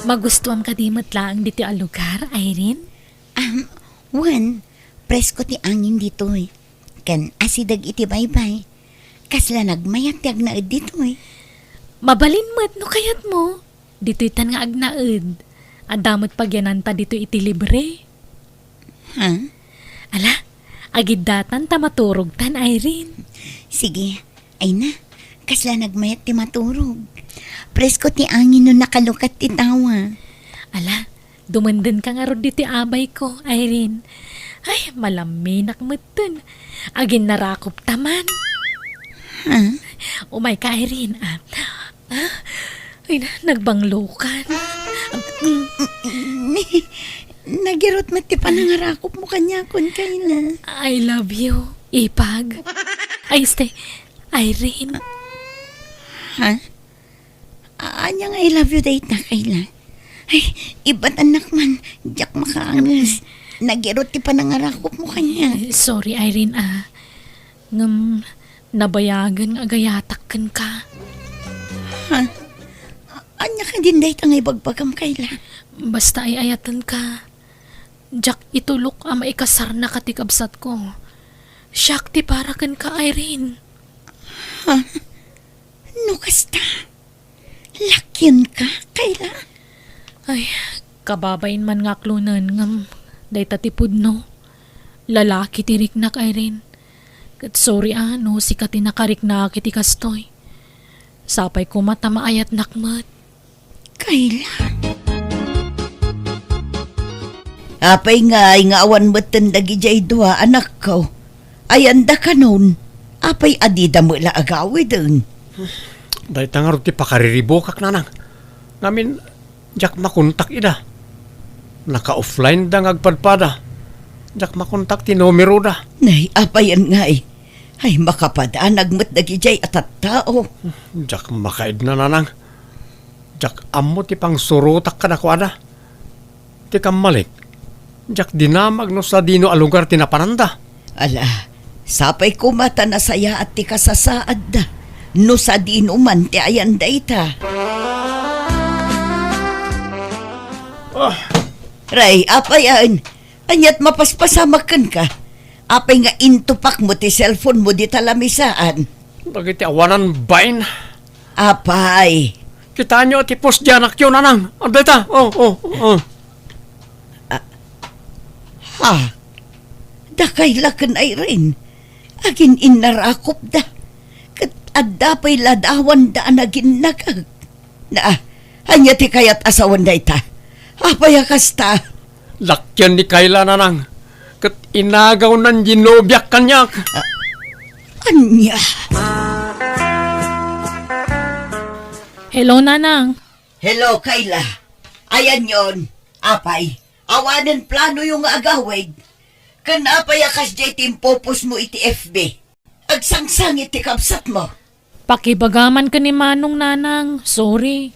Magustuam kadi met laeng ditoy a lugar, Irene? Am, wen, presko ti angin ditoy. Ken asideg iti baybay. Kasla nagmayat ti agnaed ditoy. Mabalin met no kayatmo. Ditoytan nga agnaed. Adda met pagyananta ditoy iti libre. Ha? Ala, agiddatan ta maturogtan, Irene. Sige. Ay na, kasla nagmayat ti maturog. Presko ti angin no nakalukat ti tawa. Ala, dumendenka ngarud ditoy abayko, Irene. Ay, malaminak metten. Aginnarakopta man. Ha? Umayka, Irene, a. Ah, ay na, nagbanglokan. Mm. Ni, nagirot met ti panangarakopmo kaniakon, Kayla. I love you, ipag. Ay, stay. Irene. Ha? A-, ania nga I love you dayta, Kayla? Ay, ibatannak man, diak makaanges. Nagirot ti panangarakopmo kaniak. Eh, sorry, Irene, a. Ngem, nabayagen nga agayatak kenka. Ha? A-, ania kadin dayta nga ibagbagam, Kayla? Basta ay-ayatenka. Diak itulok a maikasarnaka ti kabsatko. Siak ti para kenka, Irene. Ha? No kasta? Lakionka, Kayla? Ay, kababain man nga aklonen, ngem dayta ti pudno. Lalaki ti riknak, Irene. Ket sorry a, no sika ti nakariknak iti kastoy. Sapay koma ta maayatnak met. Kayla. Apay ngay nga awan metten dagidiay dua, anakko? Ayanda kanon? Apay a dida met la agawiden? Dayta ngarud ti pakariribukak, nanang. Ngamin, diak makontak ida. Naka-offline da nga agpadpada. Diak makontak ti numeroda. Nay, apayen ngay? Ay, makapadanag met dagidiay a tattao. Diak makaidna, nanang. Diak ammo ti pangsurotak kadakuada. Ti kammalik, diak dinamag no sadino a lugar ti napananda. Ala, sapay koma ta nasayaat ti kasasaadda no sadino man ti ayan dayta. Ah. Ray, apayen? Ania't mapaspasamak kenka? Apay nga intupakmo ti cellphone mo dita lamisaan? Dagiti awanan bain. Apay? Kitaenyo ti post di anakyo, nanang. Adda ita. Oh, oh, oh. Ah, ha? Dakay la ken Irene. Agin-innarakopda. Ket adda pay ladawanda a naginnagag. Na, ania ti kayat a sawen dayta? Apay a kasta? Lakian ni Kayla, nanang. Ket inagawnan di nobiak kaniak. Ah, ania? Hello, nanang. Hello, Kayla. Ayanyon, apay, awanen planoyo nga agawid? Ken apay a kasdiay ti impopostmo iti F B? Agsangsangit ti kabsatmo. Pakibagaman ken ni Manong, nanang. Sorry.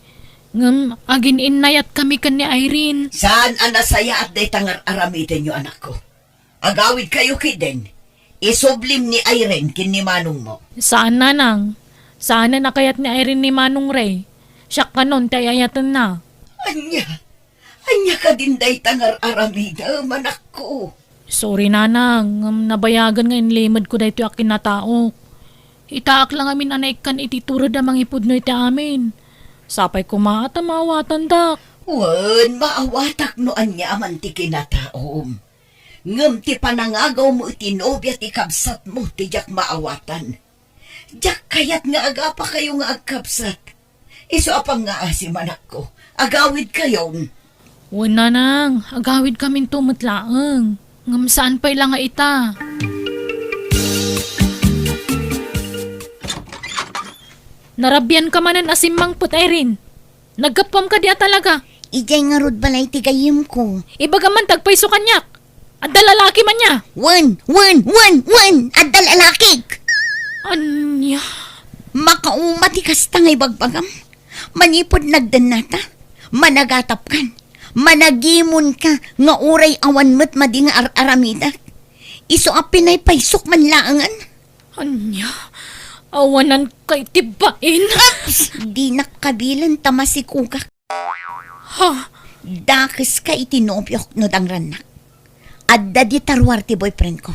Ngem agin-innayatkami ken ni Irene. Saan a nasayaat dayta nga ar-aramidenyo, anakko. Agawidkayo ketdin. Isublim ni Irene ken ni manongmo. Saan, nanang. Saanen a kayat ni Irene ni Manong Ray. Siak kanon ti ay-ayatenna. Ania? Ania kadin dayta nga ar-aramidem, anakko? Sorry, nanang, ngem nabayagen nga inlimedko daytoy a kinataok. Itaak la ngamin a naikkan iti tured a mangipudno iti amin. Sapay koma ta maawatandak. Wen, maawatak no ania man ti kinataom. Ngem ti panangagawmo iti nobia ti kabsatmo ti diak maawatan. Diak kayat nga agapakayo nga agkabsat. Isu a pangngaasim, anakko, agawidkayon. Wen, nanang, agawidkaminto met laeng. Ngem saan pay la nga ita. Narabianka manen a simmangpet, Irene. Naggapuam kadi a talaga? Idiay ngarud balay ti gayyemko. Ibagam man ti agpayso kaniak. Adda lalaki man nia? Wen, wen, wen, wen! Adda lalakik! Ania? Makauma ti kasta nga ibagbagam. Manipud nagdennata, managatapkan, managimonka nga uray awan met madi nga ar-aramidak. Isu a pinaypaysok man laengen. Ania? Awananka iti bain? Ups! Dinak kabilen ta masikugak. Ha? Dakeska iti nobiok no dangrannak. Adda dita ruar ti boyfriendko.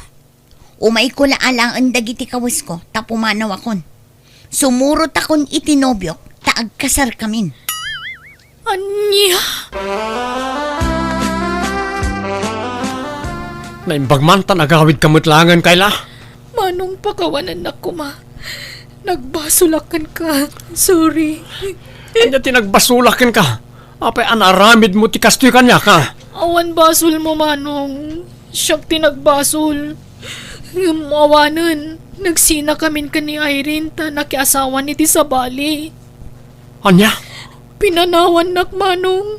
Umayko la alaen dagiti kawesko ta pumanawakon. Sumurotakon iti nobiok ta agkasarkamin. Ania? Naimbag man ta nagawidka met laengen, Kayla. Manong, pakawanennak koma. Nagbasolak kenka. Sorry. Ania ti nagbasolak kenka? Apay a naaramidmo ti kastoy kaniak, a? Awan basolmo, Manong. Siak ti nagbasol. Ngem awanen, nagsinakamin ken ni Irene ta nakiasawan iti sabali. Ania? Pinanawannak, Manong.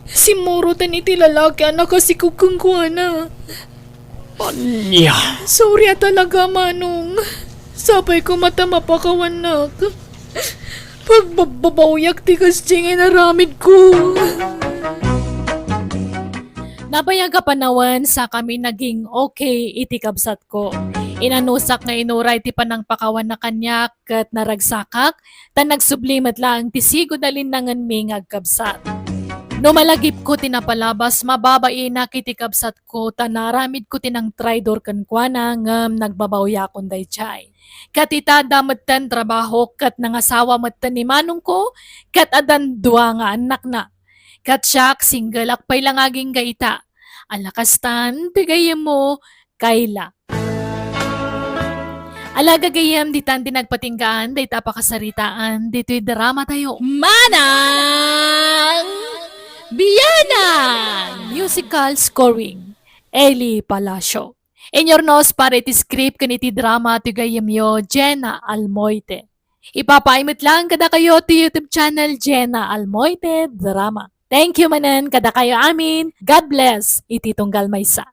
Simmuroten iti lalaki a nakasikog kenkuana. Ania? Sorry a talaga, Manong. Sapay koma ta mapakawannak. Pagbabbabawiak ti kasdiay nga inaramidko. Nabayag a panawen, sakami naging okay iti kabsatko. Inanusak nga inuray ti panangpakawanna kaniak ket naragsakak, ta nagsubli met laeng ti sigud a linnangenmi nga agkabsat. No malagipko ti napalabas, mababainak iti kabsatko ta naaramidko ti nangtraidor kenkuana ngem nagbabawiakon daydiay. Ket ita, adda metten trabahok ket nangasawa metten ni manongko ket addan dua nga annakna. Ket siak, singgelak pay la nga agingga ita. Ala kastan ti gayyemmo, Kayla. Ala gagayyem ditan ti nagpatinggaan dayta a pakasaritaan ditoy drama tayo. Manang Bianang! Musical scoring, Eli Palacio. Inyurnos para iti script ken iti drama ti gayyemyo, Jenna Almoite. Ipapaay met lang kadakayo ti YouTube channel, Jenna Almoite Drama. Thank you manen kadakayo amin. God bless iti tunggal maysa.